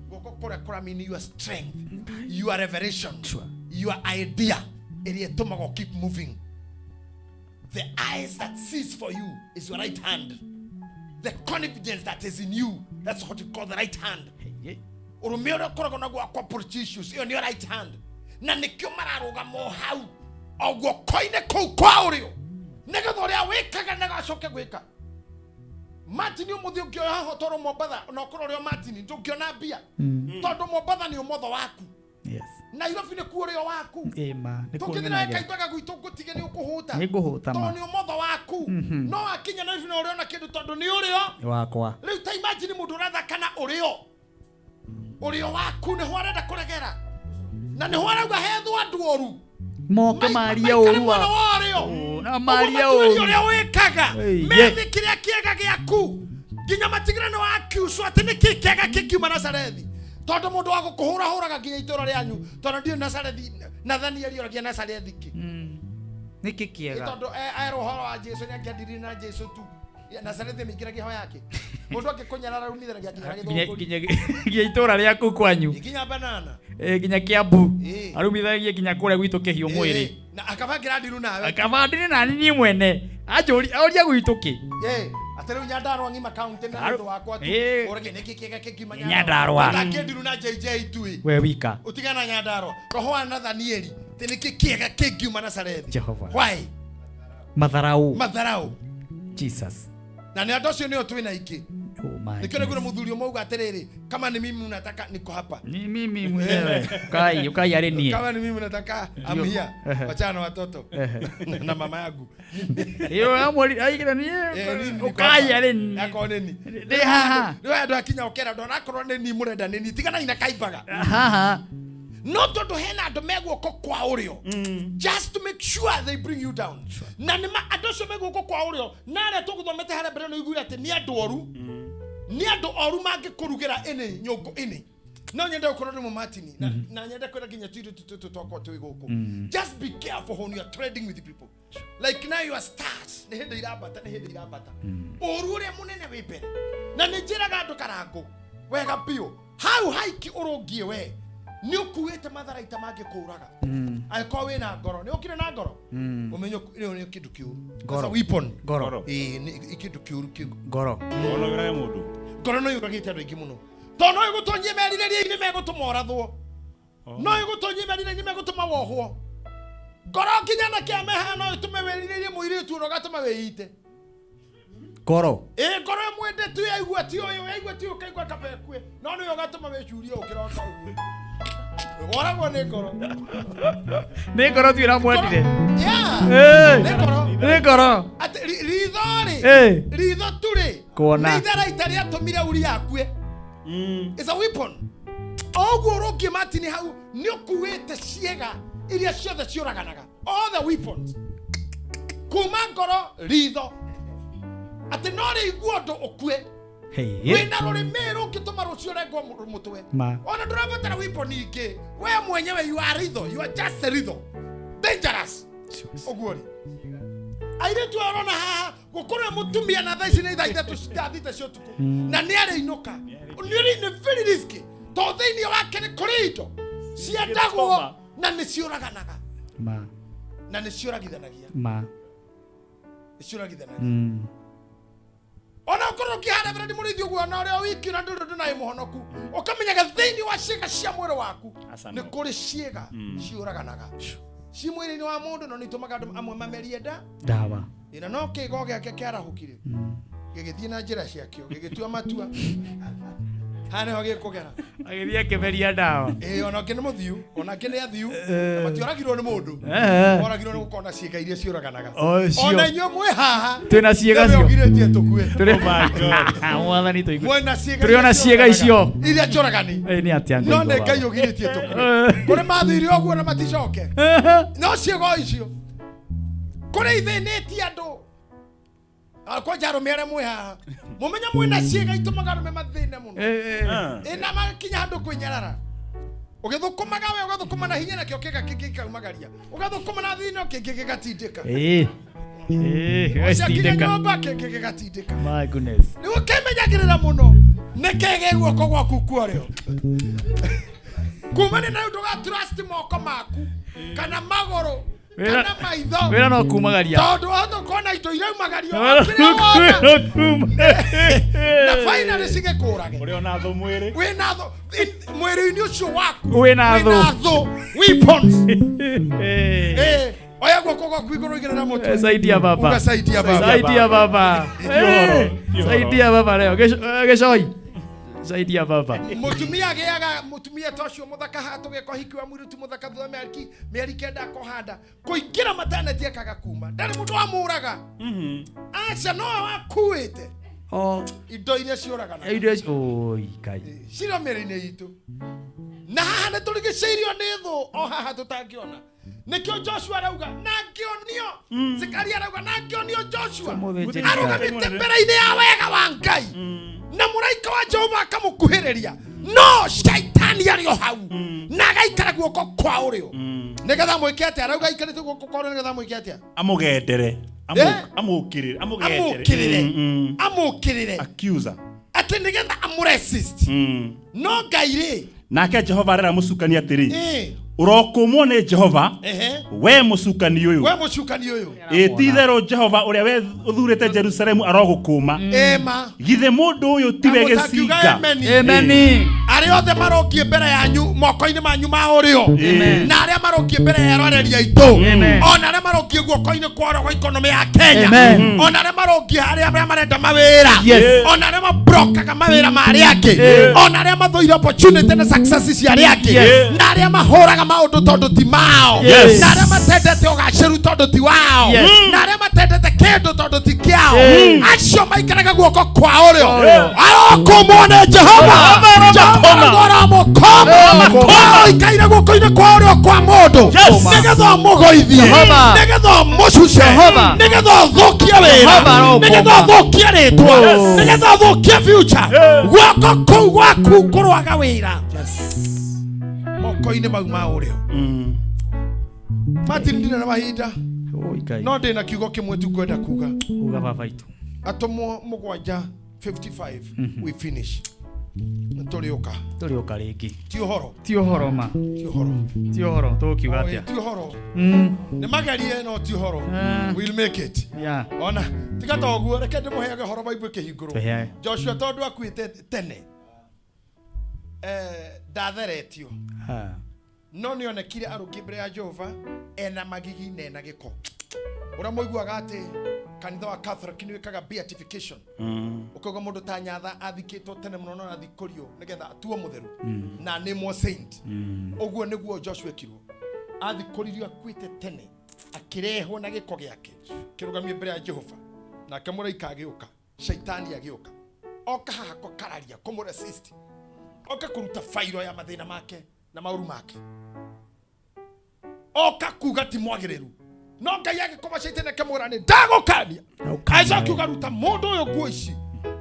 Speaker 15: Guoko kũrĩa kũra mean your strength, your revelation, your idea ĩrĩa ĩtũmaga ũ keep moving. The eyes that sees for you is your right hand. The confidence that is in you, that's what you call the right hand. Ũrũme ũrĩa ũkoragwo naguo wa corporate issues, ĩyo nĩyo right hand. Na nĩkĩo mararũgama o hau, o guoko-inĩ kũu kwa ũrĩo, nĩgetha ũrĩa wĩkaga ndagacoke gwĩka. Martin ũmũthĩ ũngĩoya haha ũtwarwo Mombatha na ũkorwo ũrĩ o Martin ndũngĩona mbia tondũ Mombatha nĩ ũmotho waku.
Speaker 1: Yes.
Speaker 15: Nairobi nĩ kuo ũrĩo waku.
Speaker 1: Ĩma. Nĩ kuo
Speaker 15: Tũngĩthiĩ nawe
Speaker 1: ngenagĩra.
Speaker 15: kaimbaga gwitũ ngũtige nĩ ũkũhũta.
Speaker 1: Nĩ ngũhũta ma.
Speaker 15: Tondũ nĩ ũmotho waku. No wakinya Nairobi no ũrĩona kĩndũ tondũ nĩ ũrĩo.
Speaker 1: Wakwa.
Speaker 15: Rĩu ta imagine mũndũ ũrathaka na ũrĩo. Ũrĩo waku nĩho arenda kũregera. Na nĩho arauga hethwo andũ oru.
Speaker 1: Moke marie ũru
Speaker 15: Mwena
Speaker 1: wa.
Speaker 15: wa ũrĩo.
Speaker 1: Na marie
Speaker 15: Ũguo
Speaker 1: ũru.
Speaker 15: ũrĩa wĩkaga.
Speaker 1: Ei,
Speaker 15: Methi kĩrĩa kĩega gĩaku. Nginya matigĩre nĩ wakiucwo atĩ nĩkĩ kĩega kĩngiuma Nazarethi. Tondũ mũndũ wa gũkũhũra hũraga nginya itũra rĩanyu. Tondũ ndiũĩ Nazarethi, Nathanieli oragia Nazarethi kĩ.
Speaker 1: Nĩkĩ
Speaker 15: Ĩ
Speaker 1: kĩega?
Speaker 15: tondũ erwo ũhoro wa Jesu nĩ angĩandirie na Jesu tu. Ya, Nazarethi mĩingĩragia ho yake. Mũndũ angĩkũnyarara umithanagia nginya
Speaker 1: Nginya
Speaker 15: gĩthũngũri.
Speaker 1: nginya nginya itũra rĩaku kwanyu.
Speaker 15: Nginya banana.
Speaker 1: Ĩ, nginya Kiambu.
Speaker 15: Ĩ.
Speaker 1: Arumithagia nginya kũrĩa gwitũ kĩhiũ mwĩrĩ.
Speaker 15: Na akabangĩra ndiru nawe.
Speaker 1: Akabandire na niĩ mwene. Anjũri oria gwitũ kĩ?
Speaker 15: Ĩ, atĩ rĩu Nyandarua ng'ima kaunti na
Speaker 1: Aru-
Speaker 15: ũndũ wakwa tu.
Speaker 1: Ĩ.
Speaker 15: Ũrage nĩkĩ kĩega kĩngiuma
Speaker 1: Nyandarua.
Speaker 15: Ũthakie ndiru na JJ tu ĩ.
Speaker 1: We wika.
Speaker 15: Ũtigane na Nyandarua. Roho wa Nathanieli. Atĩ nĩkĩ kĩega kĩngiuma Nazarethi.
Speaker 1: Jehova.
Speaker 15: Why?
Speaker 1: Matharau.
Speaker 15: Matharau.
Speaker 1: Jesus.
Speaker 15: Na nĩ andũ acio nĩo twĩna aingĩ.
Speaker 1: Oh my.
Speaker 15: Nĩkĩo nĩguo mũthuri ũmwe auga atĩrĩrĩ, kama ni mimi unataka niko hapa.
Speaker 1: Ni mimi mwenyewe. Kai, ukai arĩ niĩ.
Speaker 15: Kama ni mimi unataka I'm
Speaker 1: Ndio.
Speaker 15: here.
Speaker 1: Ehe.
Speaker 15: Wachana na watoto.
Speaker 1: Ehe.
Speaker 15: Na mama yangu.
Speaker 1: Iyo amweri aigira niĩ.
Speaker 15: Eh, mimi niko
Speaker 1: Ukai
Speaker 15: hapa.
Speaker 1: arĩ niĩ.
Speaker 15: Akorwo nĩ niĩ.
Speaker 1: Ndĩ haha.
Speaker 15: Rĩu andũ akinya ũkera andũ onakorwo nĩ niĩ mũrenda nĩ niĩ tiganai na kaimbaga.
Speaker 1: Haha.
Speaker 15: No tondũ hena andũ me guoko kwa ũrĩo. Just to make sure they bring you down. Na nĩ ma andũ acio me guoko kwa ũrĩo na arĩa tũgũthomete harĩa mbere nĩ ũiguire atĩ nĩ andũ oru. Nĩ andũ oru mangĩkũrugĩra ĩnĩ nyũngũ ĩnĩ. No nyende gũkorwo ndĩ mũmatini na, na nyende kwĩra nginya tũirĩtu tũtũ twakwa twĩ gũkũ. Just be careful when you are trading with people. Like now you are stars. Nĩ hĩndĩ irambata, nĩ hĩndĩ irambata. Ũru ũrĩa mũnene wĩ mbere. Na nĩ njĩraga andũ karangũ wega biũ, hau haiki ũrũngiĩ we nĩ ũkuĩte matharaita mangĩkũraga. Angĩkorwo wĩna ngoro, nĩ ũkire na ngoro, ũmenye rĩu nĩ kĩndũ kĩũru.
Speaker 1: Ngoro.
Speaker 15: That's a weapon.
Speaker 1: Ngoro.
Speaker 15: Ĩĩ, nĩ kĩndũ kĩũru kĩu.
Speaker 1: Ngoro.
Speaker 18: Ngoro no yũrage mũndũ.
Speaker 15: Ngoro no yũragĩte andũ aingĩ mũno, tondũ no ĩgũtonyie merirĩria-inĩ megũtũma ũrathwo, no ĩgũtonyie merirĩria-inĩ megũtũma wohwo. Ngoro nginya na kĩameha no ĩtũme wĩrirĩrie mũirĩtu ũrĩa ũgatũma wĩite.
Speaker 1: Ngoro.
Speaker 15: Ĩ ngoro ĩmwende tu, yaigua ti ũyũ, yaigua ti ũyũ, ũkaigua kaba ĩkue, no nĩyo ũgatũma wĩcurie ũkĩroka ũguo woragwo nĩ ngoro.
Speaker 1: Nĩ ngoro tu ĩramwendire.
Speaker 15: Yeah.
Speaker 1: Eh.
Speaker 15: Nĩ ngoro.
Speaker 1: Nĩ ngoro.
Speaker 15: Atĩ ritho rĩ,
Speaker 1: Eh.
Speaker 15: ritho tu rĩ,
Speaker 1: Kuona.
Speaker 15: nĩ itharaita rĩatũmire Uria akue. It's a weapon. Oguo ũrũngiĩ Martin hau nĩ ũkuĩte ciĩga iria ciothe ciũraganaga, all the weapons, kuma ngoro, ritho, atĩ no rĩigua ũndũ ũkue.
Speaker 1: Hey.
Speaker 15: Wĩna rũrĩmĩ rũngĩtũma rũcio rengwo mũtwe.
Speaker 1: Ma.
Speaker 15: Ona ndũrabatara weapon ingĩ, we mwenyewe you are ritho, you are just a ritho, dangerous. Ũguo rĩ, airĩtu aya ũrona haha gũkorwo mũtumia na thaa ici nĩ thaa 3 thaa 6 cia ũtukũ na nĩ arĩinũka, nĩ very risky, tondũ thĩinĩ wake nĩ kũrĩ indo ciendagwo na nĩ ciũraganaga.
Speaker 1: Ma.
Speaker 15: Na nĩ ciũragithanagia.
Speaker 1: Ma.
Speaker 15: Nĩ ciũragithanagia. Ona ũkorwo ũkĩhara Reverend Mũrĩithi ũguo, ona ũrĩa wiki na ndũrĩ ũndũ naĩ mũhonoku, ũkamenyaga thĩinĩ wa ciĩga cia mwĩrĩ waku
Speaker 18: Aca
Speaker 15: nĩ
Speaker 18: no.
Speaker 15: kũrĩ ciĩga ciũraganaga ci mwĩrĩ-inĩ wa mũndũ, no nĩ itũmaga andũ amwe mamerie nda.
Speaker 1: Ndawa.
Speaker 15: Ĩna no kĩgo gĩake kĩarahũkire gĩgĩthiĩ na njĩra ciakĩo, gĩgĩtua matua haha nĩho gĩkũgera.
Speaker 1: Agĩthiĩ akĩmeria ndawa.
Speaker 15: Ĩĩ, ona ũngĩ nĩ mũthiu, ona angĩ nĩ athiu, na matioragirwo nĩ mũndũ,
Speaker 1: Eh.
Speaker 15: oragirwo nĩ gũkorwo na ciĩga iria ciũraganaga.
Speaker 1: O, cio.
Speaker 15: Ona inyuĩ mwĩ haha
Speaker 1: Twĩna ciĩga
Speaker 15: nĩwe
Speaker 1: cio.
Speaker 15: ũgirĩtie tũkue.
Speaker 1: Tũrĩ Mwathani tũigue.
Speaker 15: Mwĩna ciĩga
Speaker 1: Tũrĩ ona
Speaker 15: iria
Speaker 1: ciĩga icio.
Speaker 15: iria njũragani.
Speaker 1: Ĩ, nĩ atĩa
Speaker 15: No
Speaker 1: Ngai
Speaker 15: nĩ
Speaker 1: baba?
Speaker 15: Ngai ũgirĩtie tũkue. Kũrĩ mathire ũguo na maticoke, no ciĩga o icio kũrĩ ithĩnĩtie andũ. Ah, kwanja arũme arĩa mwĩ haha mũmenye mwĩna ciĩga itũmaga arũme mathĩne mũno.
Speaker 1: Eh.
Speaker 15: Ĩ, na makinya handũ kwĩnyarara, ũgĩthũkũmaga we ũgathũkũma na hinya, nakĩo kĩga kĩngĩ gĩkaumagaria, ũgathũkũma na thĩna, kĩngĩ gĩgatindĩka.
Speaker 1: Ĩ. Ĩ,
Speaker 15: Ũcio akinya
Speaker 1: gĩgatindĩka.
Speaker 15: nyũmba, kĩngĩ gĩgatindĩka.
Speaker 1: My goodness.
Speaker 15: Nĩ ũkĩmenyagĩrĩra mũno nĩ kĩgĩ guoko gwaku kuorĩo kumania na ndũga trust moko maku kana magũrũ
Speaker 1: Wĩra-
Speaker 15: kana maitho,
Speaker 1: wĩra no kumagaria.
Speaker 15: tondũ wahota ũkona indo iraumagario
Speaker 1: Wĩra
Speaker 15: o kĩrĩa wona,
Speaker 1: no kuma.
Speaker 15: na finally cigĩkũrage.
Speaker 18: Ũrĩ ona thũ mwĩrĩ.
Speaker 15: Wĩna thũ mwĩrĩ-inĩ ũcio waku.
Speaker 1: Wĩna thũ.
Speaker 15: Wĩna thũ, weapons. Eh, oya guoko gwaku igũrũ, igĩrĩra mũtwe.
Speaker 1: Eh, saidia baba.
Speaker 15: Uga saidia baba.
Speaker 1: Saidia baba.
Speaker 15: Ti ũhoro,
Speaker 1: Eh,
Speaker 15: ti ũhoro.
Speaker 1: saidia baba leo. Gĩcoi. Saidia baba.
Speaker 15: Mũtumia agĩaga mũtumia ta ũcio mũthaka haha, tũgeka ũhiki wa mũirĩtu mũthaka, thutha mĩeri 9 akohanda kũingĩra maternity akaga kuma, ndarĩ mũndũ wamũraga, aca, nowe wakuĩte
Speaker 1: Oh.
Speaker 15: indo iria ciũraganaga.
Speaker 1: Indo icio. Oi, Ngai.
Speaker 15: Cira mĩrĩ-inĩ itũ, na haha nĩ tũrigicĩirio nĩ thũ o haha tũtangĩona. Nĩkĩo Joshua arauga na ngĩonio, Zekaria arauga na ngĩonio Joshua
Speaker 1: Mũthĩnjĩri
Speaker 15: arũgamĩte mbere-inĩ ya wega wa Ngai, na mũraika wa Jehova akamũkuhĩrĩria, no shaitani arĩ o hau na agaikara guoko kwa ũrĩo nĩgetha mwĩke atĩa? Arauga aikarĩte guoko kwa ũrĩo nĩgetha mwĩke atĩa?
Speaker 18: Amũgendere.
Speaker 15: Eh?
Speaker 18: Amũkĩrĩre. Amũgendere.
Speaker 15: Amũkĩrĩre. Amũkĩrĩre.
Speaker 18: Accuser.
Speaker 15: Atĩ nĩgetha amũresist, no Ngai rĩ.
Speaker 18: Nake Jehova arera mũcukani atĩrĩ,
Speaker 15: Ĩ.
Speaker 18: ũrokũmwo nĩ Jehova,
Speaker 15: Ehe.
Speaker 18: we mũcukani ũyũ.
Speaker 15: We mũcukani ũyũ.
Speaker 18: Ĩ ti itherũ Jehova ũrĩa we ũthurĩte Jerusalemu arogũkũma.
Speaker 15: Ema.
Speaker 18: Githĩ mũndũ ũyũ tiwe
Speaker 15: Mũtangiuga
Speaker 18: gĩcinga?
Speaker 15: Ameni. Arĩa othe marongie mbere yanyu moko-inĩ manyu ma ũrĩo,
Speaker 18: Amen.
Speaker 15: na arĩa marongie mbere ya eroreri aitũ,
Speaker 1: Amen.
Speaker 15: ona arĩa marongie guoko-inĩ kwa ũrĩo gwa ikonomĩ ya Kenya,
Speaker 1: Amen.
Speaker 15: ona arĩa marongie harĩa arĩa marenda mawĩra,
Speaker 1: Yes.
Speaker 15: ona arĩa mabrokaga mawĩra ma arĩa angĩ,
Speaker 1: Eh.
Speaker 15: ona arĩa mathũire opportunity na success cia arĩa angĩ,
Speaker 1: Yes.
Speaker 15: na arĩa mahũraga maũndũ tondũ ti mao,
Speaker 1: Yes.
Speaker 15: na arĩa matendete ũgacĩru tondũ ti wao,
Speaker 1: Yes.
Speaker 15: na arĩa matendete kĩndũ tondũ ti kĩao,
Speaker 1: Eh.
Speaker 15: acio maikaraga guoko kwa ũrĩo
Speaker 1: Ũrĩo.
Speaker 15: arokũmwo nĩ Jehova. Jehova aramũkoma ũikaire guoko-inĩ kwa ũrĩo kwa mũndũ
Speaker 1: Yes.
Speaker 15: nĩgetha ũmũgũithie,
Speaker 1: Jehova.
Speaker 15: nĩgetha ũmũcuce,
Speaker 1: Jehova.
Speaker 15: nĩgetha ũthũkie wĩra,
Speaker 1: Jehova arokũma.
Speaker 15: nĩgetha ũthũkie rĩtwa,
Speaker 1: Yes.
Speaker 15: nĩgetha ũthũkie future. Guoko kũu gwaku kũrwaga wĩra moko-inĩ mau ma ũrĩo. Martin, ndirĩ na mahinda,
Speaker 1: Oi, Ngai.
Speaker 15: no ndĩ na kiugo kĩmwe tu ngwenda kuga.
Speaker 1: Uga baba itũ.
Speaker 15: Atũmwo 7 55 we finish. Tũrĩũka.
Speaker 1: Tũrĩũka rĩngĩ.
Speaker 15: Ti ũhoro.
Speaker 1: Ti ũhoro ma.
Speaker 15: Ti ũhoro.
Speaker 1: Ti ũhoro tũgũkiuga atĩa?
Speaker 15: Ti ũhoro. Nĩ magerie no ti ũhoro. We'll make it.
Speaker 1: Yeah.
Speaker 15: Ona tiga ta ũguo reke ndĩmũheage ũhoro Bible ĩkĩhingũrwo.
Speaker 1: Tũheage.
Speaker 15: Joshua tondũ akuĩte tene ndatheretio
Speaker 1: Ha.
Speaker 15: no nĩ onekire arũngiĩ mbere ya Jehova ena magigi na ena gĩko. Ũrĩa mũiguaga atĩ kanitha wa Catholic nĩ wĩkaga beatification ũkauga mũndũ ta Nyatha athikĩtwo tene mũno no athikũrio nĩgetha atuo mũtheru na nĩmwo saint. Ũguo nĩguo Joshua ekirwo, athikũririo akuĩte tene akĩrehwo na gĩko gĩake kĩrũgamio mbere ya Jehova, nake mũraika agĩũka, shaitani agĩũka, oka haha kũkararia kũmũresist, oka kũruta fairo ya mathĩna make na maũru make, oka kuga ti mwagĩrĩru, no Ngai agĩkoma shaitani akĩmwĩra nĩ ndagũkania. Agĩcoka akiuga ruta mũndũ ũyũ nguo ici,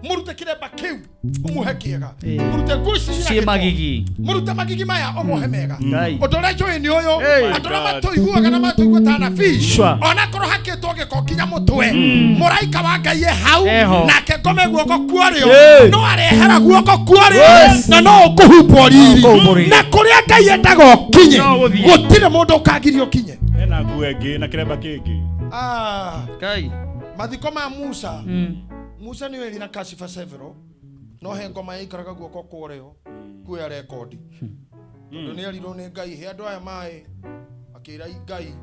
Speaker 15: mũrute kĩremba kĩu ũmũhe kĩega, mũrute nguo ici cia
Speaker 1: Ciĩ
Speaker 15: gĩko,
Speaker 1: magigi.
Speaker 15: mũrute magigi maya ũmũhe mega.
Speaker 1: Ngai.
Speaker 15: Ũndũ ũrĩa njũĩ nĩ ũyũ,
Speaker 1: Hey.
Speaker 15: andũ arĩa matũiguaga na matũigua ta anabii,
Speaker 1: Sure.
Speaker 15: onakorwo hakĩtwo gĩko nginya mũtwe, mũraika wa Ngai e hau
Speaker 1: Eho.
Speaker 15: nake ngome guoko kuorĩo
Speaker 1: Hey.
Speaker 15: no arehera guoko kuorĩo
Speaker 1: Yes.
Speaker 15: na no ũkũhumbwo riri,
Speaker 1: Ũkũhumbwo riri.
Speaker 15: na kũrĩa Ngai endaga ũkinye
Speaker 1: No ũthiĩ.
Speaker 15: gũtirĩ mũndũ ũkagiria ũkinye.
Speaker 18: Hena nguo ĩngĩ na kĩremba kĩngĩ.
Speaker 1: Ngai.
Speaker 15: Mathiko ma Musa, Musa nĩ werĩ na kashifa several, no he ngoma yaikaraga guoko kwa ũrĩo kuoya rekondi, tondũ nĩ erirwo nĩ Ngai he andũ aya maĩ, akĩra Ngai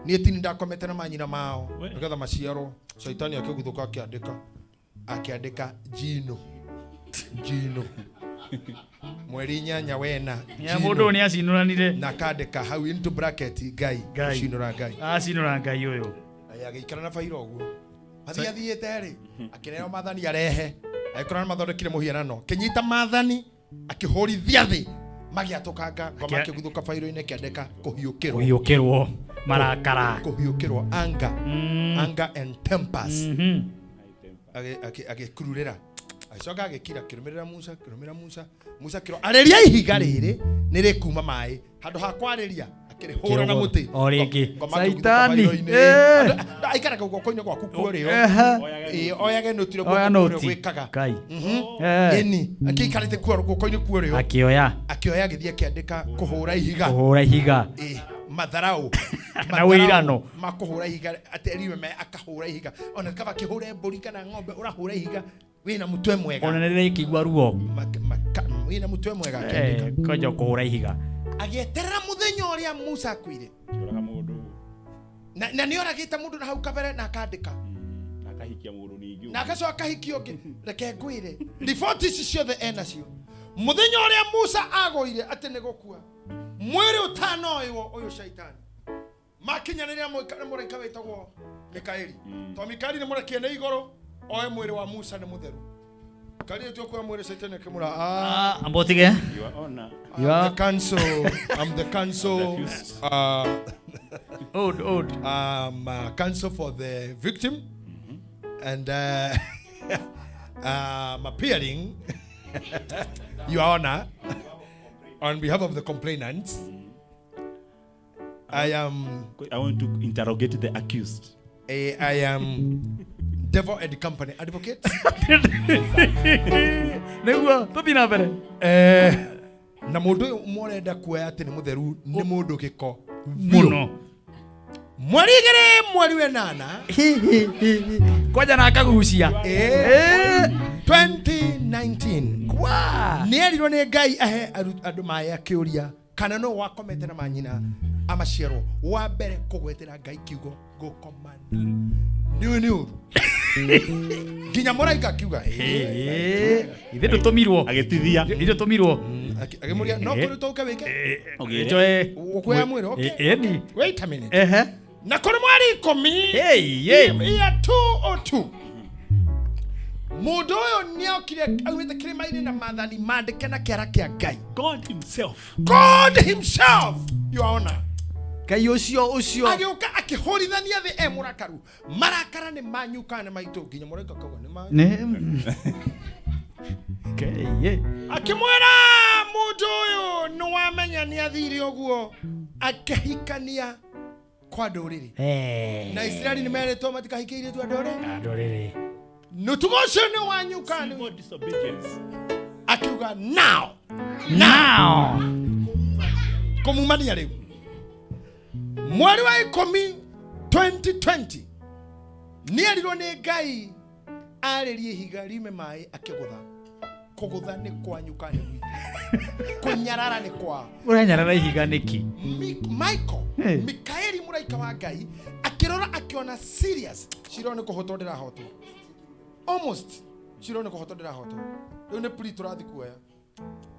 Speaker 15: niĩ tini ndakomete na manyina mao nĩgetha maciarwo. Shaitani akĩguthũka akĩandĩka, akĩandĩka jino jino mweri inyanya wena
Speaker 1: Ya mũndũ ũyũ nĩ acinũranire.
Speaker 15: Na akandĩka hau into bracket Ngai
Speaker 1: Ngai.
Speaker 15: gũcinũra Ngai.
Speaker 1: Acinũra Ngai ũyũ.
Speaker 15: Agĩikara na bairo ũguo mathiĩ athiĩte rĩ, akĩneo maathani arehe, agĩkora nĩ mathondekire mũhianano, kĩnyita maathani akĩhũrithia thĩ magĩatũkanga ngoma, akĩguthũka bairo-inĩ akĩandĩka kũhiũkĩrwo.
Speaker 1: Kũhiũkĩrwo marakara.
Speaker 15: Kũhiũkĩrwo anger, anger and tempers. Agĩkururĩra, agĩcoka agĩkira, akĩrũmĩrĩra Musa, akĩrũmĩrĩra Musa, Musa akĩrwo arĩria ihiga rĩrĩ nĩ rĩkuma maĩ, handũ ha kwarĩria akĩrĩhũra na mũtĩ.
Speaker 1: O rĩngĩ.
Speaker 15: Ngoma akĩguthũka
Speaker 1: Shaitani.
Speaker 15: bairo-inĩ. Aikaraga guoko-inĩ gwaku kuorĩo. Ĩĩ, oyage nũti ũrĩa
Speaker 1: Oya
Speaker 15: guoko kuorĩo
Speaker 1: nũti.
Speaker 15: gwĩkaga.
Speaker 1: Ngai.
Speaker 15: Ĩni akĩikarĩte kuo guoko-inĩ kuorĩo,
Speaker 1: Akĩoya.
Speaker 15: Akĩoya agĩthiĩ akĩandĩka kũhũra ihiga.
Speaker 1: Kũhũra ihiga.
Speaker 15: Ĩĩ, matharau.
Speaker 1: Na wĩirano.
Speaker 15: Makũhũra ihiga atĩ eriwe me akahũra ihiga, ona kaba akĩhũre mbũri kana ng'ombe, ũrahũra ihiga wĩna mũtwe mwega.
Speaker 1: Ona nĩ rĩkĩigua ruo.
Speaker 15: Wĩna mũtwe mwega akĩandĩka.
Speaker 1: Kwanja kũhũra ihiga.
Speaker 15: Agĩeterera mũthenya ũrĩa Musa akuire.
Speaker 18: Kĩũraga mũndũ.
Speaker 15: Na nĩ oragĩte mũndũ na hau kabere na akandĩka.
Speaker 18: Na akahikia mũndũ ningĩ.
Speaker 15: Na agacoka akahikia ũngĩ. Reke ngwĩre, riboti ici ciothe enacio. Mũthenya ũrĩa Musa agũire atĩ nĩ gũkua, mwĩrĩ ũtanoĩwo ũyũ shaitani makinyanĩrĩa mũraika wĩtagwo Mikaeli, to Mikaeli nĩ mũrekie nĩ igũrũ oe mwĩrĩ wa Musa nĩ mũtheru. Mikaeli ĩtua kuoya mwĩrĩ, shaitani akĩmũra, "Ah,
Speaker 1: Amba ũtige.
Speaker 18: You are honor.
Speaker 15: I'm the council. I'm the council.
Speaker 1: Old, old.
Speaker 15: Counsel for the victim, and I'm appearing, Your Honor, on behalf of the complainants. I am.
Speaker 18: I want to interrogate the accused.
Speaker 15: I am Devil and Company advocate.
Speaker 1: Nĩguo tũthiĩ na mbere.
Speaker 15: Na mũndũ ũyũ mũrenda kuoya atĩ nĩ mũtheru nĩ mũndũ gĩko
Speaker 1: Mũno.
Speaker 15: Mweri igĩrĩ mweri wenana
Speaker 1: kwanja na akagucia.
Speaker 15: 2019 nĩ erirwo nĩ Ngai ahe andũ maĩ, akĩũria kana no wakomete na manyina amaciarwo, wa mbere kũgwetera Ngai kiugo gũkomana nĩ nĩ ũru, nginya mũraika akiuga
Speaker 1: Ithe ndũtũmirwo.
Speaker 18: Agĩtithia.
Speaker 1: Ithe ndũtũmirwo.
Speaker 15: Akĩmũria no kũrĩ tũke wĩke.
Speaker 1: Njoe.
Speaker 15: Ũkuoya mwĩrĩ, okay.
Speaker 1: Ĩni.
Speaker 15: Wait a minute.
Speaker 1: Ehe.
Speaker 15: Na kũrĩ mweri ikũmi
Speaker 1: Hey, hey.
Speaker 15: year 202 mũndũ ũyũ nĩokire aumĩte kĩrĩma-inĩ na maathani mandĩke na kĩara kĩa Ngai.
Speaker 18: God himself.
Speaker 15: God himself, Your Honor.
Speaker 1: Ngai ũcio ũcio.
Speaker 15: Agĩũka akĩhũrithania thĩ e mũrakaru, marakara nĩ manyu kana nĩ maitũ, nginya mũraika akauga nĩ manyu.
Speaker 1: Nĩ. Ngai.
Speaker 15: Akĩmwĩra mũndũ ũyũ nĩ wamenya nĩ athire ũguo akĩhikania kwa ndũrĩrĩ, na Isiraeli nĩ merĩtwo matikahikie airĩtu a ndũrĩrĩ.
Speaker 1: Ndũrĩrĩ.
Speaker 15: Mũtugo ũcio nĩ wanyu kana nĩ
Speaker 18: Civil disobedience.
Speaker 15: Akiuga now.
Speaker 1: Now.
Speaker 15: Kũmumania rĩu mweri wa 10 2020 nĩerirwo nĩ Ngai arĩrie ihiga riume maĩ, akĩgũtha. Kũgũtha nĩ kwanyu kana nĩ gwitũ? Kũnyarara nĩ kwao?
Speaker 1: Ũranyarara ihiga nĩkĩ?
Speaker 15: Michael.
Speaker 1: Hey.
Speaker 15: Mikaeli mũraika wa Ngai akĩrora akĩona serious cira nĩ kũhotwo ndĩrahotwo, almost cira nĩ kũhotwo ndĩrahotwo, rĩu nĩ plea tũrathi kuoya.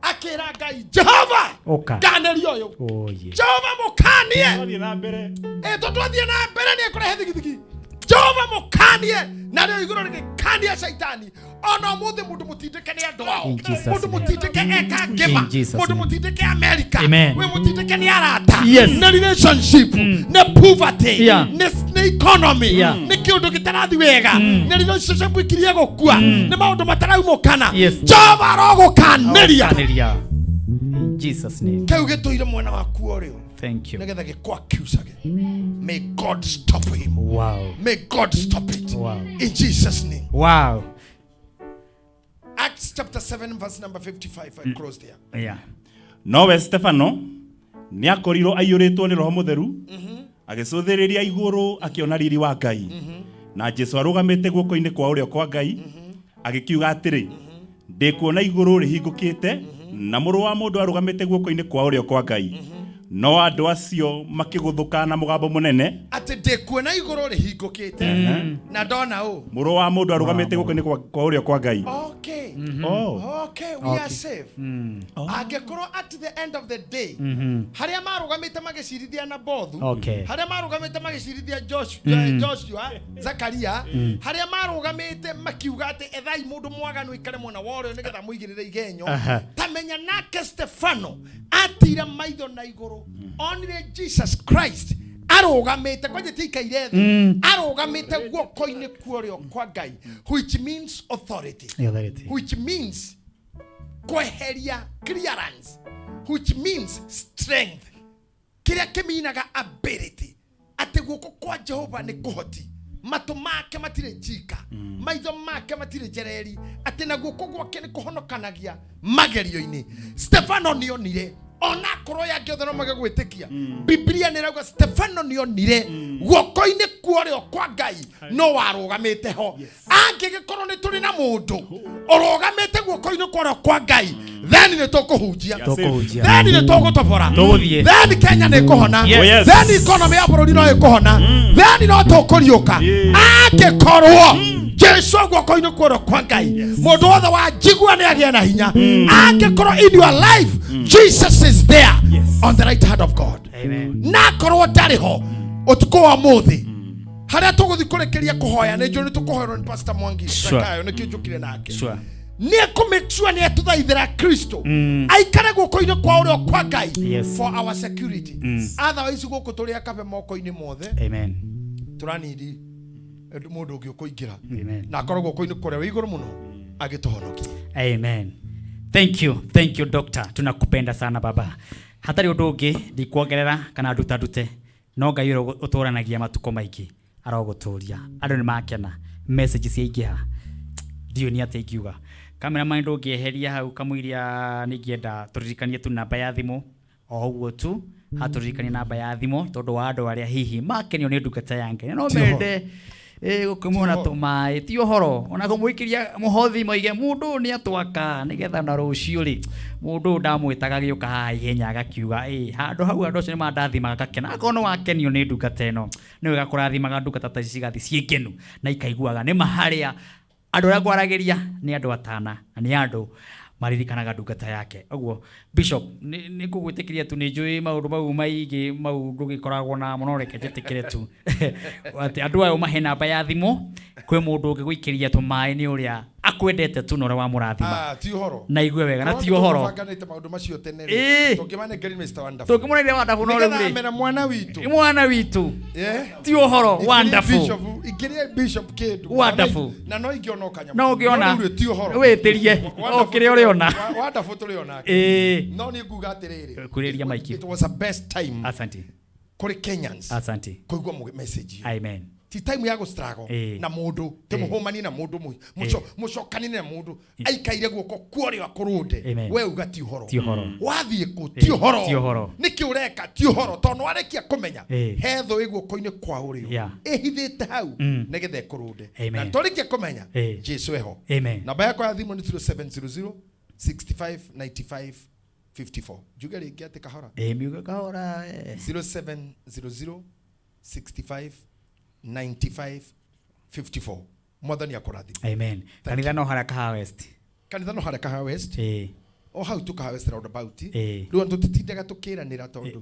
Speaker 15: Akĩra Ngai, Jehova,
Speaker 1: Ũka.
Speaker 15: nganĩria ũyũ.
Speaker 1: Oye.
Speaker 15: Jehova mũkanie.
Speaker 18: Twathiĩ na mbere.
Speaker 15: Ĩ tondũ athiĩ na mbere nĩ ekũrehe thigithigi. Jehova mũkanie, na rĩo igũrũ rĩgĩkania caitani. Ona ũmũthĩ mũndũ mũtindĩke nĩ andũ ao,
Speaker 1: In Jesus'
Speaker 15: mũndũ
Speaker 1: name.
Speaker 15: mũtindĩke eka ngĩma,
Speaker 1: In Jesus'
Speaker 15: mũndũ
Speaker 1: name.
Speaker 15: mũtindĩke America,
Speaker 1: Amen.
Speaker 15: wĩ mũtindĩke nĩ arata,
Speaker 1: Yes.
Speaker 15: nĩ relationship, nĩ poverty, nĩ economy, nĩ kĩũndũ gĩtarathi wega, nĩ relationship ikirie gũkua, nĩ maũndũ mataraumũkana. Jehova arogũkanĩria.
Speaker 1: Kanĩria. In Jesus' name.
Speaker 15: Kĩu gĩtũire mwena waku o rĩu
Speaker 1: Thank you.
Speaker 15: nĩgetha gĩkwakiucage. May God stop him.
Speaker 1: Wow.
Speaker 15: May God stop it.
Speaker 1: Wow.
Speaker 15: In Jesus' name.
Speaker 1: Wow.
Speaker 15: Acts chapter 7 verse number 55. I close there.
Speaker 1: Yeah.
Speaker 18: Nowe Stefano nĩ akorirwo aiyũrĩtwo nĩ Roho Mũtheru, agĩcũthĩrĩria igũrũ akĩona riri wa Ngai na Jesu arũgamĩte guoko-inĩ kwa ũrĩo kwa Ngai, agĩkiuga atĩrĩ, ndĩkuona igũrũ rĩhingũkĩte na Mũrũ wa Mũndũ arũgamĩte guoko-inĩ kwa ũrĩo kwa Ngai. No andũ acio makĩgũthũka na mũgambo mũnene.
Speaker 15: Atĩ ndĩkuona igũrũ rĩhingũkĩte na ndona ũ?
Speaker 18: Mũrũ wa Mũndũ arũgamĩte guoko-inĩ kwa ũrĩo kwa Ngai.
Speaker 15: Okay.
Speaker 18: Oh.
Speaker 15: Okay, we are safe. Angĩkorwo at the end of the day harĩa marũgamĩte magĩcirithia Nabothu, harĩa marũgamĩte magĩcirithia Joshua, Joshua Zakaria, harĩa marũgamĩte makiuga atĩ ethai mũndũ mwaganu ikare mwena wa ũrĩo nĩgetha mũigĩrĩre igenyo, tamenya nake Stefano atira maitho na igũrũ onire Jesus Christ arũgamĩte kwanja ti aikaire thĩ, arũgamĩte guoko-inĩ kuorĩo kwa Ngai, which means authority,
Speaker 1: Authority.
Speaker 15: which means kweheria clearance, which means strength, kĩrĩa kĩminaga ability, atĩ guoko kwa Jehova nĩ kũhoti, matũ make matirĩ njika, maitho make matirĩ njereri, atĩ na guoko gwake nĩ kũhonokanagia magerio-inĩ. Stefano nĩonire onakorwo yangĩ othe no mage gwĩtĩkia. Biblia nĩ ĩrauga Stefano nĩonire guoko-inĩ kuorĩo kwa Ngai no warũgamĩte ho. Angĩgĩkorwo nĩ tũrĩ na mũndũ ũrũgamĩte guoko-inĩ kuorĩo kwa Ngai, then nĩ tũkũhunjia.
Speaker 1: Tũkũhunjia.
Speaker 15: Then nĩ tũgũtobora.
Speaker 1: Tũgũthiĩ.
Speaker 15: Then Kenya nĩ ĩkũhona.
Speaker 1: Yes. Oh, yes.
Speaker 15: Then economy ya bũrũri no ĩkũhona. Then no tũkũriũka angĩkorwo Jesu guoko-inĩ kuorĩo kwa Ngai. Mũndũ wothe wa njigua nĩ agĩe na hinya angĩkorwo in your life Jesus is there on the right hand of God.
Speaker 1: Amen.
Speaker 15: Na akorwo ndarĩ ho ũtukũ wa mũthĩ harĩa tũgũthiĩ kũrĩkĩria kũhoya, nĩ njũĩ nĩ tũkũhoerwo nĩ Pastor Mwangi.
Speaker 1: Sure.
Speaker 15: Zakayo nĩkĩo njũkire nake.
Speaker 1: Sure.
Speaker 15: Nĩ ekũ sure nĩ etũthaithĩra Kristo aikare guoko-inĩ kwa ũrĩo kwa Ngai for our security. Otherwise gũkũ tũrĩ akabe moko-inĩ mothe.
Speaker 1: Amen.
Speaker 15: Tũranidi mũndũ ũngĩ ũkũingĩra
Speaker 1: Amen.
Speaker 15: na akorwo guoko-inĩ kũrĩa wĩ igũrũ mũno agĩtũhonokia.
Speaker 1: Amen. Thank you. Thank you, doctor. Tunakupenda sana baba. Hatarĩ ũndũ ũngĩ ndikuongerera kana nduta ndute, no Ngai ũrĩa ũtũranagia matukũ maingĩ arogũtũria. Andũ nĩ makena, message ciaingĩha, ndiũĩ nĩ atĩa ingiuga. Cameraman ndũngĩeheria hau kamũiria, nĩ ingĩenda tũririkanie tu namba ya thimũ o ũguo tu, hatũririkanie namba ya thimũ tondũ wa andũ arĩa hihi makenio nĩ ndungata ya Ngai na no
Speaker 15: Ti ũhoro.
Speaker 1: mende gũkĩmuona
Speaker 15: Ti ũhoro.
Speaker 1: tũmaĩ ti ũhoro ona kũmũikĩria mũhothi moige mũndũ ũyũ nĩ atwaka nĩgetha na rũciũ rĩ mũndũ ũyũ ndamwĩtaga gĩũka haha ihenya agakiuga handũ hau andũ acio nĩ mandathimaga ngakena. Akorwo nĩ wakenio nĩ ndungata ĩno, nĩ wega kũrathimaga ndungata ta ici cigathiĩ ciĩ ngenu na ikaiguaga nĩ ma harĩa andũ arĩa ngwaragĩria nĩ andũ atana na nĩ andũ maririkanaga ndungata yake. Ũguo bishop nĩ ngũgwĩtĩkĩria tu, nĩ njũĩ maũndũ mau maingĩ mau ndũgĩkoragwo namo, no reke njĩtĩkĩre tu atĩ andũ aya ũmahe namba ya thimũ kwĩ mũndũ ũngĩgũikĩria tũmaĩ nĩ ũrĩa akwendete tu na ũrĩa wamũrathima.
Speaker 15: Ah, ti ũhoro.
Speaker 1: Na igue wega na ti ũhoro.
Speaker 15: Tũbanganĩte maũndũ macio tene
Speaker 1: Ĩĩ.
Speaker 15: rĩ, tũngĩmanengeria Mr. Wonderful.
Speaker 1: Tũngĩmũnengeria Wonderful, no rĩu
Speaker 15: Nĩgetha
Speaker 1: rĩ.
Speaker 15: amera mwana witũ.
Speaker 1: Mwana witũ.
Speaker 15: Yeah.
Speaker 1: Ti ũhoro.
Speaker 15: Ingĩria
Speaker 1: Wonderful.
Speaker 15: Ingĩria bishop kĩndũ.
Speaker 1: Wonderful.
Speaker 15: Na no ingĩona o kanyamũ.
Speaker 1: No ũngĩona.
Speaker 15: No rĩu ti ũhoro.
Speaker 1: Wĩtĩrie.
Speaker 15: Wonderful
Speaker 1: O kĩrĩa ũrĩona.
Speaker 15: Wonderful tũrĩ onake.
Speaker 1: Ĩĩ.
Speaker 15: No niĩ nguga atĩrĩrĩ.
Speaker 1: Kwĩrĩria maiki.
Speaker 15: It was a best time.
Speaker 1: Asante.
Speaker 15: Kũrĩ Kenyans.
Speaker 1: Asante.
Speaker 15: Kũigua message ĩyo.
Speaker 1: Amen.
Speaker 15: Ti time ya gũ-struggle na mũndũ
Speaker 1: Ĩĩ.
Speaker 15: tĩmũhũmanie na mũndũ mũcokanĩre na mũndũ aikaire guoko kuorĩo akũrũnde.
Speaker 1: Amen.
Speaker 15: We uga ti ũhoro.
Speaker 1: Ti ũhoro.
Speaker 15: Wathiĩ kũ? Ti ũhoro.
Speaker 1: Ti ũhoro.
Speaker 15: Nĩkĩ ũreka? Ti ũhoro, tondũ nĩwarĩkia kũmenya he thũ ĩ guoko-inĩ kwa ũrĩo ĩhithĩte hau nĩgetha ĩkũrũnde.
Speaker 1: Amen.
Speaker 15: Na twarĩkia kũmenya Jesu eho.
Speaker 1: Amen.
Speaker 15: Namba yakwa ya thimũ nĩ 0700 65 95 54. Njuge rĩngĩ atĩ kahora?
Speaker 1: Ĩĩ, miuge kahora.
Speaker 15: 0700 65 95 54. Mwathani akũrathime.
Speaker 1: Amen. Kanitha no harĩa Kahawa West?
Speaker 15: Kanitha no harĩa Kahawa West. O hau tu Kahawa West roundabout. Rĩu andũ tũtindaga tũkĩranĩra tondũ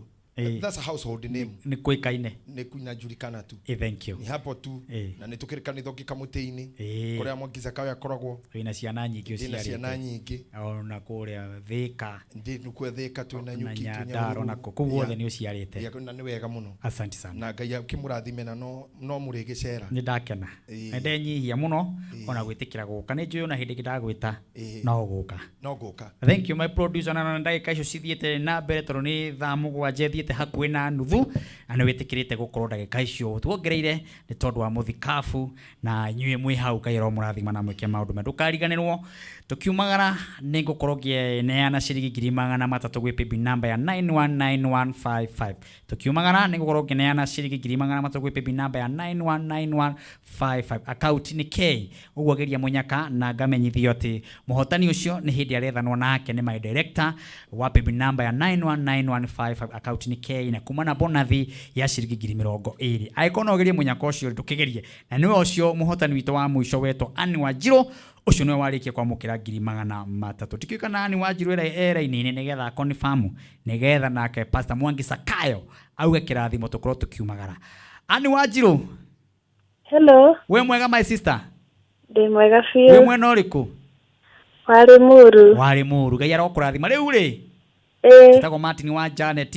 Speaker 15: that's a household name.
Speaker 1: Nĩ kũĩkaine.
Speaker 15: Nĩ kunajulikana tu.
Speaker 1: Thank you.
Speaker 15: Ni hapo tu. Na nĩ tũkĩrĩ kanitha ũngĩ kamũtĩ-inĩ kũrĩa Mwangi Zakayo akoragwo.
Speaker 1: Wĩna ciana nyingĩ.
Speaker 15: Ndĩna
Speaker 1: ũciarĩte.
Speaker 15: Ciana nyingĩ.
Speaker 1: Ona kũrĩa Thĩka.
Speaker 15: Ndĩ nĩkuo Thĩka, twĩna
Speaker 1: na
Speaker 15: Nyuki, twĩ
Speaker 1: Nyandarua
Speaker 15: Nyahururu.
Speaker 1: nako kũu guothe nĩ ũciarĩte.
Speaker 15: Yeah, na nĩ wega mũno.
Speaker 1: Asante sana.
Speaker 15: Na Ngai akĩmũrathime na no mũrĩgĩcera.
Speaker 1: Nĩ ndakena. Nĩ ndenyihia mũno ona gwĩtĩkĩra gũka. Nĩ njũĩ ona hĩndĩ ĩngĩ ndagwĩta no gũka.
Speaker 15: No ngũka.
Speaker 1: Thank you, my producer. Na ndagĩka icio cithiĩte na mbere tondũ nĩ thaa 7 thiĩte hakuhĩ na nuthu, na nĩ wĩtĩkĩrĩte gũkorwo ndagĩka icio tuongereire nĩ tondũ wa mũthikabu na inyuĩ mwĩ hau. Ngai aromũrathima na mwĩke maũndũ mega. Ndũkariganĩrwo, tũkiumagara nĩ ngũkorwo ngĩneana ciringi 300,000 gwĩ paybill number ya 919155. Tũkiumagara nĩ ngũkorwo ngĩneana ciringi 300,000 gwĩ paybill number ya 919155, account nĩ K. Ũguo geria mũnyaka na ngamenyithio atĩ mũhotani ũcio nĩ hĩndĩ arethanwo nake nĩ my director wa paybill number ya 919155, account nĩ K, na kuma na bonathi ya ciringi 20,000. Angĩkorwo no ũgerie mũnyaka ũcio, ndũkĩgerie. Na nĩwe ũcio mũhotani witũ wa mũico wetwo Anne Wanjirũ, ũcio nĩwe warĩkia kwamũkĩra 300,000. Ndikĩũĩ kana Anne Wanjirũ ĩrĩa eraini-inĩ nĩgetha confirm, nĩgetha nake Pastor Mwangi Sakayo auge kĩrathimo tũkorwo tũkiumagara. Anne Wanjirũ.
Speaker 10: Hello.
Speaker 1: We mwega, my sister?
Speaker 10: Ndĩ mwega
Speaker 1: Wĩ
Speaker 10: biũ.
Speaker 1: Mwena ũrĩkũ?
Speaker 10: Warĩ mũru.
Speaker 1: Warĩ mũru. Ngai arokũrathima rĩu rĩ. Njĩtagwo Martin wa Janet.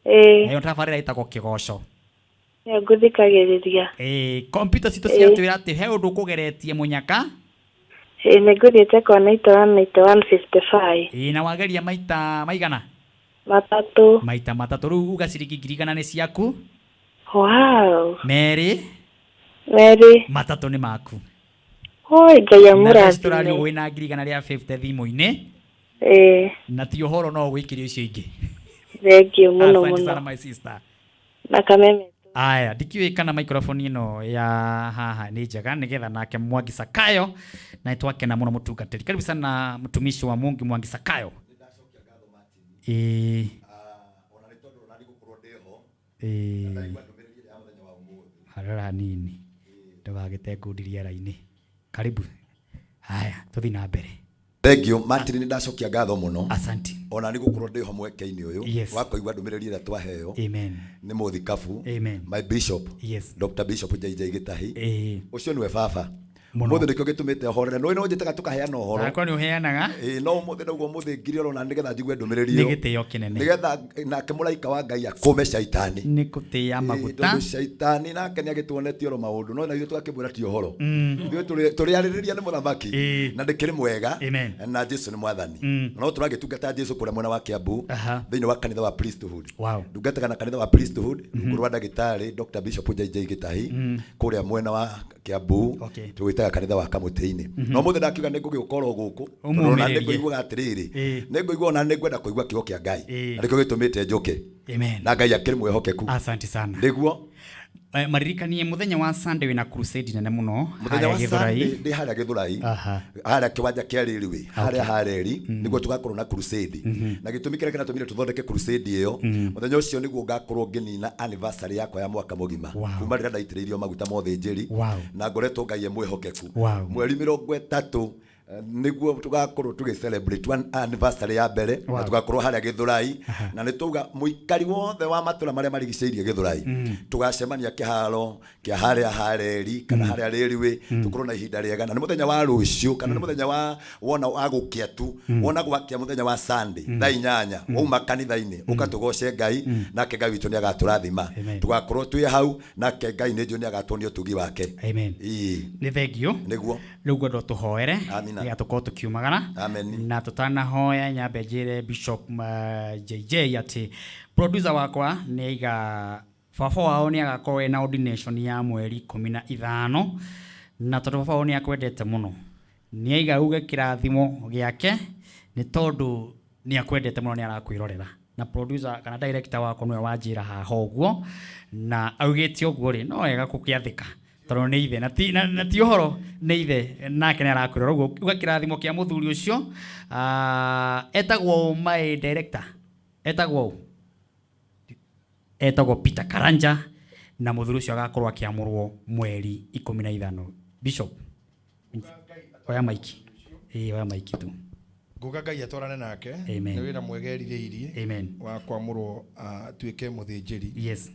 Speaker 1: Nayo tabarĩra ĩtagwo Kĩgoco.
Speaker 10: Nĩ ngũthikagĩrĩria.
Speaker 1: Kompiuta citũ ciatwĩra atĩ he ũndũ ũkũgeretie mũnyaka.
Speaker 10: Ĩĩ, nĩ ngũthiĩte kwa 91 91 55.
Speaker 1: Ĩĩ, na wageria maita maigana?
Speaker 10: 3.
Speaker 1: Maita 3. Rĩu uga ciringi 100,000 nĩ ciaku.
Speaker 10: Wow.
Speaker 1: 2.
Speaker 10: 2.
Speaker 1: 3 nĩ maku.
Speaker 10: Oi, Ngai
Speaker 1: Na thaa ici tũraria
Speaker 10: amũrathime.
Speaker 1: wĩna 150,000 thimũ-inĩ. Na ti ũhoro no ũgũikĩrio icio ingĩ.
Speaker 10: Thank you mũno
Speaker 1: Asante
Speaker 10: mũno.
Speaker 1: sana, my sister.
Speaker 10: Na kameme.
Speaker 1: Aya, ndikiũĩ kana microphone ĩno ya haha nĩ njega nĩgetha nake Mwangi Sakayo na twakena mũno mũtungatĩri. Karibu sana mtumishi wa Mungu Mwangi Sakayo. Ĩĩ. Harora hanini ndũgagĩte ngundi rĩera-inĩ. Karibu. Haya, tũthiĩ na mbere.
Speaker 22: Thank you, Martin, nĩ ndacokia ngatho mũno.
Speaker 1: Asante.
Speaker 22: Ona nĩ gũkorwo ndĩ ho mweke-inĩ ũyũ wa kũigua ndũmĩrĩri ĩrĩa twaheo
Speaker 1: Amen.
Speaker 22: nĩ mũthikabu,
Speaker 1: Amen.
Speaker 22: my bishop, Dr. Bishop JJ Gĩtahi. Ũcio nĩwe baba.
Speaker 1: Mũno.
Speaker 22: Mũthĩ nĩkĩo gĩtũmĩte horere. No no njĩtaga tũkaheana ũhoro.
Speaker 1: Nakwa nĩ ũheanaga.
Speaker 22: Ĩĩ, no ũmũthĩ naguo mũthĩ ngiri orona nĩgetha njigue ndũmĩrĩri
Speaker 1: Nĩ
Speaker 22: ĩyo.
Speaker 1: gĩtĩo kĩnene.
Speaker 22: Nĩgetha nake mũraika wa Ngai akũme caitani.
Speaker 1: Nĩ gũtĩĩa maguta.
Speaker 22: Tondũ caitani nake nĩ agĩtuonetie oro maũndũ no na ithuĩ tũgakĩmwĩra ti ũhoro. Ithuĩ tũrĩarĩrĩria nĩ mũthamaki na ndĩkĩrĩ mwega
Speaker 1: Amen.
Speaker 22: na Jesu nĩ mwathani. No tũragĩtungata Jesu kũrĩa mwena wa Kiambu thĩinĩ wa kanitha wa Priesthood. Ndungataga na kanitha wa Priesthood rungu rwa ndagĩtarĩ Dr. Bishop JJ Gĩtahi kũrĩa mwena wa Kiambu, tũwĩtaga kanitha wa Kamũtĩ-inĩ. No mũthĩ ndakiuga nĩ ngũgĩũka oro gũkũ tondũ ona
Speaker 1: Ũmũmĩrĩrie.
Speaker 22: nĩ ngũiguaga atĩrĩrĩ, nĩ ngũigua ona nĩ ngwenda kũigua kiugo kĩa Ngai na nĩkĩo gĩtũmĩte njũke.
Speaker 1: Amen.
Speaker 22: Na Ngai akĩrĩ mwĩhokeku.
Speaker 1: Asante sana.
Speaker 22: Nĩguo.
Speaker 1: Maririkanie mũthenya wa Sunday wĩna crusade nene mũno
Speaker 22: Mũthenya wa
Speaker 1: harĩa Gĩthũrai.
Speaker 22: Sunday ndĩ harĩa Gĩthũrai, harĩa kĩwanja kĩa Railway, harĩa hareri nĩguo tũgakorwo na crusade. Na gĩtũmi kĩrĩa kĩratũmire tũthondeke crusade ĩyo, mũthenya ũcio nĩguo ngakorwo ngĩnina anniversary yakwa ya mwaka mũgima kuma rĩrĩa ndaitĩrĩirio maguta ma ũthĩnjĩri na ngoretwo Ngai e mwĩhokeku. Mweri 30 nĩguo tũgakorwo tũgĩ celebrate one anniversary ya mbere na tũgakorwo harĩa Gĩthũrai, na nĩ tauga mũikari wothe wa matũra marĩa marigicĩirie Gĩthũrai tũgacemania kĩharo kĩa harĩa hareri kana harĩa railway, tũkorwo na ihinda rĩega. Na nĩ mũthenya wa rũciũ kana nĩ mũthenya wa wona wa gũkĩa tu, wona gwakĩa mũthenya wa Sunday thaa 8, wauma kanitha-inĩ ũka tũgoce Ngai, nake Ngai witũ nĩ agatũrathima. Tũgakorwo twĩ hau nake Ngai nĩ njũĩ nĩ agatuonia ũtugi wake.
Speaker 1: Amen.
Speaker 22: Ĩĩ.
Speaker 1: Nĩ thengio.
Speaker 22: Nĩguo.
Speaker 1: Rĩu ngwenda ũtũhoere
Speaker 22: Amina.
Speaker 1: nĩgetha tũkorwo tũkiumagara.
Speaker 22: Amen.
Speaker 1: Na tũtanahoya nyambe njĩre Bishop JJ atĩ producer wakwa nĩ aiga Baba wao nĩ agakorwo ena ordination ya mweri 15, na tondũ baba wao nĩ akwendete mũno, nĩ aiga uge kĩrathimo gĩake, nĩ tondũ nĩ akwendete mũno, nĩ arakwĩrorera. Na producer kana director wakwa nĩwe wanjĩra haha ũguo, na augĩte ũguo rĩ, no wega gũkĩathĩka tondũ nĩ ithe, na ti ũhoro, nĩ ithe nake nĩ arakwĩrora. Ũguo uga kĩrathimo kĩa mũthuri ũcio. Etagwo my director, etagwo ũ? Etagwo Peter Karanja, na mũthuri ũcio agakorwo akĩamũrwo mweri 15. Bishop, oya maiki. Ĩĩ, oya maiki tu.
Speaker 15: Nguga Ngai atwarane nake.
Speaker 1: Amen.
Speaker 15: Nĩ wĩra mwega erirĩirie
Speaker 1: Amen.
Speaker 15: wa kwamũrwo atuĩke mũthĩnjĩri.
Speaker 1: Yes.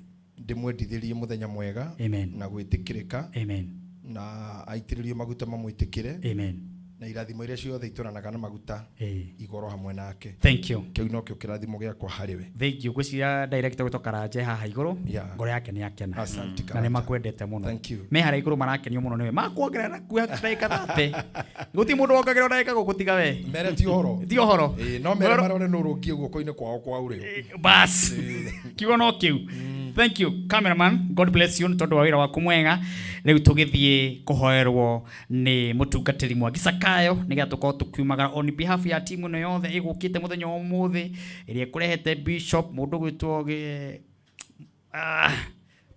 Speaker 15: Ndĩmwendithĩrie mũthenya mwega.
Speaker 1: Amen.
Speaker 15: Na gwĩtĩkĩrĩka.
Speaker 1: Amen.
Speaker 15: Na aitĩrĩrio maguta mamwĩtĩkĩre.
Speaker 1: Amen.
Speaker 15: Na irathimo iria ciothe itũranaga na maguta igoro hamwe nake.
Speaker 1: Thank you.
Speaker 15: Kĩu nokĩo kĩrathimo gĩakwa harĩ we.
Speaker 1: Thank you. Ngwĩciria director gwĩtwo Karanja haha igũrũ, ngoro yake nĩ akena.
Speaker 15: Asante,
Speaker 1: Na nĩ
Speaker 15: Karanja.
Speaker 1: makwendete mũno.
Speaker 15: Thank you.
Speaker 1: Me harĩa igũrũ marakenio mũno nĩwe. Makuongerera kuoya ndagĩka 30. Gũtirĩ mũndũ wongagĩrwo ndagĩka gũkũ tiga we.
Speaker 15: Mere ti ũhoro.
Speaker 1: Ti ũhoro.
Speaker 15: Ĩĩ, no mere marore nũ rũngie guoko-inĩ kwao kwa ũrĩo.
Speaker 1: Bas. Kiugo no kĩu. Thank you cameraman, God bless you nĩ tondũ wa wĩra waku mwega. Rĩu tũgĩthiĩ kũhoerwo nĩ mũtungatĩri Mwangi Sakayo nĩgetha tũkorwo tũkiumagara on behalf ya timu ĩno yothe ĩgũkĩte mũthenya wa ũmũthĩ, ĩrĩa ĩkũrehete bishop mũndũ gwĩtwo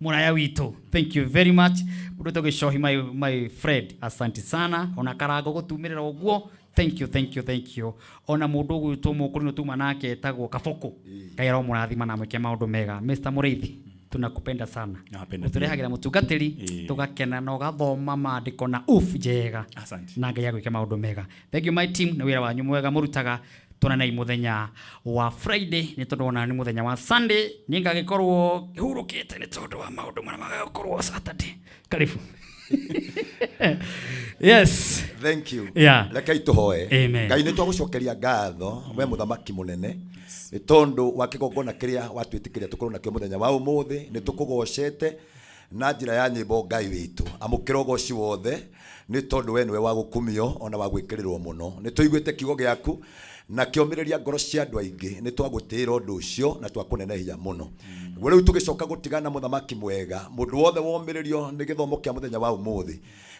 Speaker 1: mũraya witũ. Thank you very much mũndũ wĩtwo Gĩcohi, my friend, asante sana. Ona Karango gũtumĩrĩra ũguo, thank you, thank you, thank you. Ona mũndũ ũgwĩtwo Mũkũrinũ tuma nake etagwo Kabũkũ, Ngai aromũrathima na amwĩke maũndũ mega. Mr Mũrĩithi, tunakupenda sana.
Speaker 18: Napenda
Speaker 1: ũtũrehagĩra mũtungatĩri, tũgakena na ũgathoma maandĩko na uf njega.
Speaker 18: Asante.
Speaker 1: Na Ngai agwĩke maũndũ mega. Thank you my team, nĩ wĩra wanyu mwega mũrutaga. Tuonanei mũthenya wa Friday, nĩ tondũ ona nĩ mũthenya wa Sunday nĩ ngagĩkorwo hurũkĩte nĩ tondũ wa maũndũ marĩa magagĩkorwo Saturday. Karibu. Yes.
Speaker 22: Thank you.
Speaker 1: Yeah.
Speaker 22: Rekei tũhoe.
Speaker 1: Amen.
Speaker 22: Ngai, nĩ twagũcokeria ngatho we mũthamaki mũnene, nĩ tondũ wa kĩgongona kĩrĩa watwĩtĩkĩria tũkorwo nakĩo mũthenya wa ũmũthĩ. Nĩ tũkũgocete na njĩra ya nyĩmbo. Ngai witũ, amũkĩra ũgoci wothe, nĩ tondũ we nĩwe wa gũkumio ona wa gwĩkĩrĩrwo mũno. Nĩ tũiguĩte kiugo gĩaku na kĩomĩrĩria ngoro cia andũ aingĩ. Nĩ twagũtĩĩra ũndũ ũcio na twakũnenehia mũno. Nĩguo rĩu tũgĩcoka gũtigana, mũthamaki mwega, mũndũ wothe womĩrĩrio nĩ gĩthomo kĩa mũthenya wa ũmũthĩ,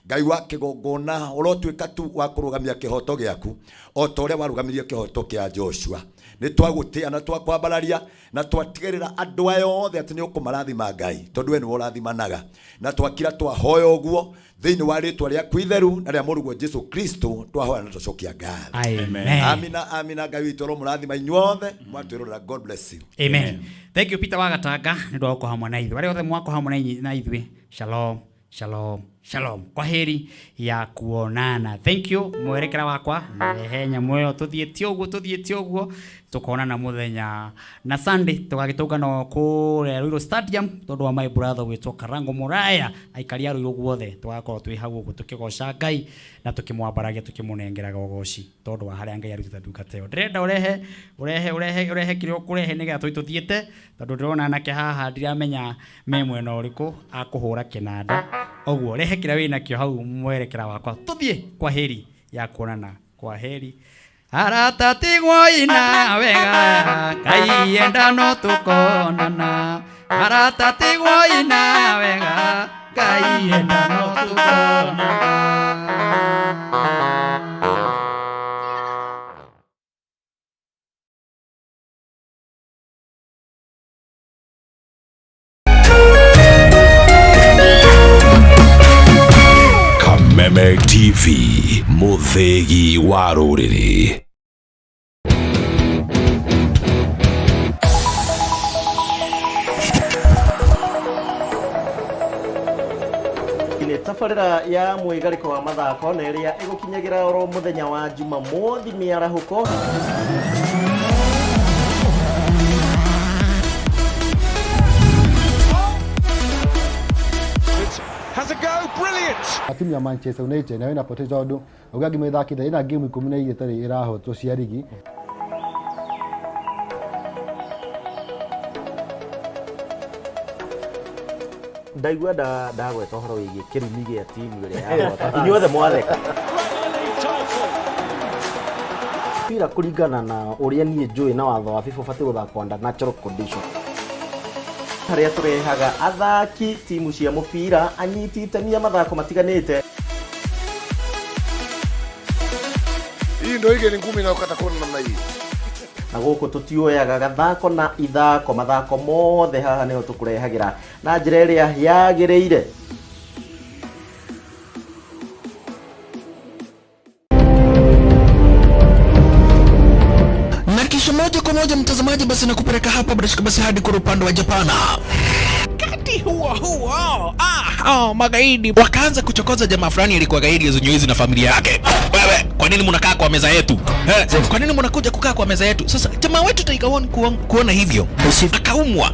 Speaker 22: Ngai wa kĩgongona, ũrotuĩka tu wa kũrũgamia kĩhoto gĩaku o ta ũrĩa warũgamirie kĩhoto kĩa Joshua. Nĩ twagũtĩa na twakwambararia na twatigĩrĩra andũ aya othe atĩ nĩ ũkũmarathima, Ngai, tondũ we nĩwe ũrathimanaga. Na twakira twahoya ũguo thĩinĩ wa rĩtwa rĩaku itheru na rĩa mũrũguo Jesu Kristo, twahoya na twacokia ngatho.
Speaker 1: Amen.
Speaker 22: Amina, amina. Ngai witũ aromũrathima inyuothe mwatwĩrorera. God bless you.
Speaker 1: Amen. Thank you Peter Wagatanga nĩ ũndũ wa gũkorwo hamwe na ithuĩ. Arĩa othe mwakorwo hamwe na ithuĩ, shalom, shalom, shalom. Kwaheri ya kuonana. Thank you mwerekera wakwa, rehe nyamũ ĩyo tũthiĩte ũguo, tũthiĩte ũguo, tũkonana mũthenya na Sunday, tũgagĩtũngana kũrĩa Ruiru Stadium tondũ wa my brother gwĩtwo Karango Mũraya. Aikari a Ruiru guothe tũgakorwo twĩ hau ũguo tũkĩgoca Ngai na tũkĩmwambaragia, tũkĩmũnengeraga ũgoci tondũ wa harĩa Ngai arutĩte ndungata ĩyo. Ndĩrenda ũrehe ũrehe ũrehe ũrehe kĩrĩa ũkũrehe nĩgetha tũthiĩ tũthiĩte, tondũ ndĩrona anake haha ndiramenya me mwena ũrĩkũ akũhũra kĩnanda. Ũguo rehe kĩrĩa wĩnakĩo hau, mwerekera wakwa, tũthiĩ. Kwaheri ya kuonana, kwaheri arata, tigwo ina wega, Ngai enda no tũkonana. Arata, tigwo ina wega, Ngai enda no tũkonana.
Speaker 9: Kameme TV, mũthĩgi wa rũrĩrĩ.
Speaker 7: Nĩ tabarĩra ya mwĩgarĩko wa mathako na ĩrĩa ĩgũkinyagĩra oro mũthenya wa Jumamothi mĩarahũko.
Speaker 11: Has a go, brilliant!
Speaker 12: Timu ya Manchester United nayo inapoteza tondũ uga ngima ĩthakĩte ĩna game 12 ĩtarĩ ĩrahotwo cia rigi.
Speaker 7: Ndaigua ndagweta ũhoro wĩgiĩ kĩrumi gĩa timu ĩrĩa yahota, inyuothe mwatheka. Mpira kũringana na ũrĩa niĩ njũĩ na watho wa FIFA ũbatiĩ gũthakwo under natural condition. Harĩa tũrehaga athaki timu cia mũbira, anyiti itemi a mathako matiganĩte.
Speaker 13: Hii ndio ile ni ngumi inayokata kona namna hii.
Speaker 7: Na gũkũ tũtioyaga gathako na ithako, mathako mothe haha nĩho tũkũrehagĩra na njĩra ĩrĩa yagĩrĩire.
Speaker 14: Na kisha moja kwa moja mtazamaji, basi nakupeleka hapa bila shaka basi hadi kwa upande wa Japana. Wakati huo huo, magaidi wakaanza kuchokoza jamaa fulani alikuwa gaidi ya na familia yake. Wewe, kwa nini mnakaa kwa meza yetu? Kwa nini mnakuja kukaa kwa meza yetu? Sasa jamaa wetu Tiger One kuona hivyo akaumwa.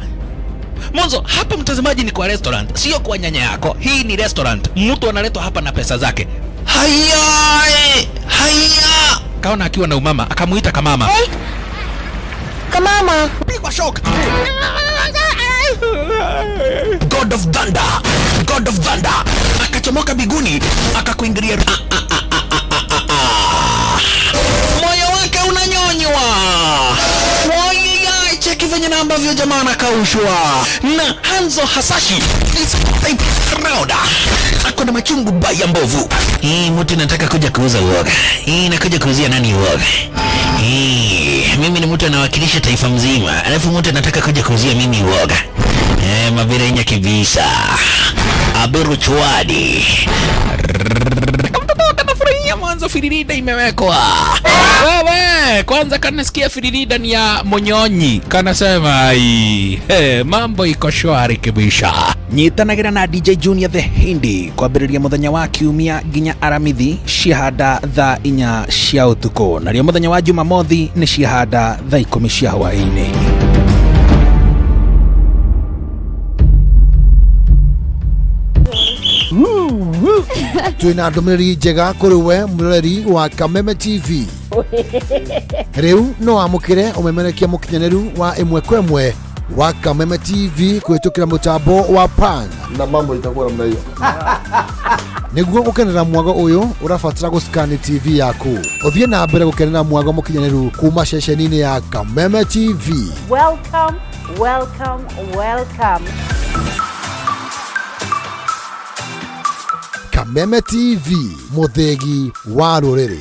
Speaker 14: Mwanzo hapa mtazamaji ni kwa restaurant, sio kwa nyanya yako. Hii ni restaurant, mtu analetwa hapa na pesa zake. Haya, haya. Kaona akiwa na umama, akamuita kamama. Hey. Kamama. Pigwa shock. God of Thunder, God of Thunder akachomoka biguni akakuingilia. Moyo wake unanyonywa. Cheki venye na ambavyo jamaa anakaushwa na Hanzo Hasashi is type round. Ako na machungu baya mbovu. Hii mtu nataka kuja kuuza uoga. Hii nakuja kuuzia nani uoga? Hii mimi ni mtu anawakilisha taifa mzima, alafu mtu anataka kuja kuuzia mimi uoga. Mabirenya kibisa. Aberu chwadi. Kanafurahia mwanzo firirida imewekwa. Wewe, kwanza kanasikia firirida ni ya Monyonyi. Kanasema ai, mambo iko shwari kibisha. Nyitanagira na DJ Junior the Hindi kwambĩrĩria mũthenya wa kiumia nginya Aramithi ciahanda thaa 4 cia ũtukũ, narĩo mũthenya wa Jumamothi nĩ ciahanda thaa 10 cia hwaĩ-inĩ.
Speaker 12: Twina ndũmĩrĩri njega kũrĩ we mũroreri wa Kameme TV. Rĩu no wamũkĩre ũmemerekia mũkinyanĩru wa ĩmwe kwa ĩmwe wa Kameme TV kũhĩtũkĩra mũtambo wa Pan.
Speaker 13: Na mambo itakuwa namna hiyo.
Speaker 12: Nĩguo gũkenera mwago ũyũ ũrabatara gũscan TV yaku. Ũthiĩ na mbere gũkenera mwago mũkinyanĩru kuma ceceni-inĩ ya Kameme TV.
Speaker 16: Welcome, welcome, welcome.
Speaker 12: Kameme TV, mũthĩgi wa rũrĩrĩ.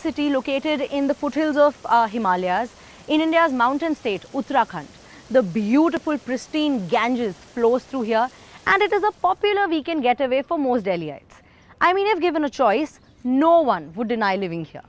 Speaker 24: City located in the foothills of Himalayas in India's mountain state Uttarakhand. The beautiful pristine Ganges flows through here and it is a popular weekend getaway for most Delhiites. I mean, if given a choice, no one would deny living here.